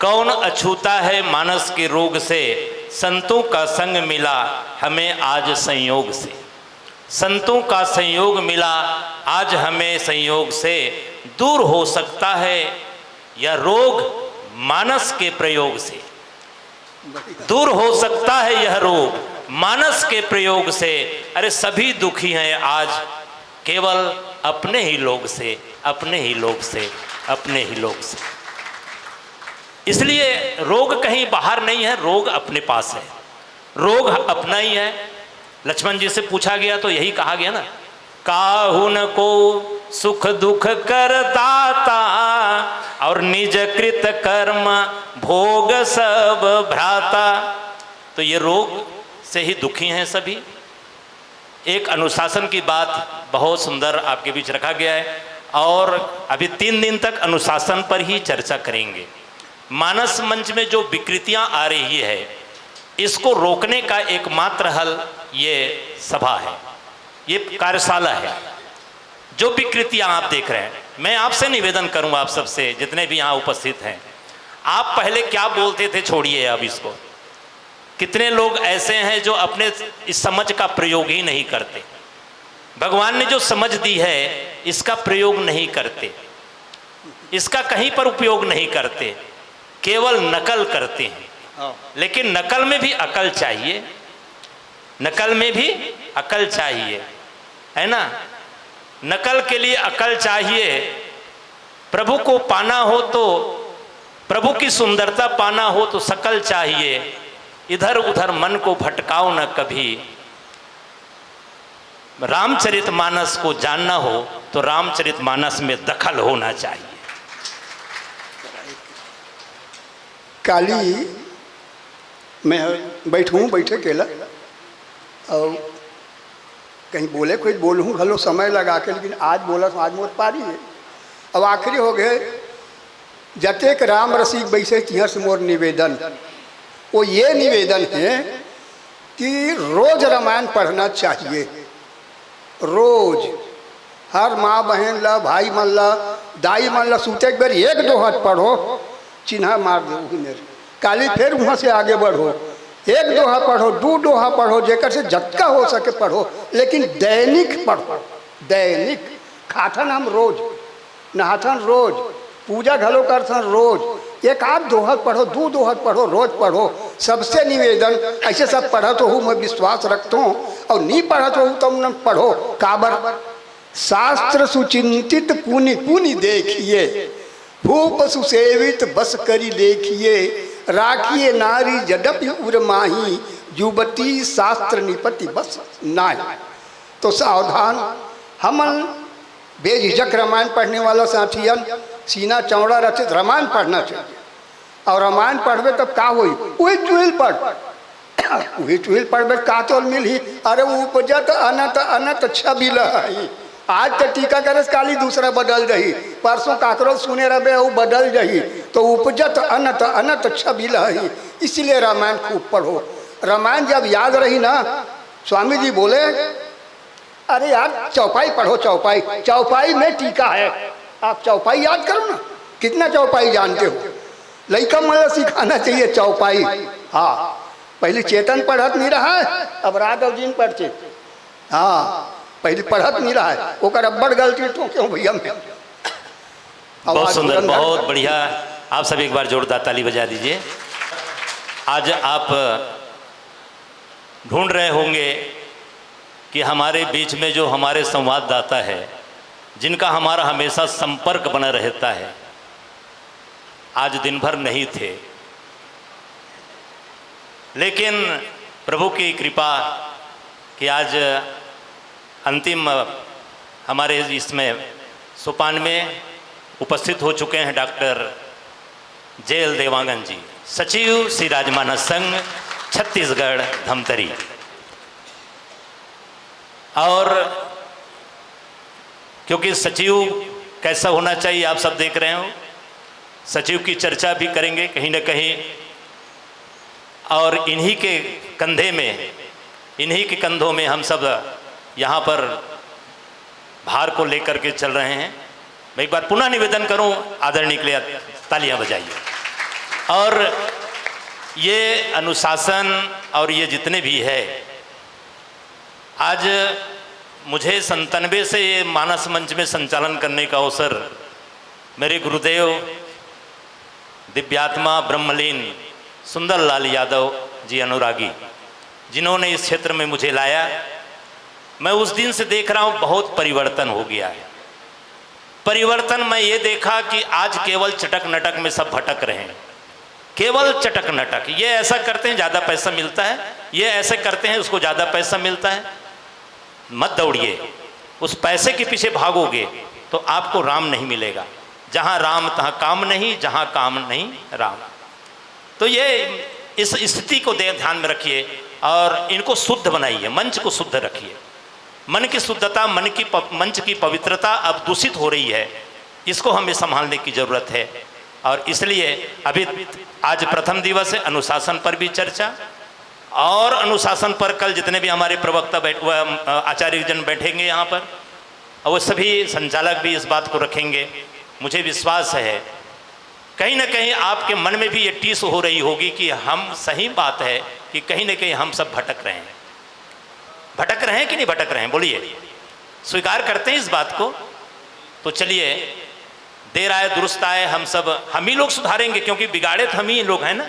कौन अछूता है मानस के रोग से? संतों का संग मिला हमें आज संयोग से। संतों का संयोग मिला आज हमें संयोग से। दूर हो सकता है यह रोग मानस के प्रयोग से। दूर हो सकता है यह रोग मानस के प्रयोग से। अरे, सभी दुखी हैं आज केवल अपने ही लोग से, अपने ही लोग से, अपने ही लोग से। इसलिए रोग कहीं बाहर नहीं है, रोग अपने पास है, रोग अपना ही है। लक्ष्मण जी से पूछा गया तो यही कहा गया ना, काहु न को सुख दुख कर दाता, और निज कृत कर्म भोग सब भ्राता। तो ये रोग से ही दुखी हैं सभी। एक अनुशासन की बात बहुत सुंदर आपके बीच रखा गया है। और अभी तीन दिन तक अनुशासन पर ही चर्चा करेंगे। मानस मंच में जो विकृतियां आ रही है, इसको रोकने का एकमात्र हल ये सभा है, ये कार्यशाला है। जो विकृतियां आप देख रहे हैं, मैं आपसे निवेदन करूंगा, आप सबसे, जितने भी यहां उपस्थित हैं, आप पहले क्या बोलते थे, छोड़िए अब इसको। कितने लोग ऐसे हैं जो अपने इस समझ का प्रयोग ही नहीं करते। भगवान ने जो समझ दी है, इसका प्रयोग नहीं करते, इसका कहीं पर उपयोग नहीं करते, केवल नकल करते हैं। हाँ। लेकिन नकल में भी अकल चाहिए, नकल में भी अकल चाहिए, है ना? नकल के लिए अकल चाहिए। प्रभु को पाना हो तो, प्रभु की सुंदरता पाना हो तो शकल चाहिए। इधर उधर मन को भटकाओ न कभी। रामचरित मानस को जानना हो तो रामचरित मानस में दखल होना चाहिए। काली मैं बैठूं, बैठे केला, और कहीं बोले, कुछ बोलूं घलो समय लगा के, लेकिन आज बोला तो आज मोर पारी है। अब आखिरी हो गए, जतेक राम रसिक बैसे तिहर से मोर निवेदन, वो ये निवेदन है कि रोज रामायण पढ़ना चाहिए। रोज हर माँ बहन ला, भाई मन ला, दाई मन ला सूते के बेर एक दोहा पढ़ो, चिन्हा मार दे उही मेर। काली फिर वहाँ से आगे बढ़ो, एक दोहा पढ़ो, दू दोहा पढ़ो, जेकर से जतका हो सके पढ़ो, लेकिन दैनिक पढ़ो, दैनिक। खाथन हम रोज, नहाथन रोज, पूजा घलो करथन रोज। एक आध दोहा पढ़ो, दू दोहा पढ़ो, रोज पढ़ो। सबसे निवेदन, ऐसे सब पढ़त होहू, मैं विश्वास रखत हूँ, और नी पढ़त होहू तो न पढ़ो। काबर? शास्त्र सुचिंतित पुनि पुनि देखिए, भूप सुसेवित बस करि लेखिए। राखिए नारी जदपि उर माही, जुवती शास्त्र निपति बस नाही। तो सावधान, हमन बेझिझक रामायण पढ़ने वाला साथियन, सीना चौड़ा रहते तो रामायण पढ़ना चाहिए। और रामायण पढ़बे तब का होई? उही चुहिल पढ़, उही चुहिल पढ़बे का तोल मिलही? अरे उपजत अनत अनत छबिल ही। आज तो टीका करे, काली दूसरा बदल जाही, परसों काकरो सुने रहबे, वो बदल जाही। तो उपजत अनत अनत छबिल ही, इसलिए रामायण खूब पढ़ो। रामायण जब याद रही ना, स्वामी जी बोले, अरे यार, चौपाई पढ़ो, चौपाई, चौपाई में टीका है। आप चौपाई याद करो ना, कितना चौपाई जानते हो? लइका मन ला सिखाना चाहिए चौपाई। हाँ, पहले चेतन पढ़त नहीं रहा है, अब रात और दिन पढ़ते। हाँ, पहले पढ़त नहीं रहा है, ओकर अब्बड़ गलती तो क्यों भैया मैं। बहुत सुंदर, बहुत बढ़िया। आप सब एक बार जोरदार ताली बजा दीजिए। आज आप ढूंढ रहे होंगे कि हमारे बीच में जो हमारे संवाददाता है, जिनका हमारा हमेशा संपर्क बना रहता है, आज दिन भर नहीं थे, लेकिन प्रभु की कृपा कि आज अंतिम हमारे इसमें सोपान में उपस्थित हो चुके हैं डॉक्टर जे एल देवांगन जी, सचिव श्री राजमानस संघ छत्तीसगढ़ धमतरी। और क्योंकि सचिव कैसा होना चाहिए आप सब देख रहे हो, सचिव की चर्चा भी करेंगे कहीं ना कहीं, और इन्हीं के कंधे में, इन्हीं के कंधों में हम सब यहाँ पर भार को लेकर के चल रहे हैं। मैं एक बार पुनः निवेदन करूं, आदरणीय के लिए तालियां बजाइए। और ये अनुशासन और ये जितने भी है, आज मुझे संतानवे से ये मानस मंच में संचालन करने का अवसर मेरे गुरुदेव दिव्यात्मा ब्रह्मलीन सुंदरलाल यादव जी अनुरागी, जिन्होंने इस क्षेत्र में मुझे लाया। मैं उस दिन से देख रहा हूँ, बहुत परिवर्तन हो गया है। परिवर्तन मैं ये देखा कि आज केवल चटक नटक में सब भटक रहे हैं, केवल चटक नटक। ये ऐसा करते हैं, ज़्यादा पैसा मिलता है, ये ऐसे करते हैं, उसको ज़्यादा पैसा मिलता है। मत दौड़िए, उस पैसे के पीछे भागोगे तो आपको राम नहीं मिलेगा। जहाँ राम तहाँ काम नहीं, जहाँ काम नहीं राम। तो ये, इस स्थिति को दे, ध्यान में रखिए और इनको शुद्ध बनाइए, मंच को शुद्ध रखिए। मन की शुद्धता, मन की प-, मंच की पवित्रता अब दूषित हो रही है, इसको हमें संभालने की जरूरत है। और इसलिए अभी आज प्रथम दिवस है, अनुशासन पर भी चर्चा, और अनुशासन पर कल जितने भी हमारे प्रवक्ता बैठ-, व, अ, आचार्य जन बैठेंगे यहाँ पर, और वो सभी संचालक भी इस बात को रखेंगे। मुझे विश्वास है, कहीं ना कहीं आपके मन में भी ये टीस हो रही होगी कि हम, सही बात है कि कहीं ना कहीं हम सब भटक रहे हैं। भटक रहे हैं कि नहीं भटक रहे हैं, बोलिए, स्वीकार करते हैं इस बात को? तो चलिए, देर आए दुरुस्त आए, हम सब, हम ही लोग सुधारेंगे, क्योंकि बिगाड़े तो हम ही लोग हैं ना।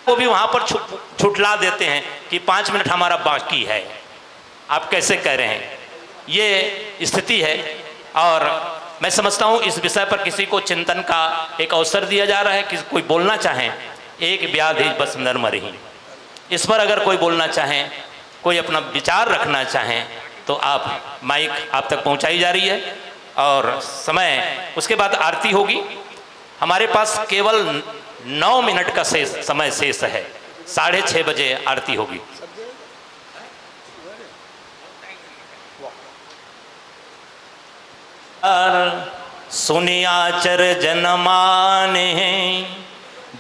वो भी वहाँ पर छु-, छुटला देते हैं कि पाँच मिनट हमारा बाकी है। आप कैसे कह रहे हैं? ये स्थिति है। और मैं समझता हूँ, इस विषय पर किसी को चिंतन का एक अवसर दिया जा रहा है कि कोई बोलना चाहें, एक व्याधि बस नर मरही। इस पर अगर कोई बोलना चाहें, कोई अपना विचार रखना चाहें, तो आप, माइक आप तक पहुंचाई जा रही है। और समय, उसके बाद आरती होगी। हमारे पास केवल नौ मिनट का शेष, समय शेष है। साढ़े छह बजे आरती होगी। और सुनि आचर जन माने,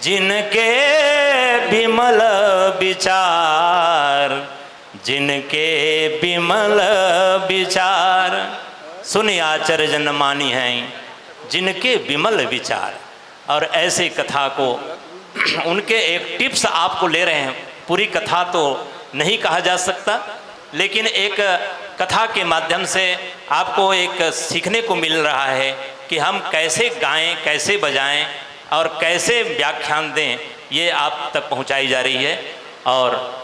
जिनके विमल विचार, जिनके विमल विचार। सुनि आचर जन मानी हैं, जिनके विमल विचार। और ऐसे कथा को, उनके एक टिप्स आपको ले रहे हैं। पूरी कथा तो नहीं कहा जा सकता, लेकिन एक कथा के माध्यम से आपको एक सीखने को मिल रहा है कि हम कैसे गाएं, कैसे बजाएं और कैसे व्याख्यान दें, ये आप तक पहुंचाई जा रही है। और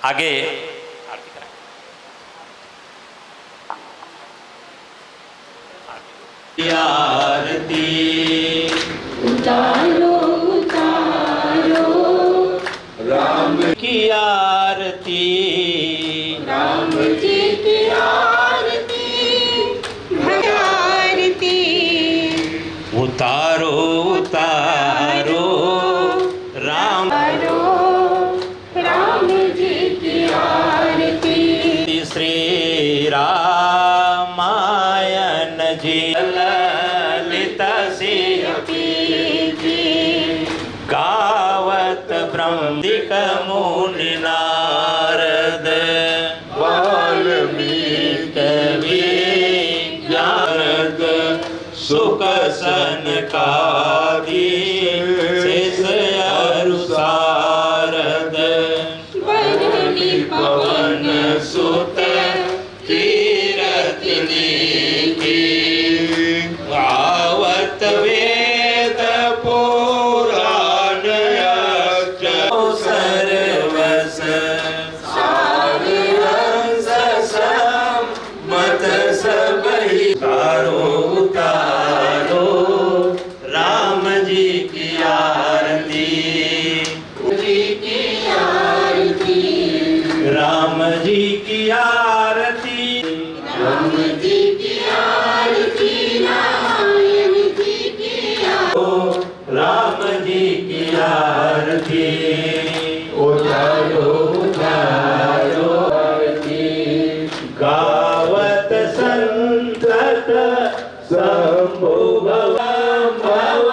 आगे आरती। उतारो, उतारो, राम की आरती। राम जी की आरती, आरती। उतारो, उतारो, राम। उतारो, राम जी की आरती। श्री रामायण जी ललित सिय की। गावत ब्रह्मादिक मुनि नारद। वाल्मीकि विज्ञानद। सुख सनकादि शेष अरु सारद। बरनि पवन सुत कीरति नीति। गावत वेद पुराण अष्ट सर्वस। सार हंस सम मत सबहि। उतारो, उतारो, राम जी की आरती। जी की आरती। राम जी की आरती। राम जी की आरती, नारायण जी की आरती। राम जी की आरती। उतारो, उतारो आरती। गावत संतत शंभु भव भव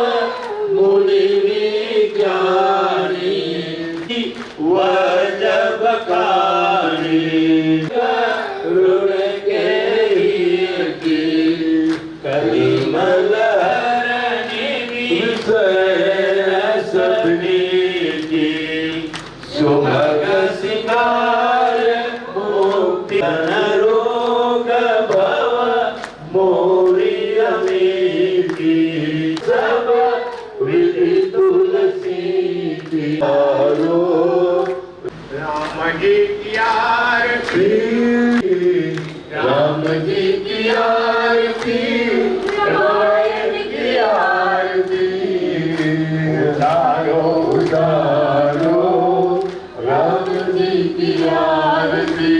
मुनि विज्ञानी। वह जब कानी रुण के ही की। कलिमल हरनि विषय रस प्रीति। सुभग सिंगार मुक्ति। जन रोग भव मोरि अमीति। सब विधि तुलसी की। राम जी की आरती। राम जी की आरती। रामायण की आरती। उतारो, उतारो, राम जी की आरती।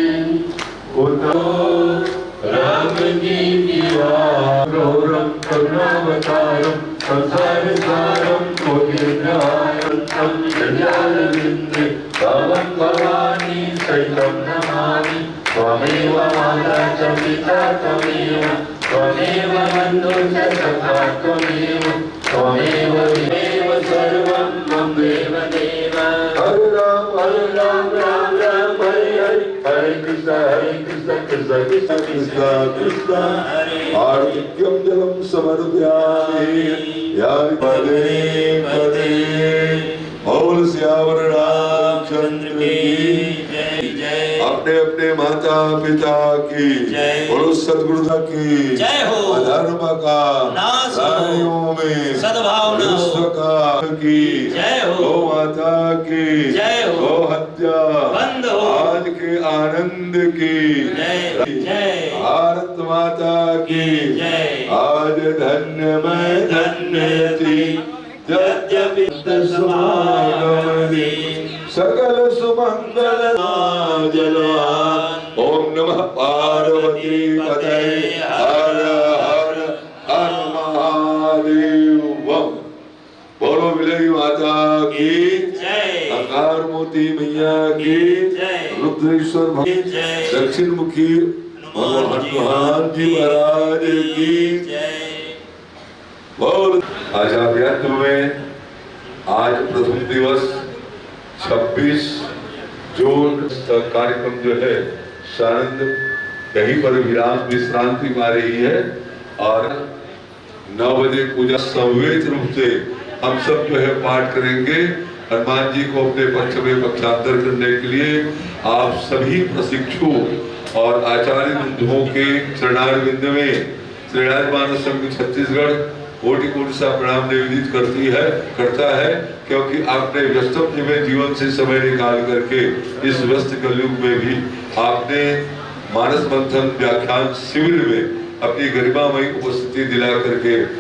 उतारो, राम जी की आरती। घोरं करुणावतारं संसार सारं कोटि निग्रहाय। तं जयारविंदे भवं भवानी सहितं नमामि। त्वमेव त्वमेव बन्धु च सखा त्वमेव त्वमेव विमेव सर्वं मम देव देव। हरे राम हरे राम राम राम हरे हरे, हरे कृष्ण हरे कृष्ण कृष्ण कृष्ण कृष्ण कृष्ण। आर्घ्यं जलं समर्पयामि। या पदे पदे। बोल सियावर रामचंद्र की जय। अपने अपने माता पिता की जय। बोलो सतगुरु की जय हो। अधर्म का नाश हो। प्राणियों में सद्भावना हो। विश्व का की जय हो। गौ माता की जय हो। गौ हत्या बंद हो। आज के आनंद की जय। जय। भारत माता की जय। आज धन्य मैं धन्य थी। यद्यपि समागमति सकल सुमंगल जलवा। ओम नमः पार्वती पतये हर हर हर महादेव। बोलो विलय माता की जय। अंगार मोती मैया की जय। रुद्रेश्वर भग-, जय। दक्षिण मुखी हनुमान जी महाराज की जय। बोल। आचार्यत्व में आज प्रथम दिवस छब्बीस जून का कार्यक्रम जो है सानंद कहीं पर विराम विश्रांति पा रही है और नौ बजे पूजा संवेद रूप से हम सब जो है पाठ करेंगे। हनुमान जी को अपने पक्ष में पक्षांतर करने के लिए आप सभी प्रशिक्षु और आचार्य बंधुओं के चरणारविंद में श्री राजमानस संघ छत्तीसगढ़ कोटि कोटि सा प्रणाम निवेदित करती है, करता है, क्योंकि आपने व्यस्तम जीवन जीवन से समय निकाल करके इस व्यस्त कलयुग में भी आपने मानस मंथन व्याख्यान शिविर में अपनी गरिमामयी उपस्थिति दिला करके